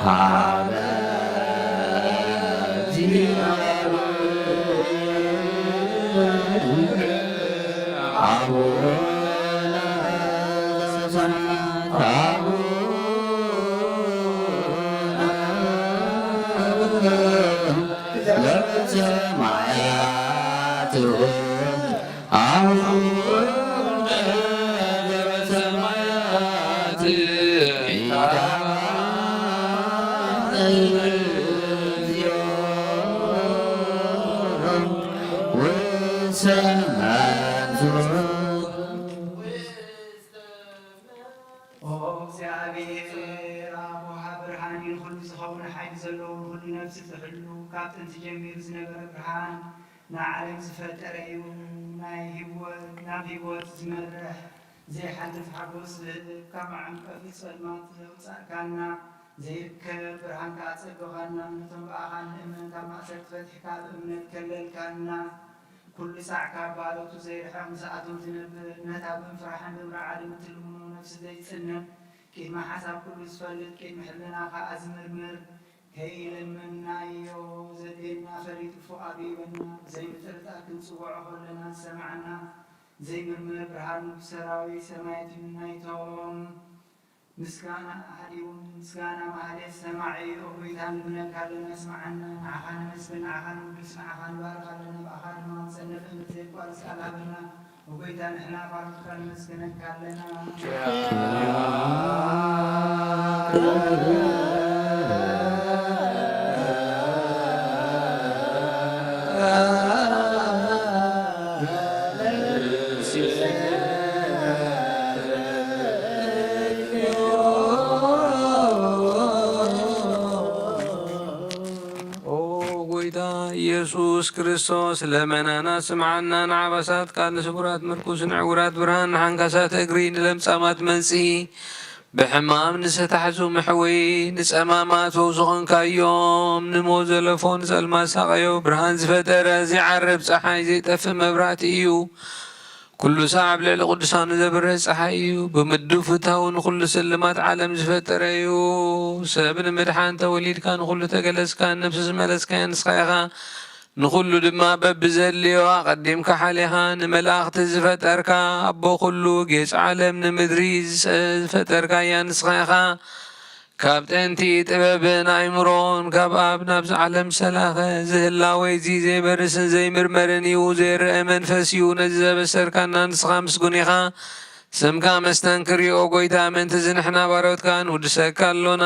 ሀበ እግዚአብሔር አቡነ ዘበሰማያት አቡነ ዘበሰማያት አቡነ ዘበሰማያት ይትባረክ ስምከ። ኦ እግዚኣብሔር ኣቦ ብርሃን እዩ፣ ንኹሉ ዝኸውን ሓይሊ ዘለዎ፣ ንኹሉ ነፍሲ ዝሕሉ፣ ካብ ጥንቲ ጀሚሩ ዝነበረ ብርሃን፣ ንዓለም ዝፈጠረ እዩ። ናይ ህይወት፣ ናብ ህይወት ዝመርሕ ዘይሓልፍ ሓጎስ ዝህብ፣ ካብ ዓንቀፊ ጸልማት ዘውጻእካና፣ ዘይርከብ ብርሃንካ ኣጸበኻና። ነቶም ብኣኻ ንእመን ካብ ማእሰርቲ ፈቲሕካ ብእምነት ከለልካና። ኩሉ ሳዕ ካብ ባሮቱ ዘይርሕቕ ምስኣቶም ዝነብር፣ ነታ ብምፍራሕን ብምርዓድን እትልምኖ ነፍሲ ዘይጽነን፣ ቅድሚ ሓሳብ ኩሉ ዝፈልጥ፣ ቅድሚ ሕልናኻ ዝምርምር፣ ከይለመንናዮ ዘድልየና ፈሊጡ ፎእ ኣቢበና፣ ብዘይምጥርጣር ክንጽውዖ ከለና ዝሰማዓና፣ ዘይምርመር ብርሃን ንጉስ ሰራዊት ሰማያት እዩ። ናይቶም ምስጋና ኣሃዲዎም ምስጋና ማህሌት ሰማዒ። ኦ ጎይታ፣ ንልምነካ ኣለና፣ ስምዓና። ንዓኻ ነመስግን፣ ንዓኻ ንውድስ፣ ንዓኻ ንባርኽ ኣለና። ብኣኻ ድማ ንጸንፍ፣ እምነት ዘይቋርጽ ቃል ሃበና። ኦ ጎይታ፣ ንሕና ባሮትካ ነመስግነካ ኣለና። ኦ ጎይታ ኢየሱስ ክርስቶስ፣ ለመናና ስምዓና፣ ንዓባሳት ቃል፣ ንስጉራት ምርኩስ፣ ንዕውራት ብርሃን፣ ንሓንካሳት እግሪ፣ ንለምጻማት መንጽሂ፣ ብሕማም ንዝተታሕዙ መሕወዪ፣ ንጸማማት ፈውሲ ኾንካዮም። ንሞት ዘለፎ ንጸልማት ሳቐዮ፣ ብርሃን ዝፈጠረ፣ ዘይዓርብ ጸሓይ፣ ዘይጠፍእ መብራህቲ እዩ። ኩሉ ሳዕ ኣብ ልዕሊ ቅዱሳኑ ዘብርህ ጸሓይ እዩ። ብምድቡ ፍታው ንኹሉ ስልማት ዓለም ዝፈጠረ እዩ። ሰብ ንምድሓን ተወሊድካ፣ ንኹሉ ተገለጽካ፣ ነፍሲ ዝመለስካያ ንስኻ ኢኻ። ንኹሉ ድማ በብዘድልዮ ኣቐዲምካ ሓሊኻ፣ ንመላእኽቲ ዝፈጠርካ፣ ኣቦ ኩሉ ጌጽ ዓለም ንምድሪ ዝሰ-፣ ዝፈጠርካያ ንስኻ ኢኻ። ካብ ጥንቲ ጥበብን ኣእምሮን፣ ካብ ኣብ ናብዚ ዓለም ሰላኸ፣ እዚ ህላወ እዚ ዘይበርስን ዘይምርመርን እዩ፣ ዘይረአ መንፈስ እዩ። ነዚ ዘበሰርካና ንስኻ ምስጉን ኢኻ። ስምካ መስተንክር እዩ፣ ኦ ጎይታ፣ ምእንቲ እዚ ንሕና ባሮትካ ንውድሰካ ኣሎና።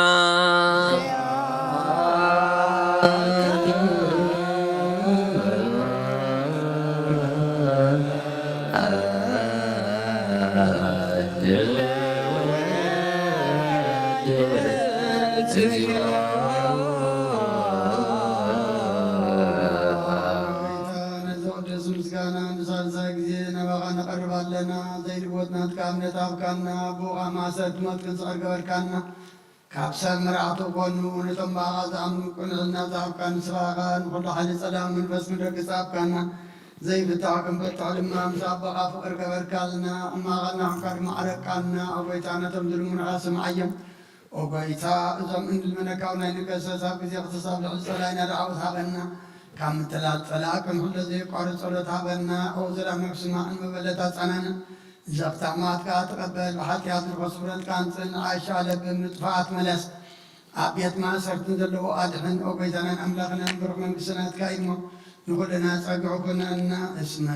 ነዚ ቅዱስ ምስጋና ንሳልሳይ ግዜ ናባኻ ነቐርብ ኣለና። ዘይልወጥ ናትካ እምነት ሃብካና፣ ብኡ ኸኣ ማእሰርቲ ሞት ክንስዕር ገበርካና። ካብ ሰብ መራሕቲ ኮኑ፣ ነቶም ብኣኻ ዝኣምኑ ቅንዕና ዝሃብካ ንስኻ ኢኻ። ንኹሉ ሓይሊ ጸላም መንፈስ ክንረግጽ ሃብካና። ዘይፍታሕ ክንፈትሖ ድማ ምስ ኣቦኻ ፍቕሪ ገበርካልና። እማኸና ኾንካ ድማ ዓረቅካልና። ኦ ጎይታ፣ ነቶም ዝልምኑኻ ስምዓዮም። ኦ ጎይታ፣ እዞም እንልምነካ ናይ ንገሰስ ኣብ ግዜ ክሰሳብ ልዕሊ ጸላኢና ደዓወት ሃበና። ካብ ምትላል ጸላኢ ክንሕሎ ዘየቋርጽ ጸሎት ሃበና። ኦ ዘላ ነፍስና እንመበለት ኣጻናና። ዘኽታማትካ ተቐበል፣ ብሓጢኣት ዝረኸሱ ፍረትካ ኣምጽእ፣ ንዓሻ ለብም፣ ንጥፍኣት መለስ፣ ኣብ ቤት ማእሰርትን ዘለዎ ኣድሕን። ኦ ጎይታናን ኣምላኽናን፣ ብሩኽ መንግስቲ ናትካ እዩ እሞ፣ ንኹልና ጸግዒ ኩነና። እስመ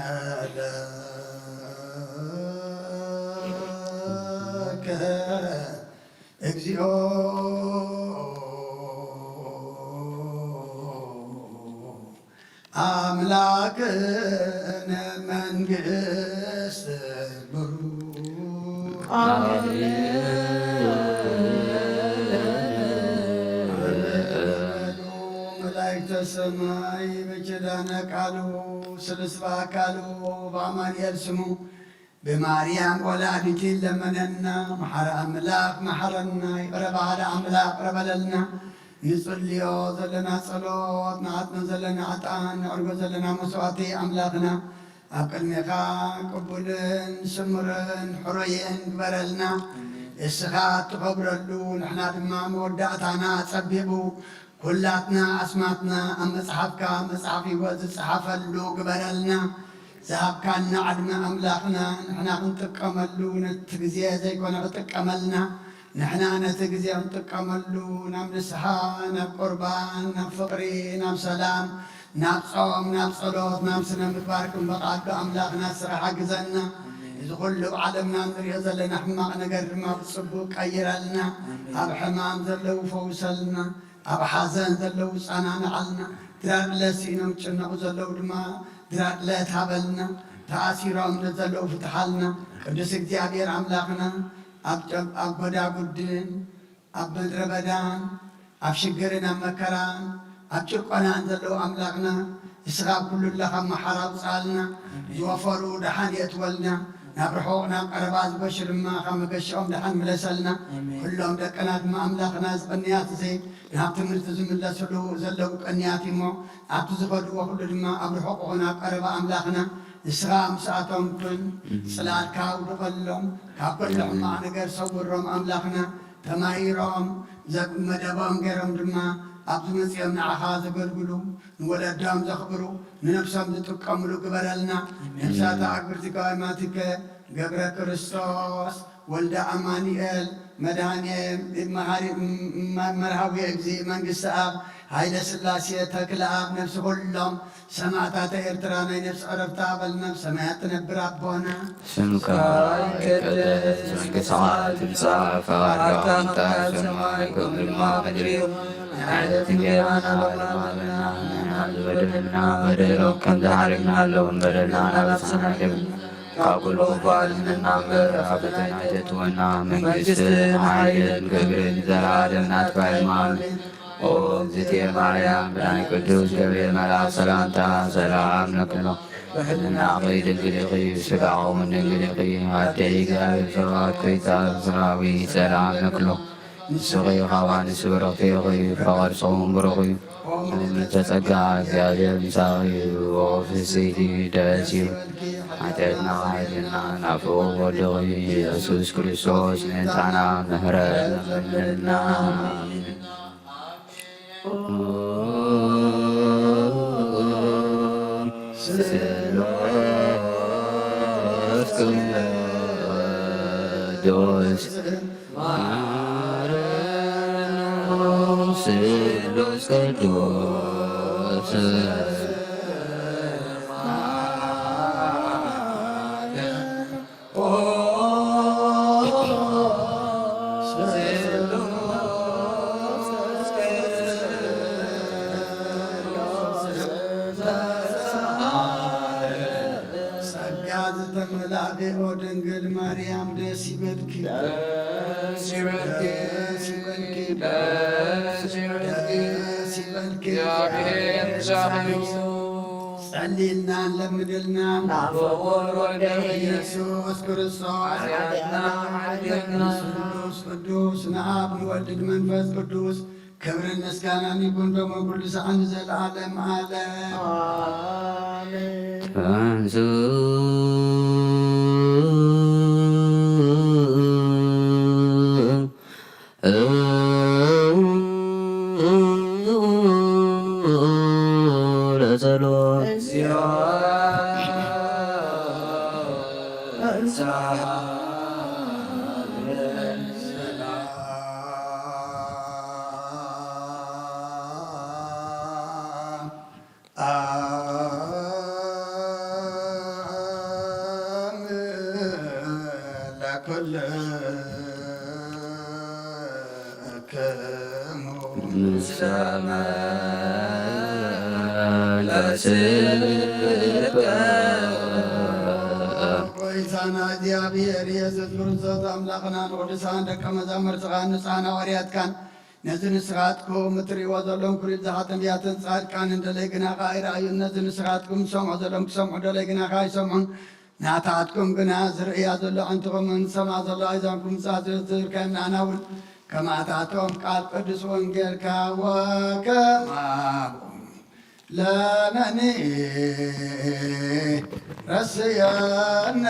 ለከ እግዚኦ አምላክነ መንግስት ብሩክ። መላእክተ ሰማይ በኪዳነ ቃሉ ስልስ በአካሉ በአማኑኤል ስሙ ብማርያም ወላዲት ለመነና። መሓረ ኣምላኽ መሓረና፣ ይቕረ በሃሊ ኣምላኽ ይቕረ በለልና። ንጽልዮ ዘለና ጸሎት፣ ንዓጥኖ ዘለና ዕጣን፣ ነዕርጎ ዘለና መስዋዕቲ ኣምላኽና ኣብ ቅድሜኻ ቅቡልን ስሙርን ሕሩይን ግበረልና። እስኻ እትኸብረሉ፣ ንሕና ድማ መወዳእታና ጸቢቑ፣ ኩላትና ኣስማትና ኣብ መጽሓፍካ፣ መጽሓፍ ህይወት ዝጸሓፈሉ ግበረልና። ዝሃብካና ዕድመ ኣምላኽና፣ ንሕና ክንጥቀመሉ፣ ነቲ ግዜ ዘይኮነ ክጥቀመልና፣ ንሕና ነቲ ግዜ ክንጥቀመሉ፣ ናብ ንስሓ፣ ናብ ቁርባን፣ ናብ ፍቕሪ፣ ናብ ሰላም፣ ናብ ጾም፣ ናብ ጸሎት፣ ናብ ስነ ምግባር ክንበቕዓሉ ኣምላኽና ንስኻ ሓግዘና። እዚ ኩሉ ኣብ ዓለምና ንሪኦ ዘለና ሕማቕ ነገር ድማ ብጽቡቕ ቀይረልና። ኣብ ሕማም ዘለዉ ፈውሰልና። ኣብ ሓዘን ዘለዉ ጸናንዓልና። ድራር ዕለት ስኢኖም ዝጭነቑ ዘለዉ ድማ ድራር ዕለት ሃበልና። ተኣሲሮም ንዘለዉ ፍትሓልና። ቅዱስ እግዚኣብሔር ኣምላኽና፣ ኣብ ጨ-፣ ኣብ ጎዳጉድን ኣብ ምድረ በዳን ኣብ ሽግርን ኣብ መከራን ኣብ ጭቆናን ዘለዉ ኣምላኽና፣ ንስኻ ኣብ ኩሉ ኣለኻ፣ መሓራ ኣውጽኣልና። ዝወፈሩ ደሓን የእትወልና፣ ናብ ርሑቕ ናብ ቀረባ ዝገሹ ድማ ካብ መገሽኦም ደሓን ምለሰልና። ኣሜን። ኩሎም ደቅና ድማ ኣምላኽና፣ እዚ ቅንያት እዚ ናብ ትምህርቲ ዝምለስሉ ዘለዉ ቅንያት እሞ፣ ኣብቲ ዝኸድዎ ኩሉ ድማ ኣብ ርሑቕ ይኹን ኣብ ቀረባ ኣምላኽና፣ ንስኻ ምስኣቶም ኩን፣ ጽላልካ ኣውድቐሎም፣ ካብ ኩሉ ሕማቕ ነገር ሰውሮም ኣምላኽና። ተማሂሮም ዘብ-፣ መደቦም ገይሮም ድማ ኣብዚ መጺኦም ንዓኻ ዘገልግሉ፣ ንወለዶም ዘኽብሩ፣ ንነብሶም ዝጥቀምሉ ግበረልና። ኣሜን። ነፍሳት ኣግብርቲ ቀዋማቲከ ገብረ ክርስቶስ ወልደ ኣማኑኤል መድኃኔ መርሃዊ እግዚእ መንግሥተ ኣብ ኃይለ ሥላሴ ተክለ ኣብ ነፍሲ ኩሎም ሰማዕታተ ኤርትራ ናይ ነፍሲ ዕረፍታ በል ናብ ሰማያት ትነብር ኣቦና። ስምካ ይቀደስ፣ መንግሥትኻ ትምጻእ፣ ፈቃድካ ትምጻእ፣ ሰማይ ከም ድማ ምድሪ። ንዕለት እንጀራና ሃበና፣ ንሕና ዝበደልና በደሎም ከም ዝሓረግና ኣለዎም በደልና ናበሳና ይደብና፣ ካብ ኩሉ ክፉእ ኣድሕነና እምበር፣ ኣብ ፈተና ኣይተእትወና፣ መንግስትን ሓይልን ክብርን ዘለዓለም ናትካ እዩ፣ ኣሜን። ኦ እግዝእትየ ማርያም፣ ብናይ ቅዱስ ገብርኤል መልኣክ ሰላምታ ሰላም እብለኪ፣ ብሕልናኺ ድንግል ኢኺ፣ ስጋኺ እውን ድንግል ኢኺ፣ ኣደይ እግዚኣብሔር ጸባኦት ኮይታ ሰራዊት ሰላም እብለኪ። ንስኺ ካብ ኣንስቲ ብርኽቲ ኢኺ፣ ፍረ ከርሥኺ እውን ብሩኽ እዩ። ኦ ምልዕተ ጸጋ፣ እግዚኣብሔር ምሳኺ እዩ። ኦ ፍስሕቲ ደስ ይበልኪ፣ ሓጢኣትና ሓይልና ናብ ፍቑር ወልድኺ ኢየሱስ ክርስቶስ ምእንታና ምሕረት ለምንልና። ስሉስ ቅዱስ ማረነ ስሉስ ቅዱስ ጸጋ ዝተመላእኪ ኦ ድንግል ማርያም ደስ ይበልኪ፣ ደስ ይበልኪ፣ ደስ ይበልኪ፣ ደስ ይበልኪ፣ ደስ ይበልኪ። እግዚኣብሔር ምሳኺ እዩ። ጸልይልና ለምንልና ናብ ፍቑር ወልድኺ ኢየሱስ ክርስቶስ ሓጢኣትና ሓጢኣትና። ስሉስ ቅዱስ ንኣብ ንወልድ ንመንፈስ ቅዱስ ክብርን ምስጋናን ይኹን ሎምን ኩሉ ሰዓት ንዘለዓለም ዓለም። ኣሜን። ለጸሎት። ጎይታና እግዚኣብሔር ኢየሱስ ክርስቶስ ኣምላኽና ንቅዱሳን ደቀ መዛሙርትኻን ንጹሓን ሃዋርያትካን ነዚ ንስኻትኩም እትርእይዎ ዘለኹም ኩሉ ብዙሓት ነቢያትን ጻድቃንን ደለይ ግናኻ ኣይረኣዩን። ነዚ ንስኻትኩም ትሰምዑ ዘለኹም ክሰምዑ ደለይ ግናኻ ኣይሰምዑን። ናታትኩም ግና ዝርእያ ዘሎ ኣዕንትኹምን ዝሰምዓ ዘሎ ኣእዛንኩም ምጻእ ዝብል ከም ንዓና እውን ከማታቶም ቃል ቅዱስ ወንጌልካ ወከማኡ ለነኒ ረስየነ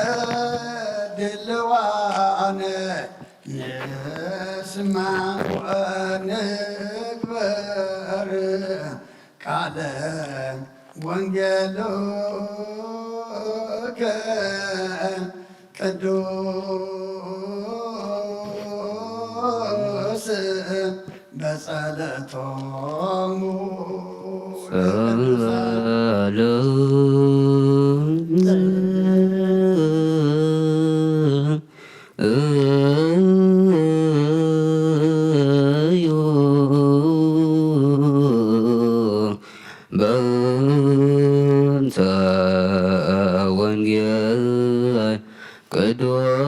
ድልዋነ ንስማ ወንግበር ቃለ ወንጌልከ ቅዱስ በጸለቶሙ ጸሎት እዩ በእንተ ወንጌል ቅዱስ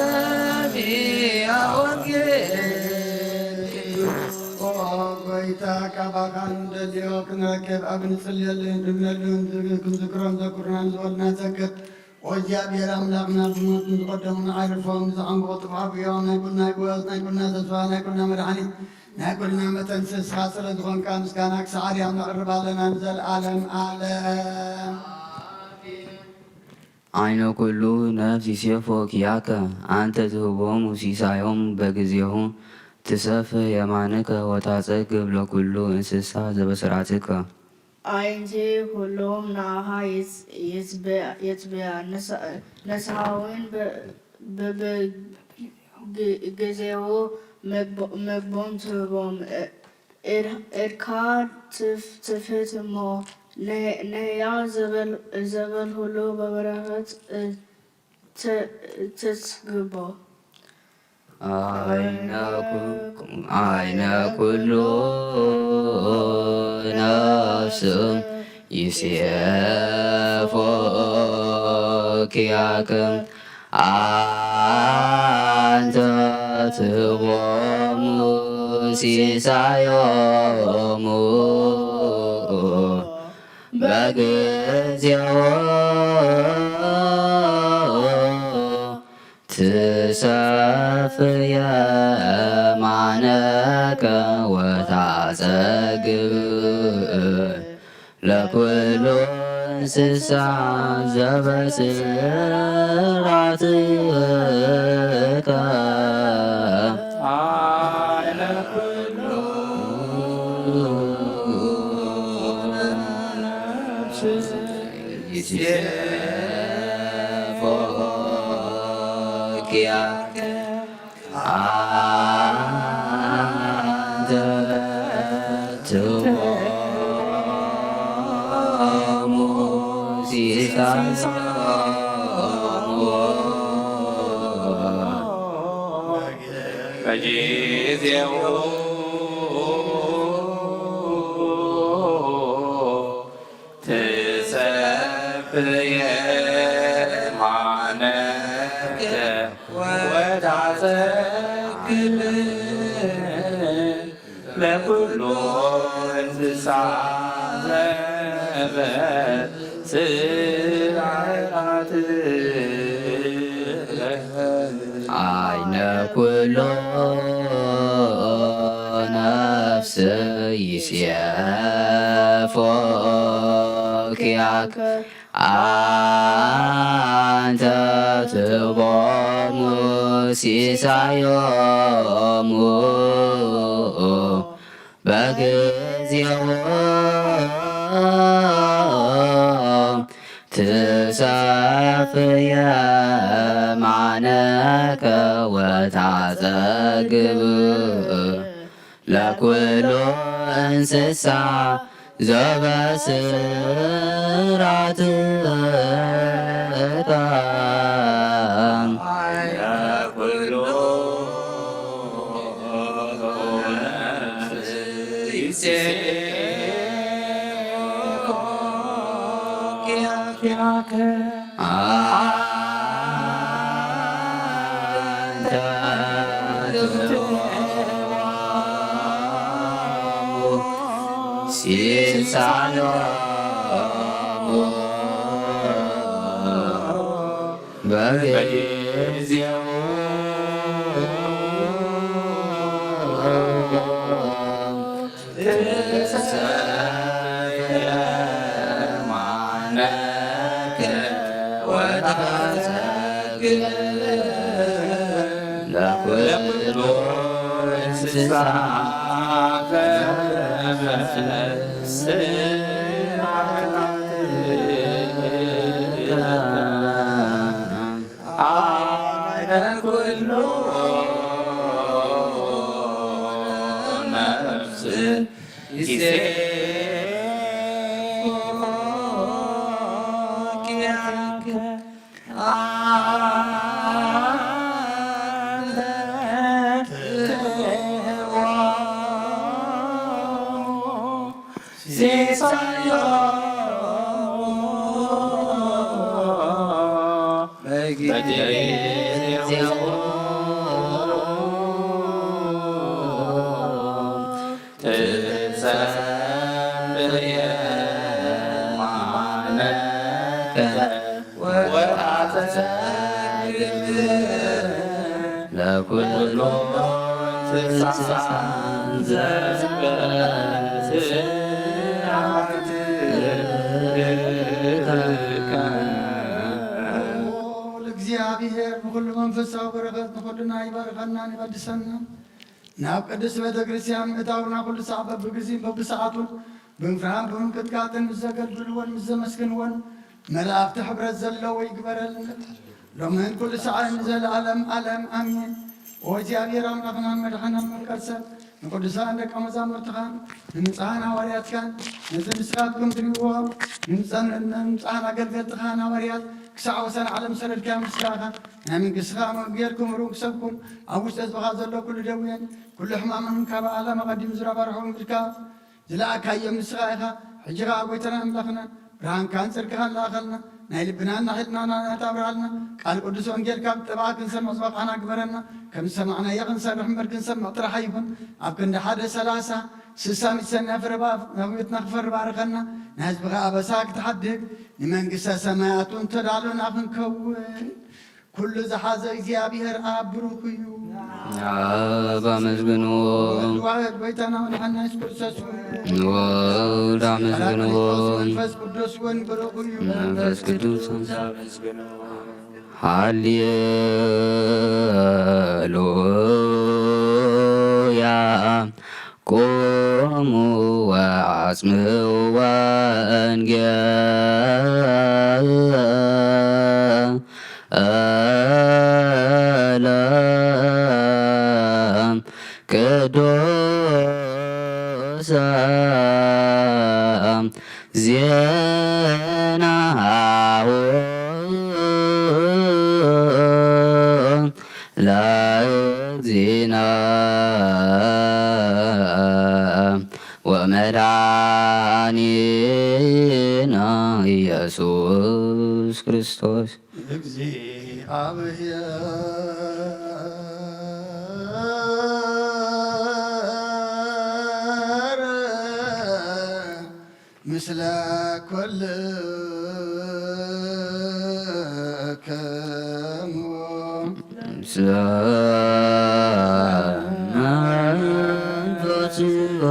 ለሰሚዐ ወንጌል። ኦ ጎይታ፣ ካባኻ እንደልዮ ክንረክብ ኣብ ንጽልየሉ ንድምለሉ ክንዝክሮም ዘኩርናን ዝበሉና ዘክር። ኦ እግዚኣብሔር ኣምላኽና፣ ዝሞቱ ዝቐደሙን ኣዕርፎም፣ ዝዓንቁ ጥፍኣት እዮም። ናይ ኩልና ህይወት፣ ናይ ኩልና ተስፋ፣ ናይ ኩልና መድሓኒት፣ ናይ ኩልና መተንስስኻ ስለ ዝኾንካ ምስጋና ክሳዕ ኣርያም ነቕርብ ኣለና ንዘለዓለም ዓለም። ዓይነ ኩሉ ነፍስ ይሴፎ ኪያከ፣ አንተ ትህቦሙ ሲሳዮም በጊዜሁ፣ ትሰፍህ የማንከ ወታጸግብ ለኩሉ እንስሳ ዘበስራትከ። ኣዒንቲ ኩሎም ንኣኻ ይጽበያ፣ ንስሓውን በብግዜኡ መግቦም ትህቦም። እድካ ትፍትት እሞ፣ ነያ ዘበልሁሉ በበረኸት ተጽግቦ። ዓይነ ኩሉ ነፍስ ይሴፎ ኪያከ፣ አንተ ትህቦሙ ሲሳዮሙ በጊዜሁ፣ ትሰፍህ የማነከ ወታጸግብ ለኩሉ እንስሳ ዘበስራትከ። በጊዜው ትሰፍየ ማነከ ወታጸግብ ለኩሉ እንስሳ ዘበስራት። ዓይነ ኩሉ ነፍስ ይሴፎ ኪያከ፣ አንተ ትህቦሙ ሲሳዮሙ በጊዜሁ፣ ትሰፍህ የማነከ ወታጸግብ ለኩሉ እንስሳ ዘበስራትከ። ለኩሉ እንስሳ ዘበስራት። ኩሉ መንፈሳዊ በረኸት ንኹልና ይባርኸናን ይቐድሰናን። ናብ ቅድስት ቤተ ክርስቲያን ምእታውና ኩሉ ሳዕ በብግዜን በብሰዓቱን ብምፍርሃን ብምንቅጥቃጥን ምስ ዘገልግልዎን ምስ ዘመስግንዎን መላእኽቲ ሕብረት ዘለዎ ይግበረልና። ሎምን ኩሉ ሳዕን ንዘለዓለም ዓለም ኣሜን። ኦ እግዚኣብሔር ኣምላኽናን መድሓናን መፍቀር ሰብ፣ ንቅዱሳን ደቀ መዛሙርትኻን ንንጹሓን ሃዋርያትካን ነዚ ንስኻትኩም ትሪእዎ ንንጹ-፣ ንንጹሓን ኣገልገልትኻን ሃዋርያት ክሳዕ ወሰን ዓለም ሰደድካዮም ስጋኻ ናይ መንግስትኻ መገር ክምህሩን ክሰብኩን ኣብ ውሽጢ ህዝብኻ ዘሎ ኩሉ ደዌን ኩሉ ሕማምን ካብ ዓለም ኣቐዲሙ ዝረባ ርሑቕ ምድካ ዝለኣካዮም ንስኻ ኢኻ። ሕጂ ኸኣ ጎይታና ኣምላኽና ብርሃንካን ጽድቅኻን ለኣኸልና። ናይ ልብናን ናይ ሕልናና ናታ ኣብርሃልና። ቃል ቅዱስ ወንጌልካ ብጥበቓ ክንሰምዕ ዝበቓዕና ግበረና። ከም ዝሰማዕናዮ ክንሰርሕ እምበር ክንሰምዕ ጥራሕ ኣይኹን። ኣብ ክንዲ ሓደ ሰላሳ ስሳ ሚእቲ ሰናይ ፍረ ባ-፣ ኣብ ህይወትና ክፈሪ ባርኸና። ናይ ህዝብኻ ኣበሳ ክትሓድግ ንመንግስተ ሰማያት እውን ተዳሎና ክንከውን። ኩሉ ዝሓዘ እግዚኣብሔር ኣብ ብሩኽ እዩ። ኣብ ኣመስግንዎ። ወልድ ዋሕድ ጎይታና መድሓና የሱስ ክርስቶስ እውን። ንወልድ ኣመስግንዎ። መንፈስ ቅዱስ እውን ብሩኽ እዩ። መንፈስ ቅዱስ ኣመስግንዎ። ሃሌሉያ። ቁሙ ወአጽምዑ ወንጌለ ቅዱሰ ዜናሁ ለእግዚእነ ወመድኃኒነ ኢየሱስ ክርስቶስ። እግዚኣብሔር ምስለ ኩልክሙ። ምስለ መንፈስከ።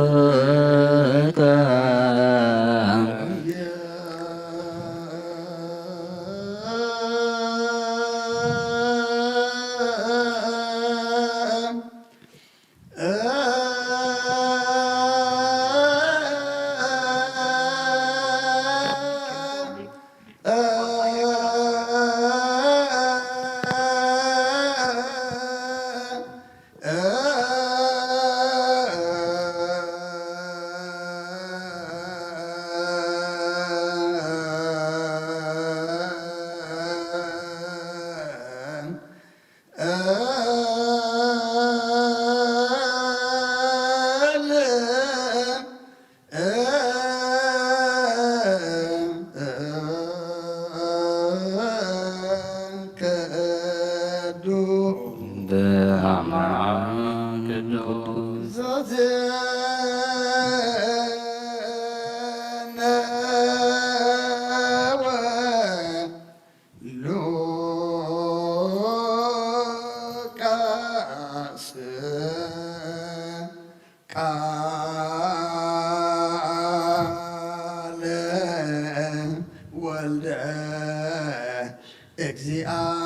ሉቃስ ቃለ ወልደ እግዚኣብሔር።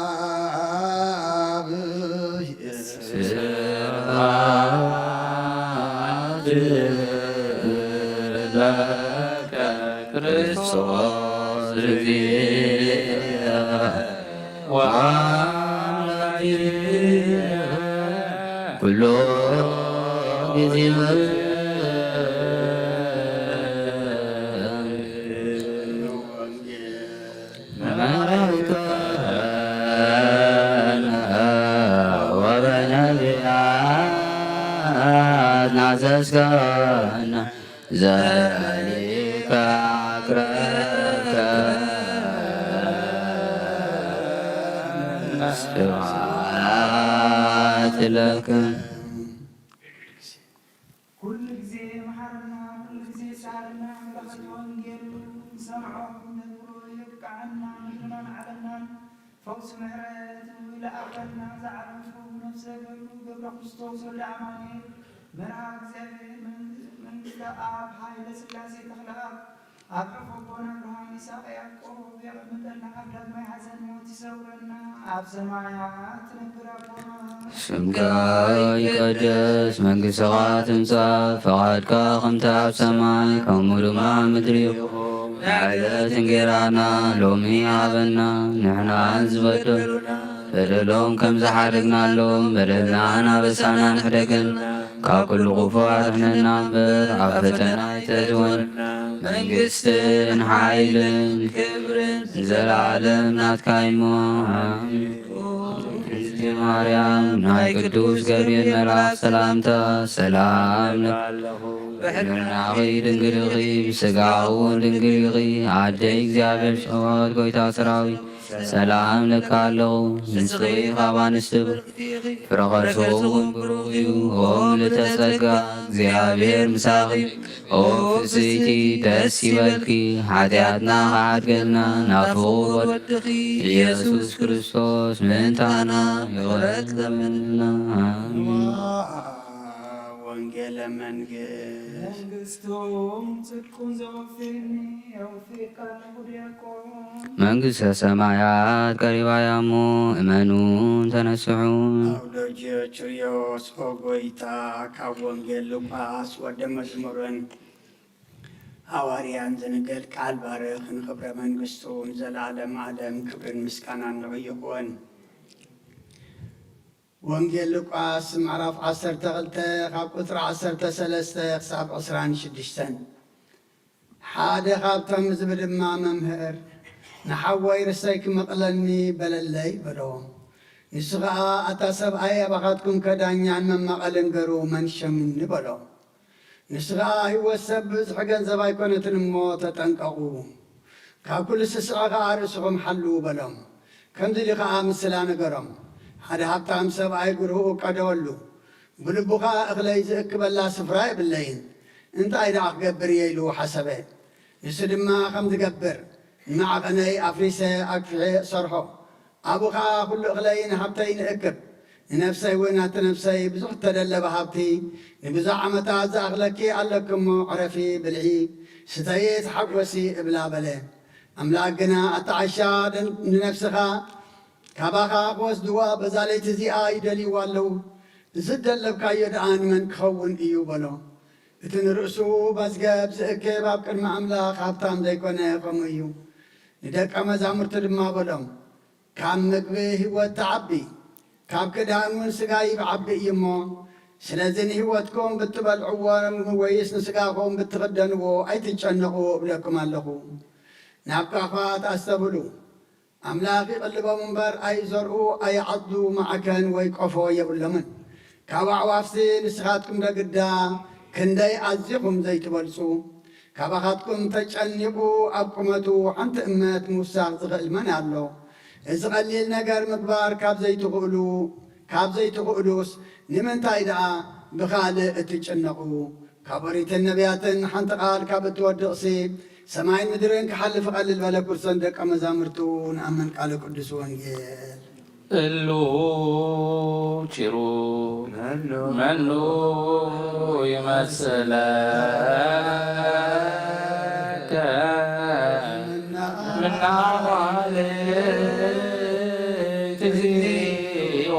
ስብሐት ለከ ክርስቶስ እግዚእ ወአምላክ ኩሎ ጊዜ መራሕከነ ወበነቢያት ናዘዝከነ ዘሊካ ክረከ ስብሐት ለከ። ኩሉ ግዜ መሓረና፣ ኩሉ ግዜ ሳልና፣ በረኸት ወንጌሉ ንሰምዖ፣ ክንነግሮ የብቅዓና። ምድርናን ዓለምናን ፈውሲ ምሕረት ይልኣኸልና። ዝዓረፉ ነፍሰ ገሉ ገብረ ክርስቶስ ወልደ ኣማኑኤል፣ መርሃ እግዚኣብሔር መንግ-፣ መንግስተ ኣብ፣ ሃይለ ስላሴ ተኽለኣብ፣ ኣምላኽ ኣቦና ኣብርሃም፣ ይስሐቅ፣ ያዕቆብ የቐምጠልና፣ ካብ ዳግማይ ሓዘን ሞት ይሰውረና፣ ኣብ ሰማያት ትነብር ኣቦና። ስምካ ይቀደስ፣ መንግስትኻ ትምጻእ፣ ፈቓድካ ከምቲ ኣብ ሰማይ ከምኡ ድማ ኣብ ምድሪ ይኹን። ንዕለት እንጌራና ሎሚ ሃበና፣ ንሕና ዝበደሉና በደሎም ከም ዝሓደግናሎም በደልናን ኣበሳናን ሕደገልና፣ ካብ ኩሉ ክፉ ኣድሕነና እምበር፣ ኣብ ፈተና ኣይተእትወና። መንግስትን ሓይልን ክብርን ንዘለዓለም ናትካ እሞ፣ ኣሜን። ቅድስቲ ማርያም፣ ናይ ቅዱስ ገብርኤል መልኣክ ሰላምታ ሰላም እብለኪ። ብሕልናኺ ድንግል ኢኺ፣ ብስጋኺ እውን ድንግል ኢኺ። ኣደ እግዚኣብሔር ጸባኦት፣ ጎይታ ሰራዊት፣ ሰላም እብለኪ ኣለኹ። ንስኺ ካብ ኣንስቲ ብርኽቲ ኢኺ፣ ፍረ ከርስኺ እውን ብሩኽ እዩ። ኦ ምልዕተ ጸጋ፣ እግዚኣብሔር ምሳኺ፣ ኦ ፍጽይቲ፣ ደስ ይበልኪ፣ ሓጢኣትና ክሓድገልና ናብ ፍቑር ወድኺ ኢየሱስ ክርስቶስ ምእንታና ይቕረት ለምንልና። ኣሜን። ወንጌለ መንግስት። መንግስቱን ጽድቁን ዘወፍየኒ የውፍየካ ኣለኹ ዲያቆን። መንግስተ ሰማያት ቀሪባ እያ እሞ እመኑን ተነስሑን። ኣውዶጅዮ ቹርዮስ። ኦ ጎይታ፣ ካብ ወንጌል ሉቃስ ወደ መዝሙርን ሃዋርያን ዝንገር ቃል ባርኽ፣ ንኽብረ መንግስቱ ንዘለዓለም ዓለም ክብርን ምስጋናን ንዑ ይኹን። ወንጌል ሉቃስ ምዕራፍ ዓሰርተ ክልተ ካብ ቁጽሪ ዓሰርተ ሰለስተ ክሳብ ዕስራን ሽዱሽተን። ሓደ ካብቶም ህዝቢ ድማ፣ መምህር፣ ንሓወይ ርሰይ ክመቕለኒ በለለይ በሎ። ንሱ ኸኣ፣ ኣታ ሰብኣይ፣ ኣባኻትኩም ከዳኛን መማቐልን ገሩ መን ሸምኒ በሎ። ንሱ ኸኣ፣ ህይወት ሰብ ብብዝሒ ገንዘብ ኣይኮነትን እሞ ተጠንቀቑ። ካብ ኩሉ ስስዐ ኸኣ ርእስኹም ሓልዉ በሎም። ከምዚ ኢሉ ኸኣ ምስላ ነገሮም። ሓደ ሃብታም ሰብኣይ ግርህኡ ቀደወሉ። ብልቡ ኸኣ እኽለይ ዝእክበላ ስፍራ የብለይን። እንታይ ደኣ ክገብር እየ ኢሉ ሓሰበ። ንሱ ድማ ከም ዝገብር ንመዓቐነይ ኣፍሪሰ ኣግፊሐ እሰርሖ። ኣብኡ ኸኣ ኩሉ እኽለይን ሃብተይን እእክብ። ንነፍሰይ እውን ኣቲ ነፍሰይ ብዙሕ እተደለበ ሃብቲ ንብዙሕ ዓመታት ዝኣኽለኪ ኣለኪ እሞ ዕረፊ፣ ብልዒ፣ ስተዪ፣ ተሓጎሲ እብላ በለ። ኣምላኽ ግና ኣቲ ዓሻ ንነፍስኻ ካባኻ ክወስድዋ በዛ ለይቲ እዚኣ ይደልይዋ ኣለዉ። እዚ እተደለብካዮ ደኣ ንመን ክኸውን እዩ በሎ። እቲ ንርእሱ መዝገብ ዝእክብ ኣብ ቅድሚ ኣምላኽ ሃብታም ዘይኮነ ከምኡ እዩ። ንደቀ መዛሙርቱ ድማ በሎም፣ ካብ ምግቢ ህይወት ትዓቢ፣ ካብ ክዳን እውን ስጋ ይዓቢ እዩ እሞ፣ ስለዚ ንህይወትኩም ብትበልዕዎ ወይስ ንስጋኹም ብትኽደንዎ ኣይትጨነቑ እብለኩም ኣለኹ። ናብ ኳዃት ኣስተብህሉ። ኣምላኽ ይቕልቦም እምበር ኣይዘርኡ፣ ኣይዓጽዱ፣ ማዕከን ወይ ቆፎ የብሎምን። ካብ ኣዕዋፍሲ ንስኻትኩም ዶ ግዳ ክንደይ ኣዚኹም ዘይትበልጹ? ካባኻትኩም ተጨኒቑ ኣብ ቁመቱ ሓንቲ እመት ምውሳኽ ዝኽእል መን ኣሎ? እዚ ቐሊል ነገር ምግባር ካብ ዘይትኽእሉ፣ ካብ ዘይትኽእሉስ ንምንታይ ደኣ ብኻልእ እትጭነቑ? ካብ ኦሪትን ነቢያትን ሓንቲ ቃል ካብ እትወድቕሲ፣ ሰማይን ምድርን ክሓልፍ ቀልል በለ። ኩርሰን ደቀ መዛሙርቱ ንኣምን ቃለ ቅዱስ ወንጌል። እሉ ቺሩ መኑ ይመስለከ ምናዋልት እግዚኦ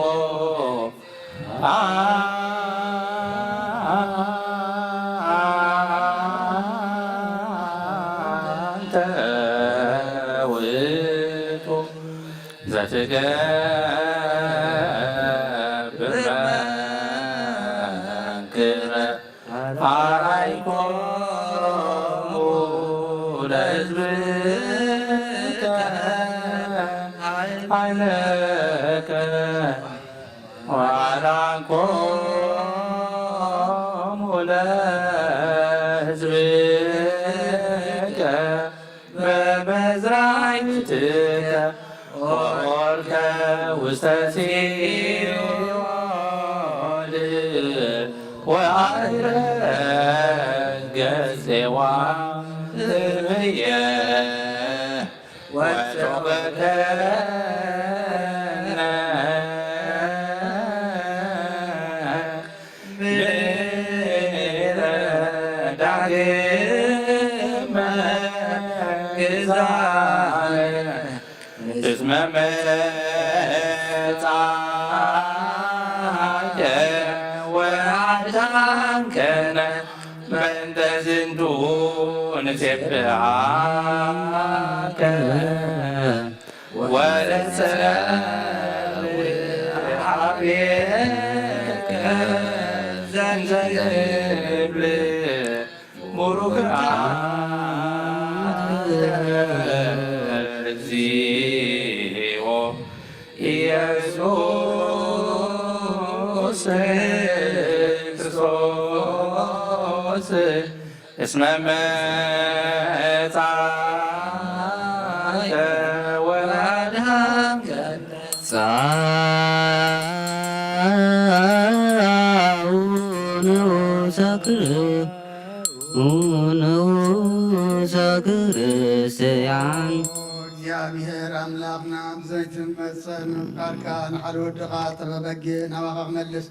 አንተ ውእቱ ዘትገብር መንክረ አራይኮሙ ለሕዝብከ ኃይለከ ወአዳንኮሙ ለሕዝብከ በመዝራዕትከ ኦልከ ውስተ ሲኦል ወአረገ ጼዋ እምየ ወጾበከ ዳግመ እስመ መጻእከ ወአድኃንከነ በእንተ ዝንቱ ንሴብሐከ ወንጸልእ ሀቤከ ዘንተ ንብል ቡሩክ አንተ እግዚኦ ኢየሱስ ክርስቶስ እስመ መጻእከ ወአድኃንከነ። ጻኡ ንዑሰ ክር-፣ ንዑሰ ክርስቲያን። እግዚኣብሔር ኣምላኽና፣ ብዘይትመጸን ምፍቃርካ ንዓል ወድኻ ጥበበ በጊዕ ናባኻ ክመልስ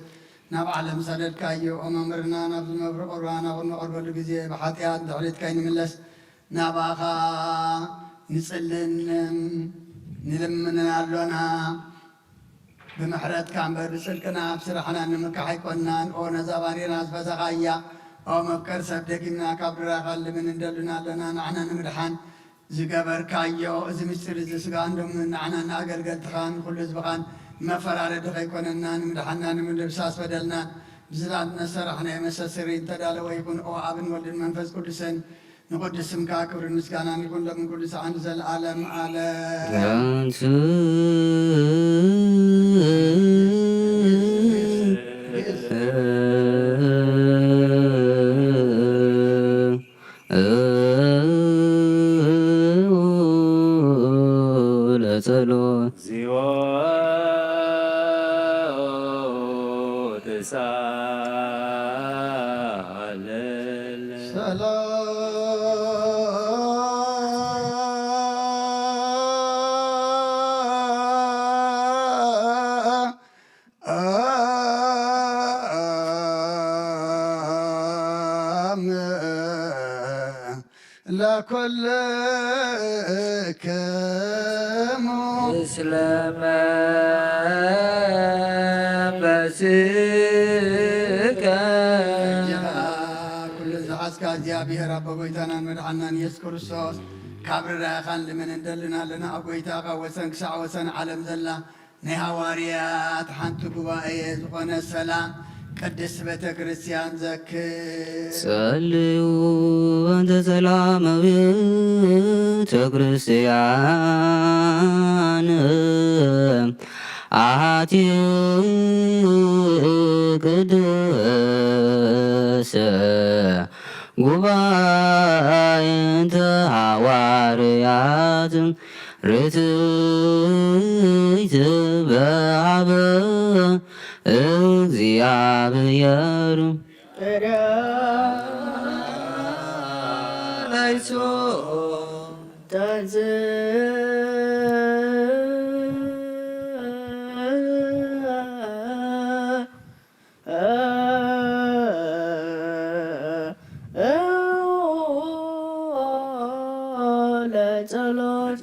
ናብ ዓለም ሰደድካዮ። ኦ መምህርና፣ ናብዚ መብርህ ቁርባን ኣብ እንቐርበሉ ግዜ ብሓጢኣት ድሕሪት ከይንምለስ ናባኻ ንጽልን ንልምንን ኣሎና። ብምሕረትካ እምበር ብጽድቅና ኣብ ስራሕና ንምካሕ ኣይኮንናን። ኦ ነዛ ባሪና ዝፈተኻያ፣ ኦ መፍቀር ሰብ ደጊምና ካብ ድራኻ ልምን እንደሉና ኣለና። ንዓና ንምድሓን ዝገበርካዮ እዚ ምስጢር እዚ ስጋን ደሙን ንዓና ንኣገልገልትኻን ንኹሉ ህዝብኻን መፈራረዲ ከይኮነና ንምድሓንና ንምድምሳስ በደልናን ብዝላትና ዝሰራሕናዮ መሰስሪ እንተዳለወ ይኹን። ኦ ኣብን ወልድን መንፈስ ቅዱስን ንቕዱስ ስምካ ክብርን ምስጋናን ይኹን ሎምን ኩሉ ሰዓን ንዘለኣለም ዓለም። ለጸሎት። እግዚኦ ተሳለለ። ሰላም ለኩልክሙ። እስለመ በስከ። እጅኻ ኩሉ ዝሓዝካ እግዚኣብሔር ኣቦ ጎይታናን መድሓናን ኢየሱስ ክርስቶስ ካብ ርራኸኻን ልምን እንደልን ኣለና። ኣብ ጎይታ ካብ ወሰን ክሳዕ ወሰን ዓለም ዘላ ናይ ሃዋርያት ሓንቲ ጉባኤ ዝኾነ ሰላም ቅድስት ቤተ ክርስቲያን ዘክር። ጸልዩ በእንተ ሰላም ቤተ ክርስቲያን አሐቲ ቅድስት ጉባኤ እንተ ሐዋርያት ርትዕት በሀበ እግዚአብሔር። ለጸሎት።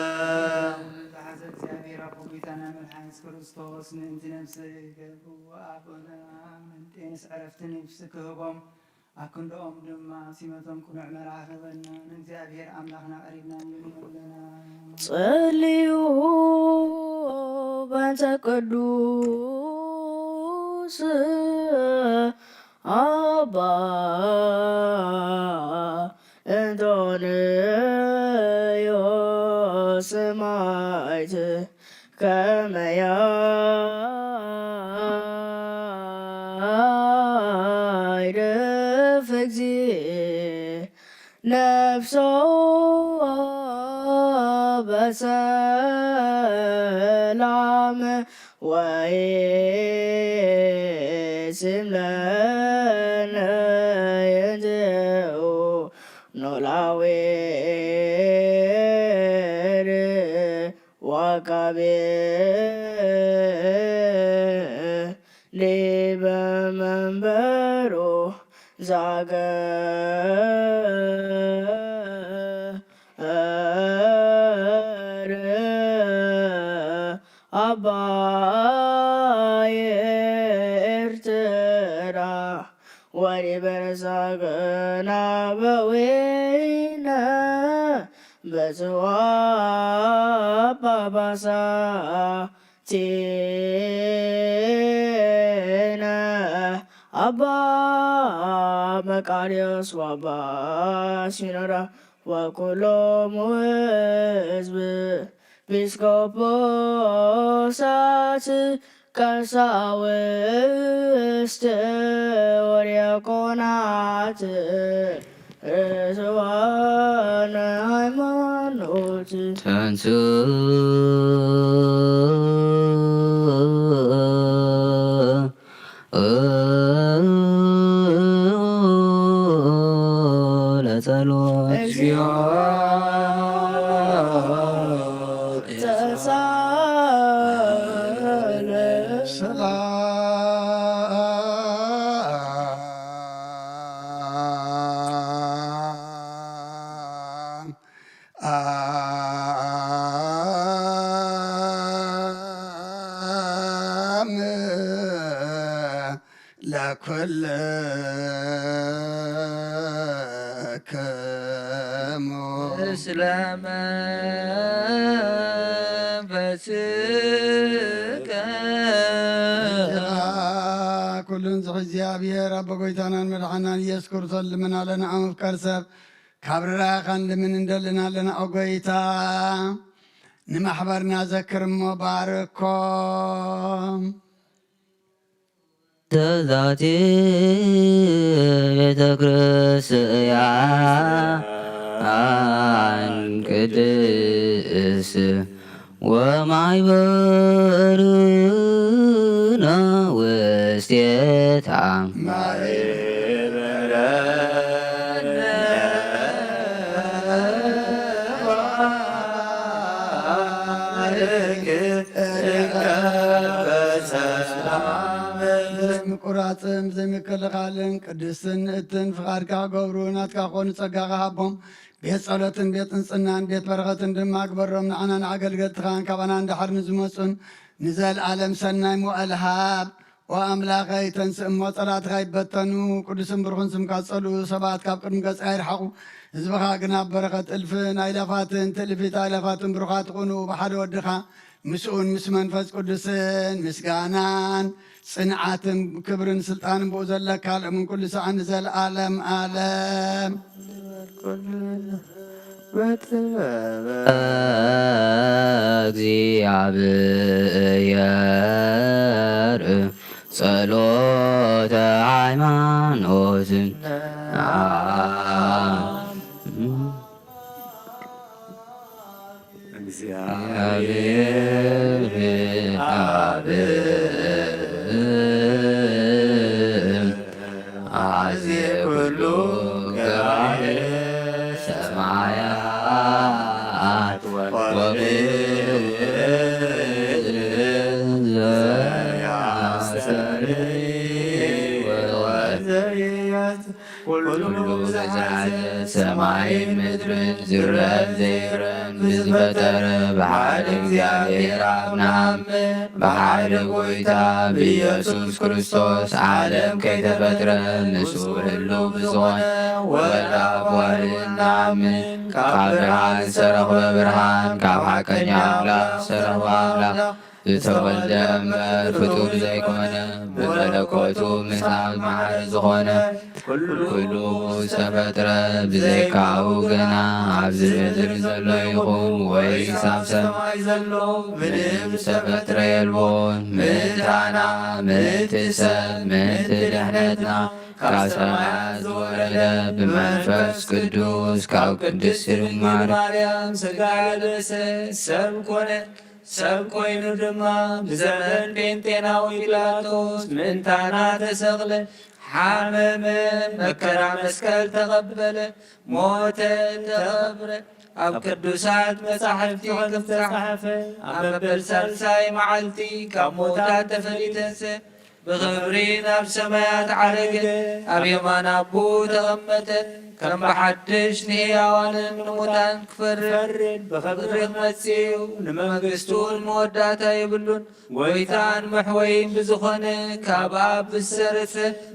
መሓዘ እግዚኣብሔር ኣቦ ጐይታና መድሓኒ የሱስ ክርስቶስ ምእንቲ ነፍሲ ገብርዎ ኣቦና ምንጤንስ ዕረፍቲ ነፍሲ ክህቦም፣ ኣክንዶኦም ድማ ሲመቶም ቅኑዕ መርዓ ክህበና ንእግዚኣብሔር ኣምላኽና ቀሪብና ንልምኖ ኣለና። ጸልዩ በእንተ ቅዱስ ኣባ እንጦንዮ ሰማዕት ከመ ያዕርፍ እግዚእ ነፍሶ በሰላም ወይ ስምለነ የንትኡ ኖላዊ ዋቃቤ ሊበ መንበሩ ዛገር ኣባይ ኤርትራ ወሪበ ዛገና በዊነ በጽዋ ባባሳ ቲነ ኣባ መቃርዮስ ወኣባ ሲኖዳ ወኩሎሙ ህዝብ ጲስቆጶሳት ቀሳውስት ወዲያቆናት ርእስዋነ ሃይማኖት ተንሱ ለጸሎት እግዚኦ ተሳለ ሰላም አም ለኩልክሙ እስለ መንፈስከ። ኩሉን ዝሕዚ እግዚኣብሔር ኣቦ ጎይታናን መድሓናን ኢየሱስ ክርስቶስ ልምና ኣለና። ኣብ ምፍቃር ሰብ ካብ ርራኻን ልምን እንደልን ኣለና። ኦ ጎይታ ንማሕበርና ዘክር እሞ ባርኮ። ተዛቲ ቤተ ክርስቲያን ቅድስት ወማይበርነ ውስቴታ ምቁራጽን ዘይምክልኻልን ቅድስትን ንእትን ፍቓድካ ክገብሩ ናትካ ክኾኑ ጸጋኻ ሃቦም። ቤት ጸሎትን ቤት ጽንጽናን ቤት በረኸትን ድማ ግበሮም። ንዓና ንኣገልገልትኻን ካባና ንድሓር ንዝመጹን ንዘለኣለም ሰናይ መዋእል ሃብ። ኦ ኣምላኸይ፣ ተንስእ እሞ ጸላእትኻ ይበተኑ። ቅዱስን ብሩኽን ስምካ ዝጸልኡ ሰባት ካብ ቅድሚ ገጽካ ይርሓቑ። ህዝብኻ ግን ኣብ በረኸት እልፍን ኣእላፋትን ትእልፊት ኣእላፋትን ብሩኻት ይኹኑ። ብሓደ ወድኻ ምስኡን ምስ መንፈስ ቅዱስን ምስጋናን ጽንዓትን ክብርን ስልጣንን ብኡ ዘለካ፣ ሎምን ኩሉ ሰዓን ንዘለኣለም ኣለም። እግዚኣብሔር ጸሎተ ሃይማኖት እግዚኣብሔር ኣብ ኣዜ ኩሉ ገባሬ ሰማያት ወምድር ዘያስተሪ ወዘያት ኩሉ ዝሓዘ ሰማይን ምድርን ዝረብ ዘይረብ ብዝፈጠረ ብሓደ እግዚኣብሔር ኣብ ንኣምን። ብሓደ ጎይታ ብኢየሱስ ክርስቶስ ዓለም ከይተፈጥረ ምስኡ ህልው ብዝኾነ ወልድ ኣብ ዋህድ ንኣምን። ካብ ብርሃን ዝተረኽበ ብርሃን፣ ካብ ሓቀኛ ኣምላኽ ዝተረኽበ ኣምላኽ ዝተወልደ እምበር ፍጡር ዘይኮነ፣ ብመለኮቱ ምስ ኣብ ማዕረ ዝኾነ ኩሉ ዝተፈጥረ፣ ብዘይካኡ ግና ኣብዚ ምድሪ ዘሎ ይኹን ወይስ ኣብ ሰማይ ዘሎ ምንም ዝተፈጥረ የልቦን። ምእንታና፣ ምእንቲ ሰብ፣ ምእንቲ ድሕነትና ካብ ሰማያት ዝወረደ ብመንፈስ ቅዱስ ካብ ቅድስት ድንግል ማርያም ስጋ ለበሰ፣ ሰብ ኮነ። ሰብ ኮይኑ ድማ ብዘመን ጴንጤናዊ ጲላጦስ ምእንታና ተሰቕለ፣ ሓመመ፣ መከራ መስቀል ተቐበለ፣ ሞተ፣ ተቐብረ። ኣብ ቅዱሳት መጻሕፍቲ ከም ዝተጻሕፈ ኣብ መበል ሳልሳይ መዓልቲ ካብ ሞታት ተፈልዩ ተንስአ። ብኽብሪ ናብ ሰማያት ዓረገ፣ ኣብ የማን ኣቦኡ ተቐመጠ። ከም ብሓድሽ ንህያዋንን ንሙታን ክፈርድ ብኽብሪ ክመጽእ እዩ። ንመንግስቱ እውን መወዳእታ የብሉን። ጎይታን መሕወይን ብዝኾነ ካብ ኣብ ዝተረፈ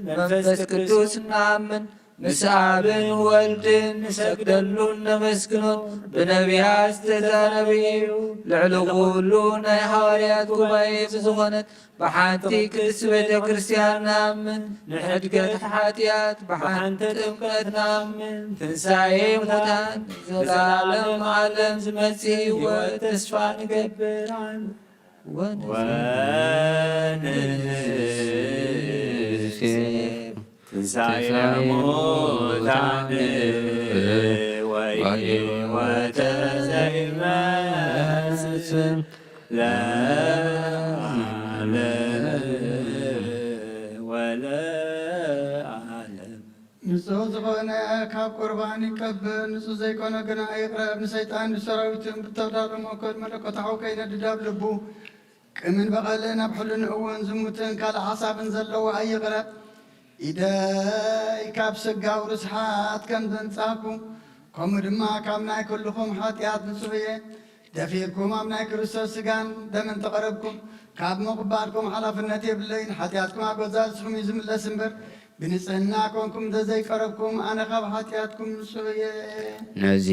መንፈስ ቅዱስ ንኣምን። ምስ ኣብን ወልድን ንሰግደሉን ነመስግኖን ብነቢያት ዝተዛረበ እዩ። ልዕሊ ኩሉ ናይ ሃዋርያት ጉባኤ ብዝኾነት ብሓንቲ ቅድስቲ ቤተ ክርስቲያን ንኣምን። ንሕድገት ሓጢኣት ብሓንቲ ጥምቀት ንኣምን። ትንሳኤ ሙታን ዘላለም ዓለም ዝመጽእ ህይወት ተስፋ ንገብር። ወንሴ ትንሳኤ ሙታን ወሕይወተ ዘይመስል ለዓለም ወለዓለም። ንጹህ ዝኾነ ካብ ቁርባን ይቀበል፣ ንጹህ ዘይኮነ ግና ይቕረብ። ንሰይጣን ንሰራዊትን ብተዳሎ መእከል መለኮታዊ ከይነድድ ኣብ ልቡ ቅምን በቐልን ኣብ ሕልንኡ እውን ዝሙትን ካልእ ሓሳብን ዘለዎ ኣይቕረብ። ኢደይ ካብ ስጋው ርስሓት ከም ዘንጻኩ፣ ከምኡ ድማ ካብ ናይ ኩልኹም ሓጢኣት ንጹህ እየ። ደፊርኩም ኣብ ናይ ክርስቶስ ስጋን ደምን ተቐረብኩም፣ ካብ ምቕባልኩም ሓላፍነት የብለይን። ሓጢኣትኩም ኣብ ገዛ ርእስኹም እዩ ዝምለስ እምበር፣ ብንጽህና ኮንኩም እንተዘይቀረብኩም፣ ኣነ ካብ ሓጢኣትኩም ንጹህ እየ። ነዚ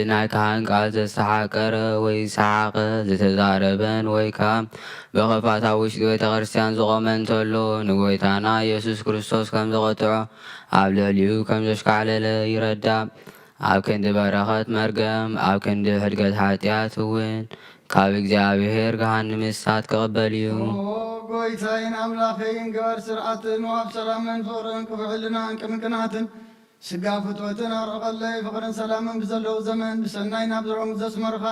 ናይ ካህን ቃል ዘስተሓቀረ ወይ ዝሰሓቐ፣ ዝተዛረበን ወይ ከኣ ብኽፋት ኣብ ውሽጢ ቤተ ክርስቲያን ዝቖመ እንተሎ፣ ንጎይታና ኢየሱስ ክርስቶስ ከም ዘቐጥዖ፣ ኣብ ልዕሊኡ ከም ዘሽካዕለለ ይረዳእ። ኣብ ክንዲ በረኸት መርገም፣ ኣብ ክንዲ ሕድገት ሓጢኣት እውን ካብ እግዚኣብሔር ገሃንም እሳት ክቕበል እዩ። ኦ ጎይታይን ኣምላኸይን፣ ገባር ስርዓትን ወሃብ ሰላምን ፍቕርን ቅቡሕ ሕልናን ቅምቅናትን ስጋ ፍትወትን ኣርሕቐለይ። ፍቕርን ሰላምን ብዘለዉ ዘመን ብሰናይ ናብ ዘርኦም ዘስመርኻ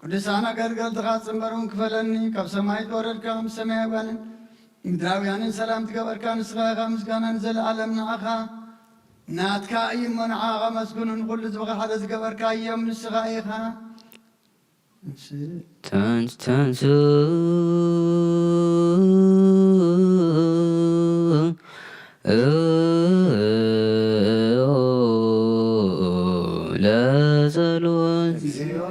ቅዱሳን ኣገልገልትኻ ጽንበርውን ክፈለኒ። ካብ ሰማይ ዝወረድካ ምስ ሰማያውያንን ምድራውያንን ሰላም ትገበርካ ንስኻ ኢኻ። ምስጋና ንዘለዓለም ንዓኻ ናትካ እዩ እሞ ንዓኻ ከመስግኑ ንኹሉ ዝበኻ ሓደ ዝገበርካ እዮም ንስኻ ኢኻ። ተንስ-፣ ተንሱ ለጸሎት። እግዚኦ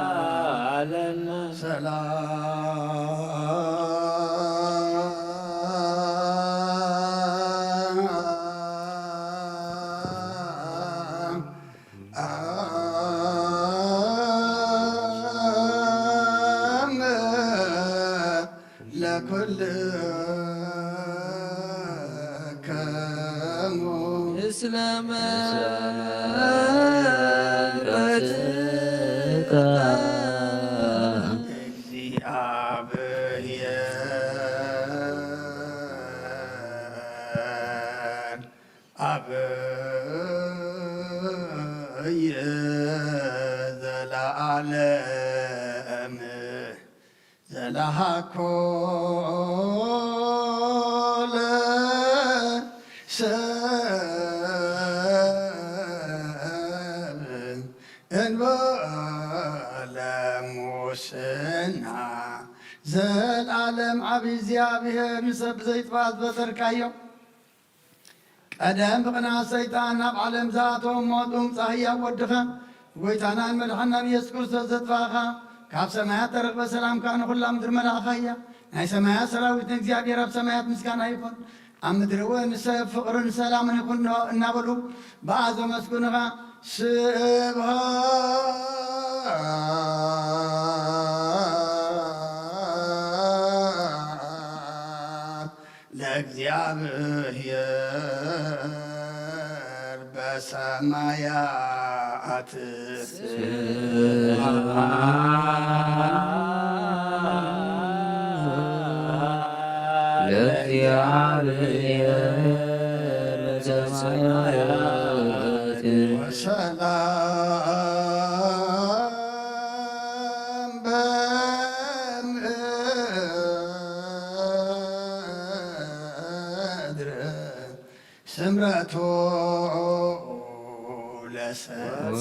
ተሳለነ። ሰላም ለኩልክሙ እስለመ በትካ እግዚአብሔር አብይ ዘለዓለም ዘለሃኮ ለሰብ እንበለ ሙስና። ዘለዓለም ዓቢ እግዚኣብሔር ንሰብ ብዘይጥፋእ ዝበተርካዮ። ቀደም ብቕንዓት ሰይጣን ናብ ዓለም ዝኣተወ እሞ ጥዑም ጻህያ ወድኻ፣ ጎይታናን መድሓናን ኢየሱስ ክርስቶስ ዘጥፋእኻ፣ ካብ ሰማያት ተረኽበ ሰላምካ ንኹላ ምድሪ መላእኻያ። ናይ ሰማያት ሰራዊት ንእግዚኣብሔር ኣብ ሰማያት ምስጋና ይኹን፣ ኣብ ምድሪ እውን ንሰብ ፍቕርን ሰላምን ይኹን እናበሉ ብኣ ዘመስግኑኻ። ስብሃት ለእግዚኣብሔር በሰማያት። ለእግዚኣብሔር በሰማያት። ወሰላም ስምረቱ ለሰብ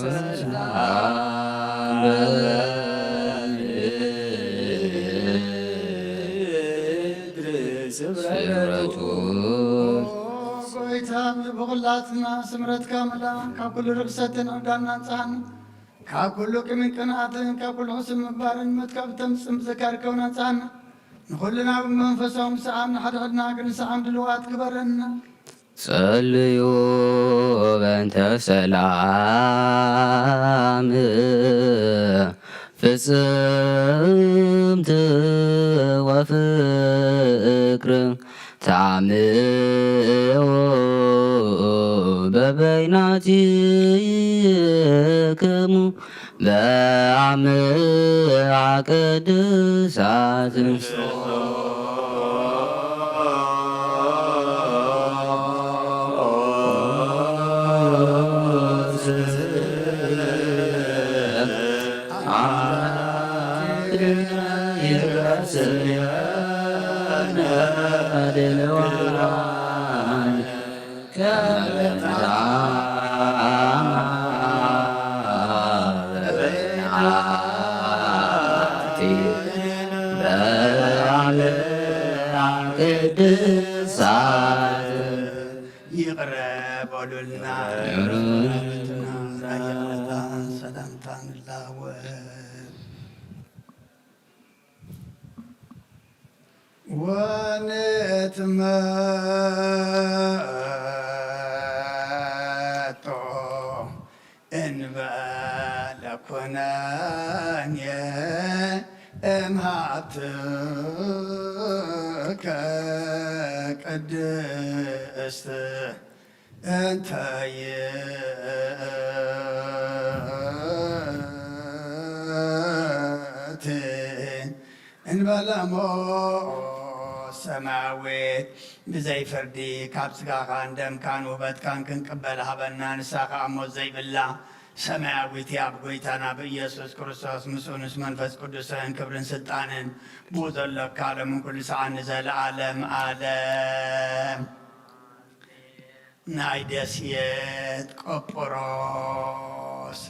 ስምረቱ ጎይታ ብኹላትና ስምረትካ ምላ ካብ ኩሉ ርክሰትን ዕዳና ንጽሃን ካብ ኩሉ ቅምን ቅንኣትን ካብ ኩሉ ሕሱም ምግባርን መትካብ ተምጽም ዘካርከውና ንጽሃና ንኹልና ብመንፈሳዊ ምሰዓም ንሓድሕድና ክንሰዓም ድልዋት ግበረና። ጸልዩ በእንተ ሰላም ፍጽምት ወፍቅር ተዓምዮ በበይናቲክሙ በአምዓ ቅድሳት ቅድሳት ይቕረ በሉልና። ሰላምታ ንላወ ወንትመጦ እንበለ ኩነኔ እምሃብትከ ቅድስት እንተ ይእቲ እንበለ እሞ ሰማያዊት ብዘይ ፍርዲ ካብ ስጋኻን ደምካን ውበትካን ክንቅበል ሃበና። ንሳ ኸኣ ሞት ዘይብላ ሰማያዊት እያ። ብጎይታና ብኢየሱስ ክርስቶስ ምስኡ ምስ መንፈስ ቅዱስን ክብርን ስልጣንን ብኡ ዘሎ ካብ ዓለምን ኩሉ ሰዓት ንዘለዓለም ዓለም። ናይ ደሴት ቆጶሮስ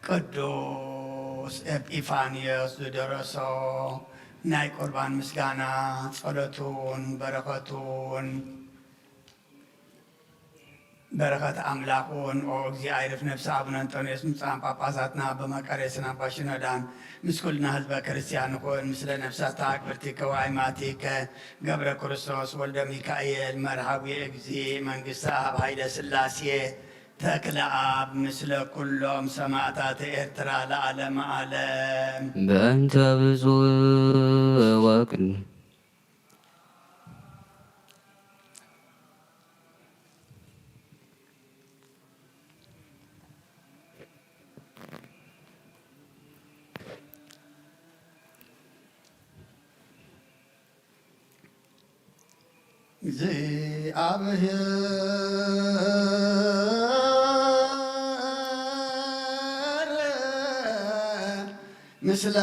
ቅዱስ ኤጲፋንዮስ ዝደረሶ ናይ ቁርባን ምስጋና ጸሎቱን በረኸቱን በረኸት ኣምላኽ እውን ኦ እግዚእ ኣይርፍ ነፍሲ ኣቡነ እንጦንዮስ ምጻን ጳጳሳትና ኣቦ መቃርዮስን ኣባ ሽኖዳን ምስ ኩልና ህዝበ ክርስቲያን ይኹን። ምስለ ነፍሳታ ኣክብርቲ ከዋይማቲከ ገብረ ክርስቶስ ወልደ ሚካኤል መርሃዊ እግዚእ መንግስተ ኣብ ሃይለ ስላሴ ተክለ ኣብ ምስለ ኩሎም ሰማእታት ኤርትራ ለዓለመ ዓለም። በእንተ ብፁዕ ወቅዱስ እግዚኣብሔር ምስለ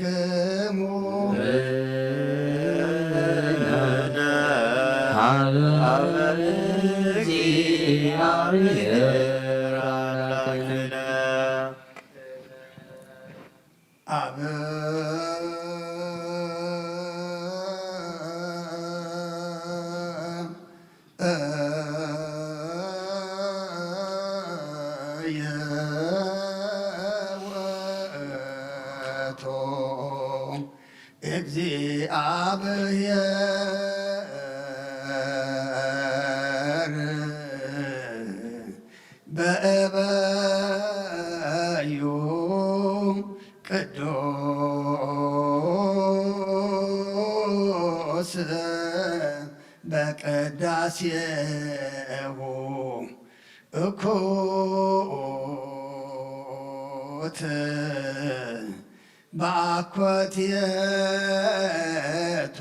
ኩልክሙ ለአምላክነ በቅዳሴሁ እኩት በአኮቴቱ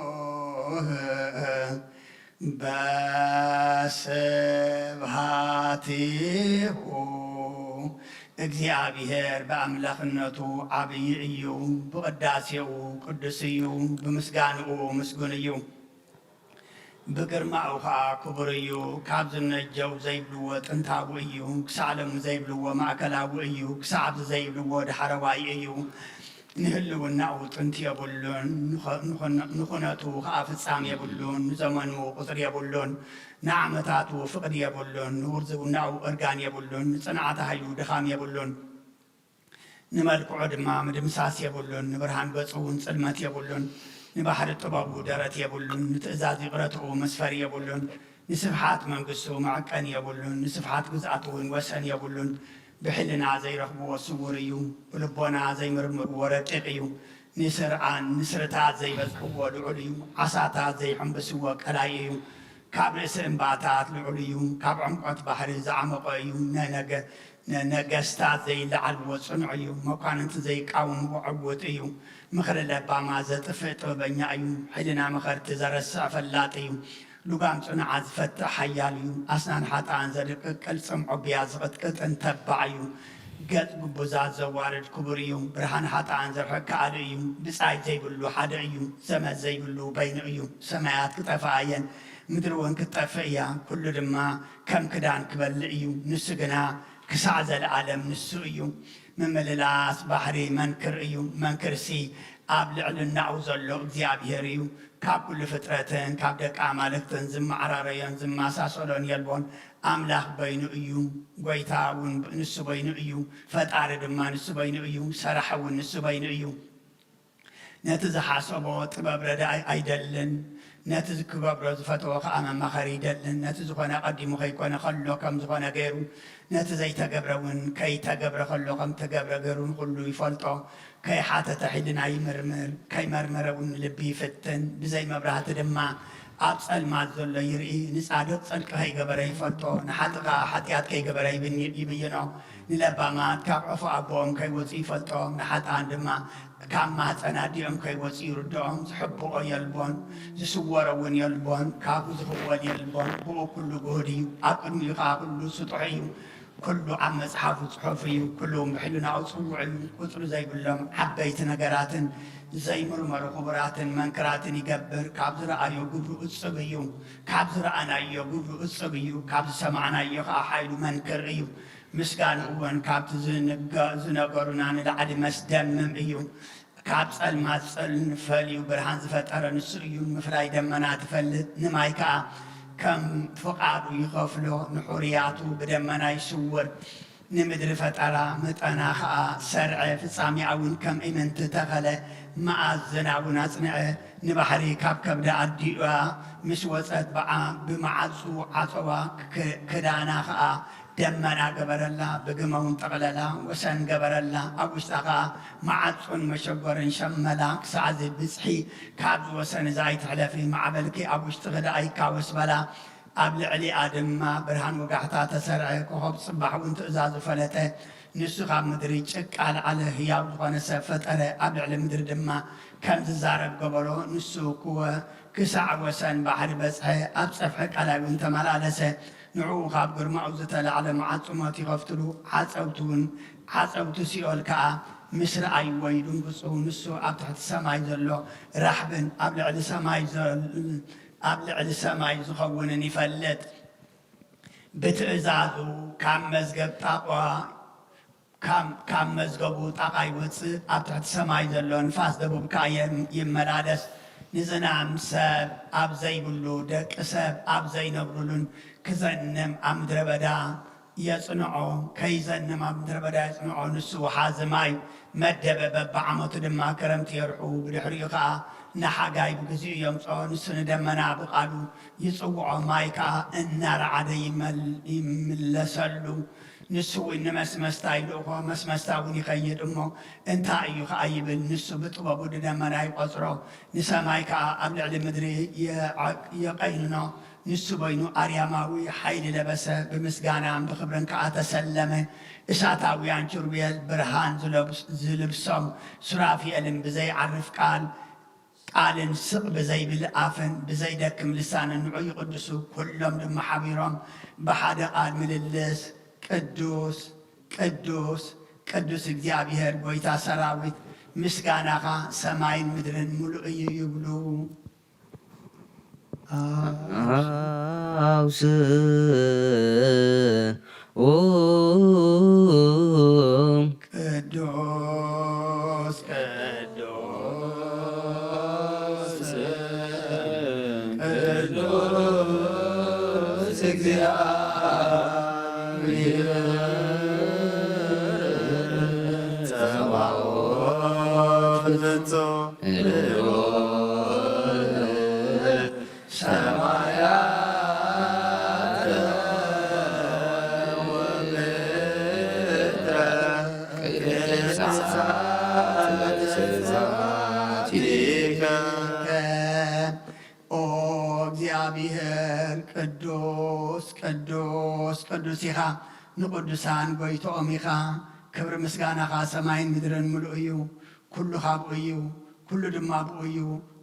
ወስቡህ በስብሐቲሁ። እግዚኣብሔር ብኣምላኽነቱ ዓብዪ እዩ፣ ብቕዳሴኡ ቅዱስ እዩ፣ ብምስጋንኡ ምስጉን እዩ። ብግርማኡ ኸኣ ክቡር እዩ። ካብ ዝነጀው ዘይብልዎ ጥንታዊ እዩ፣ ክሳዕ ሎሚ ዘይብልዎ ማእከላዊ እዩ፣ ክሳዕ ኣብዚ ዘይብልዎ ዳሕረዋይ እዩ። ንህልውናኡ ጥንቲ የብሉን፣ ንኸ-፣ ንኹነ-፣ ንኹነቱ ኸኣ ፍጻም የብሉን፣ ንዘመኑ ቁጽሪ የብሉን፣ ንዓመታቱ ፍቕዲ የብሉን፣ ንውርዝውናኡ እርጋን የብሉን፣ ንጽንዓተ ኃይሉ ድኻም የብሉን። ንመልክዑ ድማ ምድምሳስ የብሉን፣ ንብርሃን ገጹ እውን ጽልመት የብሉን፣ ንባሕሪ ጥበቡ ደረት የብሉን፣ ንትእዛዝ ይቕረትኡ መስፈሪ የብሉን፣ ንስፍሓት መንግስቱ መዐቀኒ የብሉን፣ ንስፍሓት ግዝኣቱ እውን ወሰን የብሉን። ብሕልና ዘይረኽብዎ ስውር እዩ፣ ብልቦና ዘይምርምርዎ ረቂቕ እዩ። ንስርዓን ንስርታት ዘይበጽሕዎ ልዑል እዩ፣ ዓሳታት ዘይሕምብስዎ ቀላይ እዩ። ካብ ርእሲ እምባታት ልዑል እዩ፣ ካብ ዕምቆት ባሕሪ ዝዓመቖ እዩ። ነነገ-፣ ነነገስታት ዘይለዓልዎ ጽኑዕ እዩ፣ መኳንንቲ ዘይቃወምዎ ዕውት እዩ። ምኽሪ ለባማት ዘጥፍእ ጥበበኛ እዩ፣ ሕልና መኸርቲ ዘረስዕ ፈላጥ እዩ። ልጓም ጽኑዓት ዝፈትሕ ሓያል እዩ፣ ኣስናን ሓጥኣን ዘድቅቅ ቅልጽም ዖብያ ዝቕጥቅጥን ተባዕ እዩ። ገጽ ግቡዛት ዘዋርድ ክቡር እዩ፣ ብርሃን ሓጥኣን ዘርሕቅ ከኣሊ እዩ። ብጻይ ዘይብሉ ሓደ እዩ፣ ዘመድ ዘይብሉ በይኑ እዩ። ሰማያት ክጠፍኣ እየን፣ ምድሪ እውን ክትጠፍእ እያ፣ ኩሉ ድማ ከም ክዳን ክበልእ እዩ። ንሱ ግና ክሳዕ ዘለኣለም ንሱ እዩ። ምምልላስ ባሕሪ መንክር እዩ፣ መንክርሲ ኣብ ልዕልናኡ ዘሎ እግዚኣብሔር እዩ። ካብ ኩሉ ፍጥረትን ካብ ደቂ ኣማልክትን ዝመዓራረዮን ዝመሳሰሎን የልቦን። ኣምላኽ በይኑ እዩ፣ ጐይታ እውን ንሱ በይኑ እዩ፣ ፈጣሪ ድማ ንሱ በይኑ እዩ፣ ሰራሒ እውን ንሱ በይኑ እዩ። ነቲ ዝሓሰቦ ጥበብ ረዳኢ ኣይደልን፣ ነቲ ክገብሮ ዝፈተዎ ኸኣ መማኸሪ ይደልን። ነቲ ዝኾነ ኣቐዲሙ ከይኮነ ከሎ ከም ዝኾነ ገይሩ፣ ነቲ ዘይተገብረ እውን ከይተገብረ ከሎ ከም ተገብረ ገይሩ ንኹሉ ይፈልጦ። ከይሓተተ ሕልና ይምርምር፣ ከይመርመረ እውን ልቢ ይፍትን። ብዘይ መብራህቲ ድማ ኣብ ጸልማት ዘሎ ይርኢ። ንጻድቕ ጽድቂ ከይገበረ ይፈልጦ፣ ንሓጥእ ከኣ ሓጢኣት ከይገበረ ይብን-፣ ይብይኖ። ንለባማት ካብ ዕፉ ኣቦኦም ከይወጹ ይፈልጦ፣ ንሓጥኣን ድማ ካብ ማህጸን ኣዲኦም ከይወጹ ይርድኦም። ዝሕብኦ የልቦን፣ ዝስወሮ እውን የልቦን፣ ካብኡ ዝኽወል የልቦን። ብኡ ኩሉ ግሁድ እዩ፣ ኣብ ቅድሚኡ ከኣ ኩሉ ስጡሕ እዩ። ኩሉ ኣብ መጽሓፉ ጽሑፍ እዩ፣ ኩሉ ብሕልናኡ ጽዉዕ እዩ። ቁጽሪ ዘይብሎም ዓበይቲ ነገራትን ዘይምርመሩ ክቡራትን መንክራትን ይገብር። ካብ ዝረኣዮ ግብሩ እጽብ እዩ፣ ካብ ዝረኣናዮ ግብሩ እጽብ እዩ፣ ካብ ዝሰማዕናዮ ኸኣ ሓይሉ መንክር እዩ። ምስጋንኡ እውን ካብቲ ዝንገ-፣ ዝነገሩና ንላዕሊ መስደምም እዩ። ካብ ጸልማት ጸልም ፈልዩ ብርሃን ዝፈጠረ ንሱ እዩ። ምፍላይ ደመና ትፈልጥ፣ ንማይ ከኣ ከም ፍቓዱ ይኸፍሎ። ንሑርያቱ ብደመና ይስውር፣ ንምድሪ ፈጠራ፣ መጠና ከኣ ሰርዐ። ፍጻሜኣ እውን ከም ኢምንቲ ተኸለ፣ መኣዝና እውን ኣጽንዐ። ንባሕሪ ካብ ከብዳ ኣዲኣ ምስ ወጸት፣ ብዓ-፣ ብመዓጹ ዓጸዋ፣ ክ-፣ ክዳና ከኣ ደመና ገበረላ፣ ብግመ እውን ጠቕለላ፣ ወሰን ገበረላ። ኣብ ውሽጣ ኸኣ መዓጹን መሸጎርን ሸመላ። ክሳዕ እዚ ብጽሒ፣ ካብዚ ወሰን እዚ ኣይትሕለፊ፣ ማዕበልኪ ኣብ ውሽጥኺ ደኣ ይካወስ በላ። ኣብ ልዕሊኣ ድማ ብርሃን ወጋሕታ ተሰርዐ፣ ኮኾብ ጽባሕ እውን ትእዛዙ ፈለጠ። ንሱ ካብ ምድሪ ጭቃ ለዓለ፣ ህያው ዝኾነ ሰብ ፈጠረ፣ ኣብ ልዕሊ ምድሪ ድማ ከም ዝዛረብ ገበሮ። ንሱ ክወ-፣ ክሳዕ ወሰን ባሕሪ በጽሐ፣ ኣብ ጸፍሒ ቀላይ እውን ተመላለሰ። ንዕኡ ካብ ግርማኡ ዝተላዕለ መዓጹ ሞት ይኸፍትሉ፣ ዓጸውቲ እውን፣ ዓጸውቲ ሲኦል ከኣ ምስ ረኣይዎ ይድንግጹ። ንሱ ኣብ ትሕቲ ሰማይ ዘሎ ራሕብን ኣብ ልዕሊ ሰማይ ዘ-፣ ኣብ ልዕሊ ሰማይ ዝኸውንን ይፈልጥ። ብትእዛዙ ካብ መዝገብ ጣቋ፣ ካብ፣ ካብ መዝገቡ ጣቓ ይወጽእ፣ ኣብ ትሕቲ ሰማይ ዘሎ ንፋስ ደቡብ ከኣ የም-፣ ይመላለስ። ንዝናም ሰብ ኣብ ዘይብሉ፣ ደቂ ሰብ ኣብ ዘይነብሩሉን ክዘንም ኣብ ምድረ በዳ የጽንዖ፣ ከይዘንም ኣብ ምድረ በዳ የጽንዖ። ንሱ ወሓዚ ማይ መደበ፣ በብዓመቱ ድማ ክረምቲ የርሑ፣ ብድሕሪኡ ከኣ ንሓጋይ ብግዚኡ የምጽኦ። ንሱ ንደመና ብቃሉ ይጽውዖ፣ ማይ ከኣ እናረዓደ ይመል-፣ ይምለሰሉ። ንሱ እውን ንመስመስታ ይልእኾ፣ መስመስታ እውን ይኸይድ እሞ፣ እንታይ እዩ ኸዓ ይብል፣ ንሱ ብጥበቡ ንደመና ይቖጽሮ፣ ንሰማይ ከኣ ኣብ ልዕሊ ምድሪ የዐ-፣ የቐይንኖ። ንሱ በይኑ ኣርያማዊ ሓይሊ ለበሰ፣ ብምስጋናን ብኽብርን ከኣ ተሰለመ። እሳታውያን ኪሩቤል ብርሃን ዝለብስ-፣ ዝልብሶም ሱራፊኤልን ብዘይዓርፍ ቃል፣ ቃልን ስቕ ብዘይብል ኣፍን ብዘይደክም ልሳንን ንዑ ይቕድሱ። ኩሎም ድማ ሓቢሮም ብሓደ ቃል ምልልስ፣ ቅዱስ፣ ቅዱስ፣ ቅዱስ እግዚኣብሔር ጐይታ ሰራዊት፣ ምስጋናኻ ሰማይን ምድርን ምሉእ እዩ ይብሉ። ኣውስኡ ቅዱስ፣ ቅዱስ፣ ቅዱስ እግዚኣብሔር ጸባኦት ፍጹም ልዑል ሰማያት ወምድረ ቅድሳት ስብሐቲከ። ኦ እግዚኣብሔር ቅዱስ፣ ቅዱስ፣ ቅዱስ ኢኻ፣ ንቅዱሳን ጐይትኦም ኢኻ። ክብሪ ምስጋናኻ ሰማይን ምድርን ምሉእ እዩ። ኩሉ ካብኡ እዩ፣ ኩሉ ድማ ብኡ እዩ፣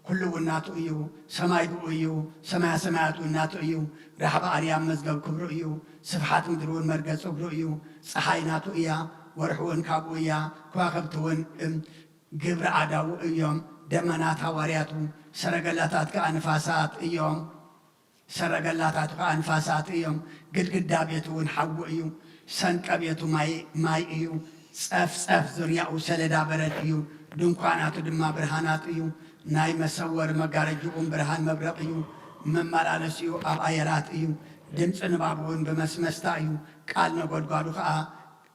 ኩሉ እውን ናቱ እዩ። ሰማይ ብኡ እዩ፣ ሰማያ ሰማያት እውን ናቱ እዩ። ራሕቢ ኣርያም መዝገብ ክብሩ እዩ፣ ስፍሓት ምድሪ እውን መርገጽ እግሩ እዩ። ጸሓይ ናቱ እያ፣ ወርሒ እውን ካብኡ እያ፣ ከዋኽብቲ እውን፣ እም፣ ግብሪ ኣእዳዉ እዮም። ደመናት ሃዋርያቱ፣ ሰረገላታት ከኣ ንፋሳት እዮም። ሰረገላታቱ ኸዓ ንፋሳት እዮም። ግድግዳ ቤቱ እውን ሓዊ እዩ። ሰንቀ ቤቱ ማይ፣ ማይ እዩ። ጸፍጸፍ ዙርያኡ ሰሌዳ በረድ እዩ። ድንኳናቱ ድማ ብርሃናት እዩ። ናይ መሰወሪ መጋረጅኡን ብርሃን መብረቕ እዩ። መመላለሲኡ ኣብ ኣየራት እዩ። ድምፂ ንባቡ እውን ብመስመስታ እዩ። ቃል ነጎድጓዱ ኸዓ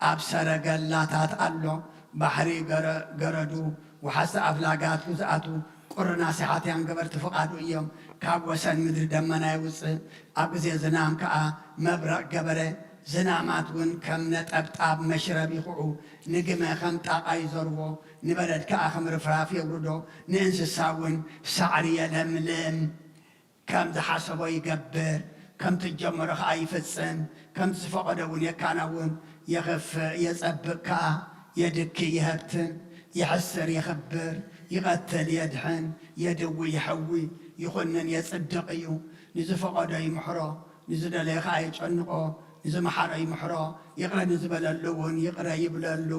ኣብ ሰረገላታት ኣሎ። ባሕሪ ገረ-፣ ገረዱ፣ ወሓዝቲ ኣፍላጋት ግዝኣቱ፣ ቁሪ ናሲሓትያን ገበርቲ ፍቓዱ እዮም። ካብ ወሰን ምድሪ ደመና የውጽእ፣ ኣብ ግዜ ዝናም ከኣ መብረቕ ገበረ። ዝናማት እውን ከም ነጠብጣብ መሽረብ ይኹዑ፣ ንግመ ከም ጣቓ ይዘርዎ፣ ንበረድ ከኣ ከም ርፍራፍ የውርዶ፣ ንእንስሳ እውን ሳዕሪ የለምልም። ከም ዝሓሰቦ ይገብር፣ ከምቲ ዝጀመሮ ኸኣ ይፍጽም፣ ከምቲ ዝፈቐዶ እውን የካናውን። የኽፍእ የጸብቕ ከኣ፣ የድኪ ይሀብትም፣ የሕስር የኽብር፣ ይቐትል የድሕን፣ የድዊ ይሕዊ፣ ይኹንን የጽድቕ እዩ። ንዝፈቐዶ ይምሕሮ፣ ንዝደለዮ ኸኣ የጨንቖ፣ ንዝመሓሮ ይምሕሮ፣ ይቕረ ንዝበለሉ እውን ይቕረ ይብለሉ።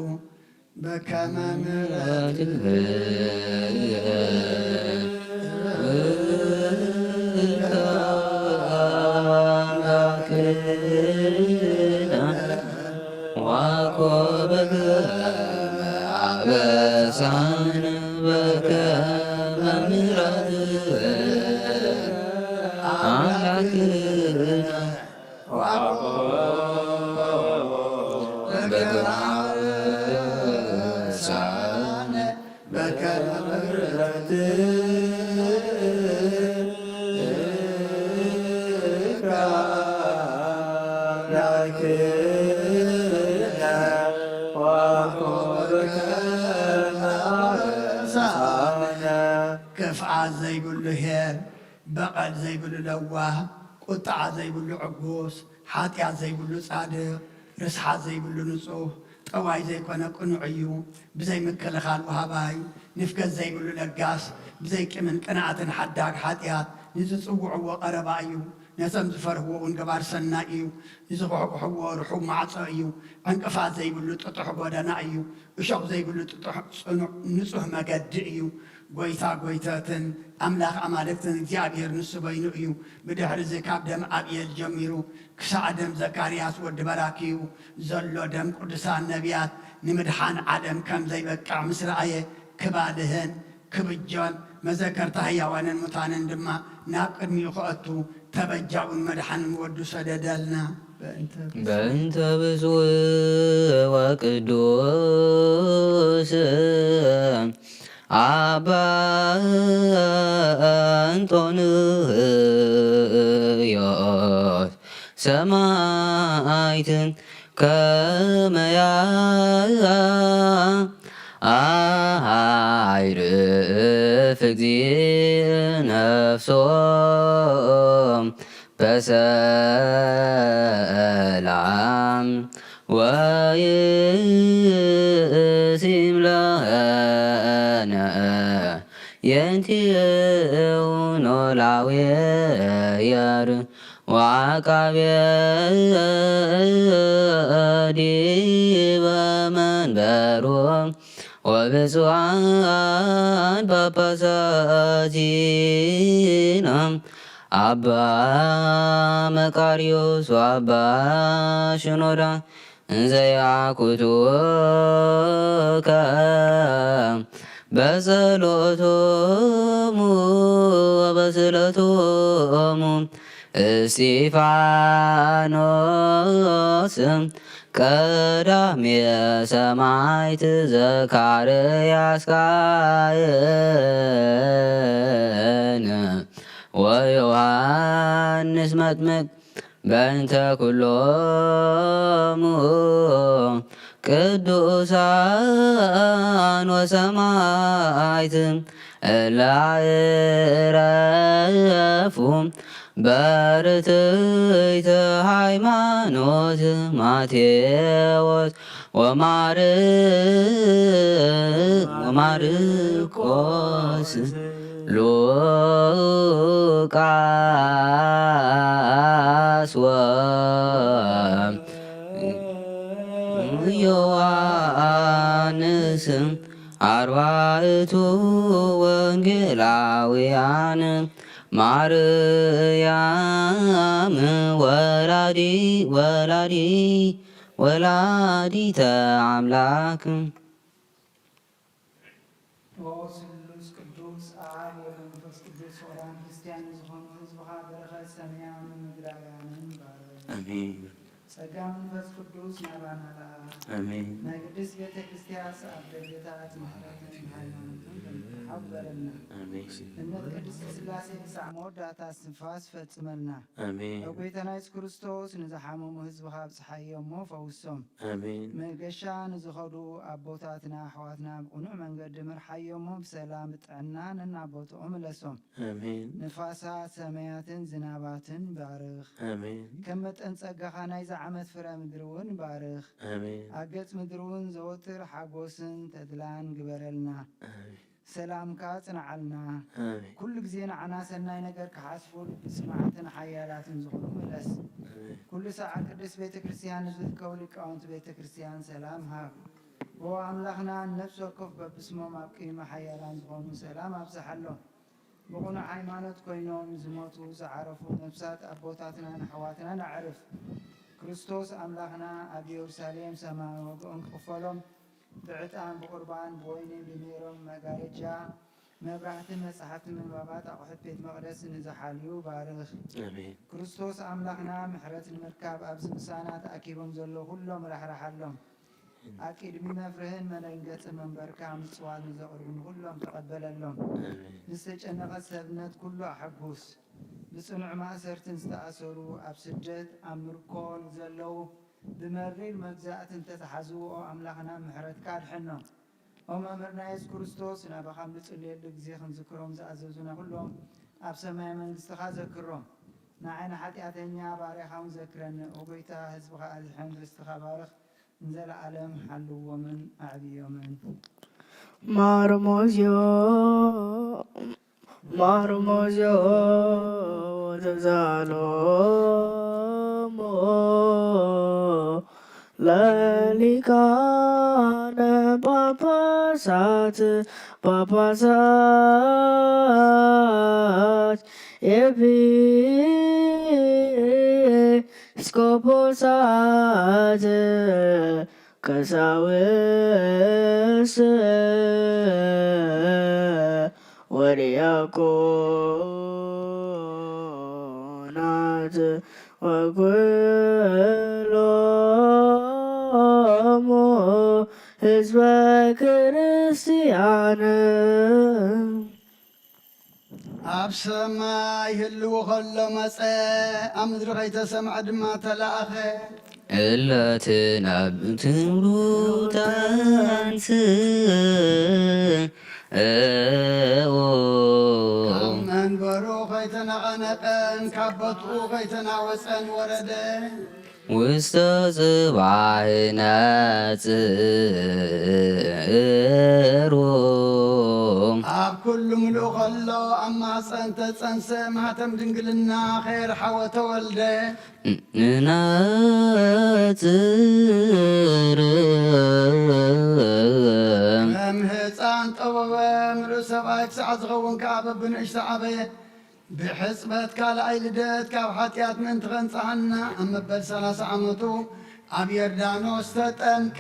በከመ ምሕረትከ ኣምላክነ ዋኮ በከመ አበሳነ በከመ ምሕረትከ ኣምላክነ ክፍኣት ዘይብሉ ኄር፣ በቐል ዘይብሉ ለዋህ፣ ቁጥዓ ዘይብሉ ዕጉስ፣ ሓጢኣት ዘይብሉ ጻድቕ፣ ርስሓት ዘይብሉ ንጹህ፣ ጠዋይ ዘይኮነ ቅኑዕ እዩ። ብዘይ ምክልኻል ወሃባይ፣ ንፍገት ዘይብሉ ለጋስ፣ ብዘይ ቂምን ቅንኣትን ሓዳግ ሓጢኣት፣ ንዝጽውዕዎ ቀረባ እዩ። ነቶም ዝፈርህዎ እውን ገባር ሰናይ እዩ። ንዝኹሕኩሕዎ ርሑብ ማዕጾ እዩ። ዕንቅፋት ዘይብሉ ጥጡሕ ጎደና እዩ። እሾኽ ዘይብሉ ጥጡሕ ጽኑዕ ንጹህ መገዲ እዩ። ጐይታ ጐይታትን ኣምላኽ ኣማልክትን እግዚኣብሔር ንሱ በይኑ እዩ። ብድሕሪ እዚ ካብ ደም ኣብኤል ጀሚሩ ክሳዕ ደም ዘካርያስ ወዲ በራክዩ ዘሎ ደም ቅዱሳን ነቢያት ንምድሓን ዓለም ከም ዘይበቅዕ ምስ ረኣየ ክባልህን ክብጆን መዘከርታ ህያዋንን ሙታንን ድማ ናብ ቅድሚኡ ክኣቱ ተበጃውን መድሓንን ወዱ ሰደደልና። በእንተ በእንተ ብፁዕ ወቅዱስ ኣባ እንጦንዮስ ሰማዕትን ከመያ ኣይርፍ እግዚእ ነፍሶም በሰላም ወይእሲም ለነ የንቲኡ ኖላዊ የር ወዓቃቤ ዲበ መንበሩ ወብፁዓን ጳጳሳቲና ኣባ መቃርዮስ ወኣባ ሽኖዳ እንዘ ያኩቱከ በጸሎቶሙ ወበስእለቶሙ እስጢፋኖስ ቀዳሜ ሰማዕት ዘካርያስ ካህን ወዮሃንስ መጥምቅ በእንተ ኩሎሙ ቅዱሳን ወሰማዕት እለ ዕረፉ በርትዕተ ሃይማኖት ማቴዎስ ወማር ወማርቆስ ሉቃስ ወዮሐንስ ኣርባዕቱ ወንጌላውያን ማርያም ወላዲ ወላዲ ወላዲተ ኣምላክ። ኦ ስሉስ ቅዱስ ኣብ ወመንፈስ ቅዱስ ፍቕራን ክርስቲያን ዝኾኑ ህዝብኻ በረኸት ሰማያምን ምድራውያንን ባርኽ። ኣሜን። ጸጋ መንፈስ ቅዱስ ናባና ለኣኽ። ኣሜን። ናይ ቅድስት ቤተ ክርስቲያንስ ኣብ ደገታት ምሕረትን ሃይማኖትን ከምትሓበረልና። ኣሜን። እምነት ቅድስት ስላሴ ክሳዕ መወዳእታ እስትንፋስ ፈጽመልና። ኣሜን። ኦ ጎይታና የሱስ ክርስቶስ ንዝሓመሙ ህዝብኻ ኣብጽሓዮም እሞ ፈውሶም። ኣሜን። መገሻ ንዝኸዱ ኣቦታትና ኣሕዋትና ብቕኑዕ መንገዲ ምርሓዮም እሞ ብሰላም ብጥዕና ነናቦትኦም ምለሶም። ኣሜን። ንፋሳት ሰማያትን ዝናባትን ባርኽ። ኣሜን። ከም መጠን ጸጋኻ ናይዛ ዓመት ፍረ ምድሪ እውን ባርኽ። ኣሜን። ኣብ ገጽ ምድሪ እውን ዘወትር ሓጎስን ተድላን ግበረልና። ኣሜን። ሰላምካ ጽንዓልና። ኣሜን። ኩሉ ግዜ ንዓና ሰናይ ነገር ክሓስቡ ልቢ ስማዕትን ሓያላትን ዝኾኑ ምለስ። ኣሜን። ኩሉ ሳዕ ኣብ ቅድስት ቤተ ክርስቲያን ንዝርከቡ ሊቃውንቲ ቤተ ክርስቲያን ሰላም ሃብ። ኦ ኣምላኽና፣ ንነፍሲ ወከፍ በብስሞም ኣብ ቅድሚ ሓያላን ዝኾኑ ሰላም ኣብዝሓሎም። ብቕኑዕ ሃይማኖት ኮይኖም ዝሞቱ ዝዓረፉ ነፍሳት ኣቦታትናን ኣሕዋትናን ኣዕርፍ። ክርስቶስ ኣምላኽና ኣብ ኢየሩሳሌም ሰማያዊ ዋጋኦም ክኽፈሎም ብዕጣን ብቑርባን ብወይኒ ብሜሮን መጋረጃ መብራህቲ መጻሕፍቲ ምንባባት ኣቑሑት ቤት መቕደስ ንዝሓልዩ ባርኽ። ኣሜን። ክርስቶስ ኣምላኽና ምሕረት ንምርካብ ኣብዚ ምሳና ተኣኪቦም ዘለዉ ኩሎም ራሕርሓሎም። ኣብ ቅድሚ መፍርህን መደንገጽን መንበርካ ምጽዋት ንዘቕርቡ ንኹሎም ተቐበለሎም። ኣሜን። ንዝተጨነቐት ሰብነት ኩሉ ኣሐጉስ። ብጽኑዕ ማእሰርትን ዝተኣሰሩ ኣብ ስደት ኣብ ምርኮ ንዘለዉ ብመሪር መግዛእቲ እንተተሓዝዎ ኣምላኽና ምሕረትካ ኣድሕኖም። ኦ መምህርና የሱስ ክርስቶስ ናባኻ ኣብ ንጽልየሉ ግዜ ክንዝክሮም ዝኣዘዙና ኩሎም ኣብ ሰማይ መንግስትኻ ዘክሮም። ንዓይ ንሓጢኣተኛ ባርያኻ እውን ዘክረኒ። ኦ ጎይታ ህዝብኻ ኣድሕን ርስትኻ ባርኽ። ንዘለዓለም ሓልዎምን ኣዕብዮምን። ማርሞዝዮ ማርሞዝዮ ተዛሎሞ ለሊቃነ ጳጳሳት ጳጳሳት ኤጲስቆጶሳት ቀሳውስት ወዲያቆናት ወኩሎሙ ህዝበ ክርስቲያን። ኣብ ሰማይ ህልው ከሎ መጸ፣ ኣብ ምድሪ ከይተሰምዐ ድማ ተለኣኸ። እለ ትነብር ትንቡት ተንስእዎ። ካብ መንበሩ ከይተነቐነቐን ካብ ቦትኡ ከይተናወጸን ወረደ። ውስተ ጽባሕ ነጽሮ። ኣብ ኩሉ ምሉእ ከሎ ኣብ ማህጸን ተጸንሰ፣ ማህተም ድንግልና ከየርሓወ ተወልደ። ንነጽር። ከም ህፃን ጠወወ፣ ምሉእ ሰብኣይ ክሳዕ ዝኸውን ከኣ በብንእሽቶ ዓበየ። ብሕጽበት ካልኣይ ልደት ካብ ሓጢኣት ምእንቲ ኸንጽሃና ኣብ መበል ሰላሳ ዓመቱ ኣብ ዮርዳኖስ ተጠምቀ።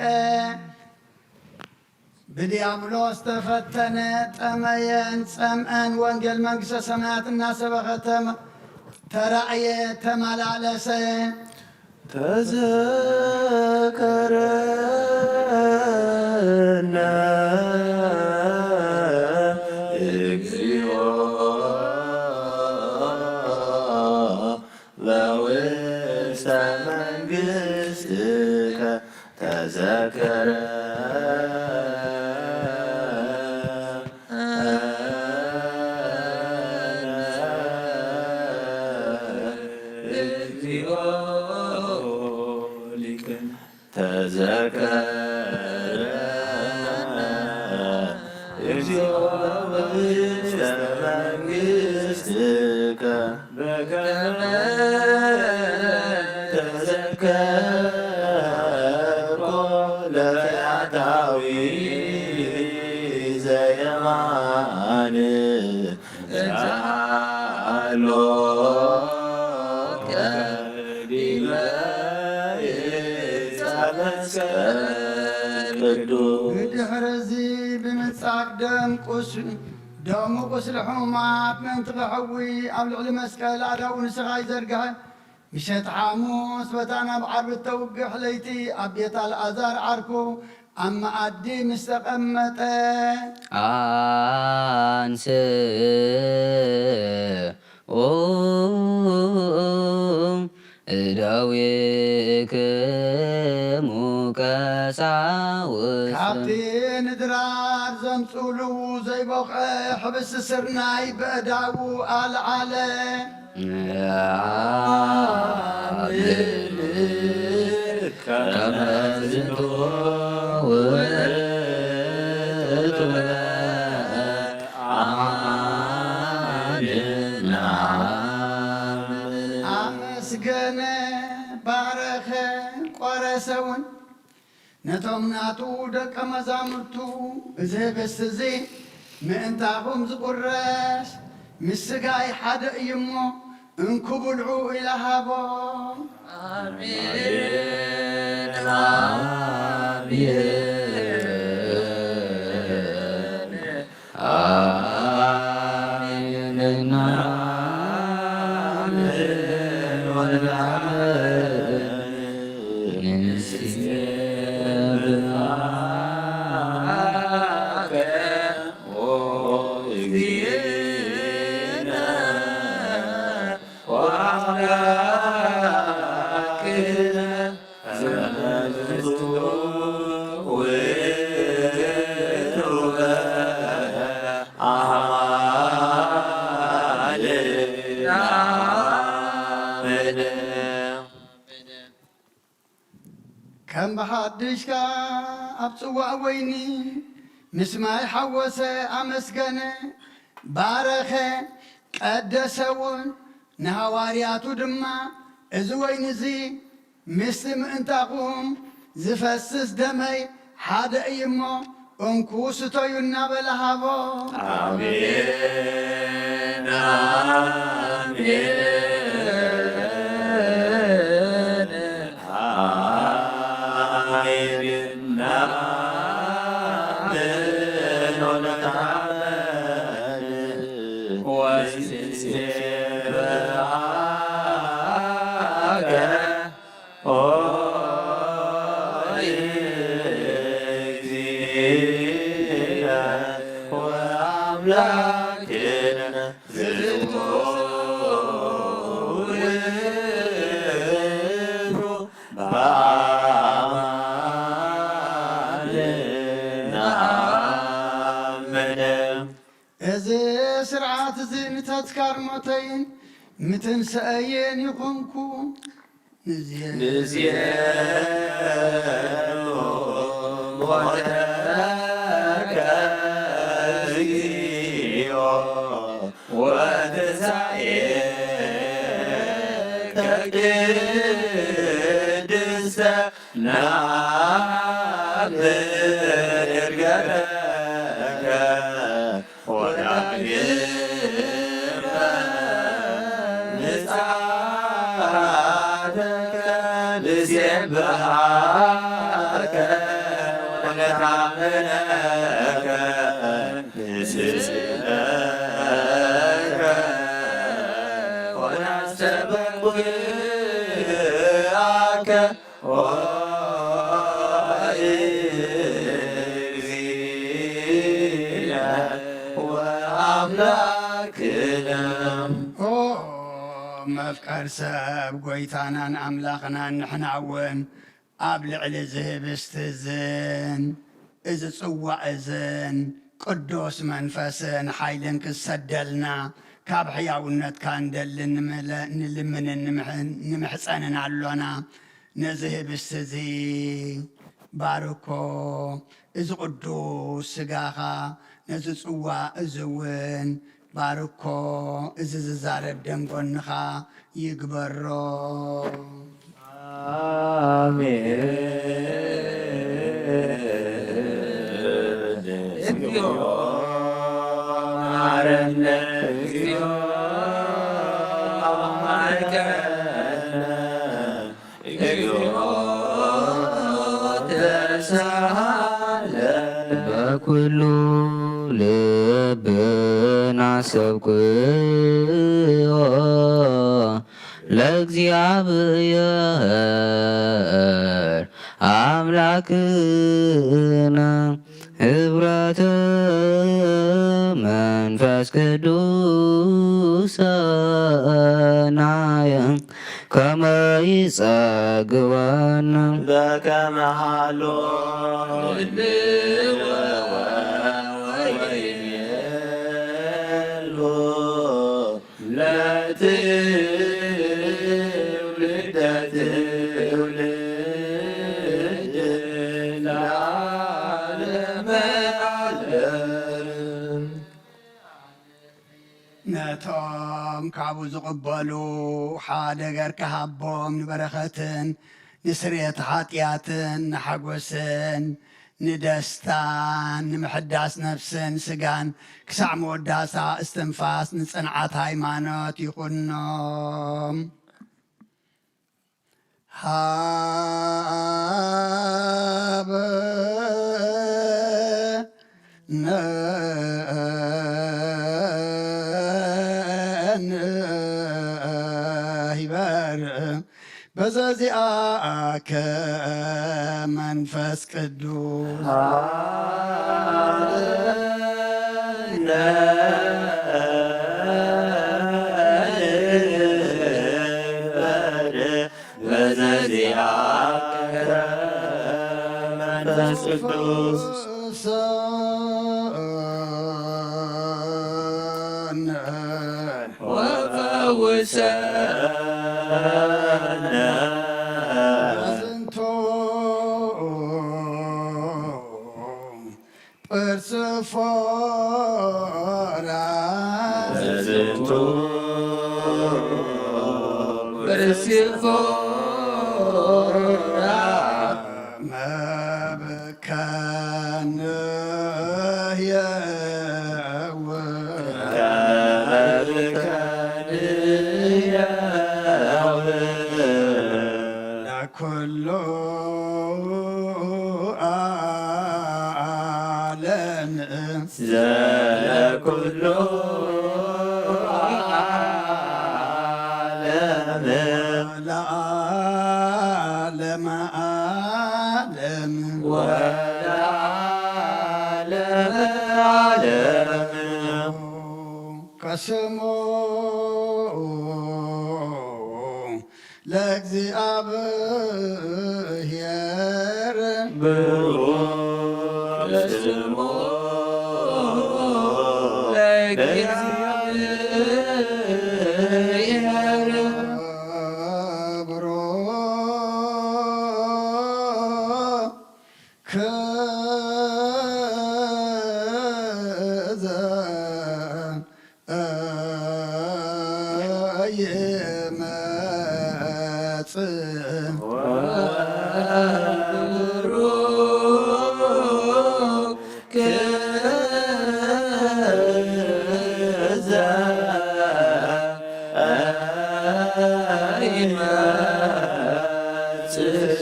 ብዲያብሎስ ተፈተነ፣ ጠመየን ጸምአን ወንጌል መንግስተ ሰማያት እናሰበኸ ተመ-፣ ተራእየ፣ ተመላለሰ። ተዘከረነ እግዚኦ በውስተ መንግስትከ ተዘከረ። እግዚኦ ሊቅን ተዘከረ። እግዚኦ ውስተ መንግስትከ በከመ ተዘከርኮ ለፈያታዊ ዘየማን ዛሎ ቀዲመ ዕፀ መስቀል ቅዱስ። ብድሕርዚ ብምጻግ ደም ቁስ-፣ ደሙ ቁስሊ ሕሙማት ምእንቲ ከሕዊ ኣብ ልዕሊ መስቀል ኣእዳዉ ንስኻ ይዘርግሐ። ምሸት ሓሙስ በታ ናብ ዓርቢ እተውግሕ ለይቲ ኣብ ቤት ኣልኣዛር ዓርኩ ኣብ መኣዲ ምስ ተቐመጠ። ኣንስኡ እደዊክሙ ቀሳውስት። ካብቲ ንድራር ዘምጽኡሉ ዘይቦቕዐ ሕብስቲ ስርናይ በእዳዉ ኣልዓለ። ከመ ዝንቱ ውእቱ አድና። ኣመስገነ፣ ባረኸ፣ ቆረሰ እውን። ነቶም ናቱ ደቀ መዛሙርቱ፣ እዚ ህብስቲ እዚ ምእንታኹም ዝቁረስ ምስ ስጋይ ሓደ እዩ እሞ፣ እንኩ ብልዑ ኢለ ሃቦም። ኣሜን፣ ኣሜን፣ ኣሜን፣ ኣሜን። ከም ብሓድሽ ከኣ ኣብ ጽዋእ ወይኒ ምስ ማይ ሓወሰ፣ ኣመስገነ፣ ባረኸ፣ ቀደሰ እውን። ንሃዋርያቱ ድማ፣ እዚ ወይኒ እዚ ምስቲ ምእንታኹም ዝፈስስ ደመይ ሓደ እዩ እሞ፣ እንኩ ስተዩ እናበለ ሃቦ። ኣሜን፣ ኣሜን፣ ኣሜን። ናምን ወነታመን ወንሴብሐከ ኦ እግዚእነ ወአምላክነ ዝንቱ ውእቱ ንኣምን። እዚ ስርዓት እዚ ንተዝካር ሞተይን ምትንስኣየን ይኹንኩ። ንዝየ- ንዝየ ሞተከ እግዚኦ ወትንሳኤከ ቅድስተ ነአምን ዕርገተከ ወዳግመ ምጽኣተከ ንሴብሐከ ወነታመነከ ንስእለከ ወናስተበቅዓከ ኦ እግዚእነ ወአምላክነ። ኦ መፍቀር ሰብ ጎይታናን ኣምላኽናን ንሕና እውን ኣብ ልዕሊ እዚ ህብስቲ እዝን እዚ ጽዋእ እዝን ቅዱስ መንፈስን ሓይልን ክሰደልና ካብ ሕያውነትካ እንደሊ ንምለ-፣ ንልምንን ንምሕ-፣ ንምሕጸንን ኣሎና። ነዚ ህብስቲ እዚ ባርኮ፣ እዚ ቅዱስ ስጋኻ፣ ነዚ ጽዋእ እዚ እውን ባርኮ፣ እዚ ዝዛረብ ደም ጎንኻ ይግበሮ። ኣሜን። እግዚኦ መሐረነ፣ እግዚኦ ማርከነ፣ እግዚኦ ተሳሃለ። በኩሉ ልብና ሰብክዎ ለእግዚኣብሔር ኣምላክነ ህብረተ መንፈስ ቅዱስ ሰናየ ከመ ይጸግበነ። በከመ ሃሎ ልብወ ወይቤሎ ለትውልደ ትውልድ ለዓለመ ዓለም። ነቶም ካብኡ ዝቕበሉ ሓደ ገር ክሃቦም ንበረኸትን ንስርየት ሓጢኣትን ንሓጎስን ንደስታን ንምሕዳስ ነፍስን ስጋን ክሳዕ መወዳእታ እስትንፋስ ንጽንዓት ሃይማኖት ይኹኖም። ሃበ ንህበር በዘዚኣከ መንፈስ ቅዱስ። በዘዚኣከ መንፈስ ቅዱስ። ወፈውሰነ። በዝንቱ ጵርስፎራ። በዝንቱ ጵርስፎራ። መብከንየው። ከመብከንየው። ለኩሉ ዓለም። ዘለኩሉ ዓለም። ለዓለመ ዓለም። ወለዓለመ ዓለም። ከስሙ ለእግዚኣብሔር ብሩክ። ስሙ ለእግዚኣብሔር።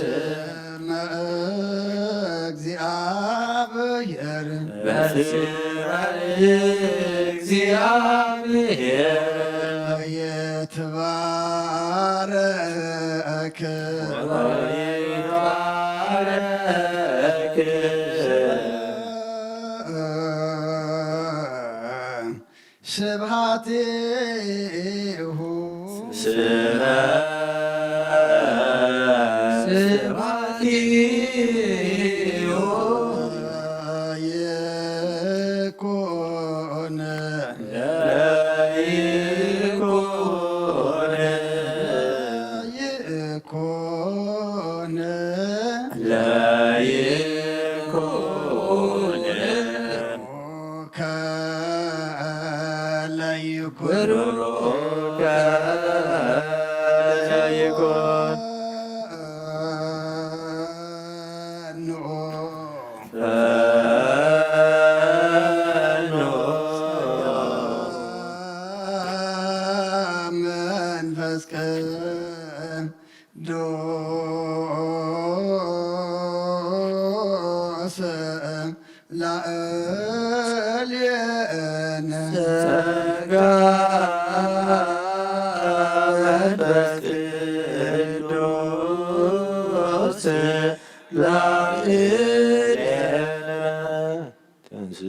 በስመ እግዚአብሔር። በስመ እግዚአብሔር። ይትባረክ። ይትባረክ። ስብሐቲሁ። ስብሐ-፣ ስብሐቲሁ። ይኩን። ለይኩን። ይኩን። ለይኩን። ከለይኩን። ብሩክ ለይኩን። ፈኑ። ፈኑ። መንፈስ ቅዱስ። ቅዱስ ላዕሌነ። ጸጋ መንፈስ ቅዱስ ላዕሌነ። ተንስ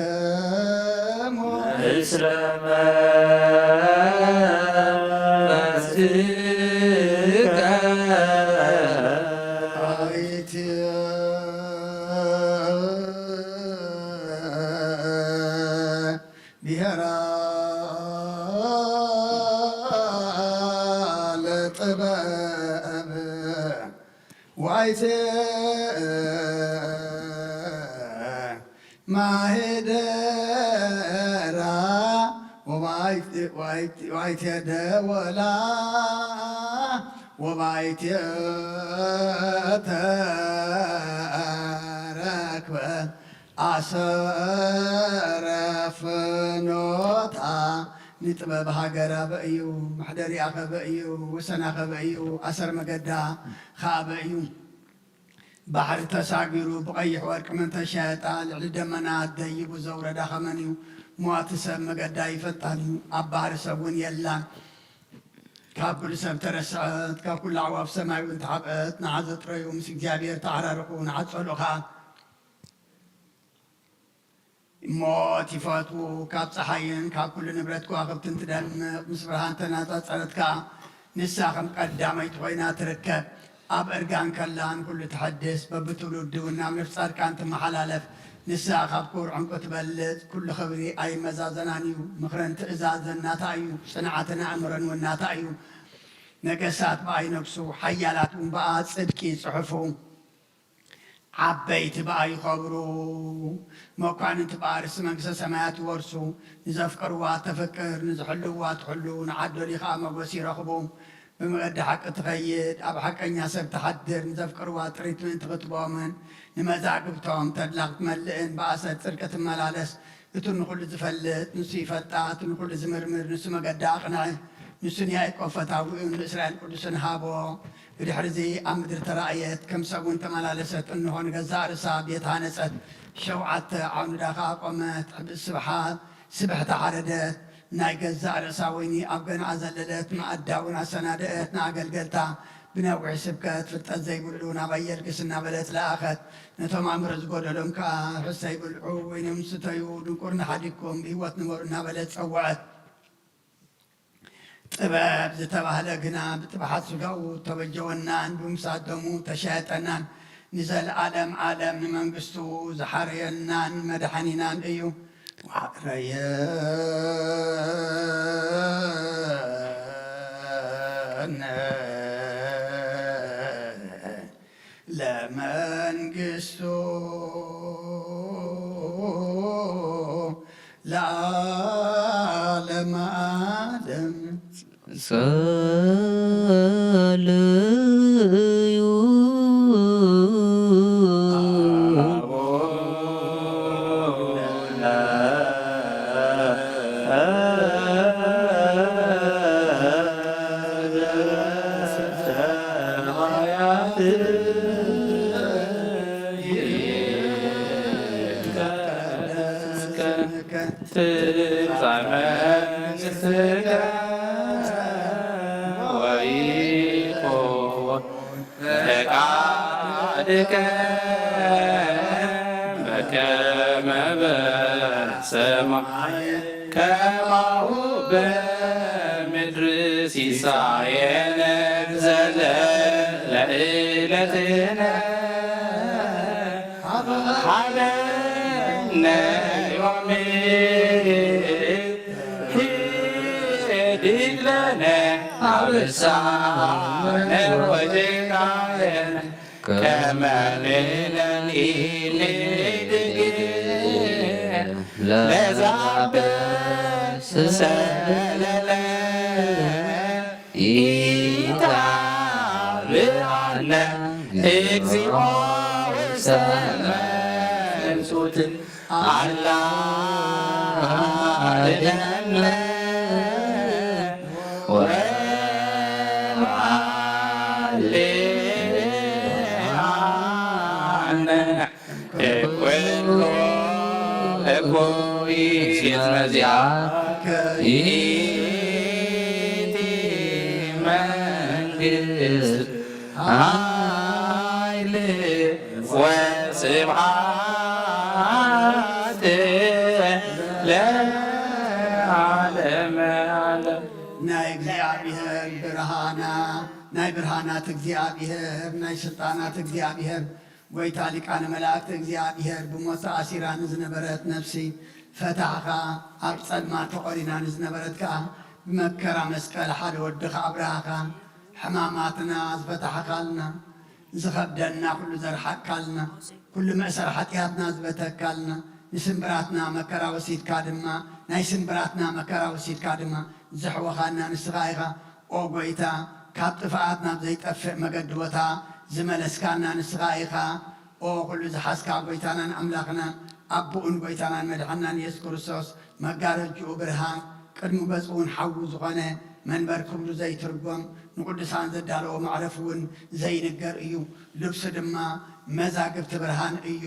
ለኩልክሙ። እስረ መንፈስከ። አይትየ ብሔራ ለጥበብ ዋይቴ ማሄደራ ወባይቴ ደወላ ወባይቴ ተረክበ ኣሰረ ፍኖታ ንጥበብ ሃገር ኣበ እዩ፣ መሕደሪኣ ከበ እዩ፣ ወሰና ከበ እዩ፣ ኣሰር መገዳ ከኣበ እዩ። ባሕሪ ተሳጊሩ ብቐይሕ ወርቂ መን ተሻየጣ፣ ልዕሊ ደመና ደይቡ ዘውረዳ ኸመን እዩ? ሟቲ ሰብ መገዳ ይፈልጣን እዩ፣ ኣብ ባሕሪ ሰብ እውን የላን። ካብ ኩሉ ሰብ ተረስዐት፣ ካብ ኩሉ ኣዕዋፍ ሰማይ እውን ተሓብአት። ንዓ ዘጥረዩ ምስ እግዚኣብሔር ተዓራርቑ፣ ንዓ ጸልኡ ኸኣ። ሞት ይፈትዉ፣ ካብ ጸሓይን ካብ ኩሉ ንብረት ከዋኽብትን ትደምቕ፣ ምስ ብርሃን ተነጻጸረት ከኣ ንሳ ከም ቀዳመይቲ ኮይና ትርከብ። ኣብ እርጋን ከላ ንኹሉ ተሐድስ፣ በብትውልዱ እውን ናብ ነፍሲ ጻድቃን ትመሓላለፍ። ንሳ ካብ ክቡር ዕንቁ ትበልጽ፣ ኩሉ ክብሪ ኣይመዛዘናን እዩ። ምኽርን ትእዛዝን ናታ እዩ፣ ጽንዓትን ኣእምሮን እውን ናታ እዩ። ነገሳት ብኣ ይነግሱ፣ ሓያላት እውን ብኣ ጽድቂ ይጽሕፉ። ዓበይቲ ብኣ ይኸብሩ፣ መኳንንቲ ብኣ ርስቲ መንግስተ ሰማያት ይወርሱ። ንዘፍቅርዋ ተፍቅር፣ ንዝሕልውዋ ትሕሉ፣ ንዓዶሊ ኸኣ መጎስ ይረኽቡ። ብመገዲ ሓቂ ትኸይድ፣ ኣብ ሓቀኛ ሰብ ትሓድር፣ ንዘፍቅርዋ ጥሪት ምእንቲ ክትቦምን ንመዛግብቶም ተድላ ክትመልእን ብኣሰር ጽድቂ ትመላለስ። እቱ ንኹሉ ዝፈልጥ ንሱ ይፈልጣ፣ እቱ ንኹሉ ዝምርምር ንሱ መገዳ ኣቕንዐ። ንሱ ንያዕቆብ ፈታዊኡን ንእስራኤል ቅዱስን ሃቦ። ብድሕርዚ ኣብ ምድሪ ተራእየት፣ ከም ሰብ እውን ተመላለሰት። እንሆ፣ ንገዛእ ርእሳ ቤት ሃነጸት፣ ሸውዓተ ዓውንዳ ኸኣ ኣቆመት። ሕብእ ስብሓት ስብሕቲ ሓረደት፣ ናይ ገዛእ ርእሳ ወይኒ ኣብ ገንኣ ዘለለት፣ መኣዳ እውን ኣሰናደአት። ንኣገልገልታ ብነዊሕ ስብከት፣ ፍልጠት ዘይብሉ ናባይ የልግስ እናበለት ለኣኸት። ነቶም ኣእምሮ ዝጎደሎም ከኣ፣ ሕሰይ ብልዑ፣ ወይኖም ስተዩ፣ ድንቁርና ሓዲግኩም ብህይወት ንበሩ እናበለት ጸውዐት። ጥበብ ዝተባህለ ግና ብጥብሓት ስጋኡ ተበጀወናን ብምሳት ደሙ ተሸየጠናን ንዘለኣለም ኣለም ንመንግስቱ ዝሓረየናን መድሓኒናን እዩ። ዋዕረየነ ለመንግስቱ ለዓለመ ዓለም። ጸልዩ። ትምጻእ መንግስትከ ወይኩን ፈቃድከ በከመ በሰማይ ከማሁ በምድሪ። ሲሳየነ ዘለለዕለትነ ሃበነ ዮም። ህድግ ለነ አበሳነ ወጌጋየነ ከመ ንሕነኒ ንህድግ ለዘአበሰ ለነ ኢታብአነ እግዚኦ ውስተ መንሱት አላ እደነ ወሃሌ አነ እኮ እኮ ይእቲ መዚያ ይእቲ መንግስት ኃይል ወስብሐት ለዓለመ ዓለም። ናይ እግዚኣብሔር ብርሃና፣ ናይ ብርሃናት እግዚኣብሔር፣ ናይ ስልጣናት እግዚኣብሔር፣ ጎይታ ሊቃነ መላእክት እግዚኣብሔር፣ ብሞት ተኣሲራ ንዝነበረት ነፍሲ ፈታሕኻ፣ ኣብ ጸልማት ተቖሪና ንዝነበረት ከኣ ብመከራ መስቀል ሓደ ወድኻ ኣብርሃኻ። ሕማማትና ዝፈታሕኻልና፣ ዝኸብደና ኩሉ ዘርሓቅካልና፣ ኩሉ መእሰር ሓጢኣትና ዝበተካልና፣ ንስንብራትና መከራ ወሲድካ ድማ፣ ናይ ስንብራትና መከራ ወሲድካ ድማ ዘሕወኻና ንስኻ ኢኻ። ኦ ጎይታ፣ ካብ ጥፍኣት ናብ ዘይጠፍእ መገዲ ቦታ ዝመለስካና ንስኻ ኢኻ። ኦ ኩሉ ዝሓዝካ ጎይታናን ኣምላኽናን፣ ኣቦኡን ጎይታናን መድሓናን የሱስ ክርስቶስ፣ መጋረጅኡ ብርሃን፣ ቅድሚ ገጹ እውን ሓዊ ዝኾነ፣ መንበር ክብሩ ዘይትርጎም፣ ንቅዱሳን ዘዳለዎ መዕረፊ እውን ዘይንገር እዩ። ልብሱ ድማ መዛግብቲ ብርሃን እዩ።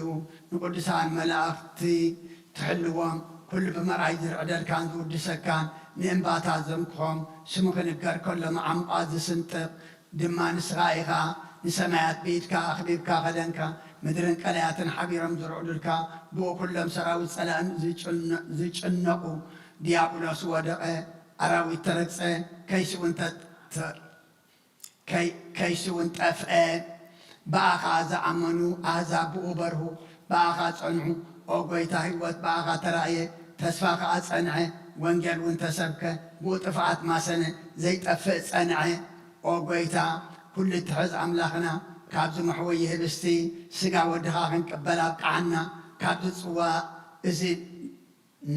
ንቅዱሳን መላእኽቲ ትሕልዎም፣ ኩሉ ብመርኣይ ዝርዕደልካን ዝውድሰካን፣ ንእምባታት ዘምክኾም፣ ስሙ ክንገር ከሎ መዓሙቓት ዝስንጥቕ ድማ ንስኻ ኢኻ። ንሰማያት ብኢድካ ኣኽቢብካ ከደንካ፣ ምድርን ቀላያትን ሓቢሮም ዝርዕዱልካ፣ ብኡ ኩሎም ሰራዊት ጸላእን ዝጭነ-፣ ዝጭነቑ፣ ዲያብሎስ ወደቐ፣ ኣራዊት ተረግጸ፣ ከይሲ እውን ተ-፣ ተ-፣ ከይ-፣ ከይሲ እውን ጠፍአ። ብኣኻ ዝኣመኑ ኣህዛብ ብኡ በርሁ፣ ብኣኻ ጸንሑ። ኦ ጐይታ፣ ህይወት ብኣኻ ተራእየ፣ ተስፋ ኸኣ ጸንዐ፣ ወንጌል እውን ተሰብከ፣ ብኡ ጥፍኣት ማሰነ፣ ዘይጠፍእ ጸንዐ። ኦ ጐይታ፣ ኩሉ እትሕዝ ኣምላኽና፣ ካብዚ መሕወዪ ህብስቲ ስጋ ወድኻ ክንቅበል ኣብቅዓና፣ ካብዚ ጽዋ እዚ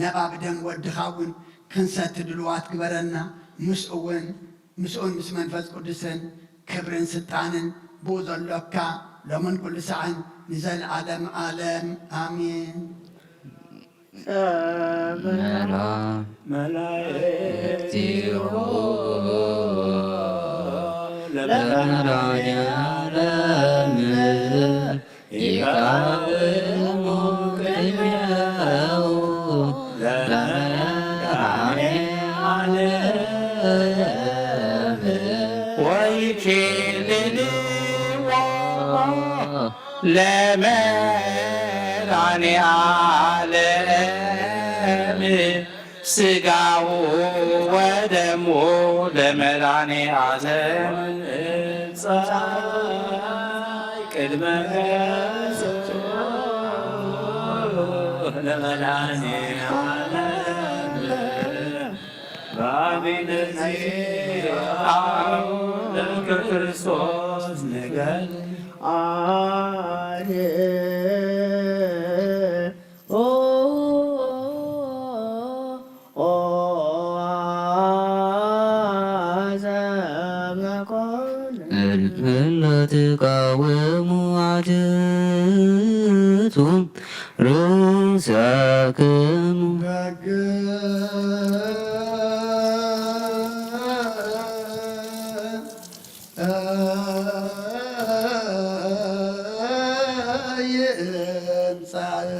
ነባቢ ደም ወድኻ እውን ክንሰቲ ድሉዋት ግበረና። ምስኡ እውን፣ ምስኡን ምስ መንፈስ ቅዱስን ክብርን ስልጣንን ብኡ ዘሎካ ሎምን ኩሉ ሳዕን ንዘለዓለም ዓለም ኣሜን። ሰላም መላእክቲሁ መድኃኔዓለም ይቃወሙ ቅድሜሁ ለመድኃኔዓለም ወይኬልልዎ ለመድኃኔዓለም ሥጋሁ ወደሙ ለመድኃኔዓለም ወንጻይ ቅድመ ገጹ ለመድኃኔዓለም በአቢነ ዚአሁ ለክርስቶስ ንገል አየ ኦ ኦ ዘመኮን እለ ትቃወሙ አትቱ ርእሰክሙ ይምጻእ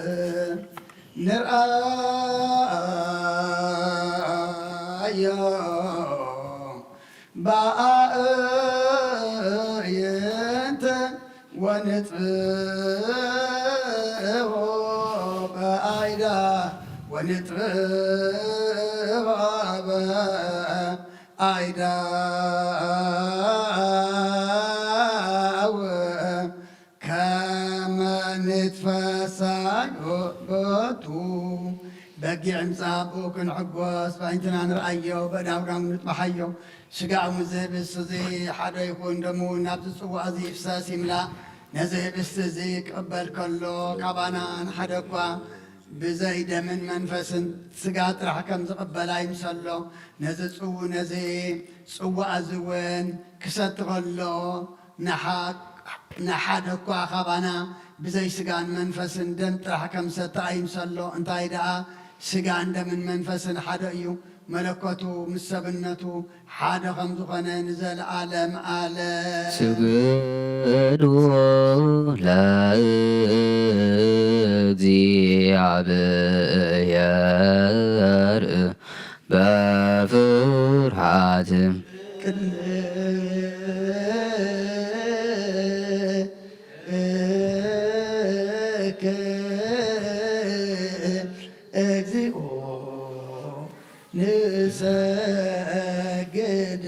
ንርኣዮ በአእይንተ ወንጽቦ በአይዳ ወንጽቦ በአይዳ ከመ ንትፈሳህ ቦቱ በጊዕ ምጻእ ብኡ ክንዕጎስ በእንትና ንርኣዮ በእዳውዳሙ ንጥባሓዮ። ስጋኡ ምስ ዝህብስ እዚ ሓደ ይኹን ደሙ ናብ ዝጽዋዕ እዚ ይፍሰስ ይምላእ። ነዚ ህብስቲ እዚ ክቕበል ከሎ ካባና ንሓደ እኳ ብዘይ ደምን መንፈስን ስጋ ጥራሕ ከም ዝቕበል ኣይምሰሎ። ነዚ ጽው ነዚ ጽዋዕ እዚ እውን ክሰቲ ከሎ ንሓ ንሓደ እኳ ካባና ብዘይ ስጋን መንፈስን ደም ጥራሕ ከም ሰተ ኣይምሰሎ። እንታይ ደኣ ስጋን ደምን መንፈስን ሓደ እዩ። መለኮቱ ምስ ሰብነቱ ሓደ ከም ዝኾነ ንዘለዓለም ኣለ። ስግዱ ለእግዚኣብሔር በፍርሃት ቅድሜከ እግዚኦ ንሰግድ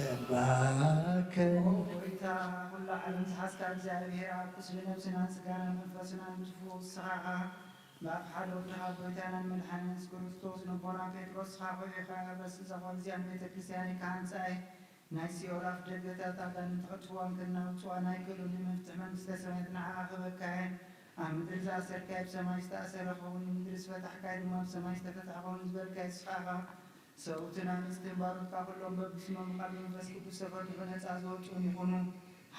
ወንጽየባከ። ጎይታ ኩሉ ዓለም ዝሓዝካ እግዚኣብሔር ኣብ ቁስሊ ነብስናን ስጋናን መንፈስናን ትፉ ንስኻ ኢኻ። ብኣፍ ሓደ ወድኻ ጎይታናን መድሓኒን የሱስ ክርስቶስ ነቦና ጴጥሮስ ንስኻ ኮይንካ በዚ እዛ እዚኣን ቤተ ክርስቲያነይ ክሃንጻ እየ። ናይ ሲኦል ኣፍ ደገታት ኣጋንንቲ ከጥፍእዋን ከናውጽዋን ኣይክእሉን። መፍትሒ መንግስተ ሰማያት ንዓኻ ክህበካ እየ። ኣብ ምድሪ ዝኣሰርካዮ ብሰማይ ዝተኣሰረ ክኸውን፣ ንምድሪ ዝፈታሕካዮ ድማ ብሰማይ ዝተፈትሐ ክኸውን ዝበልካዮ ንስኻ ኢኻ። ሰብኡትን ኣንስትን ባሮትካ ኩሎም በብስሞም ብቓል መንፈስ ቅዱስ ተፈቲሑ ነጻ ዝወጹን ይኹኑ።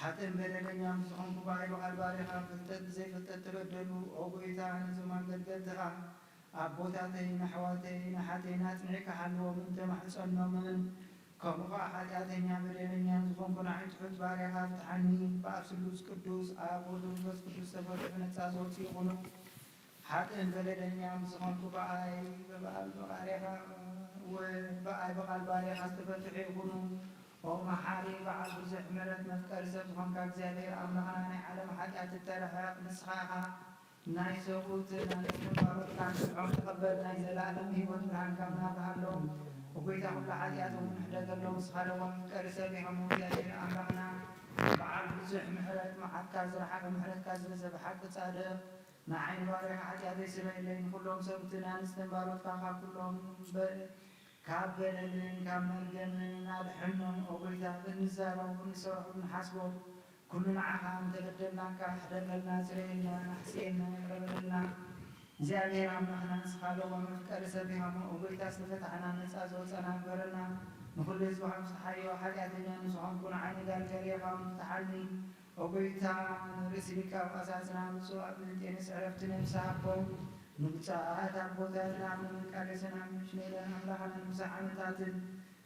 ሓጥእን በደለኛን ብዝኾንኩ ብኣይ ብቓል ባሪኻ ፍልጠት ብዘይፍልጠት ተበደሉ። ኦ ጎይታ፣ ነዞም ኣገልገልትኻ ኣቦታተይን ኣሕዋተይን ኣሓተይን ኣጽኒዕካ ሓልዎም፣ እንተማሕጸኖምን ከምኡ ኸኣ ሓጢኣተኛ በደለኛን ዝኾንኩ ንዓይ ትሑት ባርያኻ ፍትሓኒ። ብኣብ ስሉስ ቅዱስ ኣብ ወልድ መንፈስ ቅዱስ ተፈትሑ ነጻ ዝወጹ ይኹኑ። ሓጥእን በደለኛን ዝኾንኩ ብኣይ ብቓል ባርያኻ ወ-፣ ብኣይ ብቓል ባርያኻ ዝተፈትሑ ይኹኑ። ኦ መሓሪ በዓል ብዙሕ ምሕረት መፍቀሪ ሰብ ዝኾንካ እግዚኣብሔር ኣምላኽና ናይ ዓለም ሓጢኣት እተርሕቕ ንስኻ ኢኻ። ናይ ሰብኡትን ኣንስትን ባሮትካ ንስምዖም ተቐበል፣ ናይ ዘለኣለም ህይወት ብርሃንካ ምናብርሃሎም። ኦጎይታ ኩሉ ሓጢኣቶም እውን ሕደገሎም፣ ንስኻ ለዋህ መፍቀሪ ሰብ ኢኻ እሞ እግዚኣብሔር ኣምላኽና በዓል ብዙሕ ምሕረት፣ መዓትካ ዝረሓቐ ምሕረትካ ዝበዝሐ ብሓቂ ጻድቕ። ንዓይ ንባርያኻ ሓጢኣተይ ስረየለይ፣ ንኹሎም ሰብኡትን ኣንስትን ባሮትካ ካብ ኩሎም በ-፣ ካብ በደልን ካብ መርገምን ኣድሕኖም። ኦጎይታ እንዛረቦ እንሰርሖ እንሓስቦ ኩሉ ንዓኻ እንተበደልናካ ሕደገልና፣ ጽረየልና፣ ኣሕጽየልና፣ ይቕረ በለልና። እግዚኣብሔር ኣምላኽና ንስኻ ለዋህ መፍቀሪ ሰብ ኢኻ እሞ፣ ኦጎይታ ዝተፈታሕና ነጻ ዝወጸና ግበረና። ንኹሉ ህዝብኻ ፍትሓዮ፣ ሓጢኣተኛ ንዝኾንኩ ንዓይ ነጋሪ ገሬኻ እውን ፍትሓኒ። ኦጎይታ ንርእሲ ሊቀ ጳጳሳትና ብፁዕ ኣቡነ እንጤንዮስ ዕረፍቲ ነፍሲ ሃቦ። ንብፁዓት ኣቦታትና ኣቡነ መቃርዮስን ኣቡነ ፊሽኔለን ኣምላኽና ንብዙሕ ዓመታትን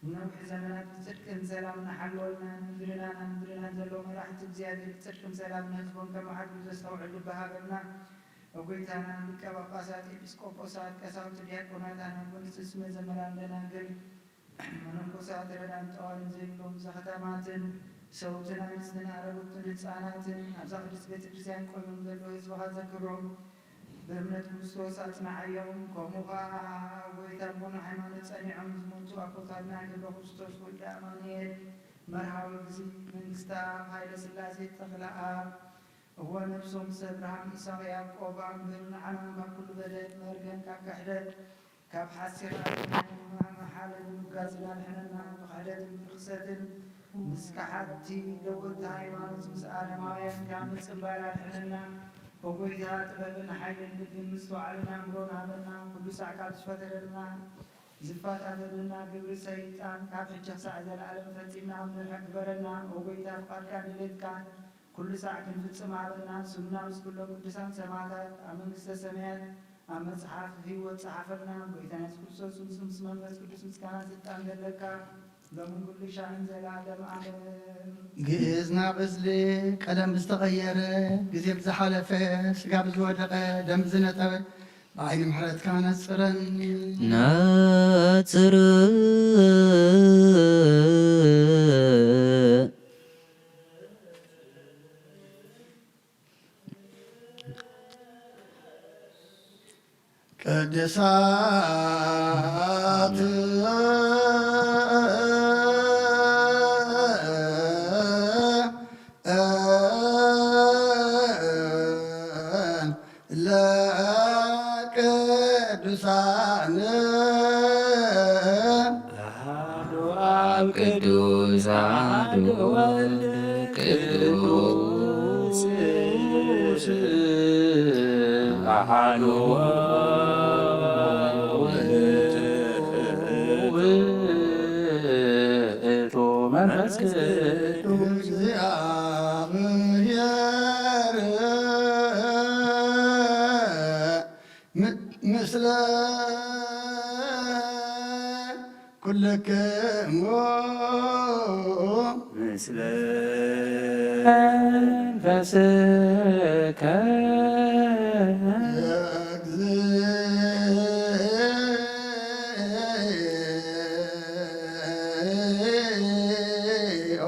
ንነዊሕ ዘመናት ብጽድቅን ሰላምን ሓልወልና። ንምድርና ናብ ምድርና ዘለዉ መራሕቲ እግዚኣብሔር ብጽድቅን ሰላምን ህዝቦም ከመሓድሩ ዘስተውዕል ልቢ ሃበና። ኦጎይታና ሊቀ ጳጳሳት፣ ኤጲስቆጶሳት፣ ቀሳውስት፣ ዲያቆናት፣ ኣናጉንስት፣ መዘምራን፣ ደናግል፣ መነኮሳት፣ ረዳን ጠዋልን ዘይብሎም ዘኸታማትን ሰውትን ኣንስትን ኣረጉትን ህፃናትን ኣብዛ ቅድስት ቤተ ክርስቲያን ቆይሞም ዘለዉ ህዝብኻ ዘክሮም። ብእምነት ክርስቶስ ኣጽንዓዮም። ከምኡ ኸኣ ኣብ ጎይታ ልቦና ሃይማኖት ጸኒዖም ዝሞቱ ኣቦታትና ገብረ ክርስቶስ ወልደ ኣማኑኤል መርሃዊ ግዚ መንግስተ ኣብ ሃይለ ስላሴ ተኽለ ኣብ እወ ነፍሶም ምስ ኣብርሃም ኢሳቕ ያዕቆብ ኣንብር ንዓና ካብ ኩሉ በደል መርገም ካብ ክሕደት ካብ ሓሲራ መሓለል ምጋዝን ኣድሕነና። ብክሕደትን ብርክሰትን ምስ ከሓድቲ ለወጥቲ ሃይማኖት ምስ ኣረማውያን ካብ ምጽንባል ኣድሕነና። ኦጎይታ ጥበብን ሓይልን ልብን ምስትውዓልን ኣእምሮን ሃበና። ኩሉ ሳዕ ካብ ዝፈተረና ዝፋታተነና ግብሪ ሰይጣን ካብ ሕጂ ክሳዕ ዘለኣለም ፈጺምና ክንርሕቅ ግበረና። ኦጎይታ ፍቓድካን ድሌትካን ኩሉ ሳዕ ክንፍጽም ሃበና። ስምና ምስ ኩሎም ቅዱሳን ሰማዕታት ኣብ መንግስተ ሰማያት ኣብ መጽሓፍ ህይወት ጸሓፈልና። ጎይታና የሱስ ክርስቶስ፣ ንሱ ምስ መንፈስ ቅዱስ ምስጋና ስልጣን ዘለካ ሎምን ኩሉ ሻዕን ዘላለም ኣለም። ግእዝ ናብ ዕዝሊ ቀለም ብዝተቐየረ፣ ግዜ ብዝሓለፈ፣ ስጋ ብዝወደቐ፣ ደም ብዝነጠበ፣ ብዓይኒ ምሕረትካ ነጽረኒ። ነጽር ቅድሳት ለቅዱሳን አሐዱ አብ ቅዱስ አሐዱ ወልድ ቅዱስ አሐዱ ውእቱ መንፈስ ቅዱስ እግዚአብሔር ምስለ ኩልክሙ ምስለ መንፈስከ እግዚኦ።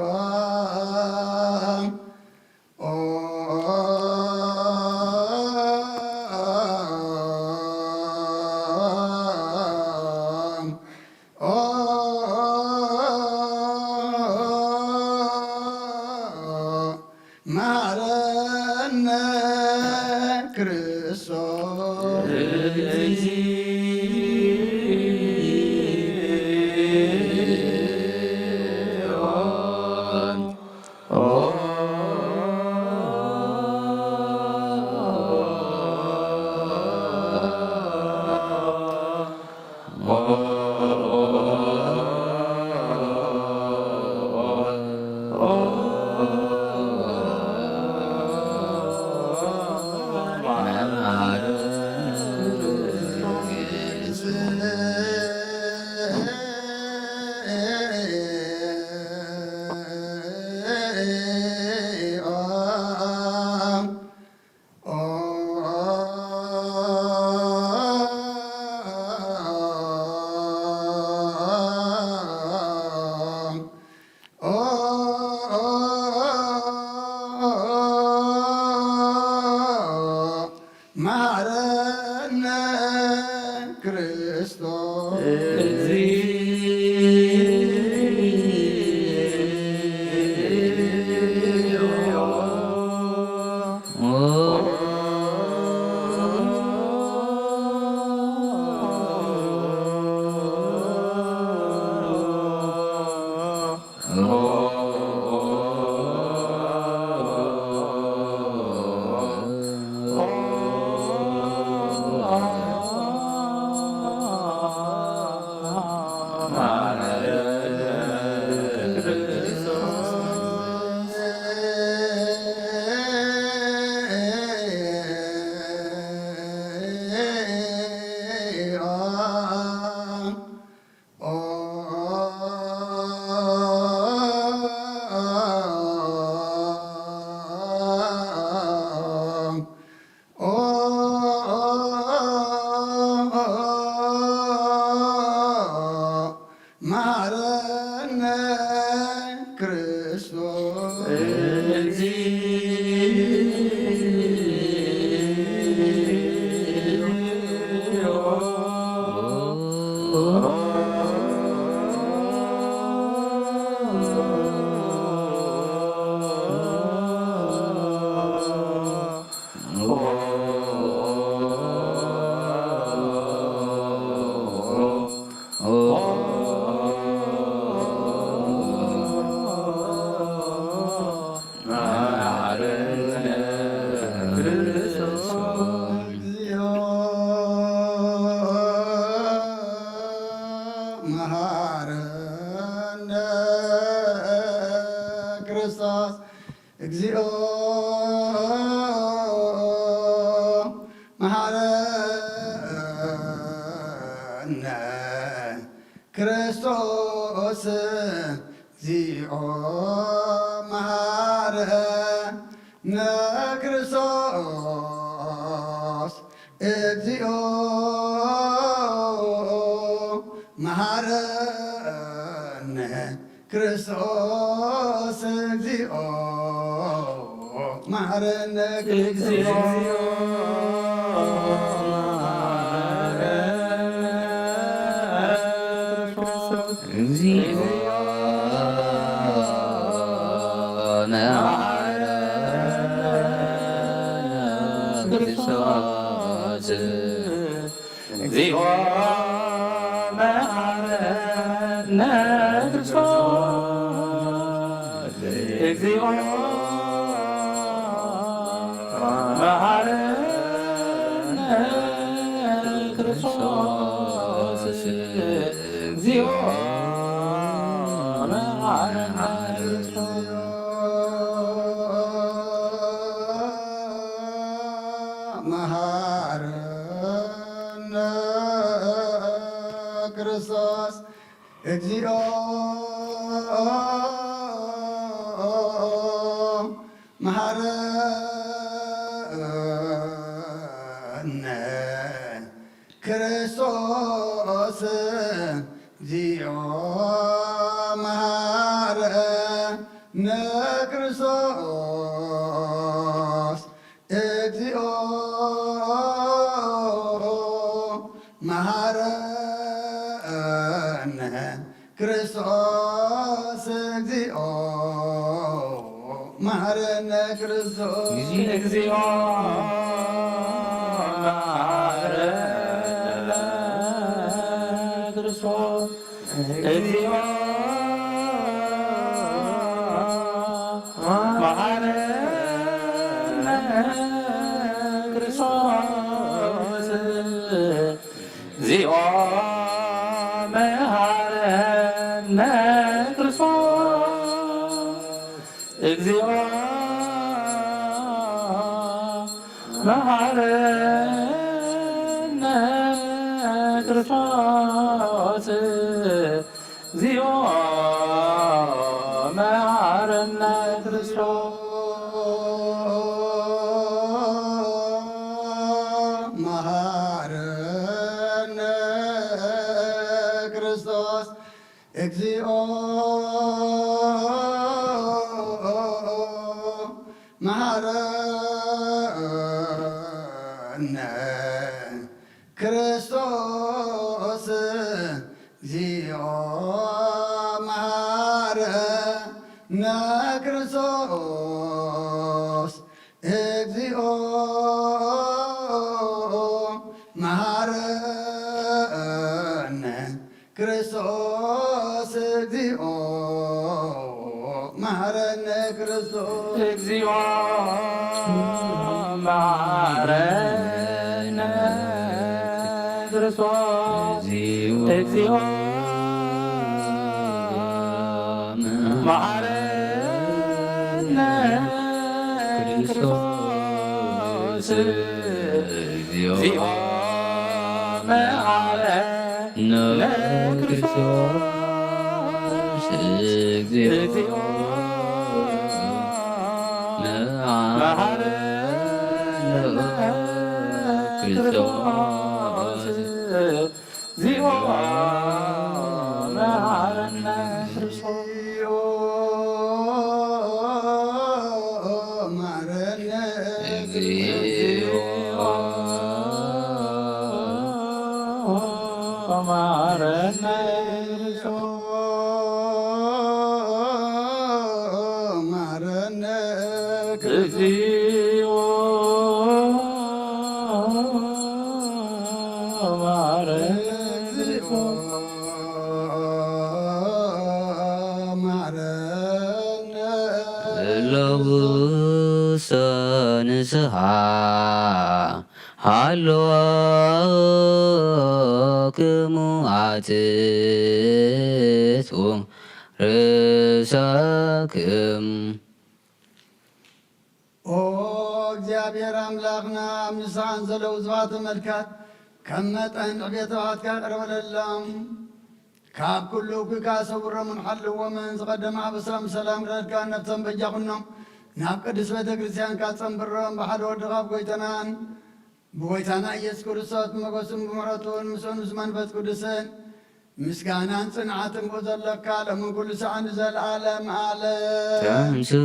መሐረነ መሐረነ ክርስቶስ መሐረነ ክርስቶስ እግዚኦ መሐረነ ክርስቶስ እግዚኦ መሐረነ ክርስቶስ እግዚኦ መሐረነ ክርስቶስ እግዚኦ መሐረነ እግዚኦ እግዚኦ መሐረነ ክርስቶስ እግዚኦ መሐረነ ክርስቶስ እግዚኦ መሐረነ ክርስቶስ እግዚኦ መሐረነ ክርስቶስ መሐረነ ክርስቶስ እግዚኦ መሐረነ ክርስቶስ እግዚኦ መሐረነ ክርስቶስ እግዚኦ መሐረነ ክርስቶስ እግዚኦ መሐረነ ክርስቶስ እግዚኦ መሐረነ ክርስቶስ እግዚኦ መሐረነ ክርስቶስ እግዚኦ መሐረነ ክርስቶስ እግዚኦ መሐረነ ክርስቶስ እግዚኦ መሐረነ ክርስቶስ መሐረነ ክርስቶስ እግዚኦ መሐረነ ክርስቶስ እግዚኦ መሐረነ ክርስቶስ እግዚኦ መሐረነ ክርስቶስ እግዚኦ መሐረነ ክርስቶስ እግዚኦ መሐረነ ክርስቶስ እግዚኦ መሐረነ ክርስቶስ እግዚኦ መሐረነ ክርስቶስ እግዚኦ መሐረነ ክርስቶስ እግዚኦ መሐረነ እግዚኦ ማረነ። እግዚኦ ማረነ። ማረነ። እግዚኦ ማረነ። ማረነ። ለውሰ ንስሓ ሃለወክሙ ኣትቱ ርእሰክም። ኦ እግዚኣብሔር ኣምላኽና፣ ኣብ ንስሓን ዘለዉ ዝባተ መልካት ከም መጠን ዕቤት ተባሃትካ ይቕረ በለሎም። ካብ ኩሉ እኩይ ከኣ ሰውሮምን ሓልዎምን። ዝቐደመ ኣበሳም ሰላም ረድካ ነብሶም በጃኹኖም ናብ ቅድስት ቤተ ክርስቲያንካ ጸንብሮም። ብሓደ ወድኻ ብጎይታናን ብጎይታና ኢየሱስ ክርስቶስ ብመጎስን ብምሕረቱን ምስኡን ምስ መንፈስ ቅዱስን ምስጋናን ጽንዓትን ብኡ ዘለካ ሎምን ኩሉ ሰዓን ንዘለዓለም ዓለም። ተንስእ፣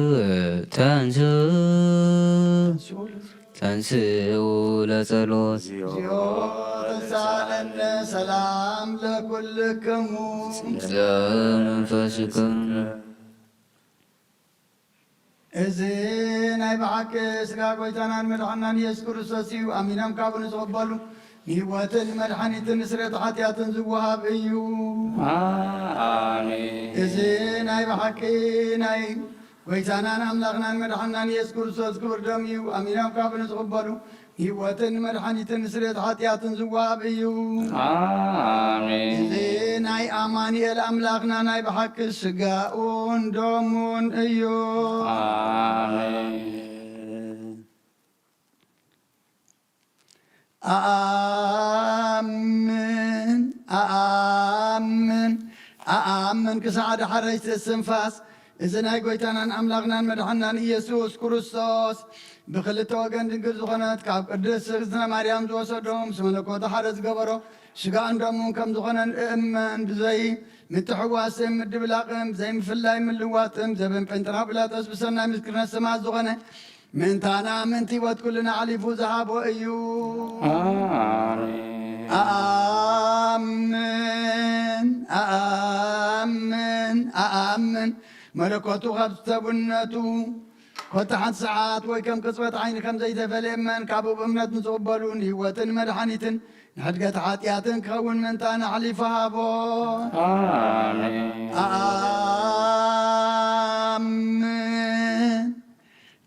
ተንስእ፣ ተንስኡ ለጸሎት። እግዚኦ ተሳለነ ሰላም ለኩልክሙ። ለመንፈስክም። እዚ ናይ ብሓቂ ስጋ ጎይታናን መድሓናን ኢየሱስ ክርስቶስ እዩ። ኣሚኖም ካብኡ ንዝቕበሉ ንህይወትን መድሓኒትን ንስርየት ሓጢኣትን ዝወሃብ እዩ። ኣሜን። እዚ ናይ ብሓቂ ናይ ጎይታናን ኣምላኽናን መድሓናን ኢየሱስ ክርስቶስ ክቡር ደም እዩ። ኣሚኖም ካብኡ ንዝቕበሉ ንህይወትን መድሓኒትን ንስርየት ሓጢኣትን ዝወሃብ እዩ። ኣሜን። እዚ ናይ ኣማኑኤል ኣምላኽና ናይ ብሓቂ ስጋኡን ደሙን እዩ። ኣሜን። ኣኣምን፣ ኣኣምን፣ ኣኣምን ክሳዕ ዳሕረይቲ እስትንፋስ እዚ ናይ ጎይታናን ኣምላኽናን መድሓናን ኢየሱስ ክርስቶስ ብኽልተ ወገን ድንግል ዝኾነት ካብ ቅድስት እግዝእትነ ማርያም ዝወሰዶ ምስ መለኮቱ ሓደ ዝገበሮ ስጋኡን ደሙን ከም ዝኾነን እእመን። ብዘይ ምትሕዋስን ምድብላቕን ብዘይ ምፍላይ ምልዋጥን ብዘበን ጴንጠና ጲላጦስ ብሰናይ ምስክርነት ሰማዕት ዝኾነ ምእንታና ምእንቲ ህይወት ኩልና ኣሕሊፉ ዝሃቦ እዩ። ኣሜን። ኣኣምን፣ ኣኣምን፣ ኣኣምን። መለኮቱ ካብ ሰብነቱ ኮታ ሓንቲ ሰዓት ወይ ከም ቅጽበት ዓይኒ ከም ዘይተፈልየ እመን። ካብኡ ብእምነት ንዝቕበሉ ንህይወትን መድሓኒትን ንሕድገት ሓጢኣትን ክኸውን ምእንታና ኣሕሊፉ ሃቦ። ኣሜን። ኣኣምን፣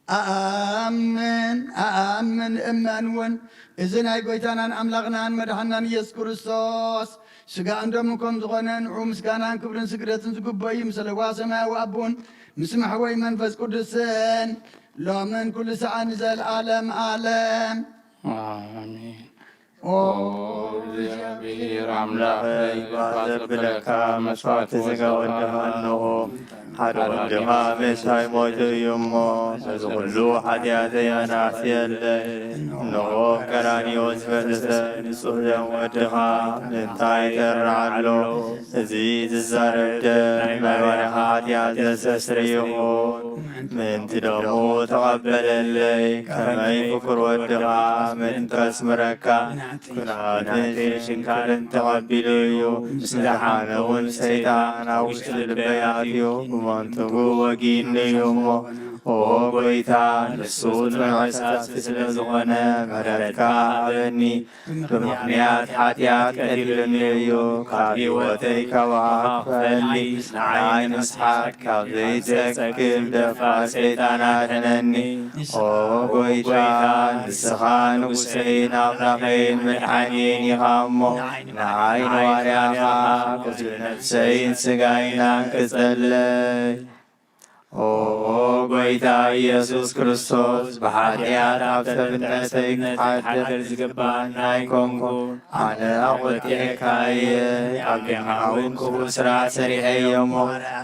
ኣኣምን፣ ኣኣምን እመን እውን እዚ ናይ ጎይታናን ኣምላኽናን መድሓናን ኢየሱስ ክርስቶስ ስጋኡን ደሙን ከም ዝኾነ ንዑ ምስጋናን ክብርን ስግደትን ዝግበኦ እዩ። ምስ ለዋ ሰማያዊ ኣቦን ምስ መሕወይ መንፈስ ቅዱስን ሎምን ኩሉ ሰዓት ንዘለዓለም ዓለም። ኣሜን። ኦ እግዚኣብሔር ኣምላኸይ፣ ኣምላኸይ፣ ዘብለካ መስዋዕቲ ስጋ ወድኻ ኣለኹ። ሓደ ወድኻ ምእንታይ ሞይቱ እዩ እሞ፣ ነዚ ኩሉ ሓጢኣተይ ኣናእስየለይ። እንሆ ቀራንዮ ዝፈሰሰ ንጹህ ደም ወድኻ ምእንታይ ይጠርዕ ኣሎ። እዚ ዝዛረብ ደም ናይ ባርያኻ ሓጢኣት ዘስተስርይ ይኹን። ምእንቲ ደሙ ተቐበለለይ፣ ከመይ ፍቁር ወድኻ ምእንቲ ከስምረካ፣ ኩናትን ሽንካልን ተቐቢሉ እዩ። ምስ ደሓነ እውን ሰይጣን ኣብ ውሽጢ ልበይ ኣትዩ፣ ብመንትጉ ወጊድኒ እዩ እሞ፣ ኦ ጐይታ፣ ንሱ ጽኑዕ ፈሳሲ ስለ ዝኾነ፣ ምሕረትካ ሃበኒ። ብምኽንያት ሓጢኣት ቀቲሉኒ እዩ። ካብ ህይወተይ ካባኻ ክፈሊ፣ ንዓይ ንምስሓት ካብ ዘይጸግም ደፋር ሰይጣን ኣድሕነኒ። ኦ ጐይታ፣ ንስኻ ንጉሰይን ኣምላኸይን መድሓኒየይን ኢኻ እሞ፣ ንዓይ ንባርያኻ ቁስሊ ነፍሰይን ስጋይን ኣንቅጸለይ። ኦ ጎይታ ኢየሱስ ክርስቶስ፣ ብሓጢኣት ኣብ ሰብነተይ ክሓድር ዝግባኣኒ ኣይኮንኩን። ኣነ ኣቑጢዐካ እየ፣ ኣብ ደምና እውን ክፉእ ስራሕ ሰሪሐ እየ እሞ፣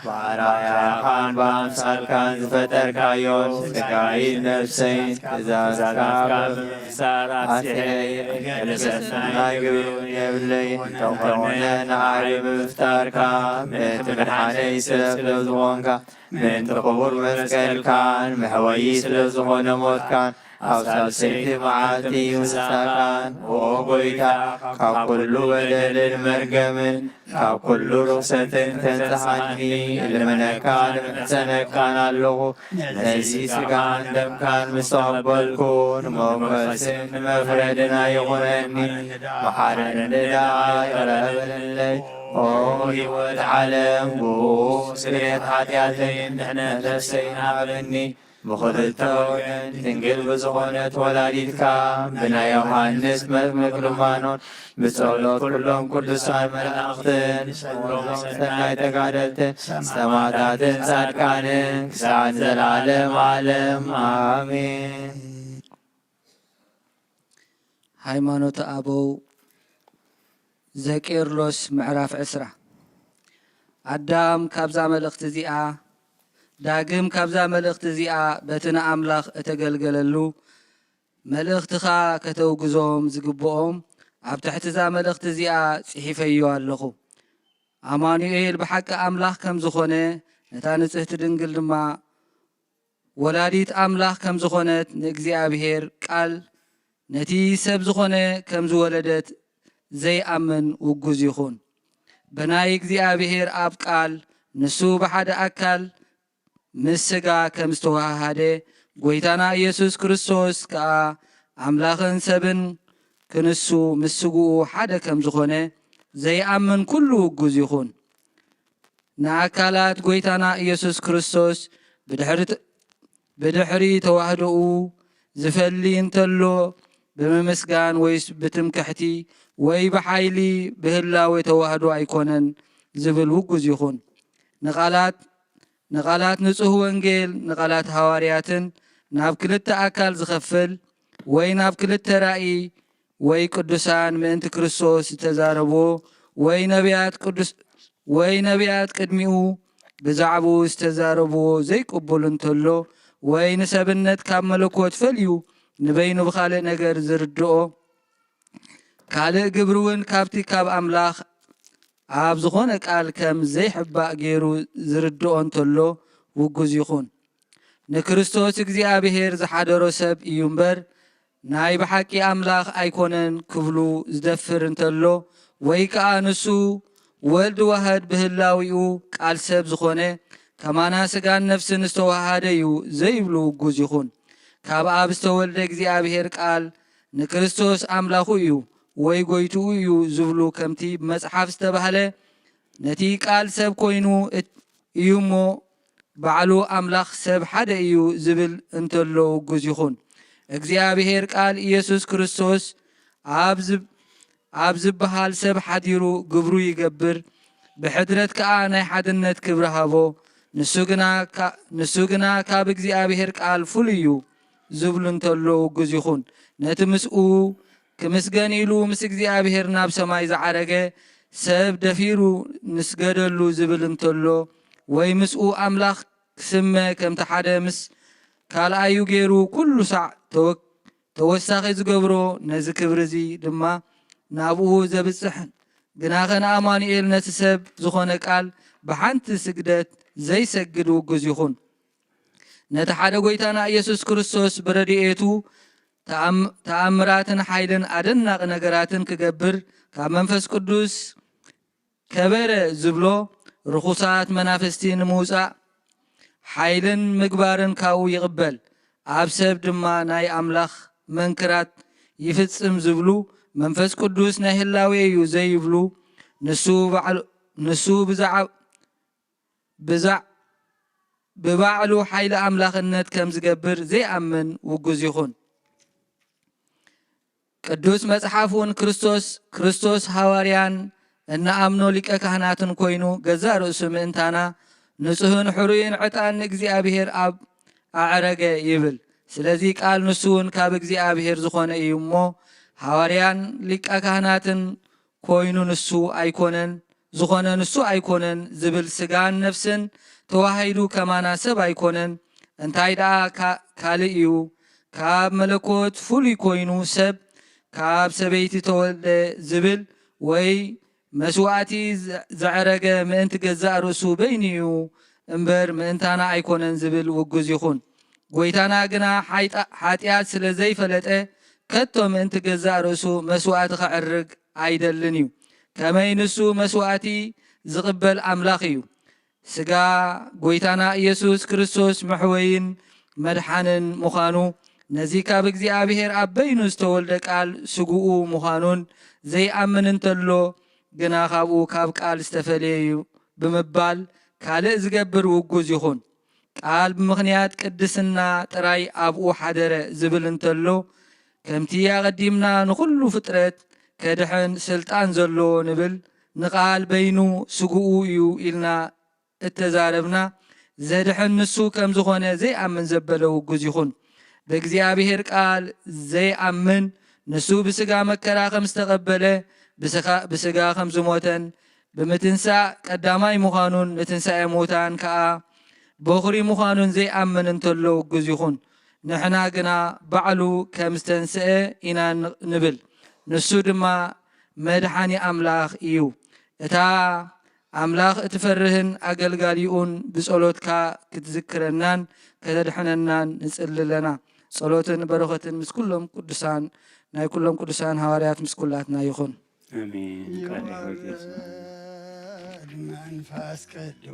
ብኣርኣያኻን ብኣምሳልካን ዝፈጠርካዮ ስጋይን ነፍሰይን ትእዛዝካ ብምፍጻም ኣስዒረ እየ። ገለ ሰናይ ግብሪ እውን የብለይን። እንተኾነ ንዓይ ብምፍጣርካ፣ ምእንቲ ምድሓነይ ሰብ ስለ ዝኾንካ፣ ምእንቲ ክቡር መስቀልካን መሕወዪ ስለ ዝኾነ ሞትካን፣ ኣብ ሳልሰይቲ መዓልቲ ምንሳእካን፣ ኦ ጎይታ፣ ካብ ኩሉ በደልን መርገምን ካብ ኩሉ ርኽሰትን ተንጽሓኒ እልምነካን እምሕጸነካን ኣለኹ። ነዚ ስጋን ደምካን ምስ ተቐበልኩ፣ ንመውቀስን ንመፍረድን ኣይኹነኒ። መሓረኒ ደኣ፣ ይቕረ በለለይ። ኦ ህይወት ዓለም፣ ብኡ ስርየት ሓጢኣተይን ድሕነት ነፍሰይን ሃበኒ። ብኽልተ ወገን ድንግል ብዝኾነት ወላዲትካ፣ ብናይ ዮሃንስ መጥምቅ ልማኖን፣ ብጸሎት ኩሎም ቅዱሳን መላእኽትን፣ ብጸሎቶም ሰናይ ተጋደልትን፣ ሰማዕታትን ጻድቃንን፣ ክሳዕ ዘላለም ዓለም። ኣሜን። ሃይማኖተ ኣበው ዘቄርሎስ ምዕራፍ ዕስራ። ኣዳም ካብዛ መልእኽቲ እዚኣ፣ ዳግም ካብዛ መልእኽቲ እዚኣ በቲ ንኣምላኽ እተገልገለሉ መልእኽትኻ ከተውግዞም ዝግብኦም ኣብ ትሕቲ እዛ መልእኽቲ እዚኣ ጽሒፈዮ ኣለኹ። ኣማኑኤል ብሓቂ ኣምላኽ ከም ዝኾነ፣ ነታ ንጽህቲ ድንግል ድማ ወላዲት ኣምላኽ ከም ዝኾነት፣ ንእግዚኣብሔር ቃል ነቲ ሰብ ዝኾነ ከም ዝወለደት ዘይኣምን ውጉዝ ይኹን። ብናይ እግዚኣብሔር ኣብ ቃል ንሱ ብሓደ ኣካል ምስ ሥጋ ከም ዝተወሃሃደ፣ ጐይታና ኢየሱስ ክርስቶስ ከኣ ኣምላኽን ሰብን ክንሱ ምስ ሥግኡ ሓደ ከም ዝኾነ ዘይኣምን ኩሉ ውጉዝ ይኹን። ንኣካላት ጐይታና ኢየሱስ ክርስቶስ ብድሕሪ ተ-፣ ብድሕሪ ተዋህዶኡ ዝፈሊ እንተሎ፣ ብምምስጋን ወይስ ብትምክሕቲ ወይ ብሓይሊ ብህላዌ ተዋህዶ ኣይኮነን ዝብል ውጉዝ ይኹን። ንቓላት፣ ንቓላት ንጹህ ወንጌል፣ ንቓላት ሃዋርያትን ናብ ክልተ ኣካል ዝኸፍል ወይ ናብ ክልተ ራእይ ወይ ቅዱሳን ምእንቲ ክርስቶስ ዝተዛረብዎ፣ ወይ ነቢያት ቅዱስ-፣ ወይ ነቢያት ቅድሚኡ ብዛዕባኡ ዝተዛረብዎ ዘይቅቡል እንተሎ፣ ወይ ንሰብነት ካብ መለኮት ፈልዩ ንበይኑ ብኻልእ ነገር ዝርድኦ፣ ካልእ ግብሪ እውን ካብቲ ካብ ኣምላኽ ኣብ ዝኾነ ቃል ከም ዘይሕባእ ገይሩ ዝርድኦ እንተሎ ውጉዝ ይኹን። ንክርስቶስ እግዚኣብሔር ዝሓደሮ ሰብ እዩ እምበር፣ ናይ ብሓቂ ኣምላኽ ኣይኮነን ክብሉ ዝደፍር እንተሎ፣ ወይ ከኣ ንሱ ወልድ ዋህድ ብህላዊኡ ቃል ሰብ ዝኾነ፣ ከማና ስጋን ነፍስን ዝተዋሃደ እዩ ዘይብሉ ውጉዝ ይኹን። ካብ ኣብ ዝተወልደ እግዚኣብሔር ቃል ንክርስቶስ ኣምላኹ እዩ ወይ ጎይትኡ እዩ ዝብሉ፣ ከምቲ ብመጽሓፍ ዝተባህለ፣ ነቲ ቃል ሰብ ኮይኑ እት-፣ እዩ እሞ፣ ባዕሉ ኣምላኽ ሰብ ሓደ እዩ ዝብል እንተሎ ውጉዝ ይኹን። እግዚኣብሔር ቃል ኢየሱስ ክርስቶስ ኣብ ዝብ-፣ ኣብ ዝበሃል ሰብ ሓዲሩ ግብሩ ይገብር፣ ብሕድረት ከኣ ናይ ሓድነት ክብሪ ሃቦ። ንሱ ግና ካ-፣ ንሱ ግና ካብ እግዚኣብሔር ቃል ፍሉይ እዩ ዝብሉ እንተሎ ውጉዝ ይኹን። ነቲ ምስኡ ክምስገን ኢሉ ምስ እግዚኣብሔር ናብ ሰማይ ዝዓረገ ሰብ ደፊሩ ንስገደሉ ዝብል እንተሎ፣ ወይ ምስኡ ኣምላኽ ክስመ ከምቲ ሓደ ምስ ካልኣዩ ገይሩ ኩሉ ሳዕ ተወ-፣ ተወሳኺ ዝገብሮ፣ ነዚ ክብሪ እዚ ድማ ናብኡ ዘብጽሕ፣ ግናኸ ንኣማኑኤል ነቲ ሰብ ዝኾነ ቃል ብሓንቲ ስግደት ዘይሰግድ ውጉዝ ይኹን። ነቲ ሓደ ጐይታና ኢየሱስ ክርስቶስ ብረድኤቱ ተኣም-፣ ተኣምራትን ሓይልን ኣደናቒ ነገራትን ክገብር ካብ መንፈስ ቅዱስ ከበረ ዝብሎ፣ ርኹሳት መናፍስቲ ንምውጻእ ሓይልን ምግባርን ካብኡ ይቕበል፣ ኣብ ሰብ ድማ ናይ ኣምላኽ መንክራት ይፍጽም ዝብሉ፣ መንፈስ ቅዱስ ናይ ህላዌ እዩ ዘይብሉ፣ ንሱ ባዕሉ፣ ንሱ ብዛዕ-፣ ብዛዕ-፣ ብባዕሉ ሓይሊ ኣምላኽነት ከም ዝገብር ዘይኣምን ውጉዝ ይኹን። ቅዱስ መጽሓፍ እውን ክርስቶስ፣ ክርስቶስ ሃዋርያን እንኣምኖ ሊቀ ካህናትን ኮይኑ፣ ገዛእ ርእሱ ምእንታና ንጹህን ሕሩይን ዕጣን ንእግዚኣብሔር ኣብ ኣዕረገ ይብል። ስለዚ ቃል ንሱ እውን ካብ እግዚኣብሔር ዝኾነ እዩ እሞ፣ ሃዋርያን ሊቀ ካህናትን ኮይኑ ንሱ ኣይኮነን፣ ዝኾነ ንሱ ኣይኮነን ዝብል ስጋን ነፍስን ተዋሂዱ ከማና ሰብ ኣይኮነን። እንታይ ደኣ ካ-፣ ካልእ እዩ፣ ካብ መለኮት ፍሉይ ኮይኑ ሰብ ካብ ሰበይቲ ተወልደ ዝብል ወይ መስዋእቲ ዘ-፣ ዘዕረገ ምእንቲ ገዛእ ርእሱ በይኑ እዩ እምበር ምእንታና ኣይኮነን ዝብል ውጉዝ ይኹን። ጐይታና ግና ሓይጣ-፣ ሓጢኣት ስለ ዘይፈለጠ ከቶ ምእንቲ ገዛእ ርእሱ መስዋእቲ ከዕርግ ኣይደልን እዩ። ከመይ ንሱ መስዋእቲ ዝቕበል ኣምላኽ እዩ። ስጋ ጐይታና ኢየሱስ ክርስቶስ መሕወይን መድሓንን ምዃኑ፣ ነዚ ካብ እግዚኣብሔር ኣብ በይኑ ዝተወልደ ቃል ስግኡ ምዃኑን ዘይኣምን እንተሎ ግና ካብኡ ካብ ቃል ዝተፈልየ እዩ ብምባል ካልእ ዝገብር ውጉዝ ይኹን። ቃል ብምኽንያት ቅድስና ጥራይ ኣብኡ ሓደረ ዝብል እንተሎ፣ ከምቲ ኣቐዲምና ንኹሉ ፍጥረት ከድሕን ስልጣን ዘለዎ ንብል፣ ንቃል በይኑ ስግኡ እዩ ኢልና እተዛረብና፣ ዘድሕን ንሱ ከም ዝኾነ ዘይኣምን ዘበለ ውጉዝ ይኹን። ብእግዚኣብሔር ቃል ዘይኣምን፣ ንሱ ብስጋ መከራ ከም ዝተቐበለ፣ ብስኻ-፣ ብስጋ ከም ዝሞተን፣ ብምትንሳእ ቀዳማይ ምዃኑን፣ ንትንሳኤ ሙታን ከኣ በኹሪ ምዃኑን ዘይኣምን እንተሎ ውጉዝ ይኹን። ንሕና ግና ባዕሉ ከም ዝተንስአ ኢና ን-፣ ንብል። ንሱ ድማ መድሓኒ ኣምላኽ እዩ። እታ ኣምላኽ እትፈርህን ኣገልጋሊኡን ብጸሎትካ ክትዝክረናን ከተድሕነናን ንጽሊ ኣለና። ጸሎትን በረኸትን ምስ ኩሎም ቅዱሳን፣ ናይ ኩሎም ቅዱሳን ሃዋርያት ምስ ኩላትና ይኹን። ኣሜን። ቃል ሕይወት የስማዕ። ይወርድ መንፈስ ቅዱስ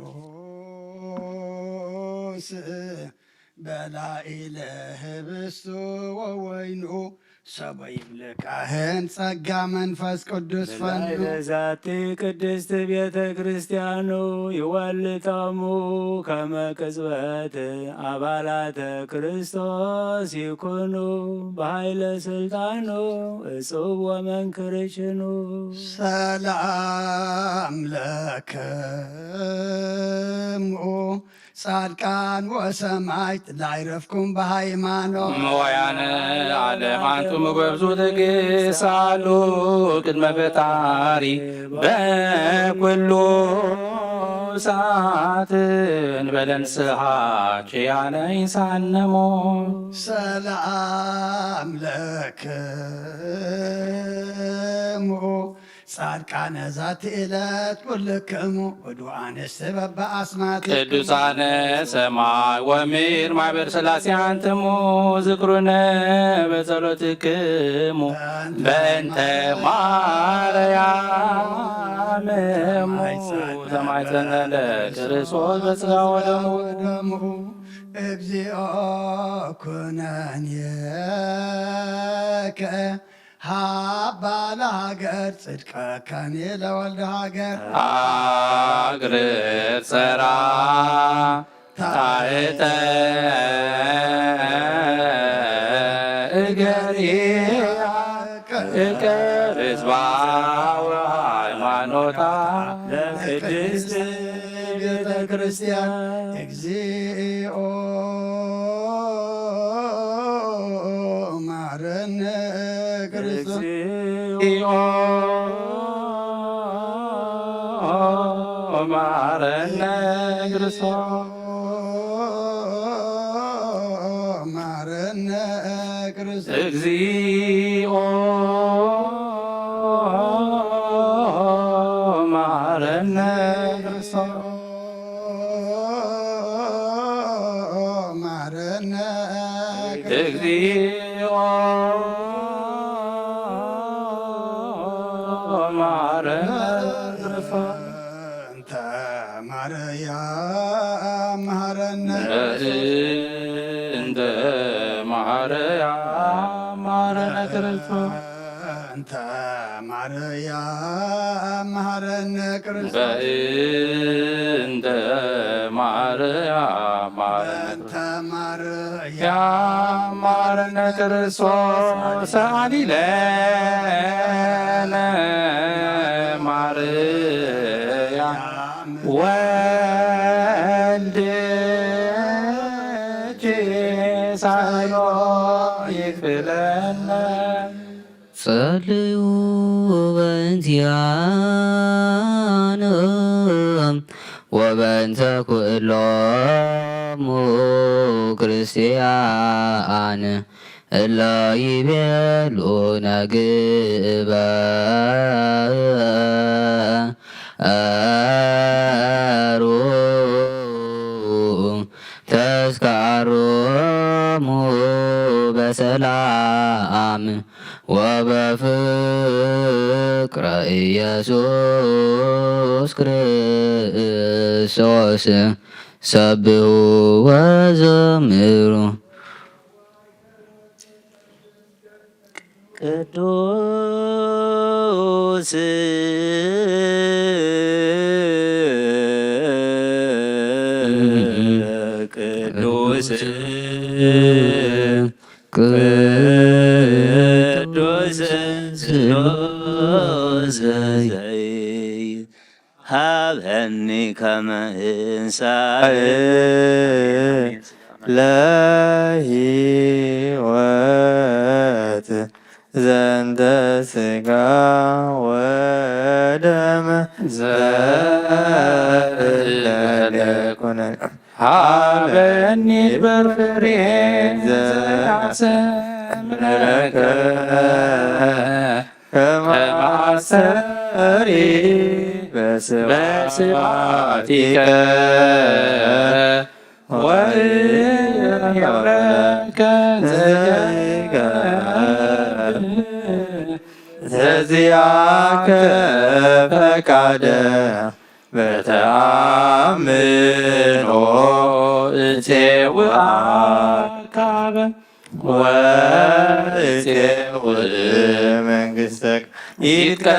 በላዕለ ህብስቱ ወወይኑ፣ ሰበ ይብለ ካህን ጸጋ መንፈስ ቅዱስ ፈኑ። በላዕለ ዛቲ ቅድስት ቤተ ክርስቲያኑ ይወልድ ጣሙ ከመ ቅጽበት ኣባላተ ክርስቶስ ይኩኑ በኃይለ ስልጣኑ እጹብ ወመንክር ሽኑ። ሰላም ለክሙ ጻድቃን ወሰማዕት ላዕረፍኩም ብሃይማኖት። መዋያነ ዓለም ኣንቱም እግበብዙ ትግሳሉ ቅድመ ፈጣሪ በኩሉ ሰዓት እንበለ ንስሓ ኪያነ ይሳነሞ። ሰላም ለክሙ ጻድቃነ ዛቲ ዕለት ኩልክሙ እዱ ኣንስቲ በበኣስማቲ ቅዱሳነ ሰማይ ወምድር ማሕበር ሥላሴ ኣንትሙ ዝክሩነ በጸሎትክሙ በእንተ ማርያም እሙ ተማሕፀነ ለክርስቶስ በስጋ ወደሙ። ወደሙ። እግዚኦ ኩነኔከ ሃባ ለሃገር ጽድቀካኒ ለወልደ ሃገር። አግርር ጸራ ታሕተ እገሪያ እቀር ህዝባ ወሃይማኖታ ለቅድስት ቤተ ክርስቲያን። እግዚኦ ማረነ ክርስቶስ። እግዚኦ ማረነ ክርስቶስ። ማረነ ክርስቶስ። እግዚኦ ማረነ ክርስቶስ። ማረነ እግዚኦ ማረነ። እንተ ማርያም መሃረነ። እንተ ማርያም ማረነ ክርስቶስ። እንተ ማርያም መሃረነ ክርስቶስ። በእንተ ማርያም ማረነ። በእንተ ማርያም ማረነ ክርስቶስ። ሰአሊ ለነ ማርያም ወ ደጅ ሳይሎ ይክፍለነ። ጸልዩ በእንቲኣነ ወበእንተ ኩሎሙ ክርስቲያን እለ ይቤሉ ነግበሩ ተስካሮሙ በሰላም ወበፍቅረ ኢየሱስ ክርስቶስ ሰብሑ ወዘምሩ። ቅዱስ ቅዱስ ቅዱስ ስሉስ ዘይት ሃበኒ ከመ እንሳእ ለህይወት ዘንተ ስጋ ወደም ዘእለ ኩነኒ ሃበኒ በፍሬ ዘያሰምረከ ከመ አስተሪ በስብሐቲከ ወእምረከ ዘእገብር ዘዚአከ ፈቃደ በተአምኖ እጼው አካበ ወእጼው መንግሥተከ። ይትቀደስ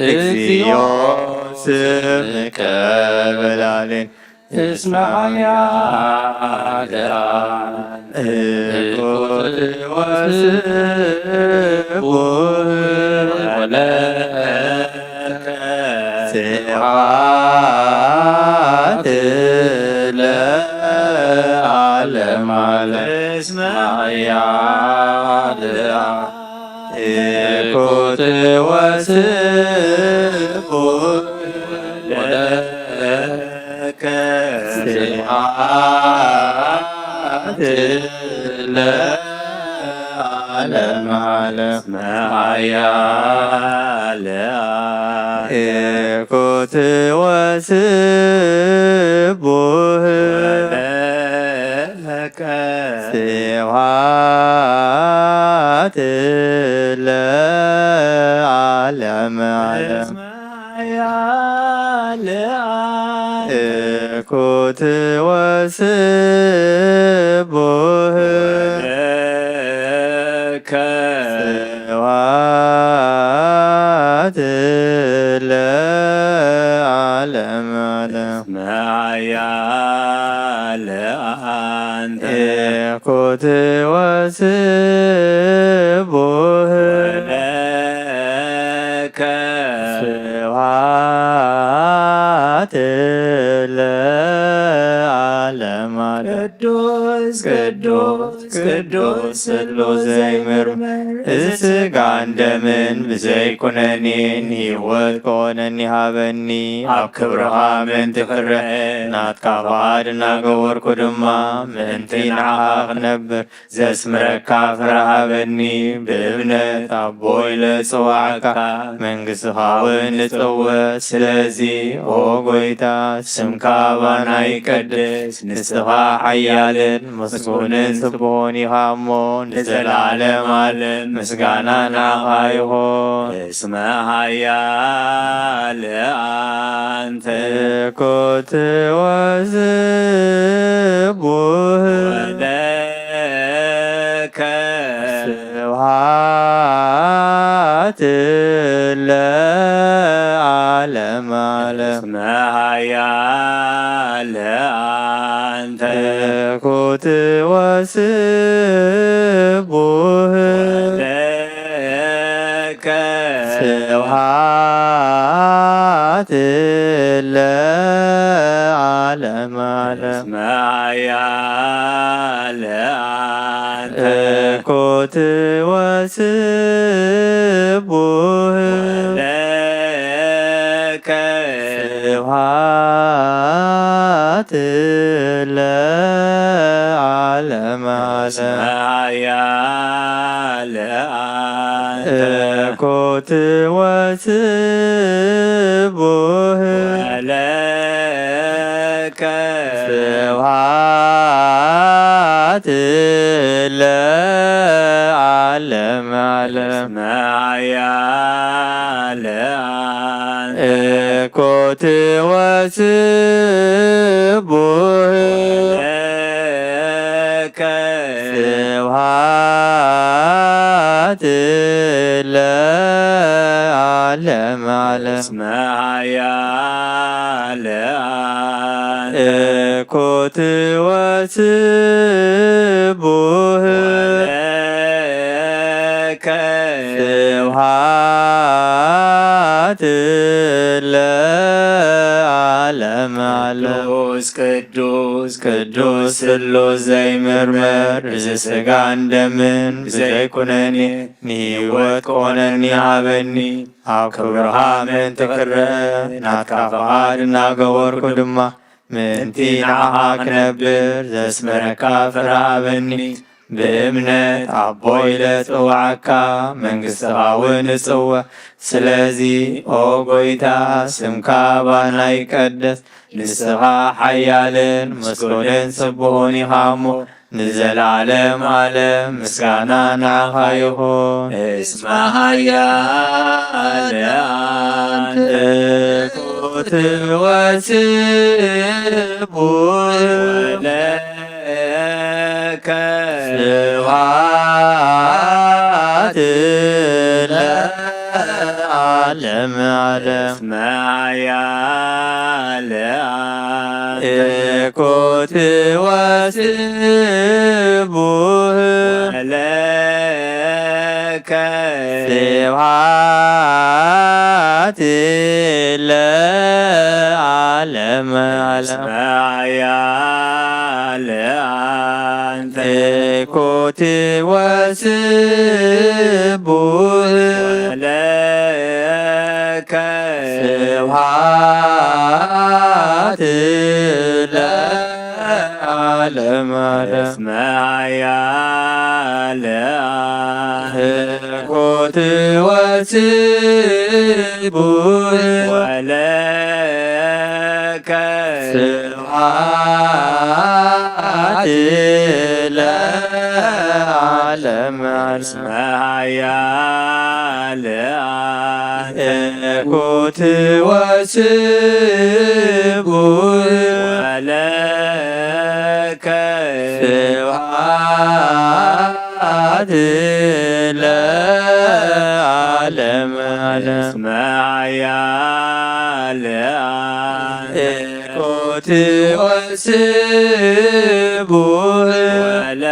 እግዚኦ ስምከ በላሌን እስመ ኃያል አብ እኩት ወስቡሕ ወለከ ስብሐት ለዓለመ ዓለም። እስመ ኃያል አብ እኩት ወስቡሕ ወለከ ስብሐት ለዓለመ ዓለም። እስመ ኃያል አብ እኩት ወስቡሕ ወለከ ስብሐት ለዓለመ ዓለም። እስመ ኃያል አብ እኩት ወስቡሕ ወለከ ስብሐት ለዓለመ ዓለም። እስመ ኃያል አንተ እኩት ወስቡሕ ወለከ ስብሐት ለዓለመ ዓለም። ቅዱስ ቅዱስ ቅዱስ ስሉስ ዘይምርመር፣ እዚ ሥጋን ደምን ብዘይ ኩነኔን ሕይወት ከሆነኒ ሃበኒ። ኣብ ክብርኻ ምእንቲ ክረአ፣ ናትካ ፍቓድ እናገበርኩ ድማ ምእንቲ ንዓኻ ክነብር ዘስምረካ ፍረ ሃበኒ። ብእምነት ኣቦ ኢለ ዝጽዋዕካ፣ መንግሥትኻ እውን እጸውዕ። ስለዚ ኦ ጐይታ፣ ስምካ ኣባና ይቀደስ። ንስኻ ሓያልን ምስጉንን ስቡሕን ኢኻ እሞ፣ ንዘለዓለም ዓለም ምስጋና ንዓኻ ይኹን። እስመ ኃያል አንተ እኩት ወስቡሕ ወለከ ስብሐት ለዓለመ ዓለም። እስመ ኃያል አንተ እኩት ወስቡሕ ወለከ ስብሐት ለ ስብሐት ለዓለመ ዓለም። ኃያል አንተ እኩት ወስቡህ ወለከ ስብሐት ለዓለመ ዓለም። ኃያል አንተ እኩት ወስቡህ ወለከ ስብሐት ለዓለመ ዓለም። እስመ ኃያል አንተ እኩት ወስቡህ ወለከ ስብሐት ለዓለመ ዓለም። ቅዱስ ቅዱስ ቅዱስ ስሉስ ዘይምርመር፣ እዚ ሥጋን ደምን ብዘይኩነኔ ንህይወት ክኾነኒ ሃበኒ። ኣብ ክብርኻ ምእንቲ ክረአ ናትካ ፍቓድ እናገበርኩ ድማ ምእንቲ ንዓኻ ክነብር ዘስመረካ ፍረ ሃበኒ። ብእምነት ኣቦ ኢለ ጽውዓካ፣ መንግሥትኻ እውን እጽውዕ። ስለዚ ኦ ጐይታ፣ ስምካ ባና ይቀደስ። ንስኻ ሓያልን ምስጉንን ስቡሕን ኢኻ እሞ፣ ንዘለዓለም ዓለም ምስጋና ንዓኻ ይኹን። እስመ ኃያል አንተ እኩት ወስቡሕ ወለከ ስብሐት ለዓለመ ዓለም። እስመ ኃያል አንተ እኩት ወስቡሕ ወለከ ስብሐት ለዓለመ ዓለም። እስመ ኃያል አንተ እኩት ወስቡሕ ወለከ ስብሐት ለዓለመ ዓለም። እስመ ኃያል አንተ እኩት ወስቡሕ ወለከ ስብሐት ለዓለመ ዓለም። እስመ ኃያል አንተ እኩት ወስቡሕ ወለከ ስብሐት ለዓለመ ዓለም። እስመ ኃያል አንተ እኩት ወስቡሕ ወለከ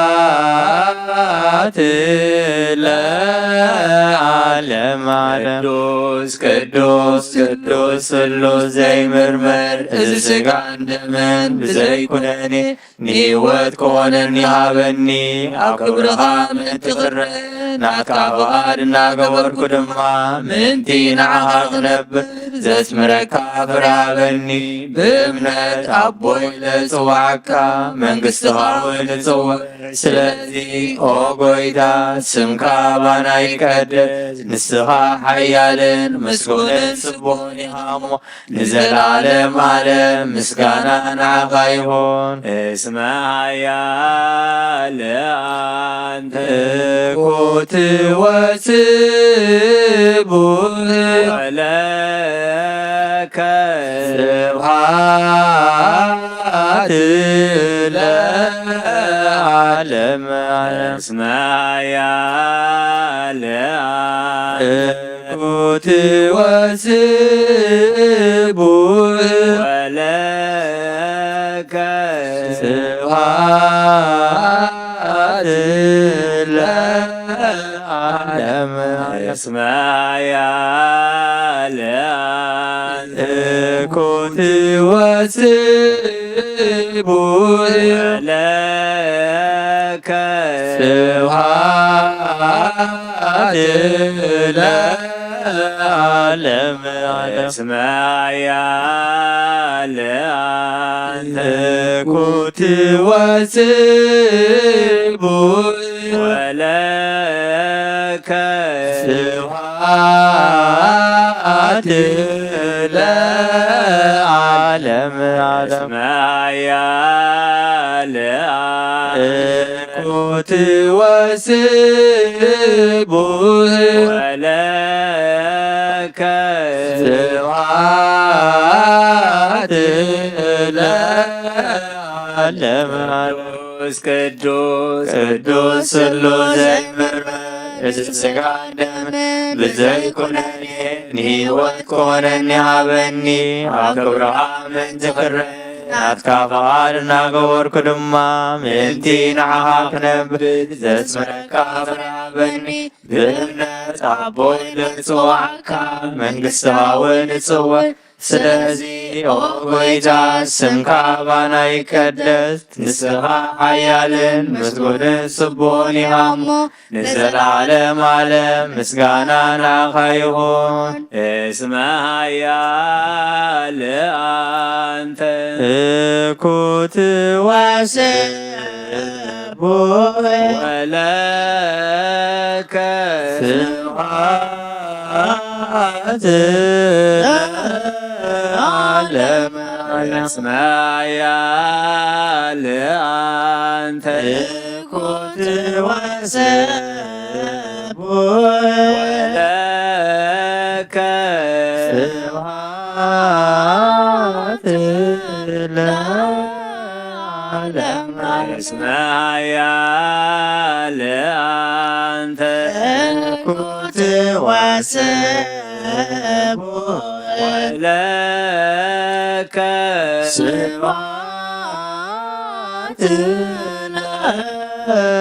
ስብሐት ለዓለመ ዓለም። ቅዱስ ቅዱስ ቅዱስ ስሉስ ዘይምርመር፣ እዚ ሥጋን ደምን ብዘይኩነኔ ንህይወት ክኾነኒ ሃበኒ። ኣብ ክብርኻ ምእንቲ ክረአ ናትካ ፍቓድ እናገበርኩ ድማ ምእንቲ ንዓኻ ክነብር ዘስምረካ ፍረ ሃበኒ። ብእምነት ኣቦ ኢለ ጽውዓካ፣ መንግሥትኻ እውን እጽውዕ። ስለዚ ኦ ጐይታ፣ ስምካ ባና ይቀደስ። ንስኻ ሓያልን ምስጉንን ስቡሕን ኢኻ እሞ፣ ንዘለዓለም ዓለም ምስጋና ንዓኻ ይኹን። እስመ ኃያል አንተ እኩት ወስቡሕ ወለከ ስብሐት ለዓለመ ዓለም። እስመ ኃያል አንተ እኩት ወስቡሕ ወለከ ስብሐት ለዓለመ ዓለም። እስመ ኃያል አንተ እኩት ወስቡሕ ወለከ ስብሐት ለዓለመ ዓለም ዓለም። እስመ ኃያል አንተ። ትኩት ወስቡሕ ወለከ ስብሐት ለዓለም ዓለም። እስመ ኃያል ትኩት ወስቡሕ ወለከ ስብሐት ለዓለም ዓለም። ቅዱስ ቅዱስ ቅዱስ ሥሉስ ዘይምርመር ርእሲ ሥጋ ደም ብዘይኩነኔ ንሕይወት ኮነኒ ሃበኒ። ኣብ ክብርኻ ምእንቲ ክረ ናትካ ፍቓድ እናገበርኩ ድማ ምእንቲ ንዓኻ ክነብር ዘስምረካ ፍረ ሃበኒ። ብእምነት ኣቦይ ልጽዋዕካ መንግሥትኻ እውን እጽውዕ። ስለዚ ኦ ጐይታ ስምካ ባና ይቀደስ። ንስኻ ሓያልን ምስጉንን ስቡሕን ኢኻ እሞ ንዘለዓለም ዓለም ምስጋና ንዓኻ ይኹን። እስመ ኃያል አንተ። ትኩት ወስቡሕ ወለከ ስብሐት ለዓለም። እስመ ኃያል አንተ። ትኩት ወስቡሕ ወለከ ስብሐት ለዓለም። እስመ ኃያል አንተ። ትኩት ወስቡሕ ወለከ ስብሐት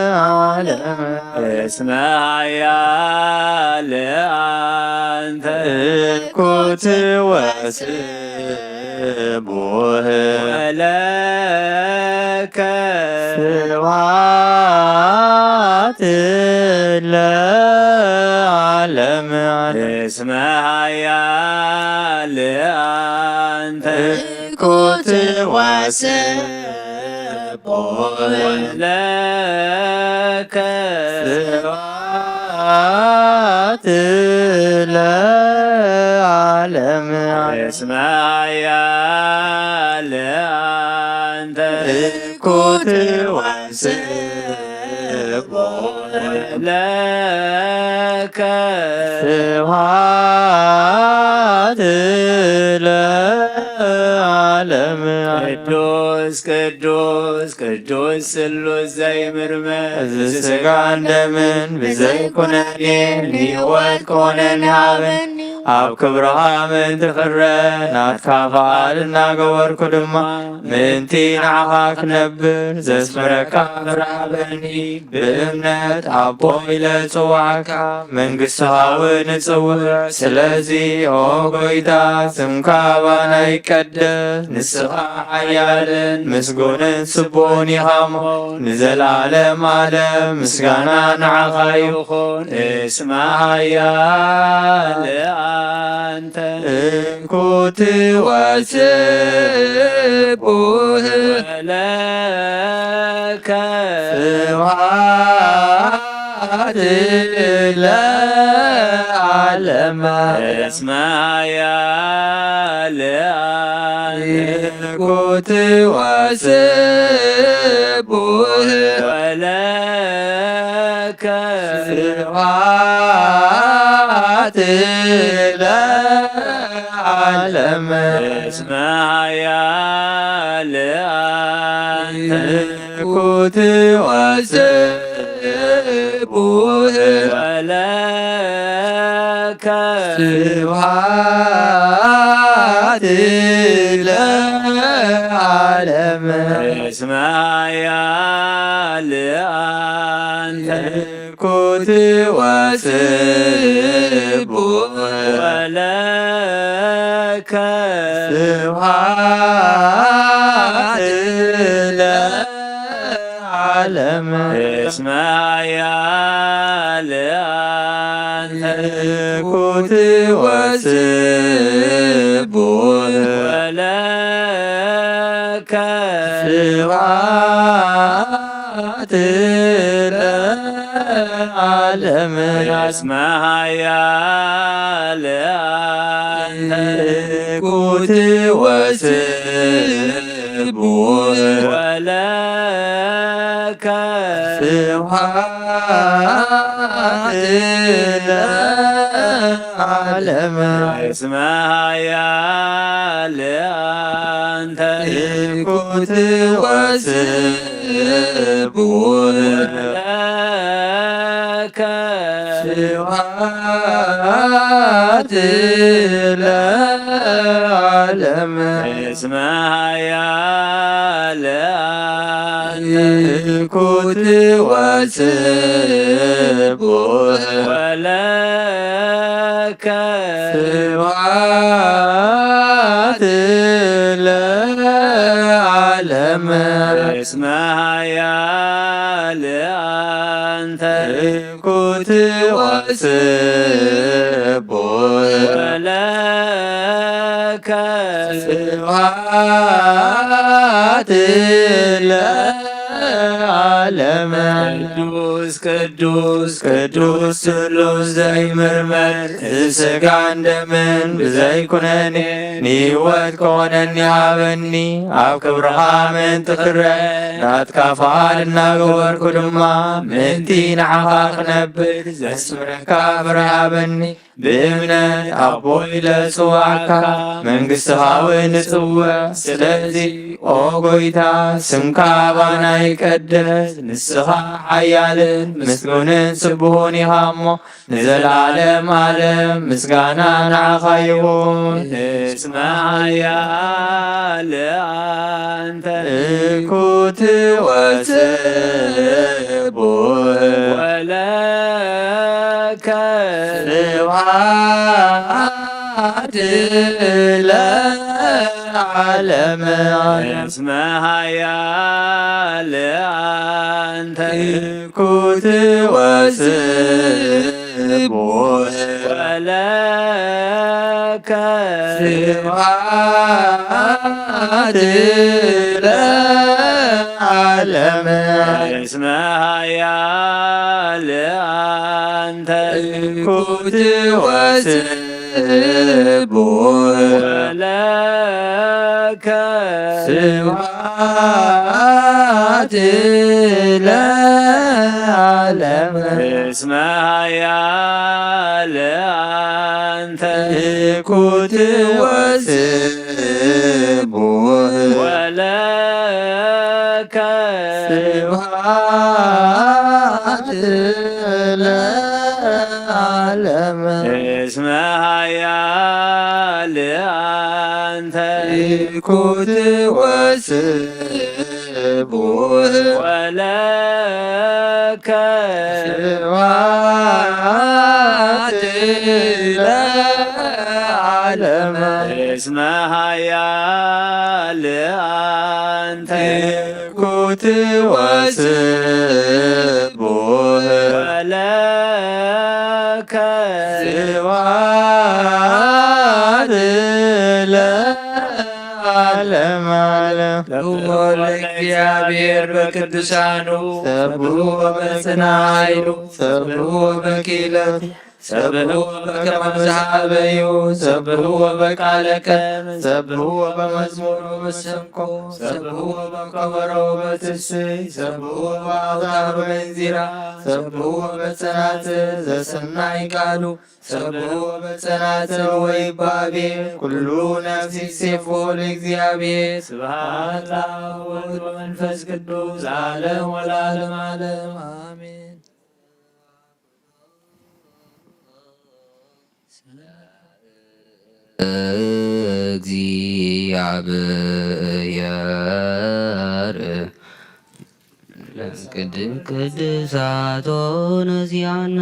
ለዓለም። እስመ ኃያል አንተ። ትኩት ወስቡሕ ወለከ ስብሐት ለዓለም። እስመ ኃያል አንተ። ትኩት ወስቡሕ ወለከ ስብሐት ለዓለም። እስመ ኃያል አንተ። ትኩት ወስቡሕ ለከ ስብሐት ለዓለም። ቅዱስ ቅዱስ ቅዱስ ሥሉስ ዘይምርመር ርእሲ ሥጋን ደምን ብዘይኩነኔ ንሕይወት ኮነኒ ሃበኒ። ኣብ ክብርኻ ምእንቲ ክረ ናትካ ፍቓድ እናገበርኩ ድማ ምእንቲ ንዓኻ ክነብር ዘስምረካ ፍረ ሃበኒ። ብእምነት ኣቦ ኢለ ጽዋዕካ መንግሥትኻ እውን እጽውዕ። ስለዚ ኦ ጐይታ ስምካ ባና ይቀደስ። ንስኻ ሓያልን ምስጉንን ስቡሕን ኢኻ እሞ ንዘለዓለም ዓለም ምስጋና ንዓኻ ይኹን። እስመ ኃያል አንተ። ትኩት ወስቡሕ ወለከ ስብሐት ለዓለም። እስመ ኃያል አንተ። ትኩት ወስቡሕ ወለከ ስብሐት ለዓለም። እስመ ኃያል አንተ። ትኩት ወስቡሕ ወለከ ስብሐት ለዓለም። እስመ ኃያል አንተ። ትኩት ወስቡሕ ወለከ ስብሐት ለዓለም። እስመ ኃያል አንተ። እኩት ወስቡሕ ወለከ ስብሐት ለዓለም። እስመ ኃያል አንተ እኩት ወስቡሕ ወለከ ስብሐት ለዓለም። እስመ ኃያል አንተ እኩት ወስቡሕ ወለከ ስብሐት ለዓለም። እስመ ኃያል አንተ እኩት ወስቡሕ ወለከ ስብሐት ለዓለም። እስመ ኃያል አንተ እኩት ወስቡሕ ወለከ ስብሐት ለዓለም። ቅዱስ ቅዱስ ቅዱስ ስሉስ ዘይምርመር፣ ስጋን ደምን ብዘይኩነኔ ንህይወት ከኾነኒ ሃበኒ። ኣብ ክብርኻ ምእንቲ ክረ ናትካ ፍቓድ እናገበርኩ ድማ ምእንቲ ንዓኻ ክነብር ዘስምረካ ፍረ ሃበኒ። ብእምነት ኣቦ ኢለ ጽዋዕካ መንግስትኻ እውን እጽውዕ። ስለዚ ኦ ጎይታ ስምካ ኣባና ይቀደስ። ንስኻ ሓያልን ምስጉንን ስቡሁን ኢኻ እሞ ንዘለዓለም ዓለም ምስጋና ንዓኻ ይኹን። እስመ ኃያል አንተ እኩት ወስቡሕ ወለከ ስብሐት ለዓለም። እስመ ኃያል አንተ እኩት ወስቡሕ ወለከ ስብሐት ለዓለም። እስመ ኃያል አንተ እኩት ወስቡሕ ወለከ ስብሐት ለዓለም። እስመ ኃያል አንተ እኩት ወስቡሕ ወለከ ስብሐት ለዓለም። እስመ ኃያል አንተ እኩት ወስቡሕ ወለከ ስብሐት ለዓለም። እስመ ኃያል አንተ እኩት ወስቡሕ ወለከ ስብሐት ለዓለም ዓለም። ሰብሖ ለእግዚአብሔር በቅዱሳኑ፣ ሰብሖ በጽንዓ ኃይሉ፣ ሰብሖ በክኢለቱ፣ ሰብሕዎ በከመ ዘሃበዩ፣ ሰብሕዎ በቃለ ቀን፣ ሰብሕዎ በመዝሙር ወበሰንቆ፣ ሰብሕዎ በከበሮ ወበትስብእት፣ ሰብሕዎ በአውታር ወበእንዚራ፣ ሰብሕዎ በጸናጽል ዘሰናይ ቃሉ፣ ሰብሕዎ በጸናጽል ወይባቤ፣ ኩሉ ነፍስ ይሴፎ ለእግዚአብሔር። ስብሐት ለአብ ወወልድ ወመንፈስ ቅዱስ ለዓለም ወለዓለም ዓለም አሜን። እግዚአብሔር ቅድ-፣ ቅድሳት ሆነ ዚአነ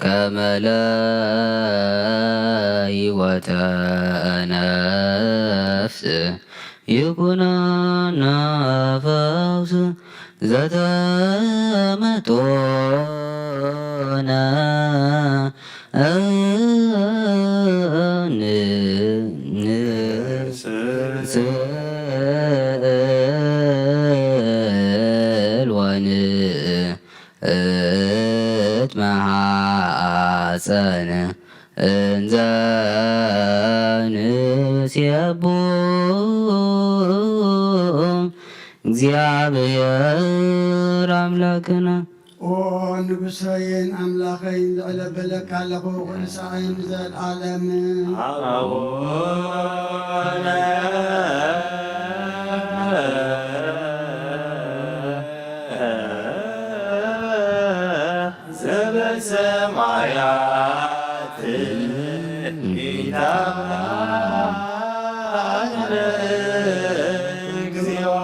ከመ ለህይወተ ነፍስ ይኩናና ፈውስ ዘተመጦነ ንስእል ወንእት መሓፀን እንዘ ንሴቡ እግዚኣብሔር ኣምላክና። ኦ ንጉሰይን ኣምላኸይን፣ ልዕለ በለካ ኣለኹ፣ ኩሉ ሰዓይን ንዘለዓለም። ኣቡነ ዘበሰማያት ኢታባነ እግዚኦ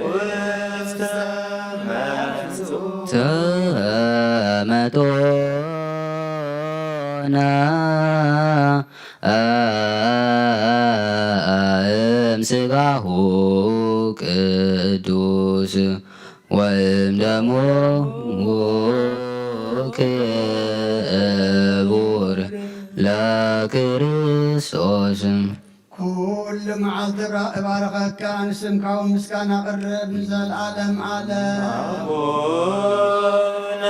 ውስተ መንሱ ተመጦና እም ስጋሁ ቅዱስ ወእም ደሙ ክቡር ለክርስቶስ። ኩሉ መዓልቲ እባረኸካ፣ ንስምካ እውን ምስጋና ኣቕርብ ንዘለዓለም ዓለም። ኣቡነ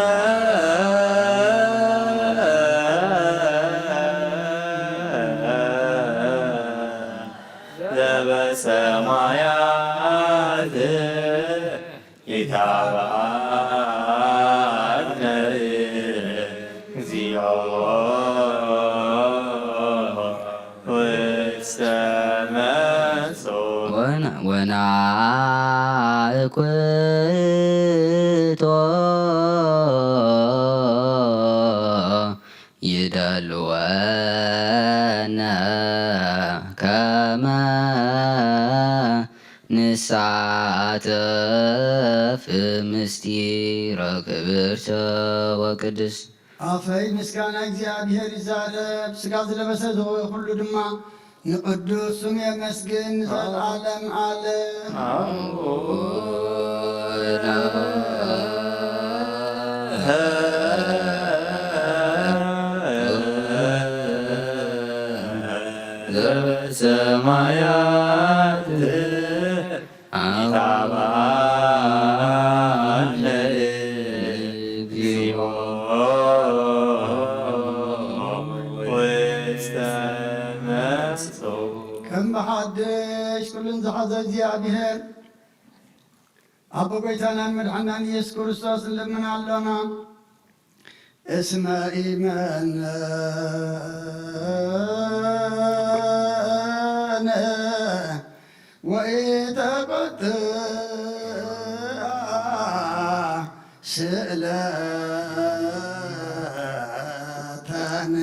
ዘበሰማያት ኢታባነ እግዚኦ ውስተ መንሱ ወና- ወናእኩቶ ይደልወነ ከመ ንሳተፍ ምስጢረ ክብርተ ወቅድስት። ኣፈይ ምስጋና እግዚኣብሔር ይዛረብ፣ ስጋ ዝለበሰ ዝሆ ኩሉ ድማ ንቅዱስ ስሙ የመስግን ንዘለዓለም ዓለም። ኣቡነ ዘበሰማያት ኢታባነ እግዚኦ ውስተ መንሱ። ከም ብሓድሽ ኩሉን ዝሓዘ እግዚኣብሔር ኣቦ ጎይታናን መድሓናን ኢየሱስ ክርስቶስ ንልምን ኣሎና። እስመ ኢመነ ወኢተቆጥአ ስእለተነ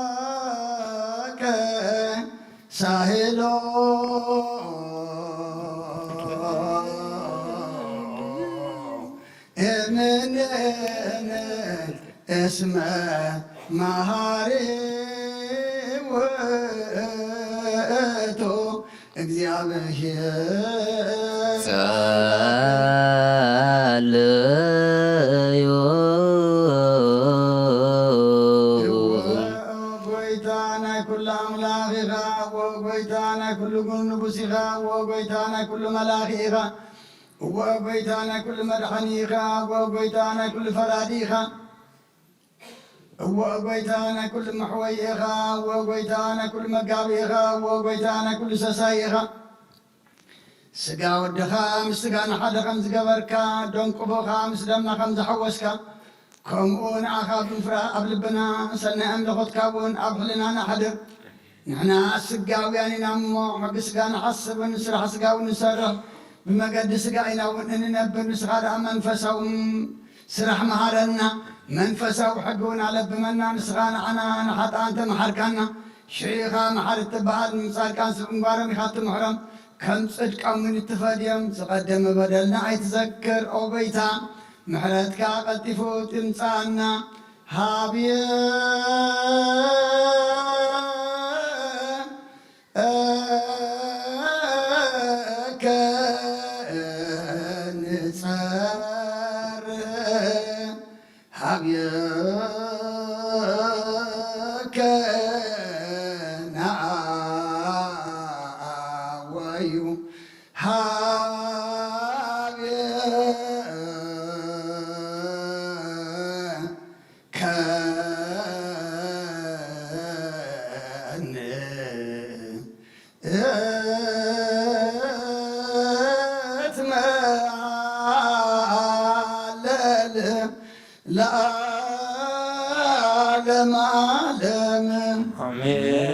ወኢያርሃቀ ሳሄሎ እምኔነ እስመ መሃሪ ውእቱ እግዚኣብሔር። ጸልዩ። እወ ጎይታ ናይ ኩሉ ኣምላኽ ኢኻ፣ እወ ጎይታ ናይ ኩሉ ንጉስ ኢኻ፣ እወ ጎይታ ናይ ኩሉ መላኺ ኢኻ። እወ ጎይታ ናይ ኩሉ መድሓኒ ኢኻ፣ እወ ጎይታ ናይ ኩሉ ፈራዲ ኢኻ። እወ ጎይታ ናይ ኩሉ መሕወይ ኢኻ፣ እወ ጎይታ ናይ ኩሉ መጋቢ ኢኻ፣ እወ ጎይታ ናይ ኩሉ ሰሳይ ኢኻ። ስጋ ወድኻ ምስ ስጋና ሓደ ከም ዝገበርካ፣ ደም ቅቦኻ ምስ ደምና ከም ዝሓወስካ፣ ከምኡ ንዓኻ ብምፍራህ ኣብ ልብና ሰናይ ኣምልኾትካ እውን ኣብ ሕልናና ኣሕድር። ንሕና ስጋውያን ኢና እሞ፣ ሕጊ ስጋ ንሓስብን ስራሕ ስጋ እውን ንሰርሕ፣ ብመገዲ ስጋ ኢና እውን እንነብር። ንስኻ ደኣ መንፈሳዊ ስራሕ መሃረና፣ መንፈሳዊ ሕጊ እውን ኣለብመና። ንስኻ ንዓና ንሓጥኣን ተመሓርካና። ሽዑ ኢኻ መሓሪ እትበሃል፣ ንጻድቃን ስብ እምጓሮም ኢኻ እትምሕሮም፣ ከም ጽድቆም እውን እትፈድዮም። ዝቐደመ በደልና ኣይትዘክር ኦ ጎይታ፣ ምሕረትካ ቀልጢፉ ትምጻኣና። ሃብየ እከ ንጸር ሀብየከ ነአወዩ ሀብየ ከነ እትመሃለል ለዓለም ዓለም። ኣሜን።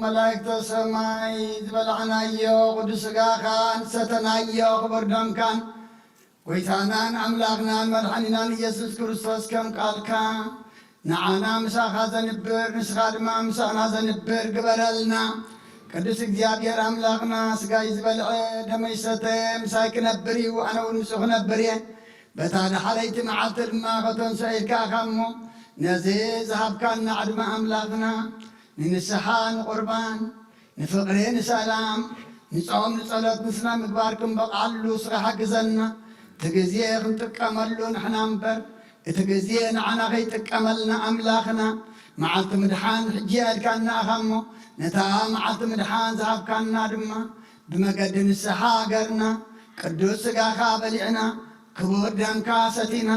መላእክተ ሰማይ ዝበላዕናዮ ቅዱስ ሥጋኻን ዝሰተናዮ ክቡር ደምካን ጎይታናን ኣምላኽናን መድሓኒናን ኢየሱስ ክርስቶስ ከም ቃልካ ንዓና ምሳኻ ዘንብር ንስኻ ድማ ምሳና ዘንብር ግበረልና። ቅዱስ እግዚኣብሔር ኣምላኽና ሥጋይ ዝበልዐ ደመይ ዝሰተ ምሳይ ክነብር እዩ፣ ኣነ እውን ምስኡ ክነብር እየ። በታ ዳሕረይቲ መዓልቲ ድማ ከተንስኦ ኢልካ ኢኻ እሞ ነዚ ዝሃብካና ዕድመ ኣምላኽና ንንስሓ ንቁርባን ንፍቕሪ ንሰላም ንጾም ንጸሎት ንስነ ምግባር ክንበቕዓሉ ንስኻ ሓግዘና። እቲ ግዜ ክንጥቀመሉ ንሕና እምበር እቲ ግዜ ንዓና ከይጥቀመልና ኣምላኽና። መዓልቲ ምድሓን ሕጂ እያ ኢልካና ኢኻ እሞ ነታ መዓልቲ ምድሓን ዝሃብካና ድማ ብመገዲ ንስሓ ሃገርና ቅዱስ ሥጋኻ በሊዕና ክቡር ደምካ ሰቲና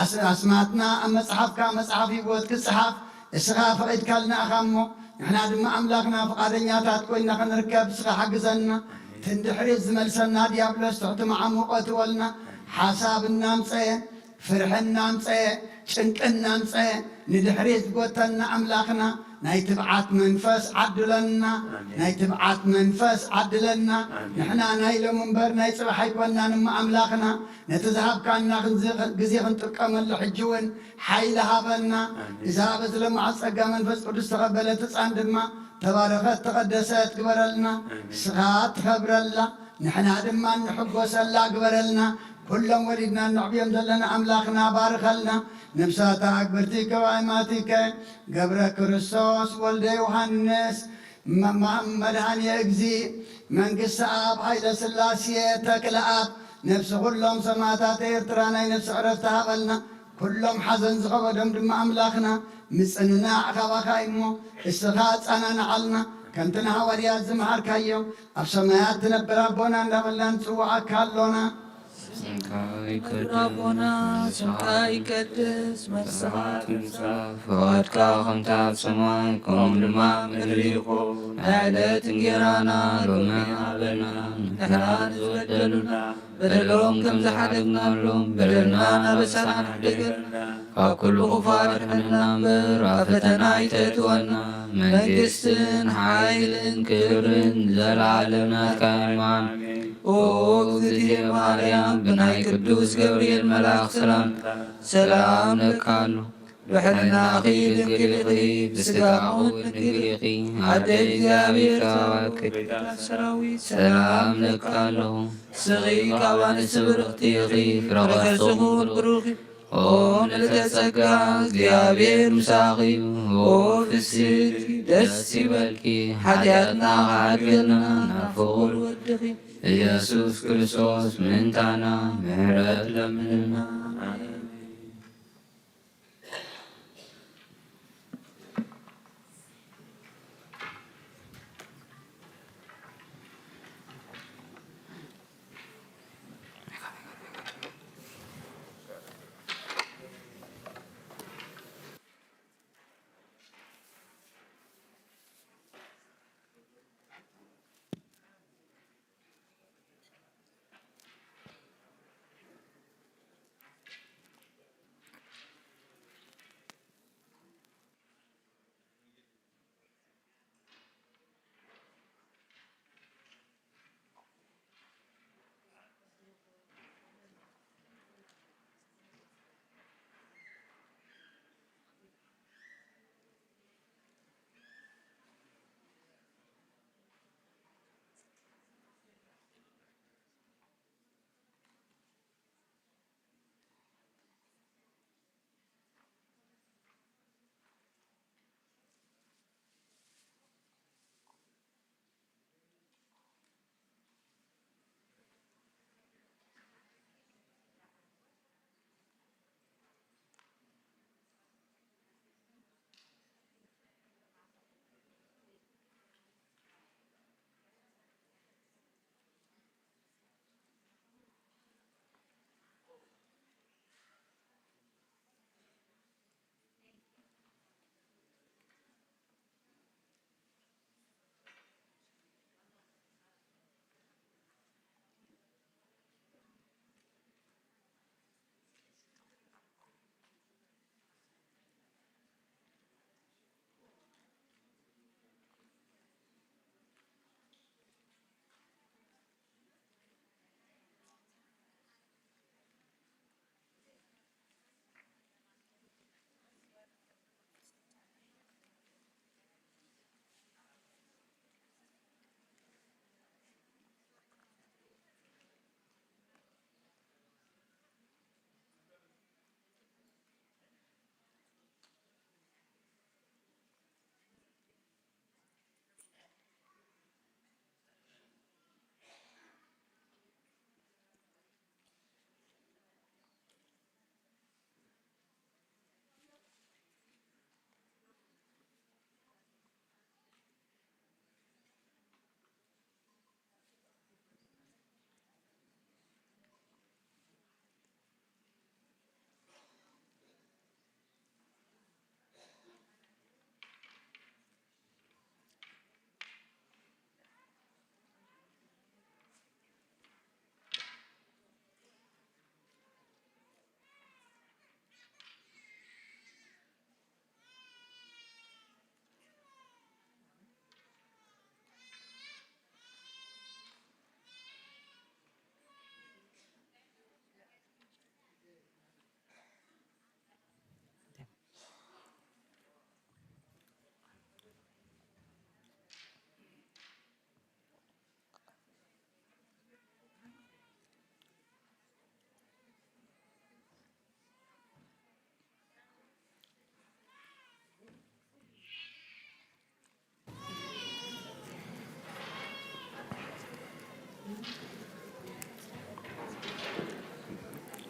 ኣስ-፣ ኣስማትና ኣብ መጽሓፍካ መጽሓፍ ህይወት ክጽሓፍ እስኻ ፈቒድካልና ኢኻ እሞ ንሕና ድማ ኣምላኽና ፍቓደኛታት ኮይና ክንርከብ እስኻ ሓግዘና። ትንድሕሪት ዝመልሰና ዲያብሎስ ትሕቲ መዓሙቖ ትወልና ሓሳብ እናምጸየ ፍርሒ እናምጸየ ጭንቂ እናምጸየ ንድሕሪት ዝጎተና ኣምላኽና ናይ ትብዓት መንፈስ ዓድለና። ኣሜን። ናይ ትብዓት መንፈስ ዓድለና። ኣሜን። ንሕና ናይ ሎም እምበር ናይ ጽባሕ ኣይኮናን እሞ ኣምላኽና ነቲ ዝሃብካና ክንዚ-፣ ግዜ ክንጥቀመሉ ሕጂ እውን ሓይሊ ሃበና። ኣሜን። እዛ በዚ ለማዓት ጸጋ መንፈስ ቅዱስ ተቐበለት ህፃን ድማ ተባረኸት ተቐደሰት ግበረልና። ኣሜን። ንስኻ ትኸብረላ ንሕና ድማ እንሕጎሰላ ግበረልና። ኩሎም ወሊድና እነዕብዮም ዘለና ኣምላኽና ባርኸልና። ነብሳታ ኣግብርቲ ከባይ ማቲከ ገብረ ክርስቶስ ወልደ ዮሃንስ መ-፣ መ-፣ መድኃኔ እግዚእ መንግሥተ ኣብ ኃይለ ሥላሴ ተክለ ኣብ ነፍሲ ኩሎም ሰማዕታት ኤርትራ ናይ ነፍሲ ዕረፍቲ ሃበልና። ኩሎም ሓዘን ዝኸበዶም ድማ ኣምላኽና ምጽንናዕ ካባኻ እሞ እስኻ ኣጸናንዓልና። ከምቲ ንሃዋርያት ዝመሃርካዮ ኣብ ሰማያት ትነብር ኣቦና እንዳበልና ንጽውዓካ ኣሎና። ስምካ ይቀደስ፣ ኣቦና፣ ስምካ ይቀደስ፣ መጽሓፍ ትምጻእ፣ ፍቓድካ ከምቲ ኣብ ሰማይ ከምኡ ድማ ኣብ ምድሪ ይኹን። ናይ ዕለት እንጌራና ሎሚ ሃበና፣ ንሕና ዝበደሉና በደሎም ከም ዝሓደግናሎም በደልና ኣበሳና ሕደገልና፣ ካብ ኩሉ ክፉ ኣድሕነና እምበር ኣብ ፈተና ኣይተእትወና። መንግስትን ሓይልን ክብርን ዘለዓለም ናትካ እዩ። ኣሜን። ኦ እግዝእትየ ማርያም፣ ብናይ ቅዱስ ገብርኤል መልኣኽ ሰላምታ ሰላም እለካ ኣለኹ። ብሕልናኺ ድንግል ኢኺ፣ ብስጋኺ እውን ድንግል ኢኺ። ኣደ እግዚኣብሔር፣ ሰራዊት ሰላም እለካ ኣለኹ። ንስኺ ካብ ኣንስቲ ብርኽቲ ኢኺ፣ ፍረ ከርስኺ እውን ብሩኽ እዩ። ኦ ምልዕተ ጸጋ፣ እግዚኣብሔር ምሳኺ እዩ። ኦ ፍስሕቲ፣ ደስ ይበልኪ፣ ሓጢኣትና ክሓድገልና ናብ ፍቑር ወድኺ ኢየሱስ ክርስቶስ ምእንታና ምሕረት ለምንልና። ኣሜን።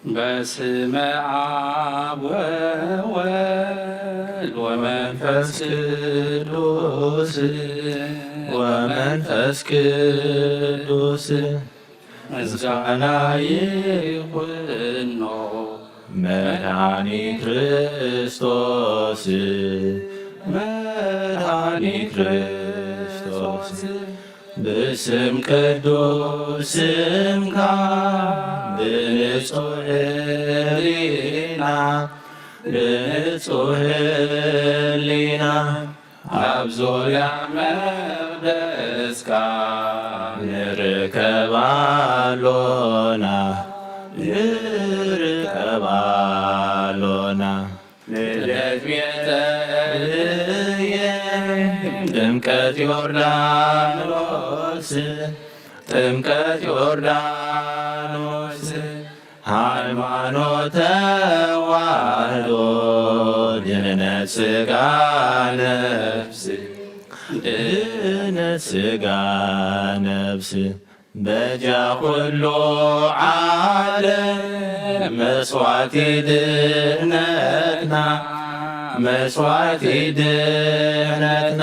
በስመ አብ ወወልድ ወመንፈስ ቅዱስ ወመንፈስ ቅዱስ ምስጋና ይኹኖ መድኃኒ ክርስቶስ መድኃኒ ክርስቶስ ብስም ቅዱስ ስምካ ብንጹሕ ሕሊና ብንጹሕ ሕሊና ኣብ ዙርያ መቕደስካ ንርከብ ኣሎና ንርከብ ኣሎና። ልደት ቤተልሔም ጥምቀት ዮርዳኖስ ጥምቀት ዮርዳኖስ ሃይማኖት ተዋህዶ ድህነት ሥጋ ነፍስ ድህነት ሥጋ ነፍስ በጃ ኩሉ ዓለም መስዋዕቲ ድህነትና መስዋዕቲ ድህነትና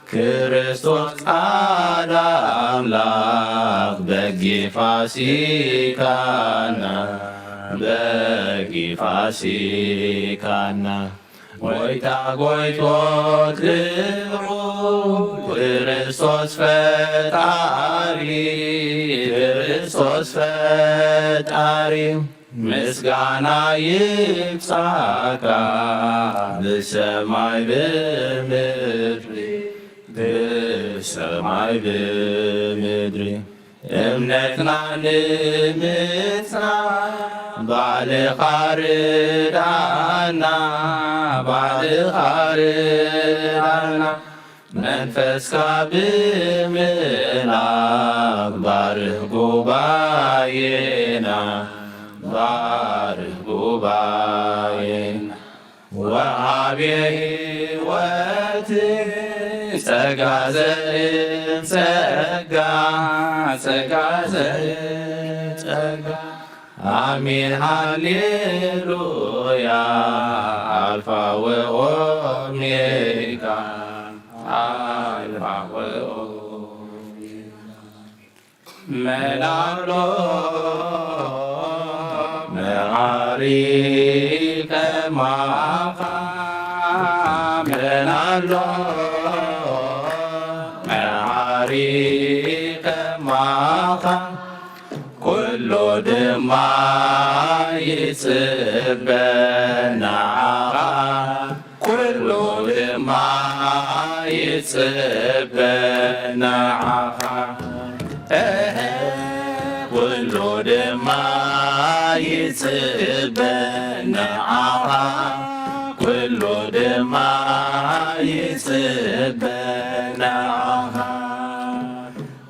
ክርስቶስ ቃል ኣምላኽ በጊ ፋሲካና በጊ ፋሲካና ጎይታ ጎይቶት ልዑል ክርስቶስ ፈጣሪ ክርስቶስ ፈጣሪ ምስጋና ይብጻካ ብሰማይ ብምድሪ ብሰማይ ብምድሪ እምነትና ንምጽና ባልኻ ርዳና ባልኻ ርዳና መንፈስካ ብምልኣክ ባርኽ ጉባኤና ባርኽ ጉባኤና ወሃቤ ሕይወት ጸጋ ዘእም ጸጋ ጸጋ ዘእም ጸጋ አሜን ሃሌሉያ አልፋ ወኦሜጋ አልፋ ወኦሜጋ መላሎ መዓሪ ከማኻ መላሎ መዓሪ ከማኻ ኩሉ ድማ ይጽበ ንዓኻ ኩሉ ድማ ይጽበ ንዓኻ ኩሉ ድማ ይጽበ ንዓኻ ኩሉ ድማ ይጽበ ንዓኻ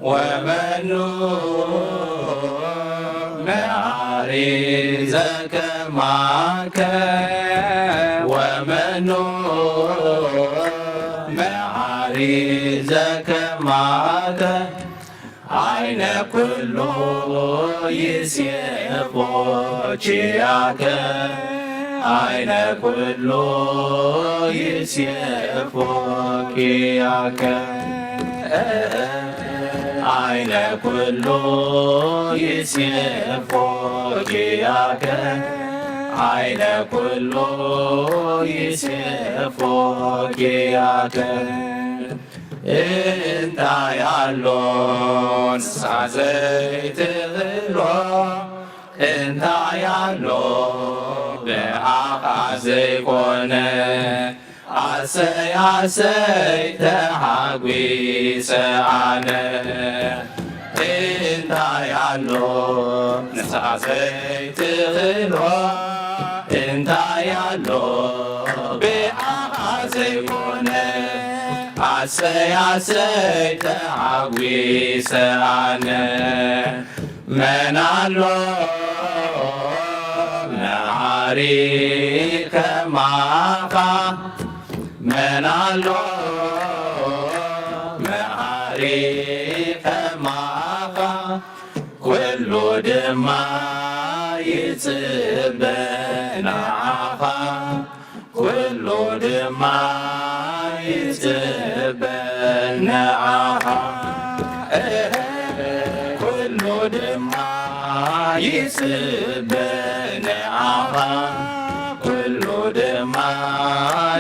ወመኑ መዓሪ ዘከማከ ወመኑ መዓሪ ዘከማከ አይነ ኩሉ ይሴፎ ኪያከ አይነ ኩሉ ይሴፎ ኪያከ አይነ ኩሉ ይሴፎ ኪያከ አይነ ኩሉ ይሴፎ ኪያከ እንታይ ኣሎ ንስኻ ዘይትኽእሎ እንታይ ኣሎ ብኣኻ ዘይኮነ ኣሰይ ኣሰይ ተሓጒሰ ኣነ እንታይ ኣሎ ንስኻ ዘይትኽእሎ እንታይ ኣሎ ብኣኻ ዘይኮነ ኣሰይ ኣሰይ ተሓጒሰ ኣነ መን ኣሎ መዓሪ ከማኻ መን ኣሎ መዓሪ ከማኻ ኩሉ ድማ ይጽበ ንዓኻ፣ ኩሉ ድማ ይጽበ ንዓኻ። እህ፣ ኩሉ ድማ ይጽበ ንዓኻ፣ ኩሉ ድማ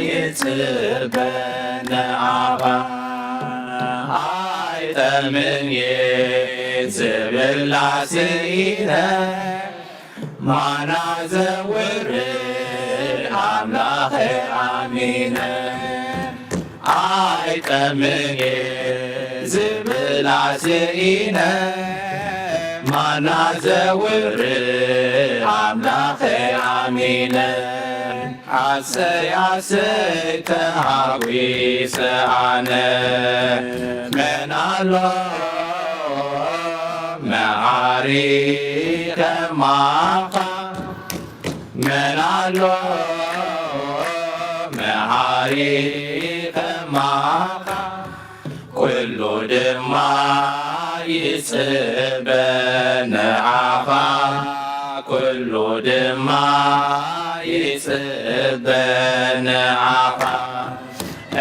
ይጽበ ንዓኻ። ኣይጠምን እየ ዝብላ ስኢነ፣ ማና ዘውርድ ኣምላኸ ኣሚነ። ኣይጠምን እየ ዝብላ ስኢነ፣ ማና ዘውርድ ኣምላኸ ኣሚነ። ኣሰይ ኣሰይ ተሃጒሰ ኣነ፣ መን ኣሎ መሃሪ ከማኻ፣ መን ኣሎ መሃሪ ከማኻ፣ ኩሉ ድማ ይጽበ ንዓኻ፣ ኩሉ ድማ ይጽበ ንዓኻ።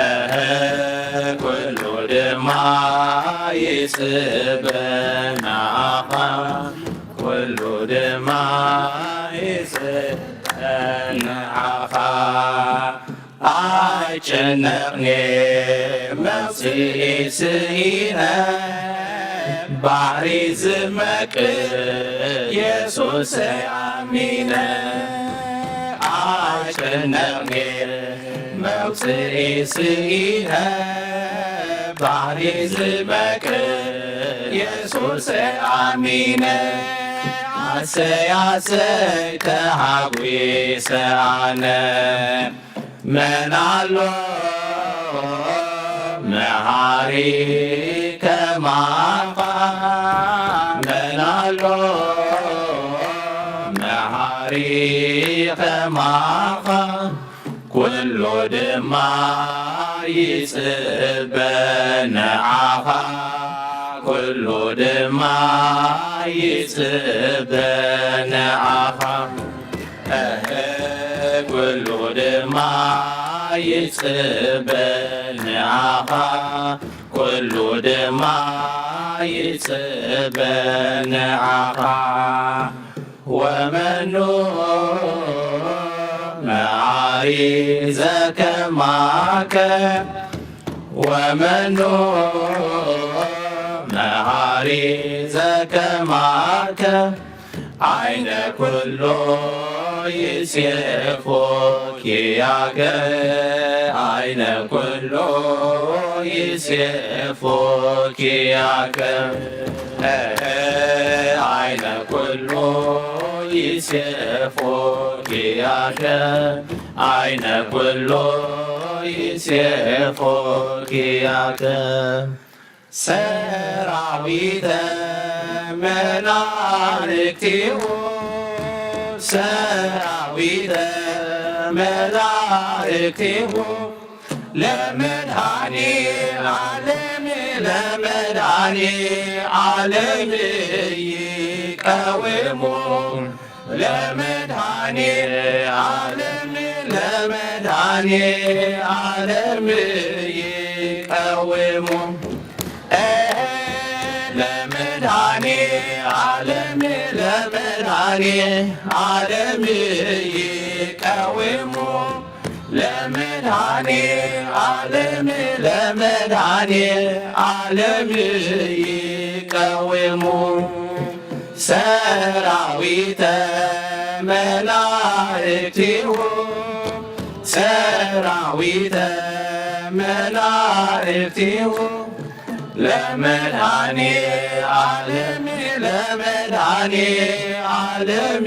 እህ፣ ኩሉ ድማ ይጽበ ንዓኻ፣ ኩሉ ድማ ይጽበ ንዓኻ። ኣይጨነቕን መውጽኢ ስኢነ፣ ባሕሪ ዝመቅእ የሱሰይ ኣሚነ። ኣይጨነቕን መውጽኢ ስኢነ፣ ባሕሪ ዝመቅእ የሱሰይ ኣሚነ። ኣሰይ ኣሰይ ተሃጒሰ ኣነ፣ መን ኣሎ መሃሪ ከማኻ፣ መን ኣሎ መሃሪ ከማኻ፣ ኩሉ ድማ ይጽበ ንዓኻ፣ ኩሉ ድማ ይጽበ ንዓኻ። እህ፣ ኩሉ ድማ ይጽበ ንዓኻ፣ ኩሉ ድማ ይጽበ ንዓኻ። ወመኑ መዓሪ ዘከማከ፣ ወመኑ መሃሪ ዘከማከ፣ ዓይነ ኩሉ ይሴፎ ኪያከ፣ ዓይነ ኩሉ ይሴፎ ኪያከ። እህ፣ ዓይነ ኩሉ ይሴፎ ኪያከ፣ ዓይነ ኩሉ ይሴፎ ኪያከ። ሰራዊተ መላእክቲሁ፣ ሰራዊተ መላእክቲሁ፣ ለመድኃኔ ዓለም፣ ለመድኃኔ ዓለም ይቀውሙ። ለመድኃኔ ዓለም፣ ለመድኃኔ ዓለም ይቀውሙ። ለመድኃኔ ዓለም፣ ለመድኃኔ ዓለም ይቀውሙ። ለመድኃኔ ዓለም፣ ለመድኃኔ ዓለም ይቀውሙ። ሰራዊተ መላእክቲሁ፣ ሰራዊተ መላእክቲሁ፣ ለመድኃኔ ዓለም፣ ለመድኃኔ ዓለም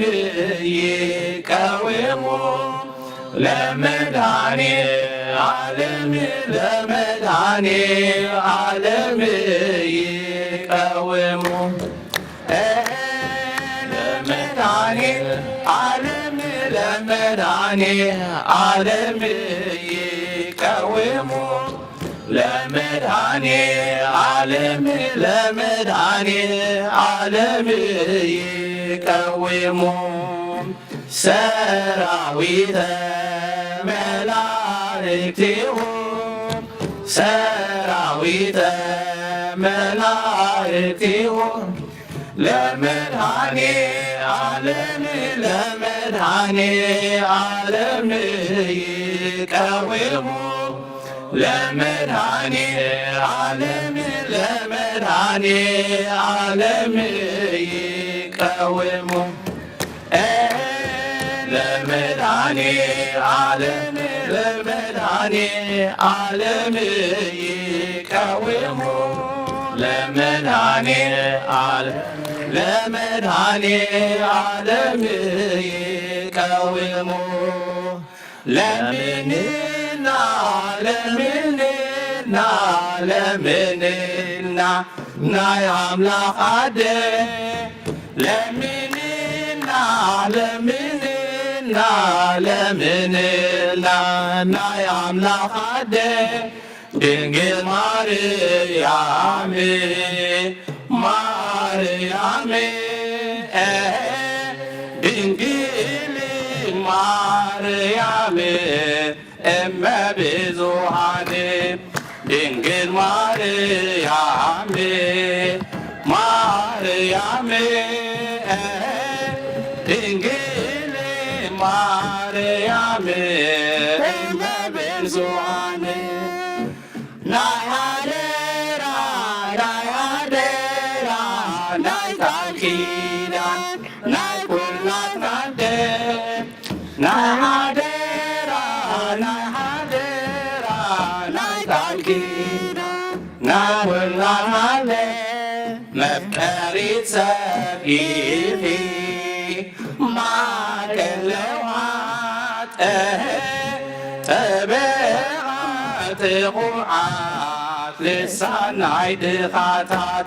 ይቀውሙ። ለመድኃኔ ዓለም፣ ለመድኃኔ ዓለም ይቀውሙ። ለመድኃኔ ዓለም፣ ለመድኃኔ ዓለም ይቀውሙ። ለመድኃኔ ዓለም፣ ለመድኃኔ ዓለም ይቀውሙ። ሰራዊተ መላእክቲሁ፣ ሰራዊተ መላእክቲሁ፣ ለመድኃኔ ዓለም፣ ለመድኃኔ ዓለም ይቀውሙ። ለመድኃኔ ዓለም፣ ለመድኃኔ ዓለም ይቀውሙ። ለመድኃኔ ዓለም፣ ለመድኃኔ ዓለም ይቀውሙ። ለመድኃኔ ዓለም፣ ለመድኃኔ ዓለም ይቀውሙ። ለምንና፣ ለምንና፣ ለምንና ናይ ኣምላኽ ኣደ። ለምንና፣ ለምንና፣ ለምንና ናይ ኣምላኽ ኣደ። ድንግል ማርያም፣ ማርያም፣ ድንግል ማርያም፣ እመ ብዙኃን፣ ድንግል ማርያም፣ ማርያም፣ ድንግል ማርያም፣ እመ ብዙኃን፣ ናይ ሓደራ፣ ናይ ሓደራ፣ ናይ ቃል ኪዳን፣ ናይ ኩላትና ኣደ። ናይ ሓደራ፣ ናይ ሓደራ፣ ናይ ቃል ኪዳን፣ ናይ ኩላትና ኣደ። መፍቀሪት ሰብ ኢኺ፣ ማእከል ለውሃት፣ ጠበቓ ጥቑዓት፣ ልሳን ናይ ድኻታት።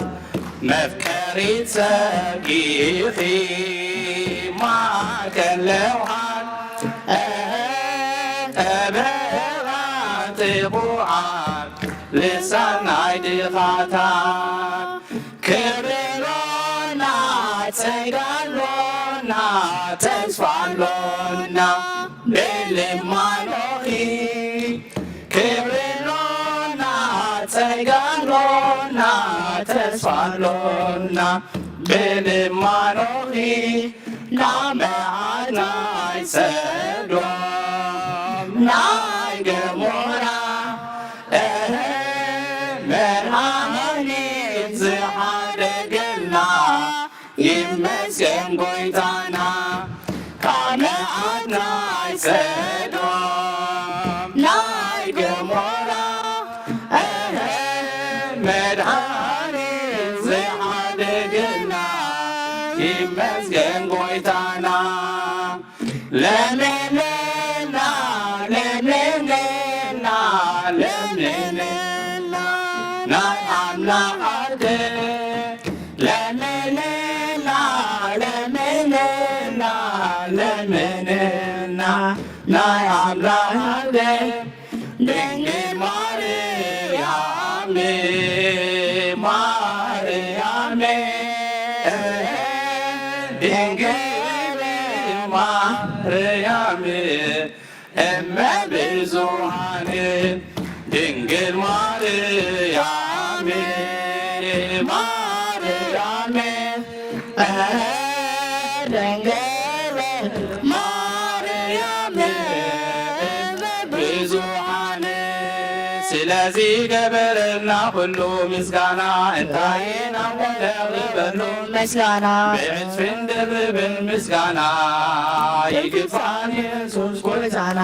መፍቀሪት ሰብ ኢኺ፣ ማእከል ለውሃት፣ ጠበቓ ጥቑዓት፣ ልሳን ናይ ድኻታት። ክብሪ ኣሎና፣ ጸጋ ኣሎና፣ ተስፋ ኣሎና፣ ብልማኖኺ። ክብሪ ኣሎና፣ ጸጋ ኣሎና፣ ተስፋ ኣሎና፣ ብልማኖኺ። ናብ መዓት ናይ ሰዶም ናይ ገሞራ፣ እህ፣ መድኃኒት ዝሓደገና፣ ይመስገን ጎይታና። ካብ መዓት ናይ ሰዶም ናይ ገሞራ፣ እህ፣ መድኃኒት ዝሓደገና፣ ይመስገን ጎይታና። ለምንና፣ ለምንና፣ ለምንና ናይ ኣምላኽ ኣደ። ለምንና፣ ለምንና፣ ለምንና ናይ ኣምላኽ ኣደ። ድንግል ማርያም፣ ማርያም፣ ድንግል ማርያም፣ እመ ብዙኃን፣ ድንግል ማርያም፣ ማርያም፣ ድንግል ማርያም፣ እመ ብዙኃን። ስለዚህ ገበረልና ሁሉ ምስጋና፣ እንታይ ነው ነቅርበሉ ምስጋና፣ ብዕጥፍን ድርብን ምስጋና፣ ይግባን ኢየሱስ ጎይታና።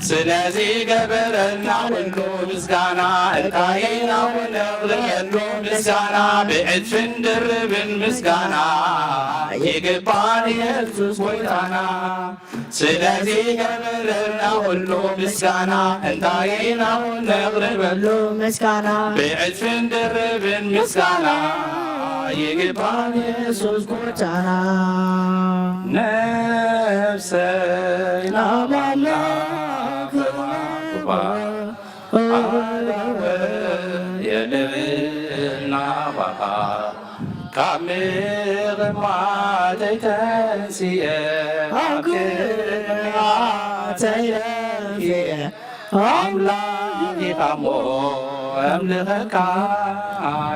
ስለዚህ ገበረልና ሁሉ ምስጋና፣ እንታይ ነው ነቅርበሉ ምስጋና፣ ብዕጥፍን ድርብን ምስጋና፣ ይግባን ኢየሱስ ጎይታና። ስለዚህ ገበረልና ሁሉ ምስጋና፣ እንታይ ነው ነቅርበሉ ምስጋና፣ ብዕጥፍን ድርብን ምስጋና፣ ይግባን ኢየሱስ ጎይታና። ነፍሰይ ናብ ኣምላኽ የልብና ባኻ ካብ ምቕማጠይ ተንሲኤ፣ ኣብ ቅድሚኣ ተደፊኤ፣ ኣምላኽ ኢኻ እሞ እምልኸካ፣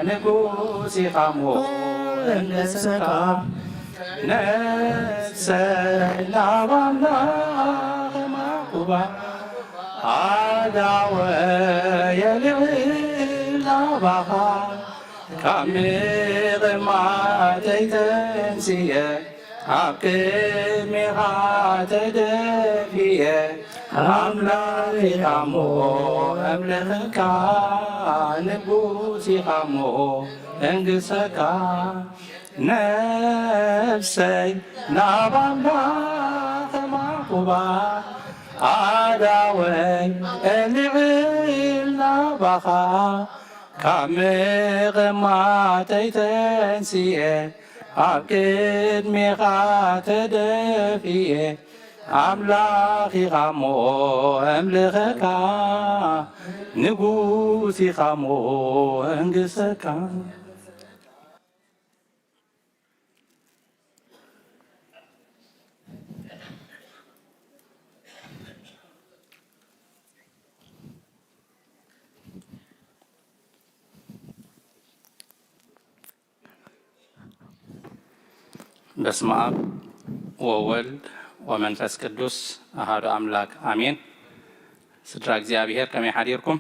ንጉስ ኢኻ እሞ እምልኸካ። ነፍሰይ ናብ ኣምላኽ ማዕቁባ፣ ኣእዳወየ ልዕል ናባኻ፣ ካብ ምቕማጠይ ተንሲኤ፣ ኣብ ቅድሜኻ ተደፊኤ፣ ኣምላኽ ኢኻ እሞ እምልኸካ፣ ንጉስ ኢኻ እሞ እንግሰካ። ነፍሰይ ናብ ኣምላኽ ማዕቁባ፣ ኣእዳወይ ልዕል ናባኻ፣ ካብ ምቕማጠይ ተንሲኤ፣ ኣብ ቅድሜኻ ተደፊኤ፣ ኣምላኽ ኢኻ እሞ እምልኸካ፣ ንጉስ ኢኻ እሞ እንግሰካ። በስመ ኣብ ወወልድ ወመንፈስ ቅዱስ ኣሃዱ ኣምላክ ኣሜን። ስድራ እግዚኣብሔር ከመይ ሓዲርኩም?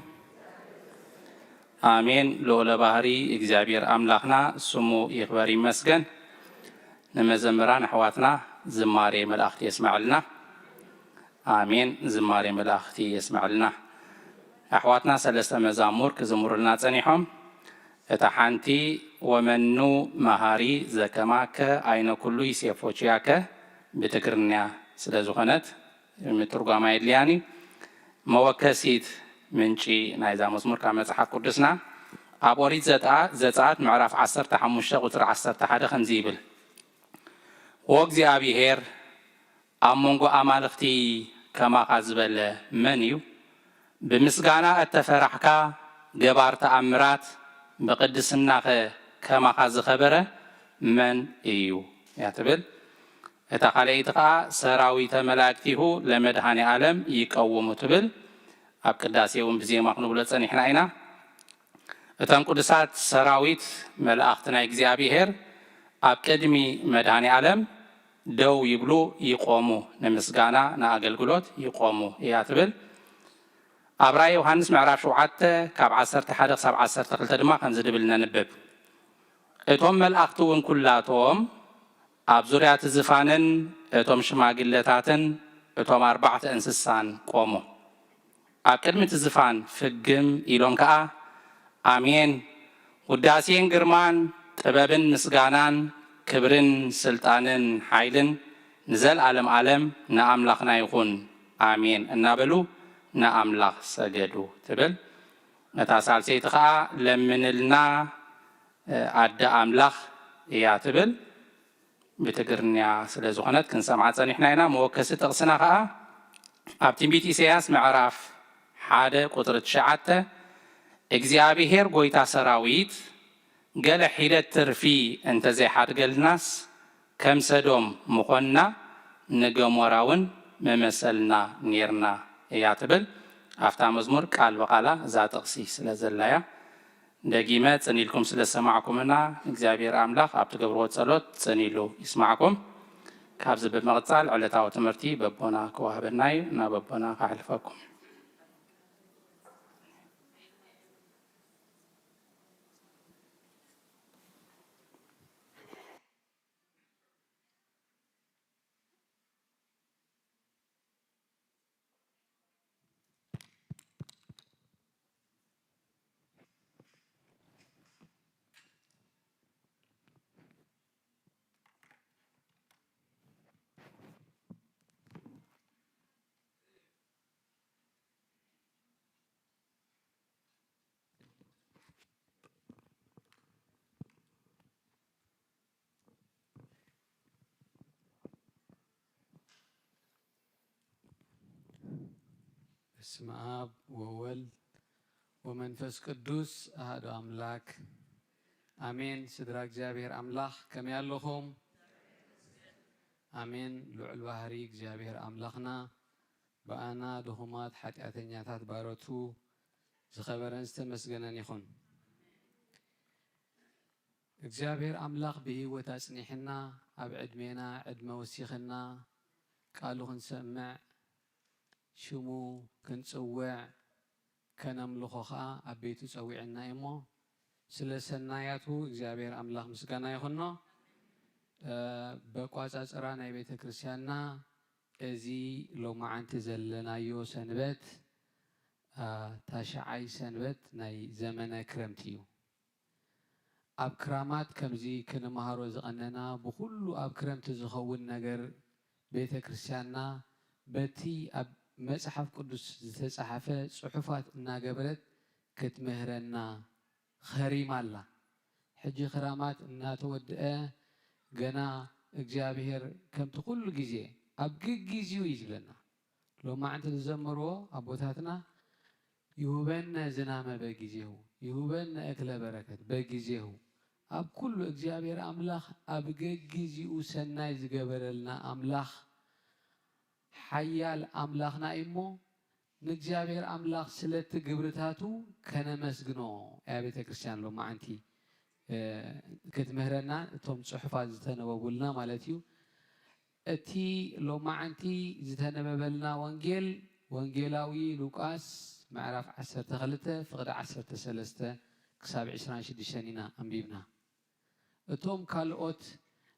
ኣሜን። ልዑለ ባህሪ እግዚኣብሔር ኣምላኽና ስሙ ይኽበር ይመስገን። ንመዘምራን ኣሕዋትና ዝማሬ መላእኽቲ የስመዐልና። ኣሜን። ዝማሬ መላእኽቲ የስመዐልና። ኣሕዋትና ሰለስተ መዛሙር ክዝምሩልና ጸኒሖም። እታ ሓንቲ ወመኑ መሃሪ ዘከማከ ኣይነ ኩሉ ይሴፎችያከ ብትግርኛ ስለ ዝኾነት ምትርጓም ኣየድልያን እዩ። መወከሲት ምንጪ ናይዛ መዝሙር ካብ መጽሓፍ ቅዱስና ኣብ ኦሪት ዘጥኣ-፣ ዘጸኣት ምዕራፍ ዓሰርተ ሓሙሽተ ቁጽሪ ዓሰርተ ሓደ ከምዚ ይብል፣ "ወእግዚኣብሔር ኣብ መንጎ ኣማልኽቲ ከማኻ ዝበለ መን እዩ? ብምስጋና እተፈራሕካ ገባር ተኣምራት፣ ብቕድስናኸ ከማኻ ዝኸበረ መን እዩ?" እያ ትብል። እታ ካልኣይቲ ኸኣ፣ "ሰራዊተ መላእክቲሁ ለመድኃኔ ዓለም ይቀውሙ" ትብል። ኣብ ቅዳሴ እውን ብዜማ ክንብሎ ጸኒሕና ኢና። እተን ቅዱሳት ሰራዊት መላእኽቲ ናይ እግዚኣብሔር ኣብ ቅድሚ መድኃኔ ዓለም ደው ይብሉ፣ ይቆሙ፣ ንምስጋና፣ ንኣገልግሎት ይቆሙ እያ ትብል። ኣብ ራእይ ዮሃንስ ምዕራፍ ሸውዓተ ካብ ዓሰርተ ሓደ ክሳብ ዓሰርተ ክልተ ድማ ከምዚ ድብል ነንብብ፣ "እቶም መላእኽቲ እውን ኩላቶም ኣብ ዙርያ እቲ ዝፋንን እቶም ሽማግለታትን እቶም ኣርባዕተ እንስሳን ቆሙ። ኣብ ቅድሚ እቲ ዝፋን ፍግም ኢሎም ከኣ፣ ኣሜን፣ ውዳሴን ግርማን ጥበብን ምስጋናን ክብርን ስልጣንን ሓይልን ንዘለዓለም ዓለም ንኣምላኽና ይኹን፣ ኣሜን" እናበሉ ንኣምላኽ ሰገዱ ትብል። ነታ ሳልሰይቲ ኸኣ ለምንልና ኣደ ኣምላኽ እያ ትብል። ብትግርኛ ስለ ዝኾነት ክንሰምዓ ጸኒሕና ኢና። መወከሲ ጥቕስና ኸኣ ኣብ ትንቢት ኢሳይያስ ምዕራፍ ሓደ ቁጽሪ ትሽዓተ፣ "እግዚኣብሄር ጐይታ ሰራዊት ገለ ሒደት ትርፊ እንተ ዘይሓድገልናስ፣ ከም ሰዶም ምኾንና፣ ንገሞራ እውን ምመሰልና ኔርና" እያ ትብል። ኣብታ መዝሙር ቃል ብቓላ እዛ ጥቕሲ ስለ ዘላ እያ። ደጊመ ጽን ኢልኩም ስለ ዝሰማዕኩምና፣ እግዚኣብሔር ኣምላኽ ኣብ ትገብርዎ ጸሎት ጽን ኢሉ ይስማዕኩም። ካብዚ ብምቕጻል ዕለታዊ ትምህርቲ በቦና ክወሃበና እዩ። ናብ በቦና ከሕልፈኩም። በስመ አብ ወወልድ ወመንፈስ ቅዱስ አሐዱ አምላክ። ኣሜን። ስድራ እግዚኣብሔር ኣምላኽ ከመይ ኣለኹም? ኣሜን። ልዑል ባህሪ እግዚኣብሔር ኣምላኽና ብኣና ድኹማት ሓጢኣተኛታት ባሮቱ ዝኸበረን ዝተመስገነን ይኹን። እግዚኣብሔር ኣምላኽ ብህይወት ኣጽኒሕና፣ ኣብ ዕድሜና ዕድመ ወሲኽና፣ ቃሉ ክንሰምዕ፣ ሽሙ ክንጽውዕ፣ ከነምልኾ ኸኣ ኣብ ቤቱ ጸዊዕና እዩ እሞ፣ ስለ ሰናያቱ እግዚኣብሔር ኣምላኽ ምስጋና ይኹኖ። እ፣ በቋጻጽራ ናይ ቤተ ክርስቲያንና፣ እዚ ሎማዓንቲ ዘለናዮ ሰንበት፣ እ፣ ታሽዓይ ሰንበት ናይ ዘመነ ክረምቲ እዩ። ኣብ ክራማት ከምዚ ክንምሃሮ ዝቐነና፣ ብኹሉ ኣብ ክረምቲ ዝኸውን ነገር ቤተ ክርስቲያንና በቲ ኣብ መጽሓፍ ቅዱስ ዝተጻሕፈ ጽሑፋት እናገበረት ክትምህረና ኸሪማ ኣላ። ሕጂ ክራማት እናተወድአ፣ ገና እግዚኣብሔር ከምቲ ኩሉ ግዜ ኣብ ግጊዜኡ እዩ ዝብለና። ሎማዕንቲ ዝዘመርዎ ኣቦታትና፣ ይሁበነ ዝናመ በጊዜሁ፣ ይሁበነ እክለ በረከት በጊዜሁ። ኣብ ኩሉ እግዚኣብሔር ኣምላኽ ኣብ ገጊዜኡ ሰናይ ዝገበረልና ኣምላኽ፣ ሓያል ኣምላኽና እዩ እሞ፣ ንእግዚኣብሔር ኣምላኽ ስለቲ ግብርታቱ ከነመስግኖ እያ ቤተ ክርስቲያን ሎማዓንቲ፣ እ፣ ክትምህረና፣ እቶም ጽሑፋት ዝተነበቡልና ማለት እዩ። እቲ ሎማዓንቲ ዝተነበበልና ወንጌል፣ ወንጌላዊ ሉቃስ ምዕራፍ ዓሰርተ ክልተ ፍቕዲ ዓሰርተ ሰለስተ ክሳብ ዕስራን ሽዱሽተን ኢና ኣንቢብና። እቶም ካልኦት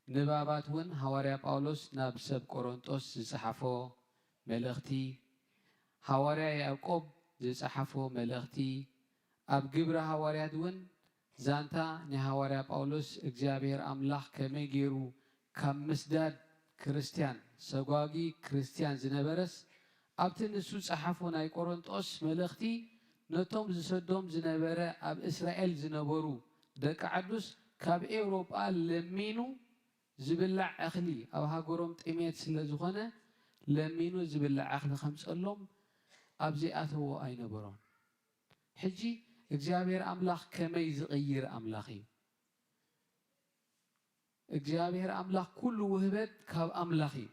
ንባባት እውን ሃዋርያ ጳውሎስ ናብ ሰብ ቆሮንጦስ ዝጸሓፎ መልእኽቲ፣ ሃዋርያ ያዕቆብ ዝጸሓፎ መልእኽቲ፣ ኣብ ግብሪ ሃዋርያት እውን ዛንታ ናይ ሃዋርያ ጳውሎስ እግዚኣብሔር ኣምላኽ ከመይ ገይሩ ካብ ምስዳድ ክርስትያን፣ ሰጓጒ ክርስትያን ዝነበረስ፣ ኣብቲ ንሱ ጸሓፎ ናይ ቆሮንጦስ መልእኽቲ፣ ነቶም ዝሰዶም ዝነበረ ኣብ እስራኤል ዝነበሩ ደቂ ዓዱስ ካብ ኤውሮጳ ለሚኑ ዝብላዕ እኽሊ፣ ኣብ ሃገሮም ጥሜት ስለ ዝኾነ ለሚኑ ዝብላዕ እኽሊ ከምጸሎም ኣብ ዘይኣተዎ ኣይነበሮን። ሕጂ እግዚኣብሔር ኣምላኽ ከመይ ዝቕይር ኣምላኽ እዩ። እግዚኣብሔር ኣምላኽ ኩሉ ውህበት ካብ ኣምላኽ እዩ።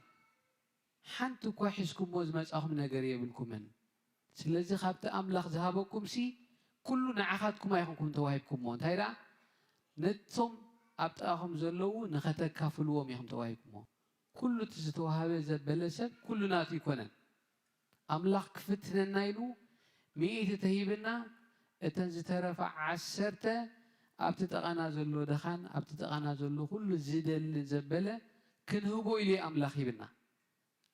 ሓንቲ እኳ ሒዝኩሞ ዝመጻኹም ነገር የብልኩምን። ስለዚ ካብቲ ኣምላኽ ዝሃበኩምሲ ኩሉ ንዓኻትኩም ኣይኹንኩም ተዋሂብኩሞ። እንታይ ደኣ? ነቶም ኣብ ጥቓኹም ዘለዉ ንኸተካፍልዎም ኢኹም ተዋሂብኩሞ። ኩሉ እቲ ዝተዋህበ ዘበለ ሰብ ኩሉ ናቱ ኣይኮነን። ኣምላኽ ክፍትነና ኢሉ ሚእቲ ተሂብና፣ እተን ዝተረፋ ዓሰርተ ኣብቲ ጥቓና ዘሎ ደኻን ኣብቲ ጥቓና ዘሎ ኩሉ ዝደሊ ዘበለ ክንህቦ ኢሉ እዩ ኣምላኽ ሂብና።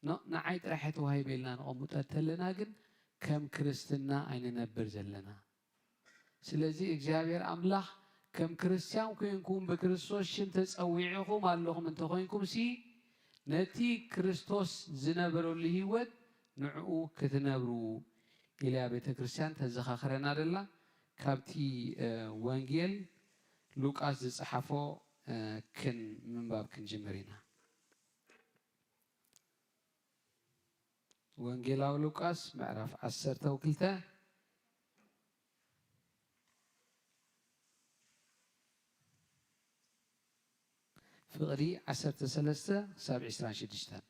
ኖ፣ ንዓይ ጥራሕ እየ ተዋሂበ ኢልና ነቐምጦ እንተለና ግን ከም ክርስትና ኣይንነብር ዘለና። ስለዚ እግዚኣብሔር ኣምላኽ ከም ክርስትያን ኮይንኩም ብክርስቶስ ሽም ተጸዊዕኹም ኣለኹም እንተኾይንኩምሲ፣ ነቲ ክርስቶስ ዝነበረሉ ህይወት ንዕኡ ክትነብሩ ኢላ ቤተ ክርስቲያን ተዘኻኽረና ደላ። ካብቲ፣ እ፣ ወንጌል ሉቃስ ዝጸሓፎ፣ እ፣ ክን-፣ ምንባብ ክንጅምር ኢና። ወንጌላዊ ሉቃስ ምዕራፍ ዓሰርተ ክልተ ፍቕዲ ዓሰርተ ሰለስተ ክሳብ ዕስራን ሽዱሽተን።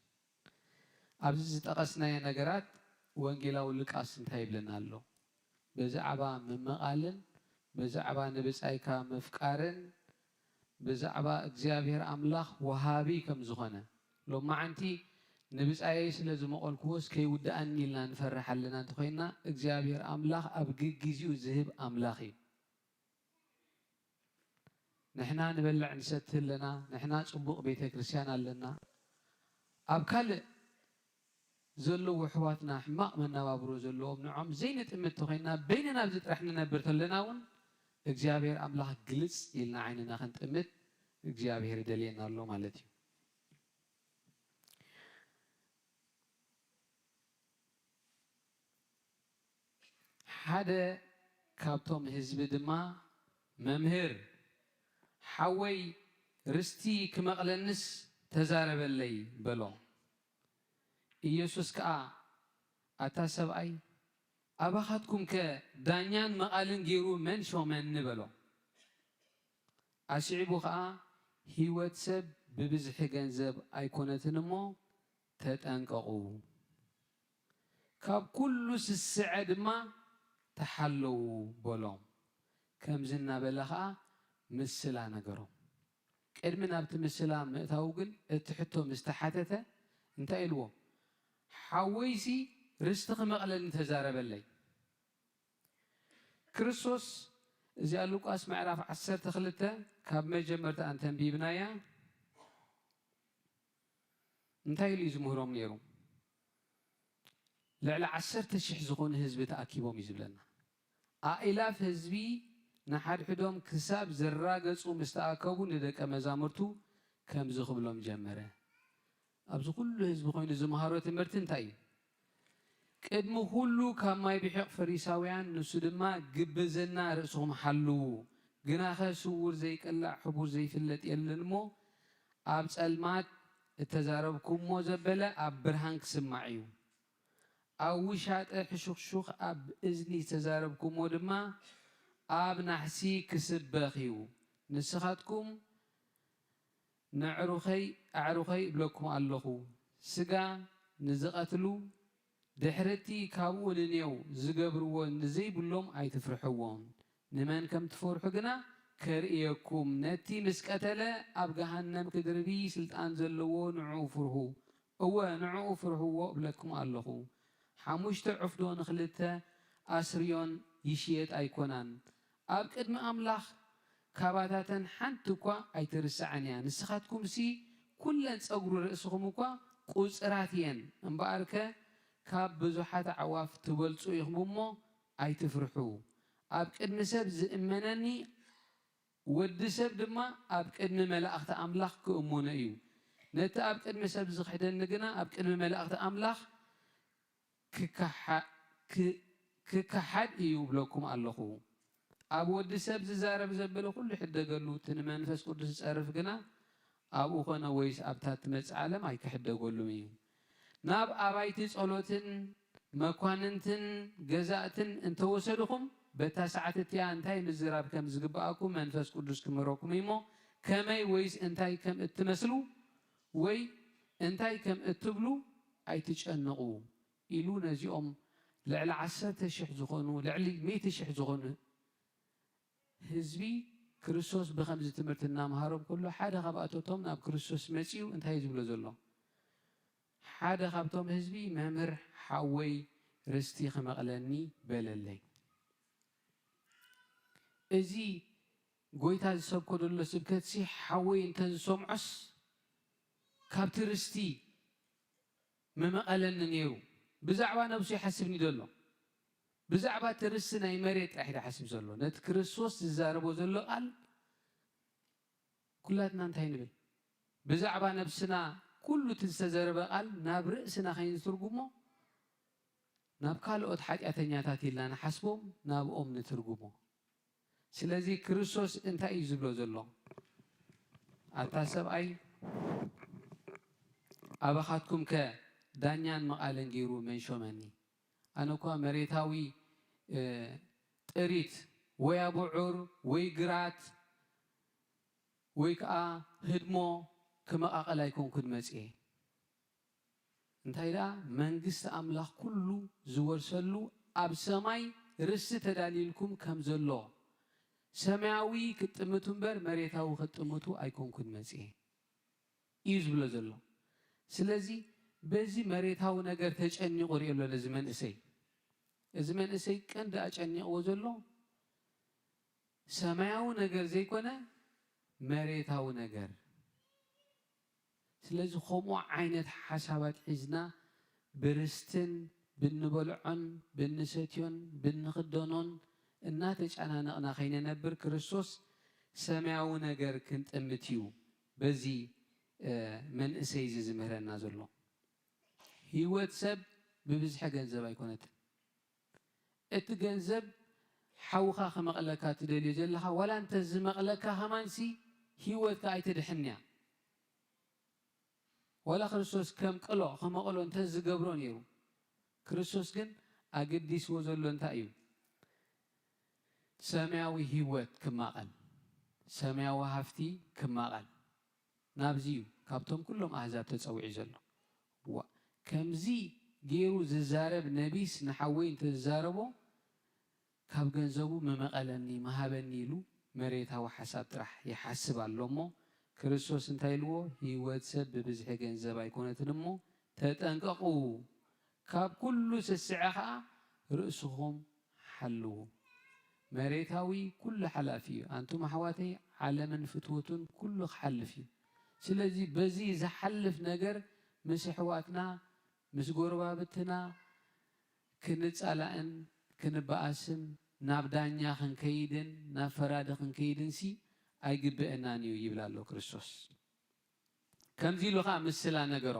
ኣብዚ ዝጠቐስናዮ ነገራት ወንጌላዊ ሉቃስ እንታይ ይብለና ኣሎ? ብዛዕባ ምምቓልን ብዛዕባ ንብጻይካ ምፍቃርን ብዛዕባ እግዚኣብሔር ኣምላኽ ወሃቢ ከም ዝኾነ፣ ሎማዓንቲ ንብጻየይ ስለ ዝመቐልክዎስ ከይውድኣኒ ኢልና ንፈርሕ ኣለና እንተኾይንና፣ እግዚኣብሔር ኣምላኽ ኣብ ግጊዜኡ ዝህብ ኣምላኽ እዩ። ንሕና ንበልዕ ንሰቲ ኣለና፣ ንሕና ጽቡቕ ቤተ ክርስቲያን ኣለና። ኣብ ካልእ ዘለዉ ኣሕዋትና ሕማቕ መነባብሮ ዘለዎም ንዖም ዘይንጥምት ተኾይንና በይንና ኣብዚ ጥራሕ ንነብር ተለና እውን እግዚኣብሔር ኣምላኽ ግልጽ ኢልና ዓይንና ክንጥምት እግዚኣብሔር ይደልየና ኣሎ ማለት እዩ። ሓደ ካብቶም ህዝቢ ድማ፣ "መምህር፣ ሓወይ ርስቲ ክመቕለንስ ተዛረበለይ" በሎ። ኢየሱስ ከኣ፣ "ኣታ ሰብኣይ፣ ኣባኻትኩምከ ዳኛን መቓልን ገይሩ መን ሾመኒ?" በሎ። ኣስዒቡ ኸኣ፣ ህይወት ሰብ ብብዝሒ ገንዘብ ኣይኮነትን እሞ ተጠንቀቑ፣ ካብ ኩሉ ስስዐ ድማ ተሓለዉ በሎም። ከምዚ እናበለ ኸኣ ምስላ ነገሮም። ቅድሚ ናብቲ ምስላ ምእታዉ ግን እቲ ሕቶ ምስ ተሓተተ እንታይ ኢልዎ? ሓወይሲ ርስቲ ክመቕለኒ ተዛረበለይ። ክርስቶስ እዚኣ ሉቃስ ምዕራፍ ዓሰርተ ክልተ ካብ መጀመርታ እንተንቢብናያ እንታይ ኢሉ እዩ ዝምህሮም ነይሩ? ልዕሊ ዓሰርተ ሽሕ ዝኾኑ ህዝቢ ተኣኪቦም እዩ ዝብለና። ኣእላፍ ህዝቢ ንሓድሕዶም ክሳብ ዝራገጹ ምስ ተኣከቡ ንደቀ መዛሙርቱ ከምዚ ክብሎም ጀመረ። ኣብዚ ኩሉ ህዝቢ ኮይኑ ዝመሃሮ ትምህርቲ እንታይ እዩ? ቅድሚ ኩሉ ካብ ማይ ብሒቕ ፈሪሳውያን፣ ንሱ ድማ ግብዝና ርእስኹም ሓልዉ፣ ግናኸ ስዉር ዘይቅላዕ ሕቡር ዘይፍለጥ የለን እሞ፣ ኣብ ጸልማት እተዛረብኩሞ ዘበለ ኣብ ብርሃን ክስማዕ እዩ። ኣብ ውሻጠ ሕሹኽሹኽ ኣብ እዝኒ ዝተዛረብኩሞ ድማ ኣብ ናሕሲ ክስበኽ እዩ። ንስኻትኩም ነዕሩኸይ ኣዕሩኸይ እብለኩም ኣለኹ፣ ስጋ ንዝቐትሉ ድሕርቲ ካብኡ ንኔው ዝገብርዎ ንዘይብሎም ኣይትፍርሕዎም። ንመን ከም ትፈርሑ ግና ከርእየኩም፣ ነቲ ምስ ቀተለ ኣብ ገሃነም ክድርቢ ስልጣን ዘለዎ ንዕኡ ፍርሁ። እወ ንዕኡ ፍርህዎ እብለኩም ኣለኹ። ሓሙሽተ ዑፍዶ ንኽልተ ኣስርዮን ይሽየጥ ኣይኮናን? ኣብ ቅድሚ ኣምላኽ ካባታተን ሓንቲ እኳ ኣይትርሳዕን እያ። ንስኻትኩምሲ ኩለን ጸጉሪ ርእስኹም እኳ ቁጽራት እየን። እምበኣርከ ካብ ብዙሓት ኣዕዋፍ ትበልጹ ኢኹም እሞ ኣይትፍርሑ። ኣብ ቅድሚ ሰብ ዝእመነኒ ወዲ ሰብ ድማ ኣብ ቅድሚ መላእኽቲ ኣምላኽ ክእመኖ እዩ። ነቲ ኣብ ቅድሚ ሰብ ዝኽሕደኒ ግና ኣብ ቅድሚ መላእኽቲ ኣምላኽ ክከሓ-፣ ክ-፣ ክከሓድ እዩ እብለኩም ኣለኹ። ኣብ ወዲ ሰብ ዝዛረብ ዘበለ ኩሉ ይሕደገሉ፣ እቲ ንመንፈስ ቅዱስ ዝጸርፍ ግና ኣብኡ ኾነ ወይስ ኣብታ ትመጽእ ዓለም ኣይክሕደገሉን እዩ። ናብ ኣባይቲ ጸሎትን መኳንንትን ገዛእትን እንተወሰድኹም፣ በታ ሰዓት እቲኣ እንታይ ምዝራብ ከም ዝግብኣኩም መንፈስ ቅዱስ ክምህረኩም እዩ እሞ፣ ከመይ ወይስ እንታይ ከም እትመስሉ ወይ እንታይ ከም እትብሉ ኣይትጨነቑ ኢሉ ነዚኦም ልዕሊ ዓሰርተ ሽሕ ዝኾኑ፣ ልዕሊ ሚእቲ ሽሕ ዝኾኑ ህዝቢ ክርስቶስ ብኸምዚ ትምህርቲ እናምሃሮም ከሎ፣ ሓደ ካብኣቶም ናብ ክርስቶስ መጺኡ እንታይ እዩ ዝብሎ ዘሎ? ሓደ ካብቶም ህዝቢ፣ "መምህር ሓወይ ርስቲ ክመቕለኒ በለለይ።" እዚ ጎይታ ዝሰብኮ ዘሎ ስብከትሲ ሓወይ እንተ ዝሰምዖስ ካብቲ ርስቲ ምመቐለኒ ነይሩ። ብዛዕባ ነብሱ ይሓስብ ኒ ዘሎ። ብዛዕባ እቲ ርስቲ ናይ መሬት ጥራሕ እዩ ዝሓስብ ዘሎ። ነቲ ክርስቶስ ዝዛረቦ ዘሎ ቃል ኩላትና እንታይ ንብል? ብዛዕባ ነብስና ኩሉ እቲ ዝተዘረበ ቃል ናብ ርእስና ከይንትርጉሞ፣ ናብ ካልኦት ሓጢኣተኛታት ኢልና ንሓስቦም፣ ናብኦም ንትርጉሞ። ስለዚ ክርስቶስ እንታይ እዩ ዝብሎ ዘሎ? ኣታ ሰብኣይ፣ ኣባኻትኩምከ ዳኛን መቓልን ገይሩ መን ሾመኒ? ኣነ እኳ መሬታዊ፣ እ፣ ጥሪት ወይ ኣቡዑር ወይ ግራት ወይ ከኣ ህድሞ ክመቓቐል ኣይኮንኩን መጽኤ። እንታይ ደኣ፣ መንግስቲ ኣምላኽ ኩሉ ዝወርሰሉ ኣብ ሰማይ ርስቲ ተዳልዩልኩም ከም ዘሎ፣ ሰማያዊ ክትጥምቱ እምበር መሬታዊ ክትጥምቱ ኣይኮንኩን መጽኤ እዩ ዝብሎ ዘሎ። ስለዚ በዚ መሬታዊ ነገር ተጨኒቑ ርእዮ ኣሎ ነዚ መንእሰይ። እዚ መንእሰይ ቀንዲ ኣጨኒቕዎ ዘሎ ሰማያዊ ነገር ዘይኮነ መሬታዊ ነገር። ስለዚ ከምኡ ዓይነት ሓሳባት ሒዝና ብርስትን ብንበልዖን ብንሰትዮን ብንኽደኖን እናተጨናነቕና ከይንነብር፣ ክርስቶስ ሰማያዊ ነገር ክንጥምት እዩ በዚ፣ እ፣ መንእሰይ እዚ ዝምህረና ዘሎ። ህይወት ሰብ ብብዝሒ ገንዘብ ኣይኮነትን። እቲ ገንዘብ ሓውኻ ክመቕለካ ትደልዮ ዘለኻ፣ ዋላ እንተ ዝመቕለካ ከማንሲ ህይወትካ ኣይትድሕን እያ። ዋላ ክርስቶስ ከም ቅሎ ክመቕሎ እንተ ዝገብሮ ነይሩ፣ ክርስቶስ ግን ኣገዲስዎ ዘሎ እንታይ እዩ? ሰማያዊ ህይወት ክማቐል። ሰማያዊ ሃፍቲ ክማቐል ናብዚ እዩ ካብቶም ኩሎም ኣህዛብ ተጸዊዑ ዘሎ። ዋ፣ ከምዚ ገይሩ ዝዛረብ ነቢስ ንሓወይ እንተዝዛረቦ ካብ ገንዘቡ ምመቐለኒ ምሃበኒ ኢሉ መሬታዊ ሓሳብ ጥራሕ ይሓስብ ኣሎ እሞ ክርስቶስ እንታይ ኢልዎ? ህይወት ሰብ ብብዝሒ ገንዘብ ኣይኮነትን እሞ ተጠንቀቑ፣ ካብ ኩሉ ስስዐ ኸዓ ርእስኹም ሓልዉ። መሬታዊ ኩሉ ሓላፊ እዩ። ኣንቱም ኣሕዋተይ ዓለምን ፍትወቱን ኩሉ ክሓልፍ እዩ። ስለዚ በዚ ዝሓልፍ ነገር ምስ ኣሕዋትና ምስ ጎረባብትና ክንጻላእን ክንበኣስን ናብ ዳኛ ክንከይድን ናብ ፈራዲ ክንከይድንሲ ኣይግበአናን እዩ ይብል ኣሎ ክርስቶስ። ከምዚ ኢሉ ኸዓ ምስላ ነገሮ።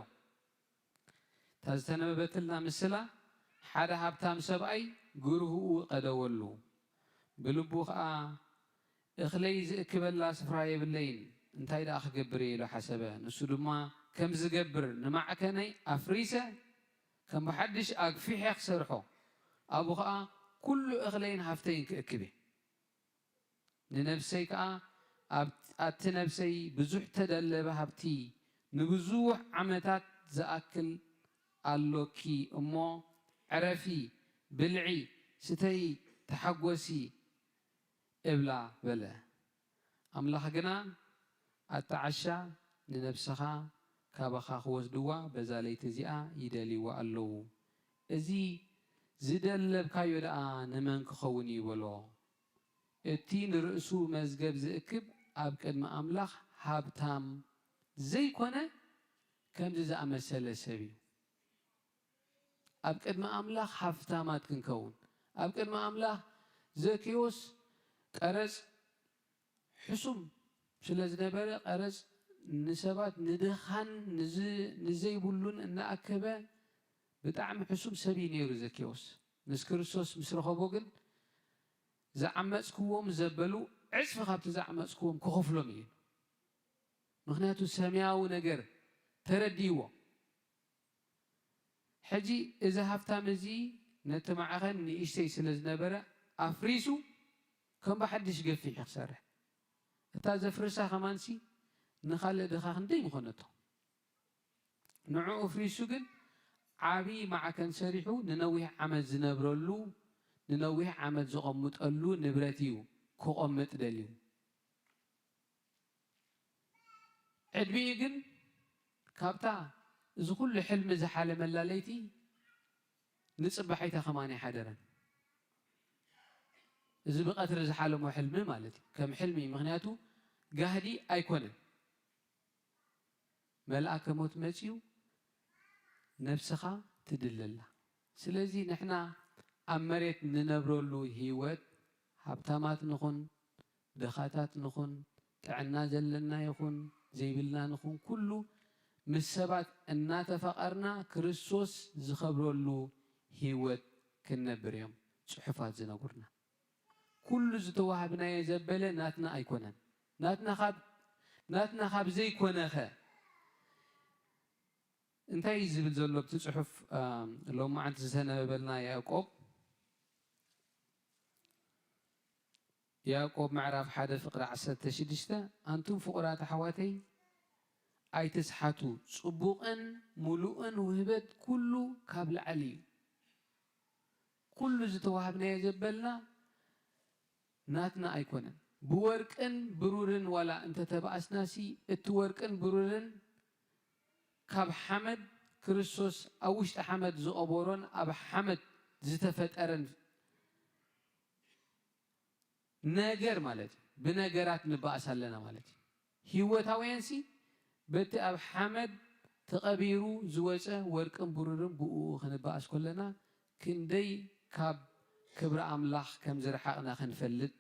እታ ዝተነበበትልና ምስላ ሓደ ሃብታም ሰብኣይ ግርህኡ ቀደወሉ። ብልቡ ኸዓ እኽለይ ዝእክበላ ስፍራ የብለይን፣ እንታይ ደኣ ክገብር እየ ኢሉ ሓሰበ። ንሱ ድማ ከም ዝገብር ንማዕከነይ ኣፍሪሰ ከም ብሓድሽ ኣግፊሐ ክሰርሖ፣ ኣብኡ ኸዓ ኩሉ እኽለይን ሃፍተይን ክእክብ እየ። ንነብሰይ ከኣ ኣብ-፣ ኣቲ ነብሰይ ብዙሕ ተደለበ ሃብቲ ንብዙሕ ዓመታት ዝኣክል ኣሎኪ እሞ ዕረፊ፣ ብልዒ፣ ስተዪ፣ ተሓጎሲ እብላ በለ። ኣምላኽ ግና ኣቲ ዓሻ ንነብስኻ ካባኻ ክወስድዋ በዛ ለይቲ እዚኣ ይደልይዋ ኣለዉ። እዚ ዝደለብካዮ ደኣ ንመን ክኸውን እዩ በሎ። እቲ ንርእሱ መዝገብ ዝእክብ ኣብ ቅድሚ ኣምላኽ ሃብታም ዘይኮነ ከምዚ ዝኣመሰለ ሰብ እዩ። ኣብ ቅድሚ ኣምላኽ ሃፍታማት ክንከውን፣ ኣብ ቅድሚ ኣምላኽ ዘኬዎስ ቀረጽ ሕሱም ስለ ዝነበረ፣ ቀረጽ ንሰባት ንድኻን ንዝ-፣ ንዘይብሉን እናኣከበ ብጣዕሚ ሕሱም ሰብ እዩ ነይሩ ዘኬዎስ። ምስ ክርስቶስ ምስ ረኸቦ ግን ዝዓመጽክዎም ዘበሉ ዕጽፊ ካብቲ ዝዓመጽክዎም ክኸፍሎም እዩ። ምኽንያቱ ሰማያዊ ነገር ተረዲእዎ። ሕጂ እዚ ሃብታም እዚ ነቲ ማዕኸን ንእሽተይ ስለ ዝነበረ ኣፍሪሱ ከም ብሓድሽ ገፊሕ እዩ ክሰርሕ። እታ ዘፍርሳ ከማንሲ ንኻልእ ድኻ ክንደይ ምኾነቶ። ንዕኡ ኣፍሪሱ ግን ዓቢ ማዕከን ሰሪሑ ንነዊሕ ዓመት ዝነብረሉ፣ ንነዊሕ ዓመት ዝቐምጠሉ ንብረት እዩ ክቐምጥ ደልዩ። ዕድሚኡ ግን ካብታ እዚ ኩሉ ሕልሚ ዝሓለመላ ለይቲ ንጽባሒታ ከማን ኣይሓደረን። እዚ ብቐትሪ ዝሓለሞ ሕልሚ ማለት እዩ። ከም ሕልሚ፣ ምኽንያቱ ጋህዲ ኣይኮነን። መልኣከ ሞት መጺኡ ነብስኻ ትድለላ። ስለዚ ንሕና ኣብ መሬት ንነብረሉ ህይወት ሃብታማት ንኹን፣ ድኻታት ንኹን፣ ጥዕና ዘለና ይኹን ዘይብልና ንኹን፣ ኩሉ ምስ ሰባት እናተፋቐርና ክርስቶስ ዝኸብረሉ ህይወት ክንነብር እዮም ጽሑፋት ዝነግሩና። ኩሉ ዝተዋህብናዮ ዘበለ ናትና ኣይኮነን። ናትና ካብ፣ ናትና ካብ ዘይኮነኸ እንታይ እዩ ዝብል ዘሎ ኣብቲ ጽሑፍ፣ አ፣ ሎማዓንቲ ዝተነበበልና ያዕቆብ? ያዕቆብ ምዕራፍ ሓደ ፍቕሪ ዓሰርተ ሽዱሽተ፣ ኣንቱም ፍቑራት ኣሕዋተይ ኣይትስሓቱ፣ ጽቡቕን ምሉእን ውህበት ኩሉ ካብ ላዕሊ እዩ። ኩሉ ዝተዋህብናዮ ዘበልና ናትና ኣይኮነን። ብወርቅን ብሩርን ዋላ እንተተባእስናሲ፣ እቲ ወርቅን ብሩርን ካብ ሓመድ፣ ክርስቶስ ኣብ ውሽጢ ሓመድ ዝቐበሮን ኣብ ሓመድ ዝተፈጠረን ነገር ማለት እዩ። ብነገራት ንበኣስ ኣለና ማለት እዩ። ህይወታውያንሲ በቲ ኣብ ሓመድ ተቐቢሩ ዝወጸ ወርቅን ብሩርን ብእኡ ክንበኣስ ከለና ክንደይ ካብ ክብሪ ኣምላኽ ከም ዝረሓቕና ክንፈልጥ፣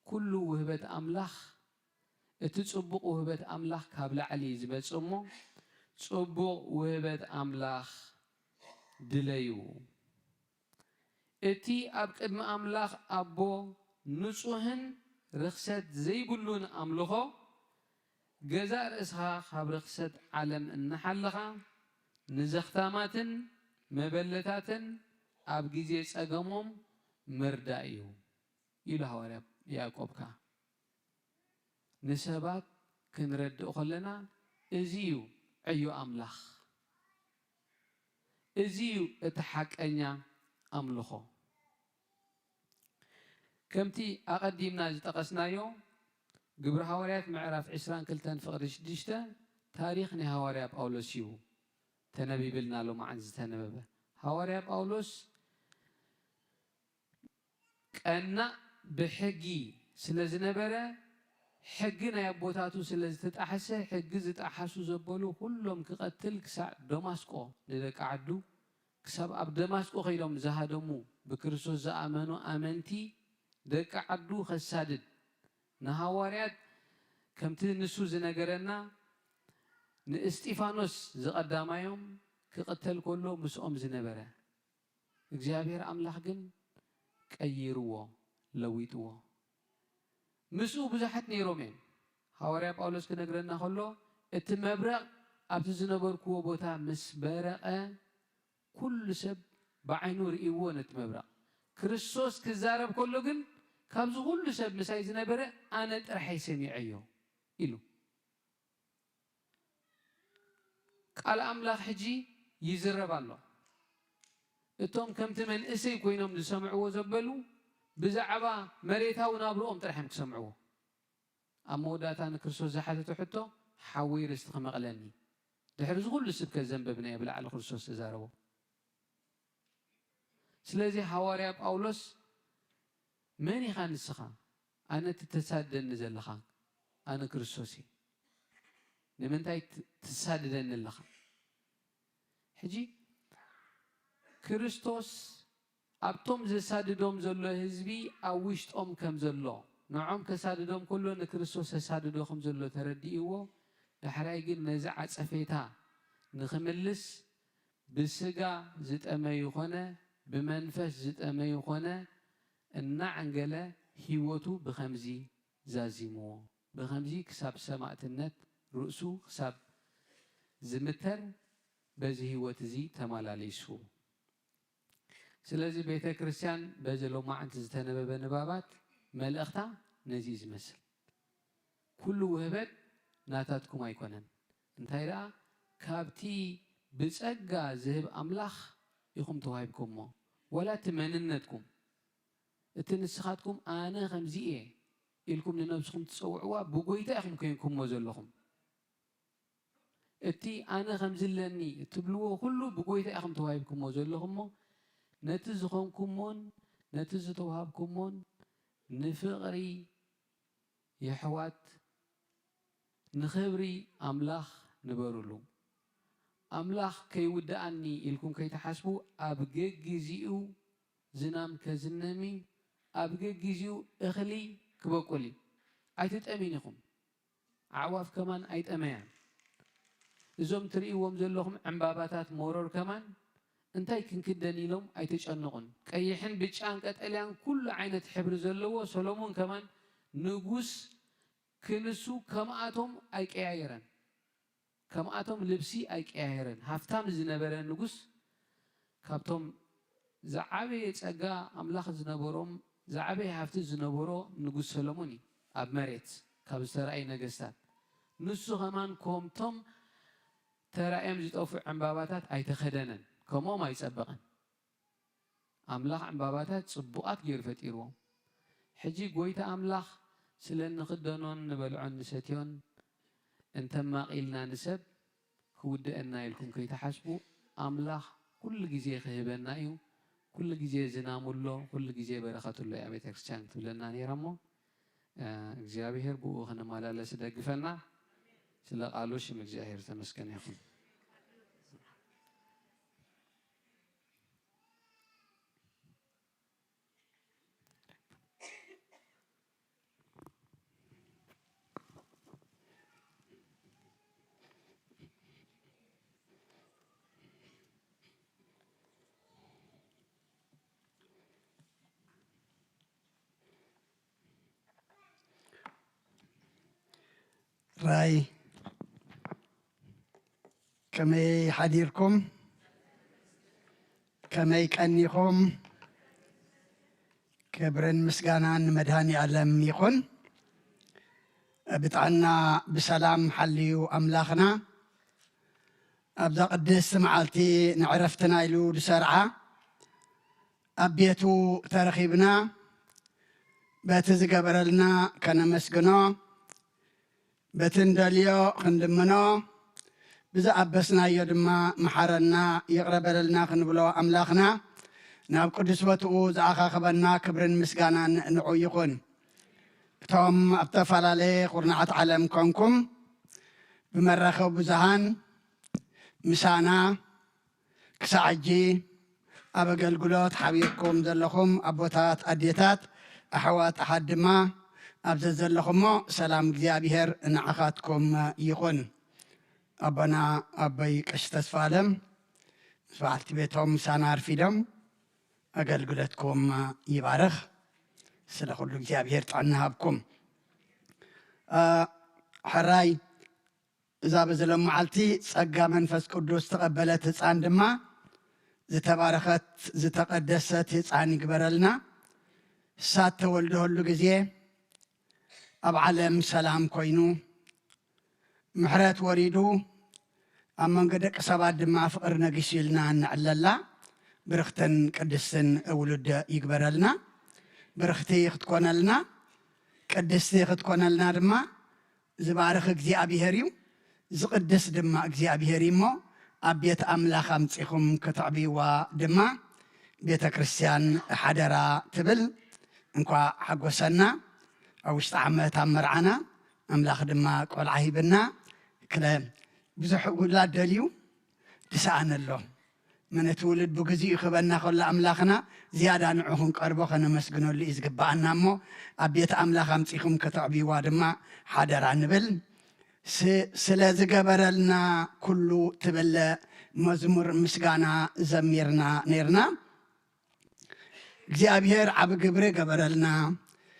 ኩሉ ውህበት ኣምላኽ፣ እቲ ጽቡቕ ውህበት ኣምላኽ ካብ ላዕሊ እዩ ዝመጽእ እሞ፣ ጽቡቕ ውህበት ኣምላኽ ድለዩ። እቲ ኣብ ቅድሚ ኣምላኽ ኣቦ ንጹህን ርኽሰት ዘይብሉን ኣምልኾ፣ ገዛእ ርእስኻ ካብ ርኽሰት ዓለም እናሓለኻ፣ ንዘኽታማትን መበለታትን ኣብ ግዜ ጸገሞም ምርዳእ እዩ፣ ኢሉ ሃዋርያ ያዕቆብ ከኣ። ንሰባት ክንረድእ ከለና፣ እዚ እዩ ዕዮ ኣምላኽ። እዚ እዩ እቲ ሓቀኛ ኣምልኾ። ከምቲ ኣቐዲምና ዝጠቐስናዮ፣ ግብሪ ሃዋርያት ምዕራፍ ዕስራን ክልተን ፍቕዲ ሽዱሽተ ታሪኽ ናይ ሃዋርያ ጳውሎስ እዩ ተነቢብልና፣ ሎማዓን ዝተነበበ። ሃዋርያ ጳውሎስ ቀናእ ብሕጊ ስለ ዝነበረ፣ ሕጊ ናይ ኣቦታቱ ስለ ዝተጣሕሰ፣ ሕጊ ዝጠሓሱ ዘበሉ ኩሎም ክቐትል ክሳዕ ደማስቆ ንደቂ ዓዱ፣ ክሳብ ኣብ ደማስቆ ከይዶም ዝሃደሙ ብክርስቶስ ዝኣመኑ ኣመንቲ ደቂ ዓዱ ከሳድድ፣ ንሃዋርያት ከምቲ ንሱ ዝነገረና ንእስጢፋኖስ ዝቐዳማዮም ክቕተል ከሎ ምስኦም ዝነበረ፣ እግዚኣብሔር ኣምላኽ ግን ቀይርዎ፣ ለዊጥዎ። ምስኡ ብዙሓት ነይሮም እዮም። ሃዋርያ ጳውሎስ ክነግረና ከሎ፣ እቲ መብረቕ ኣብቲ ዝነበርክዎ ቦታ ምስ በረቐ፣ ኩሉ ሰብ ብዓይኑ ርእይዎ ነቲ መብረቕ። ክርስቶስ ክዛረብ ከሎ ግን፣ ካብዚ ኩሉ ሰብ ምሳይ ዝነበረ ኣነ ጥራሐይ ሰሚዐዮ ኢሉ። ቃል ኣምላኽ ሕጂ ይዝረብ ኣሎ። እቶም ከምቲ መንእሰይ ኮይኖም ዝሰምዕዎ ዘበሉ፣ ብዛዕባ መሬታዊ ናብርኦም ጥራሕ እዮም ክሰምዕዎ። ኣብ መወዳእታ ንክርስቶስ ዝሓተቶ ሕቶ፣ "ሓወይ ርስቲ ክመቕለኒ?" ድሕሪ እዚ ኩሉ ስብከት ዘንበብናዮ ብላዕሊ ክርስቶስ ተዛረቦ። ስለዚ ሃዋርያ ጳውሎስ፣ "መን ኢኻ ንስኻ? ኣነ እቲ ተሳድደኒ ዘለኻ ኣነ ክርስቶስ እየ። ንምንታይ ት-፣ ትሳድደኒ ኣለኻ?" ሕጂ ክርስቶስ ኣብቶም ዘሳድዶም ዘሎ ህዝቢ ኣብ ውሽጦም ከም ዘሎ፣ ንዖም ከሳድዶም ከሎ ንክርስቶስ ተሳድዶ ከም ዘሎ ተረዲእዎ፣ ዳሕራይ ግን ነዚ ዓጸፌታ ንኽምልስ ብስጋ ዝጠመዩ ኾነ ብመንፈስ ዝጠመዩ ኾነ እናዓንገለ ህይወቱ ብኸምዚ ዛዚምዎ። ብኸምዚ ክሳብ ሰማእትነት ርእሱ ክሳብ ዝምተር በዚ ህይወት እዚ ተመላሊሱ። ስለዚ ቤተ ክርስቲያን በዚ ሎማዓንቲ ዝተነበበ ንባባት መልእኽታ ነዚ እዩ ዝመስል። ኩሉ ውህበት ናታትኩም ኣይኮነን። እንታይ ደኣ፣ ካብቲ ብጸጋ ዝህብ ኣምላኽ ኢኹም ተዋሂብኩሞ። ወላ እቲ መንነትኩም፣ እቲ ንስኻትኩም ኣነ ከምዚ እየ ኢልኩም ንነብስኹም ትጸውዕዋ፣ ብጎይታ ኢኹም ኮይንኩሞ ዘለኹም። እቲ ኣነ ከምዚ ኣለኒ እትብልዎ ኩሉ ብጎይታ ኢኹም ተዋሂብኩሞ ዘለኹሞ፣ ነቲ ዝኾንኩሞን ነቲ ዝተዋሃብኩሞን ንፍቕሪ የሕዋት፣ ንኽብሪ ኣምላኽ ንበሩሉ። ኣምላኽ ከይውድኣኒ ኢልኩም ከይትሓስቡ፣ ኣብ ገጊዚኡ ዝናም ከዝነሚ፣ ኣብ ገጊዚኡ እኽሊ ክበቁል እዩ። ኣይትጠምዩን ኢኹም። ኣዕዋፍ ከማን ኣይጠመያን። እዞም ትርእይዎም ዘለኹም ዕምባባታት መሮር ከማን እንታይ ክንክደን ኢሎም ኣይተጨነቑን። ቀይሕን ብጫን ቀጠልያን ኩሉ ዓይነት ሕብሪ ዘለዎ ሰሎሞን ከማን ንጉስ ክንሱ ከምኣቶም ኣይቀያየረን። ከምኣቶም ልብሲ ኣይቀያየረን። ሃፍታም ዝነበረ ንጉስ፣ ካብቶም ዝዓበየ ጸጋ ኣምላኽ ዝነበሮም፣ ዝዓበየ ሃፍቲ ዝነበሮ ንጉስ ሰሎሞን እዩ። ኣብ መሬት ካብ ዝተራእዩ ነገስታት፣ ንሱ ኸማን ከምቶም ተራእዮም ዝጠፍኡ ዕምባባታት ኣይተኸደነን፣ ከምኦም ኣይጸበቐን። ኣምላኽ ዕምባባታት ጽቡቓት ገይሩ ፈጢርዎም። ሕጂ ጎይታ ኣምላኽ ስለ እንኽደኖን ንበልዖን ንሰትዮን እንተማቒልና ንሰብ ክውድአና ኢልኩም ከይትሓስቡ፣ ኣምላኽ ኩሉ ግዜ ክህበና እዩ። ኩሉ ግዜ ዝናሙ ኣሎ፣ ኩሉ ግዜ በረኸት ኣሎ እያ ቤተ ክርስቲያን ትብለና ነይራ እሞ፣ እ፣ እግዚኣብሔር ብኡ ክንመላለስ ይደግፈና። ስለ ቃሉ ሽም እግዚኣብሔር ተመስገን ይኹን። ራይ፣ ከመይ ሓዲርኩም? ከመይ ቀኒኹም? ክብርን ምስጋናን ንመድሃኒ ኣለም ይኹን። ብጥዕና ብሰላም ሓልዩ ኣምላኽና ኣብዛ ቅድስቲ መዓልቲ ንዕረፍትና ኢሉ ዝሰርዓ ኣብ ቤቱ ተረኺብና በቲ ዝገበረልና ከነመስግኖ፣ በቲ እንደልዮ ክንልምኖ፣ ብዝኣበስናዮ ድማ መሓረና ይቕረ በለልና ክንብሎ ኣምላኽና ናብ ቅዱስ ቦትኡ ዝኣኻኸበና ክብርን ምስጋናን ንዑ ይኹን። እቶም ኣብ ዝተፈላለየ ኩርናዓት ዓለም ኮንኩም ብመራኸቢ ብዙሃን ምሳና ክሳዕ ሕጂ ኣብ ኣገልግሎት ሓቢርኩም ዘለኹም ኣቦታት፣ ኣዴታት፣ ኣሕዋት፣ ኣሓት ድማ ኣብ ዘዘለኹሞ ሰላም እግዚኣብሔር ንዓኻትኩም ይኹን። ኣቦና ኣቦይ ቀሺ ተስፋ ኣለም ምስ በዓልቲ ቤቶም ምሳና ኣርፊዶም ኣገልግሎትኩም ይባርኽ። ስለ ኩሉ እግዚኣብሔር ጥዕና ሃብኩም። አ፣ ሕራይ እዛ በዚ ሎም መዓልቲ ጸጋ መንፈስ ቅዱስ ዝተቐበለት ህፃን ድማ ዝተባረኸት ዝተቐደሰት ህፃን ይግበረልና። እሳ እተወልደሉ ግዜ ኣብ ዓለም ሰላም ኮይኑ ምሕረት ወሪዱ ኣብ መንጎ ደቂ ሰባት ድማ ፍቕሪ ነጊሱ ኢልና እንዕለላ ብርኽትን ቅድስትን ውሉድ ይግበረልና። ብርኽቲ ክትኮነልና ቅድስቲ ክትኮነልና ድማ ዝባርኽ እግዚኣብሔር እዩ፣ ዝቕድስ ድማ እግዚኣብሔር እዩ እሞ ኣብ ቤት ኣምላኽ ኣምጺኹም ከተዕብይዋ ድማ ቤተ ክርስቲያን ሓደራ ትብል። እንኳዕ ሓጎሰና። ኣብ ውሽጢ ዓመት ኣብ መርዓና ኣምላኽ ድማ ቆልዓ ሂብና። ክለ ብዙሕ ውላድ ደልዩ ድሰኣነ ኣሎ። መነ እቲ ውሉድ ብግዚኡ ክህበና ከሎ ኣምላኽና ዝያዳ ንዑ ክንቀርቦ ከነመስግነሉ እዩ ዝግብኣና እሞ ኣብ ቤት ኣምላኽ ኣምጺኹም ከተዕብይዋ ድማ ሓደራ ንብል። ስ-፣ ስለ ዝገበረልና ኩሉ ትብል መዝሙር ምስጋና ዘሚርና ነይርና። እግዚኣብሔር ዓቢ ግብሪ ገበረልና።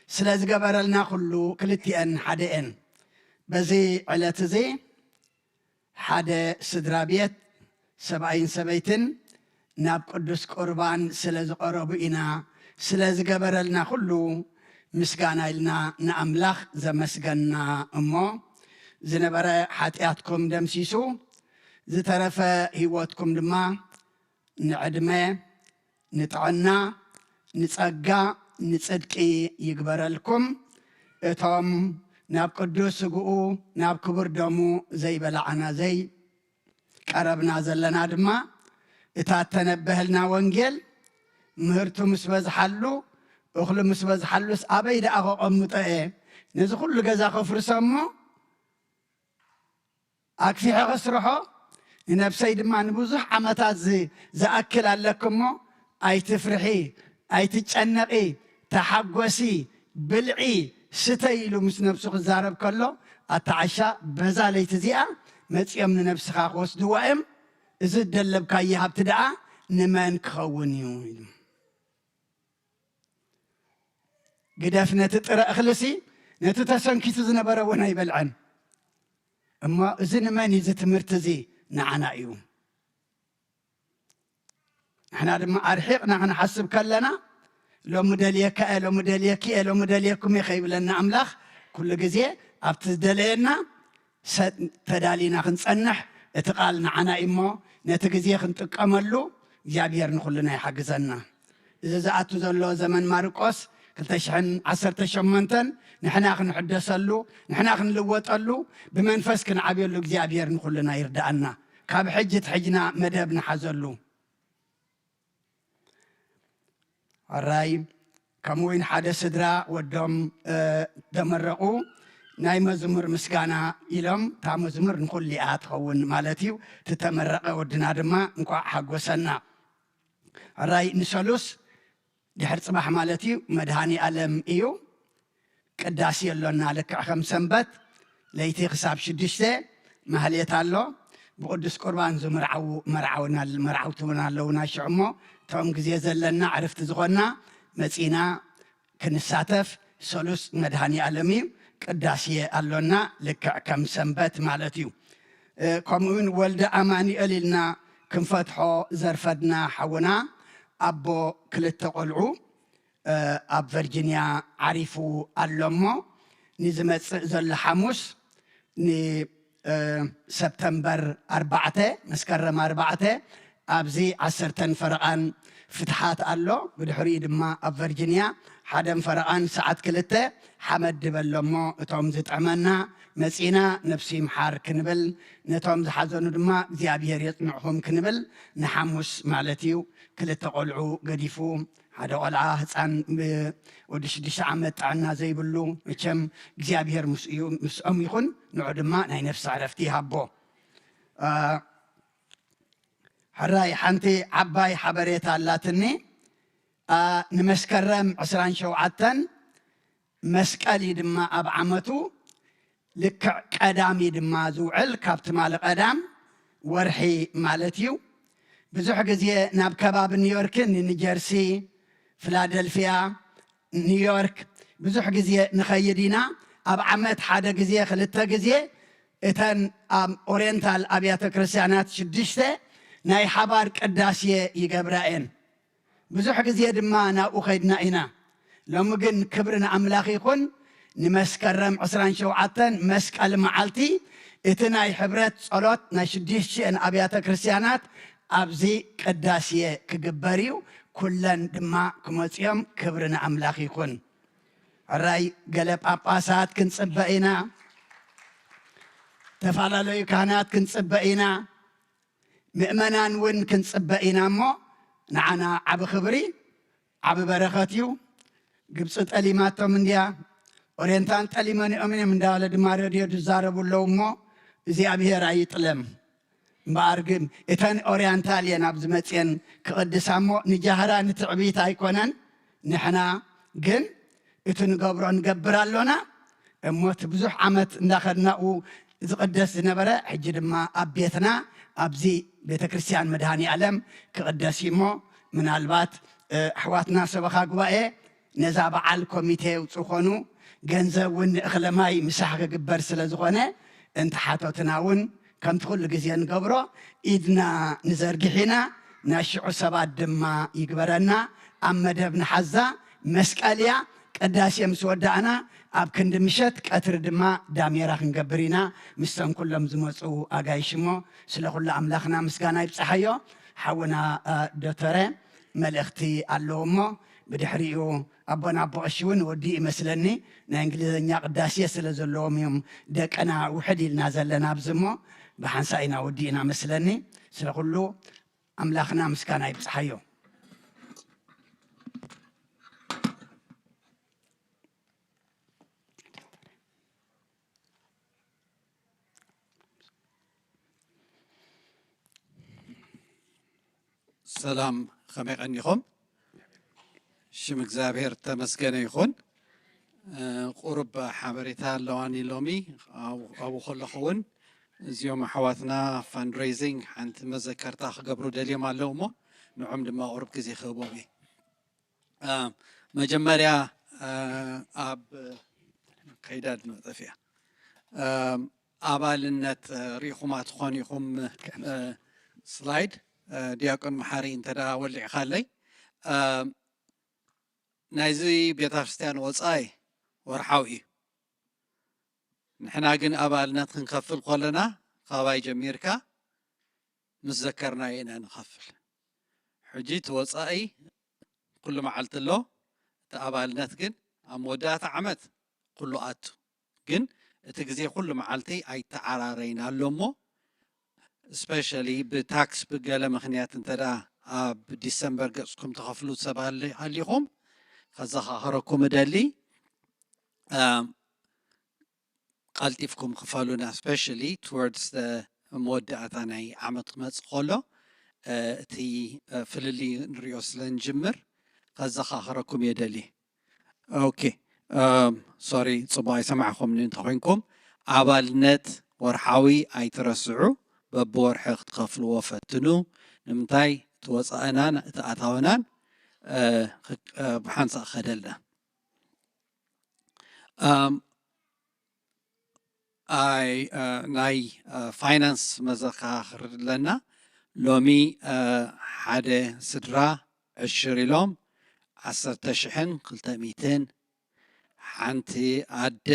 ስለ ዝገበረልና ኩሉ ክልቲአን ሓደ እየን። በዚ ዕለት እዚ ሓደ ስድራ ቤት ሰብኣይን ሰበይትን ናብ ቅዱስ ቁርባን ስለ ዝቐረቡ ኢና። ስለ ዝገበረልና ኩሉ ምስጋና ኢልና ንኣምላኽ ዘመስገንና እሞ ዝነበረ ሓጢኣትኩም ደምሲሱ ዝተረፈ ህይወትኩም ድማ ንዕድመ፣ ንጥዕና፣ ንጸጋ፣ ንጽድቂ ይግበረልኩም። እቶም ናብ ቅዱስ ስግኡ ናብ ክቡር ደሙ ዘይበላዕና ዘይቀረብና ዘለና ድማ እታ እተነበህልና ወንጌል ምህርቱ ምስ በዝሓሉ እኽሉ ምስ በዝሓሉስ ኣበይ ደኣ ከቐምጦ እየ? ነዚ ኩሉ ገዛ ከፍርሶ እሞ ኣክፊሐ ከስርሖ ንነብሰይ ድማ ንብዙሕ ዓመታት ዝ-፣ ዝኣክል ኣለኪ እሞ ኣይትፍርሒ፣ ኣይትጨነቒ፣ ተሓጎሲ፣ ብልዒ፣ ስተይ ኢሉ ምስ ነብሱ ክዛረብ ከሎ ኣታ ዓሻ በዛ ለይቲ እዚኣ መጺኦም ንነብስኻ ክወስድዋ እዮም፣ እዚ እደለብካዮ ሃብቲ ደኣ ንመን ክኸውን እዩ? ኢሉ። ግደፍ ነቲ ጥረ እኽልሲ ነቲ ተሰንኪቱ ዝነበረ እውን ኣይበልዐን። እሞ እዚ ንመን እዩ? እዚ ትምህርቲ እዚ ንዓና እዩ። ንሕና ድማ ኣርሒቕና ክንሓስብ ከለና ሎሚ ደልየካ እየ፣ ሎሚ ደልየኪ እየ፣ ሎሚ ደልየኩም እየ ከይብለና ኣምላኽ ኩሉ ግዜ ኣብቲ ዝደለየና ሰ-፣ ተዳሊና ክንጸንሕ እቲ ቃል ንዓና እዩ እሞ ነቲ ግዜ ክንጥቀመሉ እግዚኣብሔር ንኹልና ይሓግዘና። እዚ ዝኣቱ ዘሎ ዘመን ማርቆስ ክልተ ሽሕን ዓሰርተ ሸሞንተን ንሕና ክንሕደሰሉ፣ ንሕና ክንልወጠሉ፣ ብመንፈስ ክንዓብየሉ እግዚኣብሔር ንኹልና ይርድኣና። ካብ ሕጂ ትሕጅና መደብ ንሓዘሉ። ሕራይ ከምኡ እውን ሓደ ስድራ ወዶም፣ እ፣ ተመረቑ ናይ መዝሙር ምስጋና ኢሎም፣ እታ መዝሙር ንኹሉ እያ ትኸውን ማለት እዩ። እቲ ተመረቐ ወድና ድማ እንቋዕ ሓጎሰና። ሕራይ ንሰሉስ ድሕር ጽባሕ ማለት እዩ መድሃኒ ኣለም እዩ። ቅዳሴ ኣሎና ልክዕ ከም ሰንበት ለይቲ ክሳብ ሽዱሽተ ማህሌት ኣሎ። ብቅዱስ ቁርባን ዝምርዓዉ መርዓውና-፣ መርዓውቲ እውን ኣለዉና። ሽዑ እሞ እቶም ግዜ ዘለና ዕርፍቲ ዝኾንና መጺና ክንሳተፍ ሰሉስ መድሃኒ ኣለም እዩ። ቅዳሴ ኣሎና ልክዕ ከም ሰንበት ማለት እዩ። እ፣ ከምኡ እውን ወልደ ኣማኑኤል ኢልና ክንፈትሖ ዘርፈድና ሓውና ኣቦ ክልተ ቆልዑ እ፣ ኣብ ቨርጂንያ ዓሪፉ ኣሎ እሞ ንዝመጽእ ዘሎ ሓሙስ ንሰፕተምበር ኣርባዕተ፣ መስከረም ኣርባዕተ ኣብዚ ዓሰርተን ፈረቓን ፍትሓት ኣሎ። ብድሕሪኡ ድማ ኣብ ቨርጂንያ ሓደን ፈረቓን ሰዓት ክልተ ሓመድ ድበሎ እሞ እቶም ዝጥዕመና መጺና ነብሲ ይምሓር ክንብል፣ ነቶም ዝሓዘኑ ድማ እግዚኣብሔር የጽንዕኹም ክንብል ንሓሙስ ማለት እዩ። ክልተ ቆልዑ ገዲፉ ሓደ ቆልዓ ህፃን ወዲ ሽዱሽተ ዓመት ጥዕና ዘይብሉ መቸም እግዚኣብሔር ምስኦም ይኹን። ንዑ ድማ ናይ ነፍሲ ዕረፍቲ ይሃቦ። ሕራይ ሓንቲ ዓባይ ሓበሬታ ኣላትኒ። ንመስከረም ዕስራን ሸውዓተን መስቀል እዩ ድማ ኣብ ዓመቱ ልክዕ ቀዳም እዩ ድማ ዝውዕል ካብ ትማሊ ቀዳም ወርሒ ማለት እዩ። ብዙሕ ግዜ ናብ ከባቢ ኒውዮርክን ኒጀርሲ፣ ፊላደልፊያ፣ ኒውዮርክ ብዙሕ ግዜ ንኸይድ ኢና። ኣብ ዓመት ሓደ ግዜ ክልተ ግዜ እተን ኣብ ኦሪየንታል ኣብያተ ክርስቲያናት ሽዱሽተ ናይ ሓባር ቅዳሴ ይገብራ እየን። ብዙሕ ግዜ ድማ ናብኡ ኸይድና ኢና። ሎሚ ግን ክብሪ ንኣምላኽ ይኹን። ንመስከረም ዕስራን ሸውዓተን መስቀል መዓልቲ እቲ ናይ ሕብረት ጸሎት ናይ ሽዱሽተ ሽሕን ኣብያተ ክርስቲያናት ኣብዚ ቅዳሴ ክግበር እዩ። ኩለን ድማ ክመጽኦም ክብሪ ንኣምላኽ ይኹን። ሕራይ ገለ ጳጳሳት ክንጽበ ኢና፣ ተፈላለዩ ካህናት ክንጽበ ኢና፣ ምእመናን እውን ክንጽበ ኢና እሞ ንዓና ዓቢ ክብሪ ዓቢ በረኸት እዩ። ግብፂ ጠሊማቶም እንድያ፣ ኦሬንታን ጠሊመኒኦም እዮም እንዳበለ ድማ ረድዮ ዝዛረቡ ኣለዉ እሞ እግዚኣብሔር ኣይጥለም። እምበኣር ግን እተን ኦሪያንታል እየን ኣብዚ መፅየን ክቕድሳ እሞ ንጃህራ ንትዕቢት ኣይኮነን። ንሕና ግን እቲ ንገብሮ ንገብር ኣሎና እሞ እቲ ብዙሕ ዓመት እንዳኸድናኡ ዝቕደስ ዝነበረ ሕጂ ድማ ኣብ ቤትና ኣብዚ ቤተ ክርስቲያን መድሃኒ ኣለም ክቕደስ እዩ እሞ ምናልባት ኣሕዋትና ሰበኻ ጉባኤ ነዛ በዓል ኮሚቴ ውፅእ ኮኑ ገንዘብ እውን ንእኽለ ማይ ምሳሕ ክግበር ስለ ዝኾነ እንተሓተትና እውን ከምቲ ኩሉ ግዜ ንገብሮ ኢድና ንዘርግሕ ኢና። ናይ ሽዑ ሰባት ድማ ይግበረና። ኣብ መደብ ንሓዛ መስቀል እያ። ቅዳሴ ምስ ወዳእና ኣብ ክንዲ ምሸት ቀትሪ ድማ ዳሜራ ክንገብር ኢና ምስተን ኩሎም ዝመፁ ኣጋይሽ እሞ ስለ ኩሉ ኣምላኽና ምስጋና ይብፅሓዮ። ሓውና ዶተረ መልእኽቲ ኣለዎ እሞ ብድሕሪኡ ኣቦና ኣቦ ቀሺ እውን ወዲኡ ይመስለኒ። ናይ እንግሊዝኛ ቅዳሴ ስለ ዘለዎም እዮም ደቅና ውሕድ ኢልና ዘለና ኣብዚ እሞ ብሓንሳ ኢና ወዲእና መስለኒ። ስለ ኩሉ ኣምላኽና ምስጋና ይብፅሓዮ። ሰላም፣ ከመይ ቀኒኹም? ሽም እግዚኣብሔር ተመስገነ ይኹን። ቁሩብ ሓበሬታ ኣለዋኒ ሎሚ ኣብኡ ከለኹ እውን እዚኦም ኣሕዋትና ፋንድሬዚንግ ሓንቲ መዘከርታ ክገብሩ ደልዮም ኣለዉ እሞ ንዖም ድማ ቁሩብ ግዜ ክህቦም እየ። መጀመርያ ኣብ ከይዳ ድማ ጠፊያ ኣባልነት ርኢኹማ ትኾን ኢኹም። ስላይድ ዲያቆን መሓሪ እንተ ወሊዕካለይ ናይዚ ቤተ ክርስቲያን ወፃኢ ወርሓዊ እዩ። ንሕና ግን ኣባልነት ክንከፍል ከለና ካባይ ጀሚርካ ምስ ዘከርናዮ ኢና ንኸፍል። ሕጂ እቲ ወፃኢ ኩሉ መዓልቲ ኣሎ፣ እቲ ኣባልነት ግን ኣብ መወዳእታ ዓመት ኩሉ ኣቱ። ግን እቲ ግዜ ኩሉ መዓልቲ ኣይተዓራረይን ኣሎ እሞ ስፔሻሊ ብታክስ ብገለ ምኽንያት እንተ ኣብ ዲሰምበር ገፅኩም ትኸፍሉ ሰብ ሃሊኹም ከዘኻኽረኩም እደሊ። ቀልጢፍኩም ክፈሉና ስፔሻሊ ቱወርድስ መወዳእታ ናይ ዓመት ክመፅእ ከሎ እቲ ፍልልይ ንሪኦ ስለ ንጅምር ከዘኻኽረኩም እየ ደሊ። ኦኬ ሶሪ ፅቡቅ ኣይሰማዕኹምኒ እንተኮይንኩም ኣባልነት ወርሓዊ ኣይትረስዑ። በብወርሒ ክትከፍልዎ ፈትኑ። ንምንታይ እቲ ወፃእናን እቲ ኣታውናን ብሓንሳእ ክኸደልና። ኣይ ናይ ፋይናንስ መዘካኽር ኣለና። ሎሚ ሓደ ስድራ ዕሽር ኢሎም ዓሰርተ ሽሕን ክልተ ሚእትን ሓንቲ ኣደ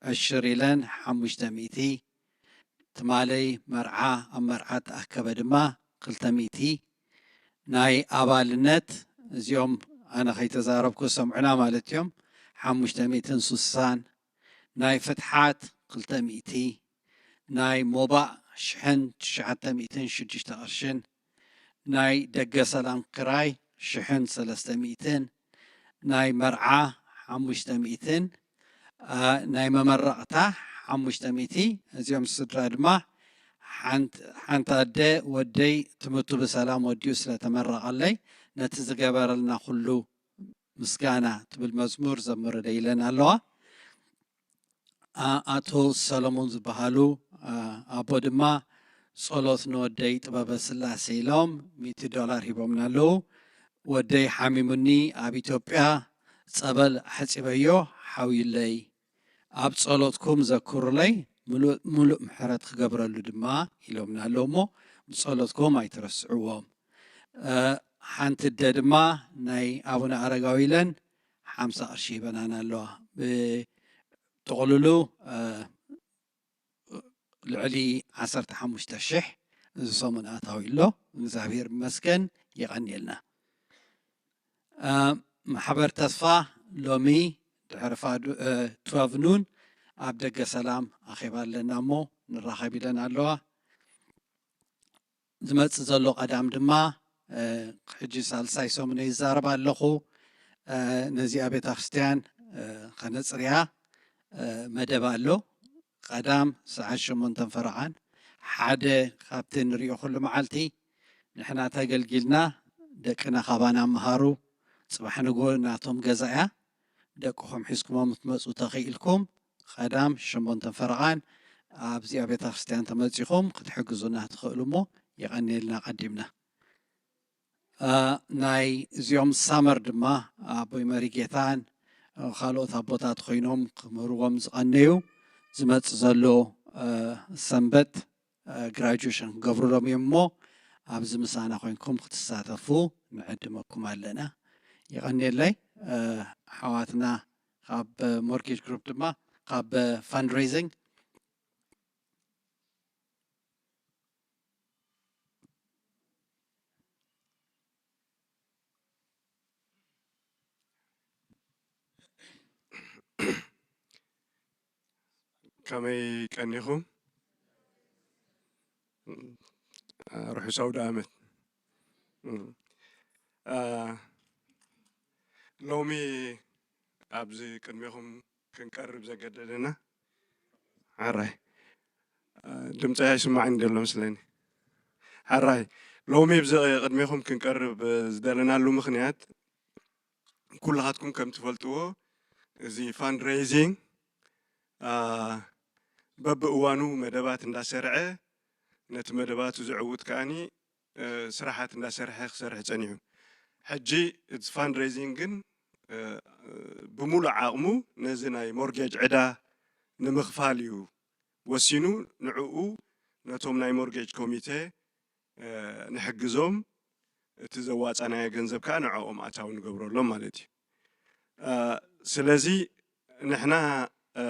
ዕሽር ኢለን ሓሙሽተ ሚእቲ፣ ትማለይ መርዓ ኣብ መርዓ ተኣከበ ድማ ክልተ ሚእቲ፣ ናይ ኣባልነት እዚኦም ኣነ ከይተዛረብኩ ሰምዑና ማለት እዮም፣ ሓሙሽተ ሚእትን ስሳን፣ ናይ ፍትሓት ክልተ ሚእቲ፣ ናይ ሞባእ ሽሕን ትሽዓተ ሚእትን ሽዱሽተ ቅርሽን፣ ናይ ደገ ሰላም ክራይ ሽሕን ሰለስተ ሚእትን፣ ናይ መርዓ ሓሙሽተ ሚእትን፣ አ፣ ናይ መመረቕታ ሓሙሽተ ሚእቲ። እዚኦም ስድራ ድማ ሓንት-፣ ሓንቲ ኣደ ወደይ ትምህርቱ ብሰላም ወዲኡ ስለተመረቐለይ ነቲ ዝገበረልና ኩሉ ምስጋና ትብል መዝሙር ዘምርለይ ኢለን ኣለዋ። ኣ-፣ ኣቶ ሰሎሞን ዝበሃሉ፣ ኣ-፣ ኣቦ ድማ ጸሎት ንወደይ ጥበበ ስላሴ ኢሎም ሚእቲ ዶላር ሂቦምና ኣለዉ። ወደይ ሓሚሙኒ ኣብ ኢትዮጵያ ጸበል ኣሕጺበዮ ሓውዩለይ። ኣብ ጸሎትኩም ዘክሩለይ፣ ምሉእ፣ ምሉእ ምሕረት ክገብረሉ ድማ ኢሎምና ኣለዉ እሞ ብጸሎትኩም ኣይትረስዕዎም። እ፣ ሓንቲ ኣደ ድማ ናይ ኣቡነ ኣረጋዊ ኢለን ሓምሳ ቅርሺ ሂበናና ኣለዋ። ብጥቕልሉ፣ እ፣ ልዕሊ ዓሰርተ ሓሙሽተ ሽሕ እዚ ሰሙን ኣታዊ ኣሎ። እግዚኣብሔር ይመስገን፣ የቐንየልና። እ፣ ማሕበር ተስፋ ሎሚ ድሕሪ ፋዱ-፣ እ፣ ትወልቭ ኑን ኣብ ደገ ሰላም ኣኼባ ኣለና እሞ ንራኸብ ኢለን ኣለዋ። ዝመጽእ ዘሎ ቀዳም ድማ፣ እ፣ ሕጂ ሳልሳይ ሰሙነይ ይዛረብ ኣለኹ። እ፣ ነዚኣ ቤተ ክርስቲያን፣ እ፣ ከነጽርያ፣ እ፣ መደብ ኣሎ። ቀዳም ሰዓት ሸሞንተን ፈረቓን ሓደ ካብቲ ንሪኦ ኩሉ መዓልቲ ንሕና ተገልጊልና ደቅና ካባና መሃሩ። ጽባሕ ንግሆ ናቶም ገዛ እያ። ደቅኹም ሒዝኩሞም ክትመጹ ተኽኢልኩም ቀዳም ሸሞንተን ፈረቓን ኣብዚኣ ቤተ ክርስቲያን ተመጺኹም ክትሕግዙና ትኽእሉ እሞ የቐንየልና ቀዲምና። እ፣ ናይ እዚኦም ሳመር ድማ ኣቦይ መሪጌታን፣ እ፣ ካልኦት ኣቦታት ኮይኖም ክምህርዎም ዝቐነዩ ዝመጽእ ዘሎ፣ እ፣ ሰንበት፣ እ፣ ግራጁዌሽን ክገብሩሎም እዮም እሞ ኣብዚ ምሳና ኮይንኩም ክትሳተፉ ንዕድመኩም ኣለና። የቐንየለይ። እ፣ ኣሕዋትና ካብ ሞርጌጅ ግሩፕ ድማ ካብ ፋንድሬዚንግ ከመይ ቀኒኹም? ርሑስ ኣውደ ኣመት። ሎሚ ኣብዚ ቅድሜኹም ክንቀርብ ዘገደደና፣ ሓራይ፣ ድምፀይ ኣይስማዕን ዘሎ መስለኒ። ሓራይ፣ ሎሚ ኣብዚ ቅድሜኹም ክንቀርብ ዝደለናሉ ምኽንያት፣ ኩላኻትኩም ከም ትፈልጥዎ፣ እዚ ፋንድሬይዚንግ፣ አ፣ በብእዋኑ መደባት እንዳሰርዐ፣ ነቲ መደባቱ ዘዕውት ከኣኒ፣ እ፣ ስራሓት እንዳሰርሐ ክሰርሕ ጸኒሑ። ሕጂ እቲ ፋንድሬይዚንግ ግን፣ እ፣ ብምሉእ ዓቕሙ ነዚ ናይ ሞርጌጅ ዕዳ ንምኽፋል እዩ ወሲኑ። ንዕኡ ነቶም ናይ ሞርጌጅ ኮሚቴ፣ እ፣ ንሕግዞም፣ እቲ ዘዋጻናዮ ገንዘብ ከኣ ንዕኦም ኣታዊ ንገብረሎም ማለት እዩ። እ፣ ስለዚ ንሕና፣ እ፣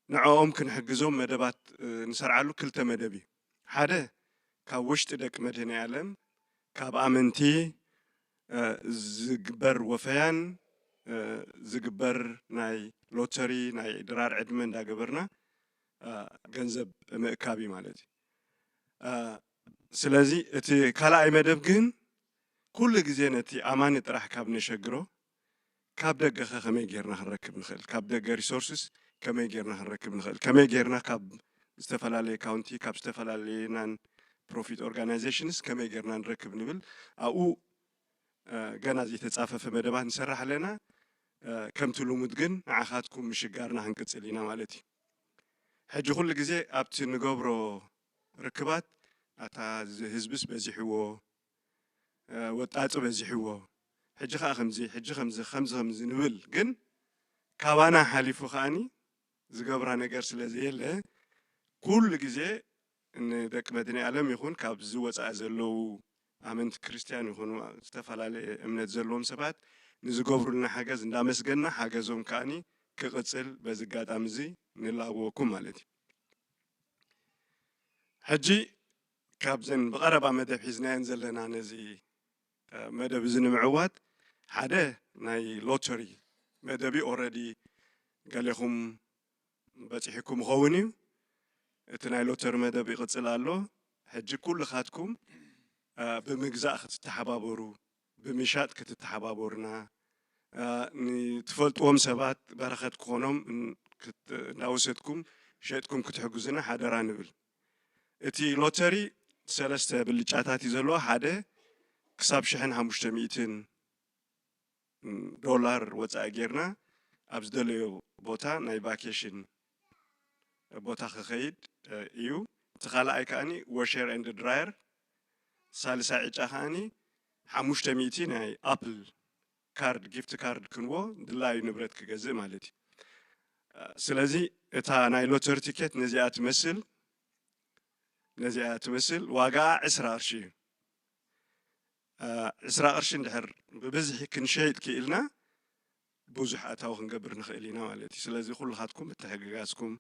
ንዕኦም ክንሕግዞም መደባት፣ እ፣ ንሰርዓሉ ክልተ መደብ እዩ። ሓደ፣ ካብ ውሽጢ ደቂ መድህኔ ዓለም፣ ካብ ኣመንቲ፣ እ፣ ዝግበር ወፈያን፣ እ፣ ዝግበር ናይ ሎተሪ፣ ናይ ድራር ዕድመ እንዳገበርና፣ እ፣ ገንዘብ ምእካብ እዩ ማለት እዩ። እ፣ ስለዚ እቲ ካልኣይ መደብ ግን ኩሉ ግዜ ነቲ ኣማኒ ጥራሕ ካብ ነሸግሮ፣ ካብ ደገ ኸ ከመይ ጌርና ክንረክብ ንኽእል? ካብ ደገ ሪሶርስስ ከመይ ጌርና ክንረክብ ንኽእል? ከመይ ጌርና ካብ ዝተፈላለየ ካውንቲ፣ ካብ ዝተፈላለየ ናን ፕሮፊት ኦርጋናይዜሽንስ ከመይ ጌርና ንረክብ ንብል። ኣብኡ፣ እ፣ ገና ዘይተጻፈፈ መደባት ንሰርሕ ኣለና። እ፣ ከምቲ ልሙድ ግን ንዓኻትኩም ምሽጋርና ክንቅጽል ኢና ማለት እዩ። ሕጂ ኩሉ ግዜ ኣብቲ ንገብሮ ርክባት፣ ኣታ እዚ ህዝብስ በዚሕዎ፣ እ፣ ወጣጡ በዚሕዎ፣ ሕጂ ኸኣ ከምዚ፣ ሕጂ ከምዚ፣ ከምዚ፣ ከምዚ ንብል። ግን ካባና ሓሊፉ ከኣኒ ዝገብራ ነገር ስለ ዘየለ፣ ኩሉ ግዜ ንደቂ መድኃኔ ዓለም ይኹን ካብዚ ወጻኢ ዘለዉ ኣመንቲ ክርስትያን ይኹኑ፣ ዝተፈላለየ እምነት ዘለዎም ሰባት ንዝገብሩልና ሓገዝ እንዳመስገንና፣ ሓገዞም ከኣኒ ክቕጽል በዚ ኣጋጣሚ እዚ ንላበወኩም ማለት እዩ። ሕጂ ካብዘን ብቐረባ መደብ ሒዝናየን ዘለና ነዚ መደብ እዚ ንምዕዋት ሓደ ናይ ሎተሪ መደብ እዩ። ኦረዲ ገሌኹም በፂሕኩም ይኸውን እዩ። እቲ ናይ ሎተሪ መደብ ይቕፅል ኣሎ። ሕጂ ኩልኻትኩም ብምግዛእ ክትተሓባበሩ፣ ብምሻጥ ክትተሓባበሩና፣ ንትፈልጥዎም ሰባት በረኸት ክኾኖም እንዳወሰድኩም ሸጥኩም ክትሕግዙና ሓደራ ንብል። እቲ ሎተሪ ሰለስተ ብልጫታት እዩ ዘለዎ። ሓደ ክሳብ ሽሕን ሓሙሽተ ሚእትን ዶላር ወፃኢ ጌርና ኣብ ዝደለዮ ቦታ ናይ ቫኬሽን ቦታ ክኸይድ እዩ። እቲ ካልኣይ ከዓኒ ዎሸር ኤንድ ድራየር፣ ሳልሳይ ዕጫ ከዓኒ ሓሙሽተ ሚእቲ ናይ ኣፕል ካርድ፣ ጊፍት ካርድ ክንዎ ድላዩ ንብረት ክገዝእ ማለት እዩ። ስለዚ እታ ናይ ሎተሪ ቲኬት ነዚኣ ትመስል፣ ነዚኣ ትመስል። ዋጋኣ ዕስራ ቅርሺ እዩ። ዕስራ ቅርሺ እንድሕር ብብዝሒ ክንሸይጥ ክኢልና ብዙሕ ኣታዊ ክንገብር ንኽእል ኢና ማለት እዩ። ስለዚ ኩልኻትኩም ምትሕግጋዝኩም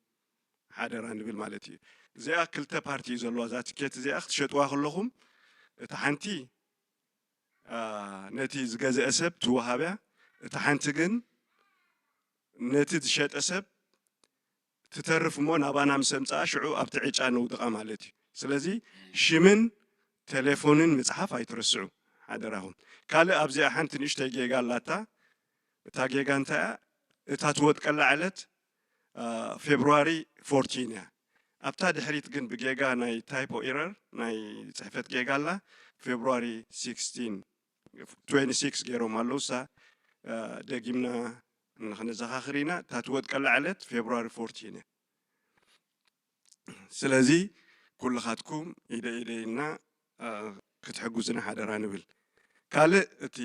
ሓደራ ንብል ማለት እዩ። እዚኣ ክልተ ፓርቲ እዩ ዘለዋ እዛ ትኬት እዚኣ። ክትሸጥዋ ከለኹም እታ ሓንቲ ነቲ ዝገዝአ ሰብ ትወሃብ እያ። እታ ሓንቲ ግን ነቲ ዝሸጠ ሰብ ትተርፍ እሞ ናባና ምስ ኣምፅኣ ሽዑ ኣብቲ ዕጫ ነውድቓ ማለት እዩ። ስለዚ ሽምን ቴሌፎንን ምፅሓፍ ኣይትረስዑ ሓደራኹም። ካልእ ኣብዚኣ ሓንቲ ንእሽተይ ጌጋ ኣላታ። እታ ጌጋ እንታይ እያ? እታ ትወድቀላ ዕለት ፌብሩዋሪ ፎርቲን እያ። ኣብታ ድሕሪት ግን ብጌጋ ናይ ታይፖ ኢረር ናይ ፅሕፈት ጌጋ ኣላ። ፌብሩዋሪ ሲክስቲን ትዌንቲ ሲክስ ገይሮም ኣለዉ። እሳ ደጊምና ንክንዘኻኽር ኢና። እታ ትወድቀላ ዕለት ፌብሩዋሪ ፎርቲን እያ። ስለዚ ኩልኻትኩም ኢደ ኢደ ኢልና ክትሕጉዝና ሓደራ ንብል። ካልእ እቲ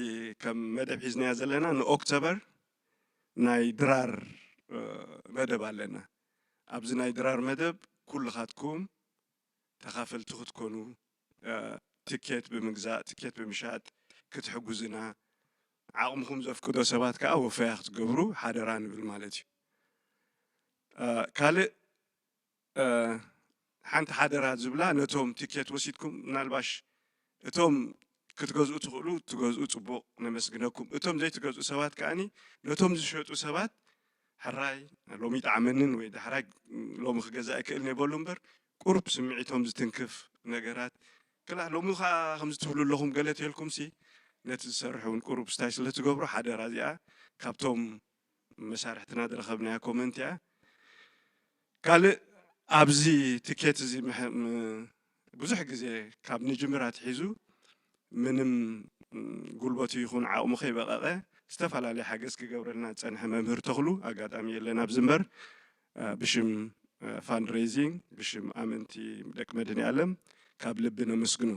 ከም መደብ ሒዝናያ ዘለና ንኦክቶበር ናይ ድራር መደብ ኣለና። ኣብዚ ናይ ድራር መደብ ኩልኻትኩም ተኻፈልቲ ክትኮኑ፣ ትኬት ብምግዛእ፣ ትኬት ብምሻጥ ክትሕጉዝና፣ ዓቕምኹም ዘፍቅዶ ሰባት ከዓ ወፈያ ክትገብሩ ሓደራ ንብል ማለት እዩ። ካልእ ሓንቲ ሓደራ ዝብላ ነቶም ትኬት ወሲድኩም፣ ምናልባሽ እቶም ክትገዝኡ ትኽእሉ ትገዝኡ፣ ፅቡቕ፣ ነመስግነኩም። እቶም ዘይትገዝኡ ሰባት ከዓኒ ነቶም ዝሸጡ ሰባት ሕራይ ሎሚ ይጥዓመንን ወይ ዳሕራይ ሎሚ ክገዝእ ኣይክእልን ይበሉ እምበር፣ ቁሩብ ስምዒቶም ዝትንክፍ ነገራት፣ ክላ ሎሚ ከዓ ከምዚ ትብሉ ኣለኹም ገለ ተልኩም ሲ ነቲ ዝሰርሕ እውን ቁሩብ ስታይ ስለ ትገብሩ ሓደራ። እዚኣ ካብቶም መሳርሕትና ዝረኸብናያ ኮመንት እያ። ካልእ ኣብዚ ትኬት እዚ ብዙሕ ግዜ ካብ ንጅምር ኣትሒዙ ምንም ጉልበቱ ይኹን ዓቕሙ ከይበቐቐ ዝተፈላለየ ሓገዝ ክገብረልና ዝፀንሐ መምህር ተኽሉ ኣጋጣሚ የለን ኣብዚ እምበር፣ ብሽም ፋንድሬዚንግ፣ ብሽም ኣመንቲ ደቂ መድኃኔዓለም ካብ ልቢ ነመስግኖ።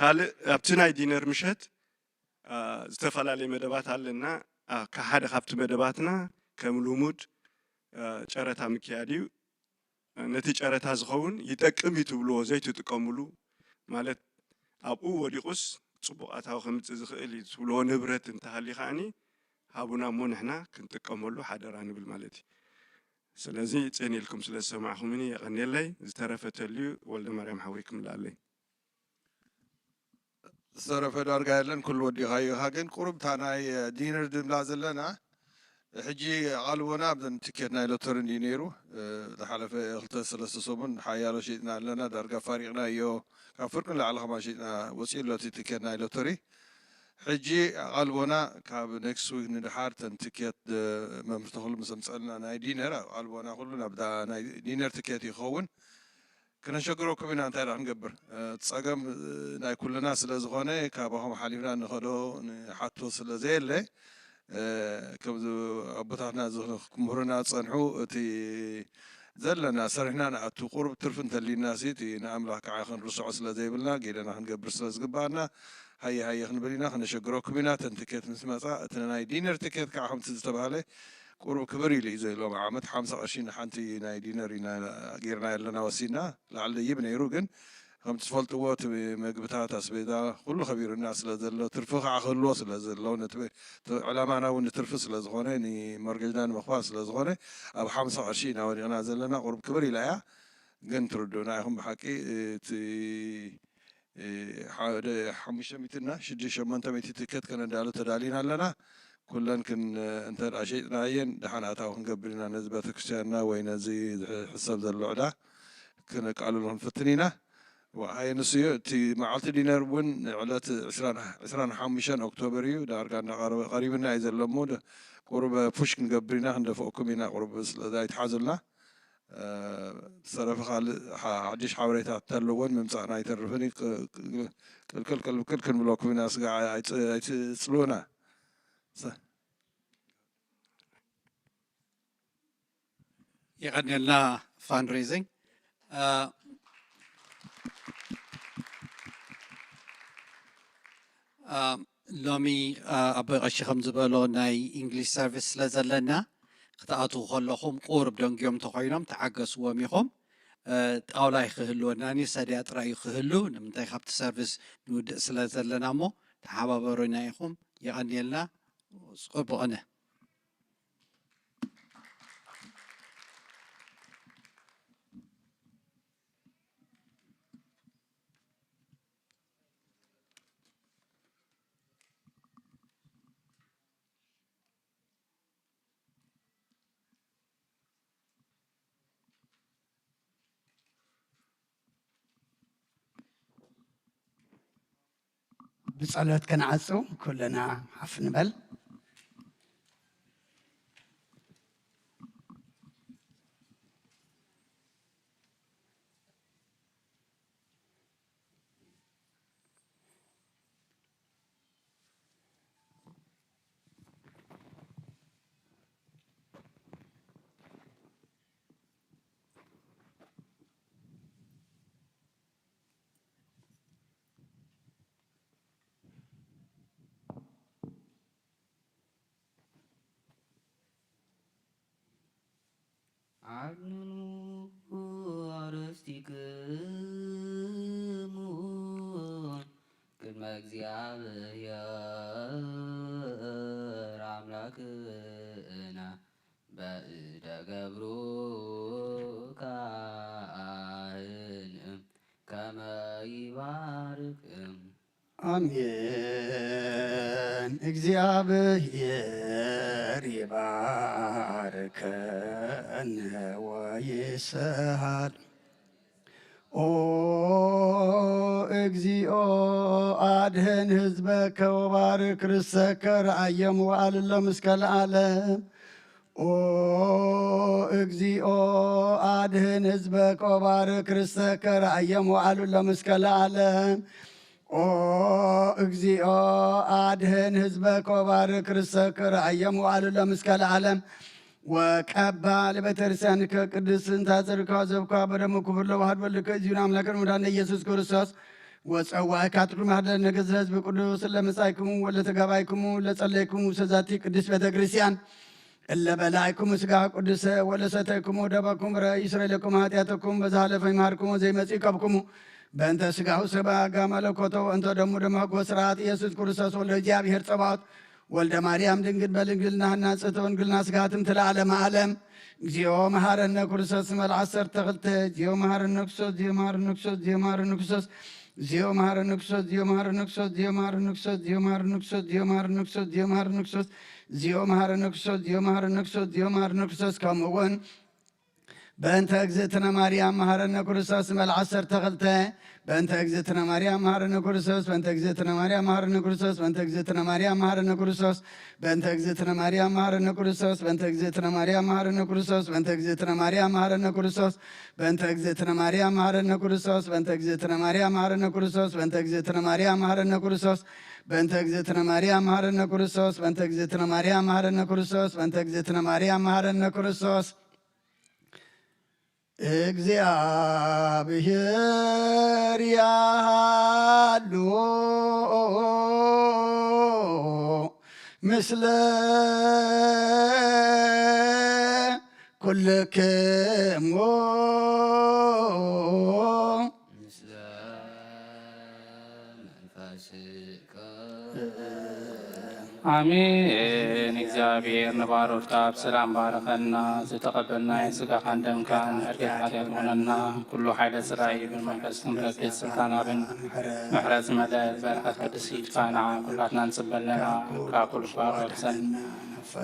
ካልእ ኣብቲ ናይ ዲነር ምሸት ዝተፈላለየ መደባት ኣለና። ሓደ ካብቲ መደባትና ከም ልሙድ ጨረታ ምክያድ እዩ። ነቲ ጨረታ ዝኸውን ይጠቅም እዩ ትብልዎ ዘይትጥቀምሉ፣ ማለት ኣብኡ ወዲቑስ ፅቡቕ ኣታዊ ከምፅእ ዝኽእል እዩ ትብልዎ ንብረት እንተሃልዩ ከዓኒ ሃቡና እሞ ንሕና ክንጥቀመሉ ሓደራ ንብል ማለት እዩ። ስለዚ ፅን ኢልኩም ስለ ዝሰማዕኹምኒ የቐንየለይ። ዝተረፈ ተልዩ ወልደ ማርያም ሓወይ ክምልኣለይ። ዝተረፈ ዳርጋ የለን፣ ኩሉ ወዲኻዮ ኢኻ። ግን ቁሩብ እታ ናይ ዲነር ድብላ ዘለና ሕጂ ኣቓልቦና ኣብዘን ትኬት ናይ ሎተሪ እንድዩ ነይሩ። ዝሓለፈ ክልተ ሰለስተ ሰሙን ሓያሎ ሸይጥና ኣለና፣ ዳርጋ ኣፋሪቕናዮ። ካብ ፍርቂ ንላዕሊ ከማን ሸይጥና ወፂኡ ኣሎ እቲ ትኬት ናይ ሎተሪ። ሕጂ ኣቓልቦና ካብ ኔክስት ዊክ ንድሓር እተን ትኬት መምህር ተኽሉ ምስ ኣምፀልና ናይ ዲነር ኣቓልቦና ኩሉ ናብዛ ናይ ዲነር ትኬት ይኸውን። ክነሸግረኩም ኢና እንታይ ደኣ ክንገብር። እቲ ጸገም ናይ ኩልና ስለ ዝኾነ ካባኹም ሓሊፍና ንኸዶ ንሓቶ ስለ ዘየለ ከምዚ ኣቦታትና ክምህሩና ዝጸንሑ እቲ ዘለና ሰሪሕና ንኣቱ ቁሩብ ትርፊ እንተሊና ሲ እቲ ንኣምላኽ ከዓ ክንርስዖ ስለ ዘይብልና ጌደና ክንገብር ስለ ዝግባኣና ሃየ ሃየ ክንብል ኢና። ክነሸግረኩም ኢና። እተን ትኬት ምስ መጻ እቲ ናይ ዲነር ትኬት ከዓ ከምቲ ዝተባህለ ቁሩብ ክብር ኢሉ እዩ ዘሎ። ዓመት ሓምሳ ቅርሺ ንሓንቲ ናይ ዲነር ኢና ጌርና ኣለና ወሲድና። ላዕሊ ደይብ ነይሩ ግን ከም ትፈልጥዎ እቲ ምግብታት ኣስቤዛ ኩሉ ከቢሩና ስለ ዘሎ ትርፊ ከዓ ክህልዎ ስለ ዘለዎ ነቲ ዕላማና እውን ንትርፊ ስለ ዝኾነ ንመርገጅና ንምኽፋል ስለ ዝኾነ ኣብ ሓምሳ ቅርሺ ኢና ወዲቕና ዘለና። ቁሩብ ክብር ኢላ እያ ግን ትርድኡና ኢኹም ብሓቂ እቲ ሓደ ሓሙሽተ ሚእቲ እና ሽዱሽተ ሸሞንተ ሚእቲ ትኬት ከነዳሉ ተዳሊና ኣለና። ኩለን ክን እንተ ደኣ ሸይጥናየን ደሓን ኣታዊ ክንገብር ኢና ነዚ ቤተክርስትያንና ወይ ነዚ ዝሕሰብ ዘሎ ዕዳ ክነቃልሎ ክንፍትን ኢና። ወዓይ ንሱ እዩ እቲ መዓልቲ ዲነር እውን ዕለት ዕስራን ሓሙሽተን ኦክቶበር እዩ ዳርጋ እንዳቀረበ ቀሪብና እዩ ዘሎ እሞ ቁሩብ ፑሽ ክንገብር ኢና ክንደፍአኩም ኢና ቁሩብ ስለዚ ኣይትሓዙልና። ዝተረፈ ካልእ ሓድሽ ሓበሬታ ተለዎን ምምፃእና ኣይተርፍን እዩ። ቅልቅል ቅልቅል ክንብለኩም ኢና ስጋዕ ኣይትፅልውና። የቐንየልና። ፋንድሬዚንግ ሎሚ ኣቦይ ቀሺ ከም ዝበሎ ናይ ኢንግሊሽ ሰርቪስ ስለ ዘለና ክትኣትዉ ከለኹም ቁሩብ ደንጊዮም እንተኮይኖም ተዓገስዎም ኢኹም። ጣውላ ይክህልወና ኒ ሰድያ ጥራይ እዩ ክህሉ ንምንታይ ካብቲ ሰርቪስ ንውድእ ስለ ዘለና እሞ ተሓባበሩና ኢኹም። የቐንየልና። ጽቡቕነ ብጸሎት ክንዓጹ ኩልና ሓፍ ንበል። ኣድንኑ ኣርእስቲክሙ ቅድመ እግዚኣብሔር ኣምላክና በእደ ገብሩ ካህን ከመ ይባርክ። ኣሜን። እግዚኣብሔር ይባርከነ ወይስሐል። ኦ እግዚኦ አድህን ህዝበከ ወባርክ ርሰከ ረአዮም ወአልሎም እስከ ለዓለም። ኦ እግዚኦ አድህን ህዝበከ ወባርክ ርሰከ ረአዮም ወአልሎም እስከ ለዓለም። ኦ እግዚኦ አድህን ህዝበከ ወባርክ ርሰከ ረአዮም ወአልሎም እስከ ለዓለም። ወቀባ ለቤተክርስቲያንከ ቅድስት እንተ አጸድካ ዘብካ በደሙ ክቡር ለዋህድ ወልድከ እግዚእነ አምላክነ ወመድኃኒነ ኢየሱስ ክርስቶስ ወጸዋዕካ ትኩን ማህደር ነገሥት ለሕዝብ ቅዱስ ለመጻእክሙ ወለተጋባይክሙ ለጸለይክሙ ውስተ ዛቲ ቅድስት ቤተክርስቲያን እለ በላዕክሙ ሥጋ ቅዱሰ ወለሰተይክሙ ደመ ክቡረ ይስረይ ለክሙ ኃጢአተክሙ በዘ ሐለፈ ይምሃርክሙ ዘይመጽእ ይቀብክሙ በእንተ ሥጋሁ ሰባ አጋ መለኮቶ እንተ ደሙ ደማጎ ስርዓት ኢየሱስ ክርስቶስ ወልደ እግዚኣብሔር ጸባኦት ወልደ ማርያም ድንግል በድንግልና ሐና ጽሕተ ወንግልና ሥጋ ትምት ለዓለመ ዓለም። እግዚኦ መሐረነ ክርስቶስ መል ዓሰርተ ክልተ። እግዚኦ መሐረነ ክርስቶስ፣ እግዚኦ መሐረነ ክርስቶስ፣ እግዚኦ መሐረነ ክርስቶስ፣ እግዚኦ መሐረነ ክርስቶስ፣ እግዚኦ መሐረነ ክርስቶስ፣ እግዚኦ መሐረነ ክርስቶስ፣ እግዚኦ መሐረነ ክርስቶስ፣ እግዚኦ መሐረነ ክርስቶስ፣ እግዚኦ መሐረነ ክርስቶስ፣ እግዚኦ መሐረነ ክርስቶስ፣ እግዚኦ መሐረነ ክርስቶስ። ከምኡ እውን በእንተ እግዝእትነ ማርያም መሐረነ ክርስቶስ መል ዓሰርተ ክልተ። በእንተ እግዝእትነ ማርያም መሐረነ ክርስቶስ፣ በእንተ እግዝእትነ ማርያም መሐረነ ክርስቶስ፣ በእንተ እግዝእትነ ማርያም መሐረነ ክርስቶስ፣ በእንተ እግዝእትነ ማርያም መሐረነ ክርስቶስ፣ በእንተ እግዝእትነ ማርያም መሐረነ ክርስቶስ፣ በእንተ እግዝእትነ ማርያም መሐረነ ክርስቶስ፣ በእንተ እግዝእትነ ማርያም መሐረነ ክርስቶስ፣ በእንተ እግዝእትነ ማርያም መሐረነ ክርስቶስ፣ በእንተ እግዝእትነ ማርያም መሐረነ ክርስቶስ፣ በእንተ እግዝእትነ ማርያም መሐረነ ክርስቶስ፣ በእንተ እግዝእትነ ማርያም መሐረነ ክርስቶስ፣ በእንተ እግዝእትነ ማርያም መሐረነ ክርስቶስ። እግዚኣብሔር ያሃሉ ምስለ ኩልክሙ። ኣሜን። እግዚኣብሔር ንባሮትካ ብሰላም ባረኸና። ዝተቐበልናዮ ስጋኻን ደምካን ዕርገት ሓጢኣት ኾነና። ኩሉ ሓይለ ስራይ ብመንፈስ ክንረክብ ስልጣን ኣብን ምሕረት ዝመልአት በረኸት ቅድስት ኢድካ ንዓ ኩላትና ንጽበለና። ካብ ኩሉ ባሮ ብሰን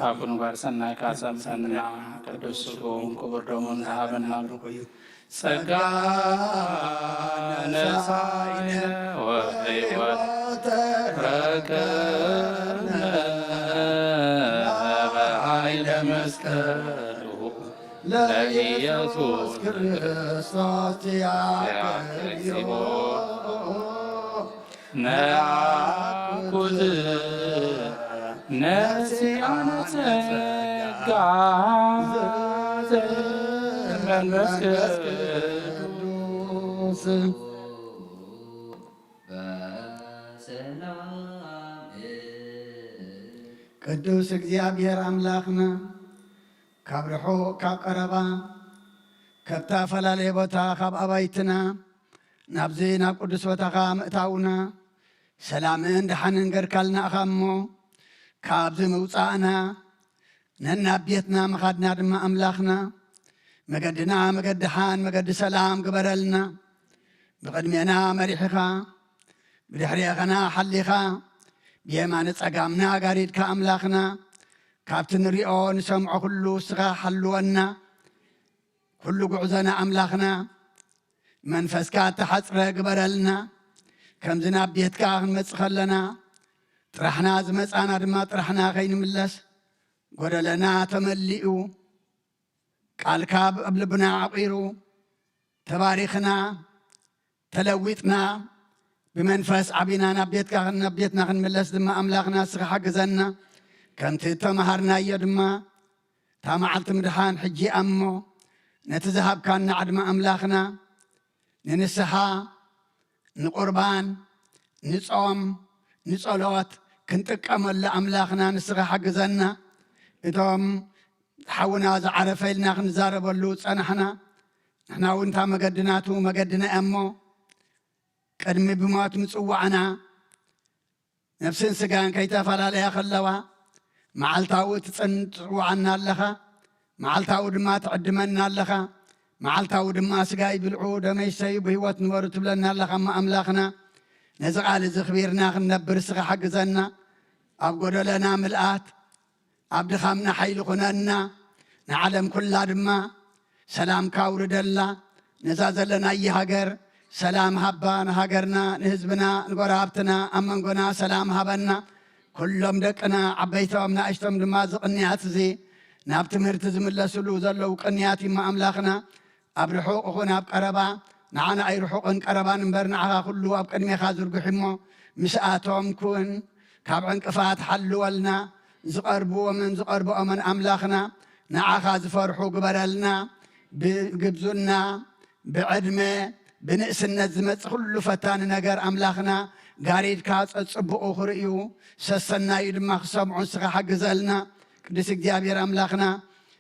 ካብ ኩሉ ባር ሰናይ ካጸምጸና። ቅዱስ ስጉን ክቡር ደሙን ዝሃበና ጸጋ ነሳኢነ ወሕይወት ረከብነ በኃይለ መስቀሉ ለኢየሱስ ክርስቶስ ያክብሮ። ነአኩት ነሲአነ ጸጋ ዘመንፈስ ቅዱስ። ቅዱስ እግዚኣብሔር ኣምላኽና፣ ካብ ርሑቕ ካብ ቀረባ፣ ካብ ተፈላለየ ቦታ፣ ካብ ኣባይትና ናብዚ ናብ ቅዱስ ቦታኻ ምእታውና፣ ሰላምን ደሓንን ገርካልና ኢኻ እሞ፣ ካብዚ ምውጻእና፣ ነናብ ቤትና ምኻድና ድማ ኣምላኽና፣ መገድና መገዲ ደሓን፣ መገዲ ሰላም ግበረልና። ብቕድሜና መሪሕኻ፣ ብድሕሬኸና ሓሊኻ፣ ብየማነ ጸጋምና ጋሪድካ ኣምላኽና፣ ካብቲ ንሪኦ ንሰምዖ ኩሉ እስኻ ሓልወና። ኩሉ ጉዕዞና ኣምላኽና፣ መንፈስካ እተሓጽረ ግበረልና። ከምዚ ናብ ቤትካ ክንመጽእ ከለና፣ ጥራሕና ዝመጻና ድማ ጥራሕና ከይንምለስ፣ ጎደለና ተመሊኡ፣ ቃልካ ኣብ ልብና ዓቂሩ፣ ተባሪኽና፣ ተለዊጥና፣ ብመንፈስ ዓቢና ናብ ቤትካ፣ ናብ ቤትና ክንምለስ ድማ ኣምላኽና ንስኻ ሓግዘና። ከምቲ እተመሃርናዮ ድማ፣ እታ መዓልቲ ምድሓን ሕጂ እያ እሞ፣ ነቲ ዝሃብካና ዕድመ ኣምላኽና፣ ንንስሓ፣ ንቁርባን፣ ንጾም፣ ንጸሎት ክንጥቀመሉ ኣምላኽና ንስኻ ሓግዘና። እቶም ሓውና ዝዓረፈ ኢልና ክንዛረበሉ ጸናሕና። ንሕና እውን እታ መገዲ ናቱ መገድና እያ እሞ፣ ቅድሚ ብሞት ምጽዋዕና፣ ነፍስን ስጋን ከይተፈላለያ ከለዋ፣ መዓልታዊ ትጽን-፣ ትጽውዓና ኣለኻ፣ መዓልታዊ ድማ ትዕድመና ኣለኻ፣ መዓልታዊ ድማ ስጋይ ብልዑ፣ ደመይ ሰዩ፣ ብህይወት ንበሩ ትብለና ኣለኻ እሞ ኣምላኽና፣ ነዚ ቃል እዚ ኣኽቢርና ክንነብር እስኻ ሓግዘና። ኣብ ጎደለና ምልኣት፣ ኣብ ድኻምና ሓይሊ ኩነና፣ ንዓለም ኩላ ድማ ሰላምካ ኣውርደላ። ነዛ ዘለናያ ሃገር ሰላም ሃባ፣ ንሃገርና፣ ንህዝብና፣ ንጎረባብትና፣ ኣብ መንጎና ሰላም ሃበና። ኩሎም ደቅና፣ ዓበይቶም ንኣሽቶም ድማ፣ እዚ ቅንያት እዚ ናብ ትምህርቲ ዝምለስሉ ዘለዉ ቅንያት እዩ እሞ ኣምላኽና፣ ኣብ ርሑቕ ኹን ኣብ ቀረባ፣ ንዓና ኣይርሑቕን ቀረባን እምበር፣ ንዓኻ ኩሉ ኣብ ቅድሜኻ ዝርጉሕ እሞ፣ ምስኣቶም ኩን፣ ካብ ዕንቅፋት ሓልወልና። ዝቐርብዎምን ዝቐርብኦምን ኣምላኽና፣ ንዓኻ ዝፈርሑ ግበረልና። ብግብዙና፣ ብዕድመ፣ ብንእስነት ዝመጽእ ኩሉ ፈታኒ ነገር ኣምላኽና፣ ጋሪድካ ጸጽብቑ ክርእዩ፣ ሰሰናዩ ድማ ክሰምዑ ንስኻ ሓግዘልና። ቅዱስ እግዚኣብሔር ኣምላኽና፣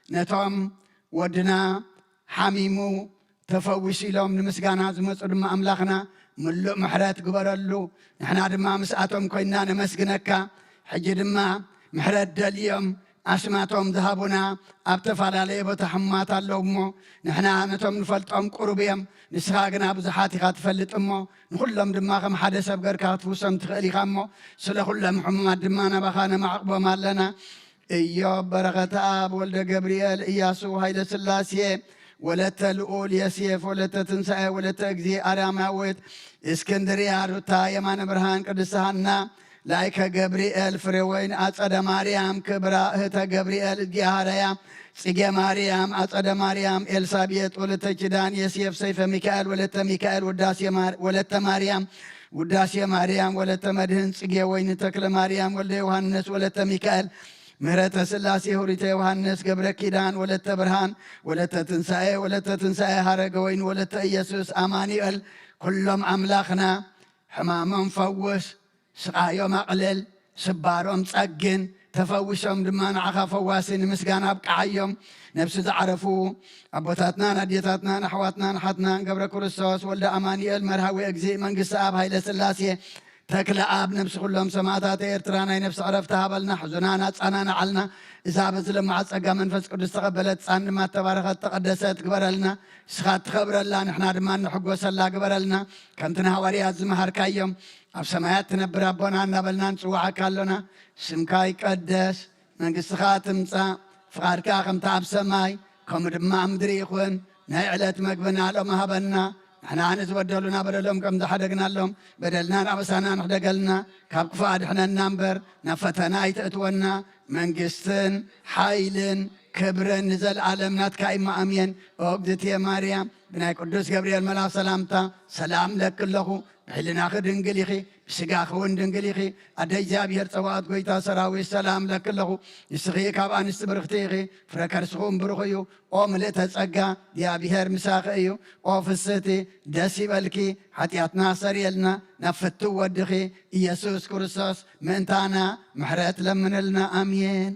ነቶም ወድና ሓሚሙ ተፈዊሱ ኢሎም ንምስጋና ዝመጹ ድማ ኣምላኽና ምሉእ ምሕረት ግበረሉ። ንሕና ድማ ምስኣቶም ኮይንና ነመስግነካ። ሕጂ ድማ ምሕረት ደልዮም ኣስማቶም ዝሃቡና ኣብ ተፈላለየ ቦታ ሕሙማት ኣለዉ እሞ፣ ንሕና ነቶም ንፈልጦም ቁሩብ እዮም፣ ንስኻ ግና ብዙሓት ኢኻ ትፈልጥ እሞ፣ ንኹሎም ድማ ከም ሓደ ሰብ ገርካ ክትፍውሶም ትኽእል ኢኻ እሞ፣ ስለ ኩሎም ሕሙማት ድማ ናባኻ ነማዕቕቦም ኣለና። ኢዮብ በረኸተኣብ ወልደ ገብርኤል፣ ኢያሱ ሃይለ ስላሴ፣ ወለተ ልኡል የሴፍ፣ ወለተ ትንሳኤ፣ ወለተ እግዚእ ኣርያማዊት፣ እስክንድርያ ሩታ፣ የማነ ብርሃን ቅድስት ሃና፣ ላይከ ገብርኤል ፍሬወይን፣ ኣጸደ ማርያም ክብራ፣ እህተ ገብርኤል፣ እጊሃረያ፣ ጽጌ ማርያም፣ ኣጸደ ማርያም፣ ኤልሳቤጥ፣ ወለተ ኪዳን የሴፍ፣ ሰይፈ ሚካኤል፣ ወለተ ሚካኤል፣ ውዳሴ ማር-፣ ወለተ ማርያም፣ ውዳሴ ማርያም፣ ወለተ መድህን፣ ጽጌ ወይኒ፣ ተክለ ማርያም፣ ወልደ ዮሃንስ፣ ወለተ ሚካኤል፣ ምህረተ ስላሴ፣ ሁሪተ ዮሃንስ፣ ገብረ ኪዳን፣ ወለተ ብርሃን፣ ወለተ ትንሳኤ፣ ወለተ ትንሳኤ፣ ሃረገ ወይኒ፣ ወለተ ኢየሱስ፣ ኣማኑኤል፣ ኩሎም ኣምላኽና፣ ሕማሞም ፈውስ፣ ስቓዮም ኣቕልል፣ ስባሮም ጸግን፣ ተፈዊሶም ድማ ንዓኻ ፈዋሲ ንምስጋና ኣብቅዓዮም። ነፍሲ ዝዓረፉ ኣቦታትናን ኣዴታትናን ኣሕዋትናን ኣሓትናን ገብረ ክርስቶስ ወልደ ኣማኑኤል መርሃዊ እግዚእ መንግስቲ ኣብ ሃይለ ስላሴ ተክለ ኣብ ነብሲ ኩሎም ሰማእታት ኤርትራ ናይ ነብሲ ዕረፍቲ ሃበልና፣ ሕዙናን ኣጻናንዓልና። እዛ በዚ ለማዓት ጸጋ መንፈስ ቅዱስ ተቐበለት ጻን ድማ ተባረኸት ተቐደሰት ግበረልና። ንስኻ ትኸብረላ ንሕና ድማ እንሕጎሰላ ግበረልና። ከምቲ ንሃዋርያት ዝመሃርካዮም ኣብ ሰማያት ትነብር ኣቦና እናበልና ንጽውዓካ ኣሎና። ስምካ ይቀደስ፣ መንግስትኻ ትምጻእ፣ ፍቓድካ ከምቲ ኣብ ሰማይ ከምኡ ድማ ኣብ ምድሪ ይኹን። ናይ ዕለት መግብና ሎም ሃበና። ንሕና ንዝበደሉና በደሎም ከም ዝሓደግናሎም በደልናን ኣበሳናን ሕደገልና፣ ካብ ክፉእ ኣድሕነና እምበር ናብ ፈተና ኣይተእትወና። መንግስትን ሓይልን ክብርን ንዘለኣለም ናትካ እዩ። ኣሜን። ኦ እግዝእትየ ማርያም፣ ብናይ ቅዱስ ገብርኤል መልኣኽ ሰላምታ ሰላም ለኪ ኣለኹ። ብሕልናኺ ድንግል ኢኺ፣ ብስጋኺ እውን ድንግል ኢኺ። ኣደ እግዚኣብሔር ጸባኦት ጎይታ ሰራዊት ሰላም ለኪ ኣለኹ። ንስኺ ካብ ኣንስቲ ብርኽቲ ኢኺ፣ ፍረ ከርስኺ እውን ብሩኽ እዩ። ኦ ምልእተ ጸጋ እግዚኣብሔር ምሳኺ እዩ። ኦ ፍስህቲ ደስ ይበልኪ፣ ሓጢኣትና ሰርየልና፣ ናብ ፍትው ወድኺ ኢየሱስ ክርስቶስ ምእንታና ምሕረት ለምንልና። ኣሜን።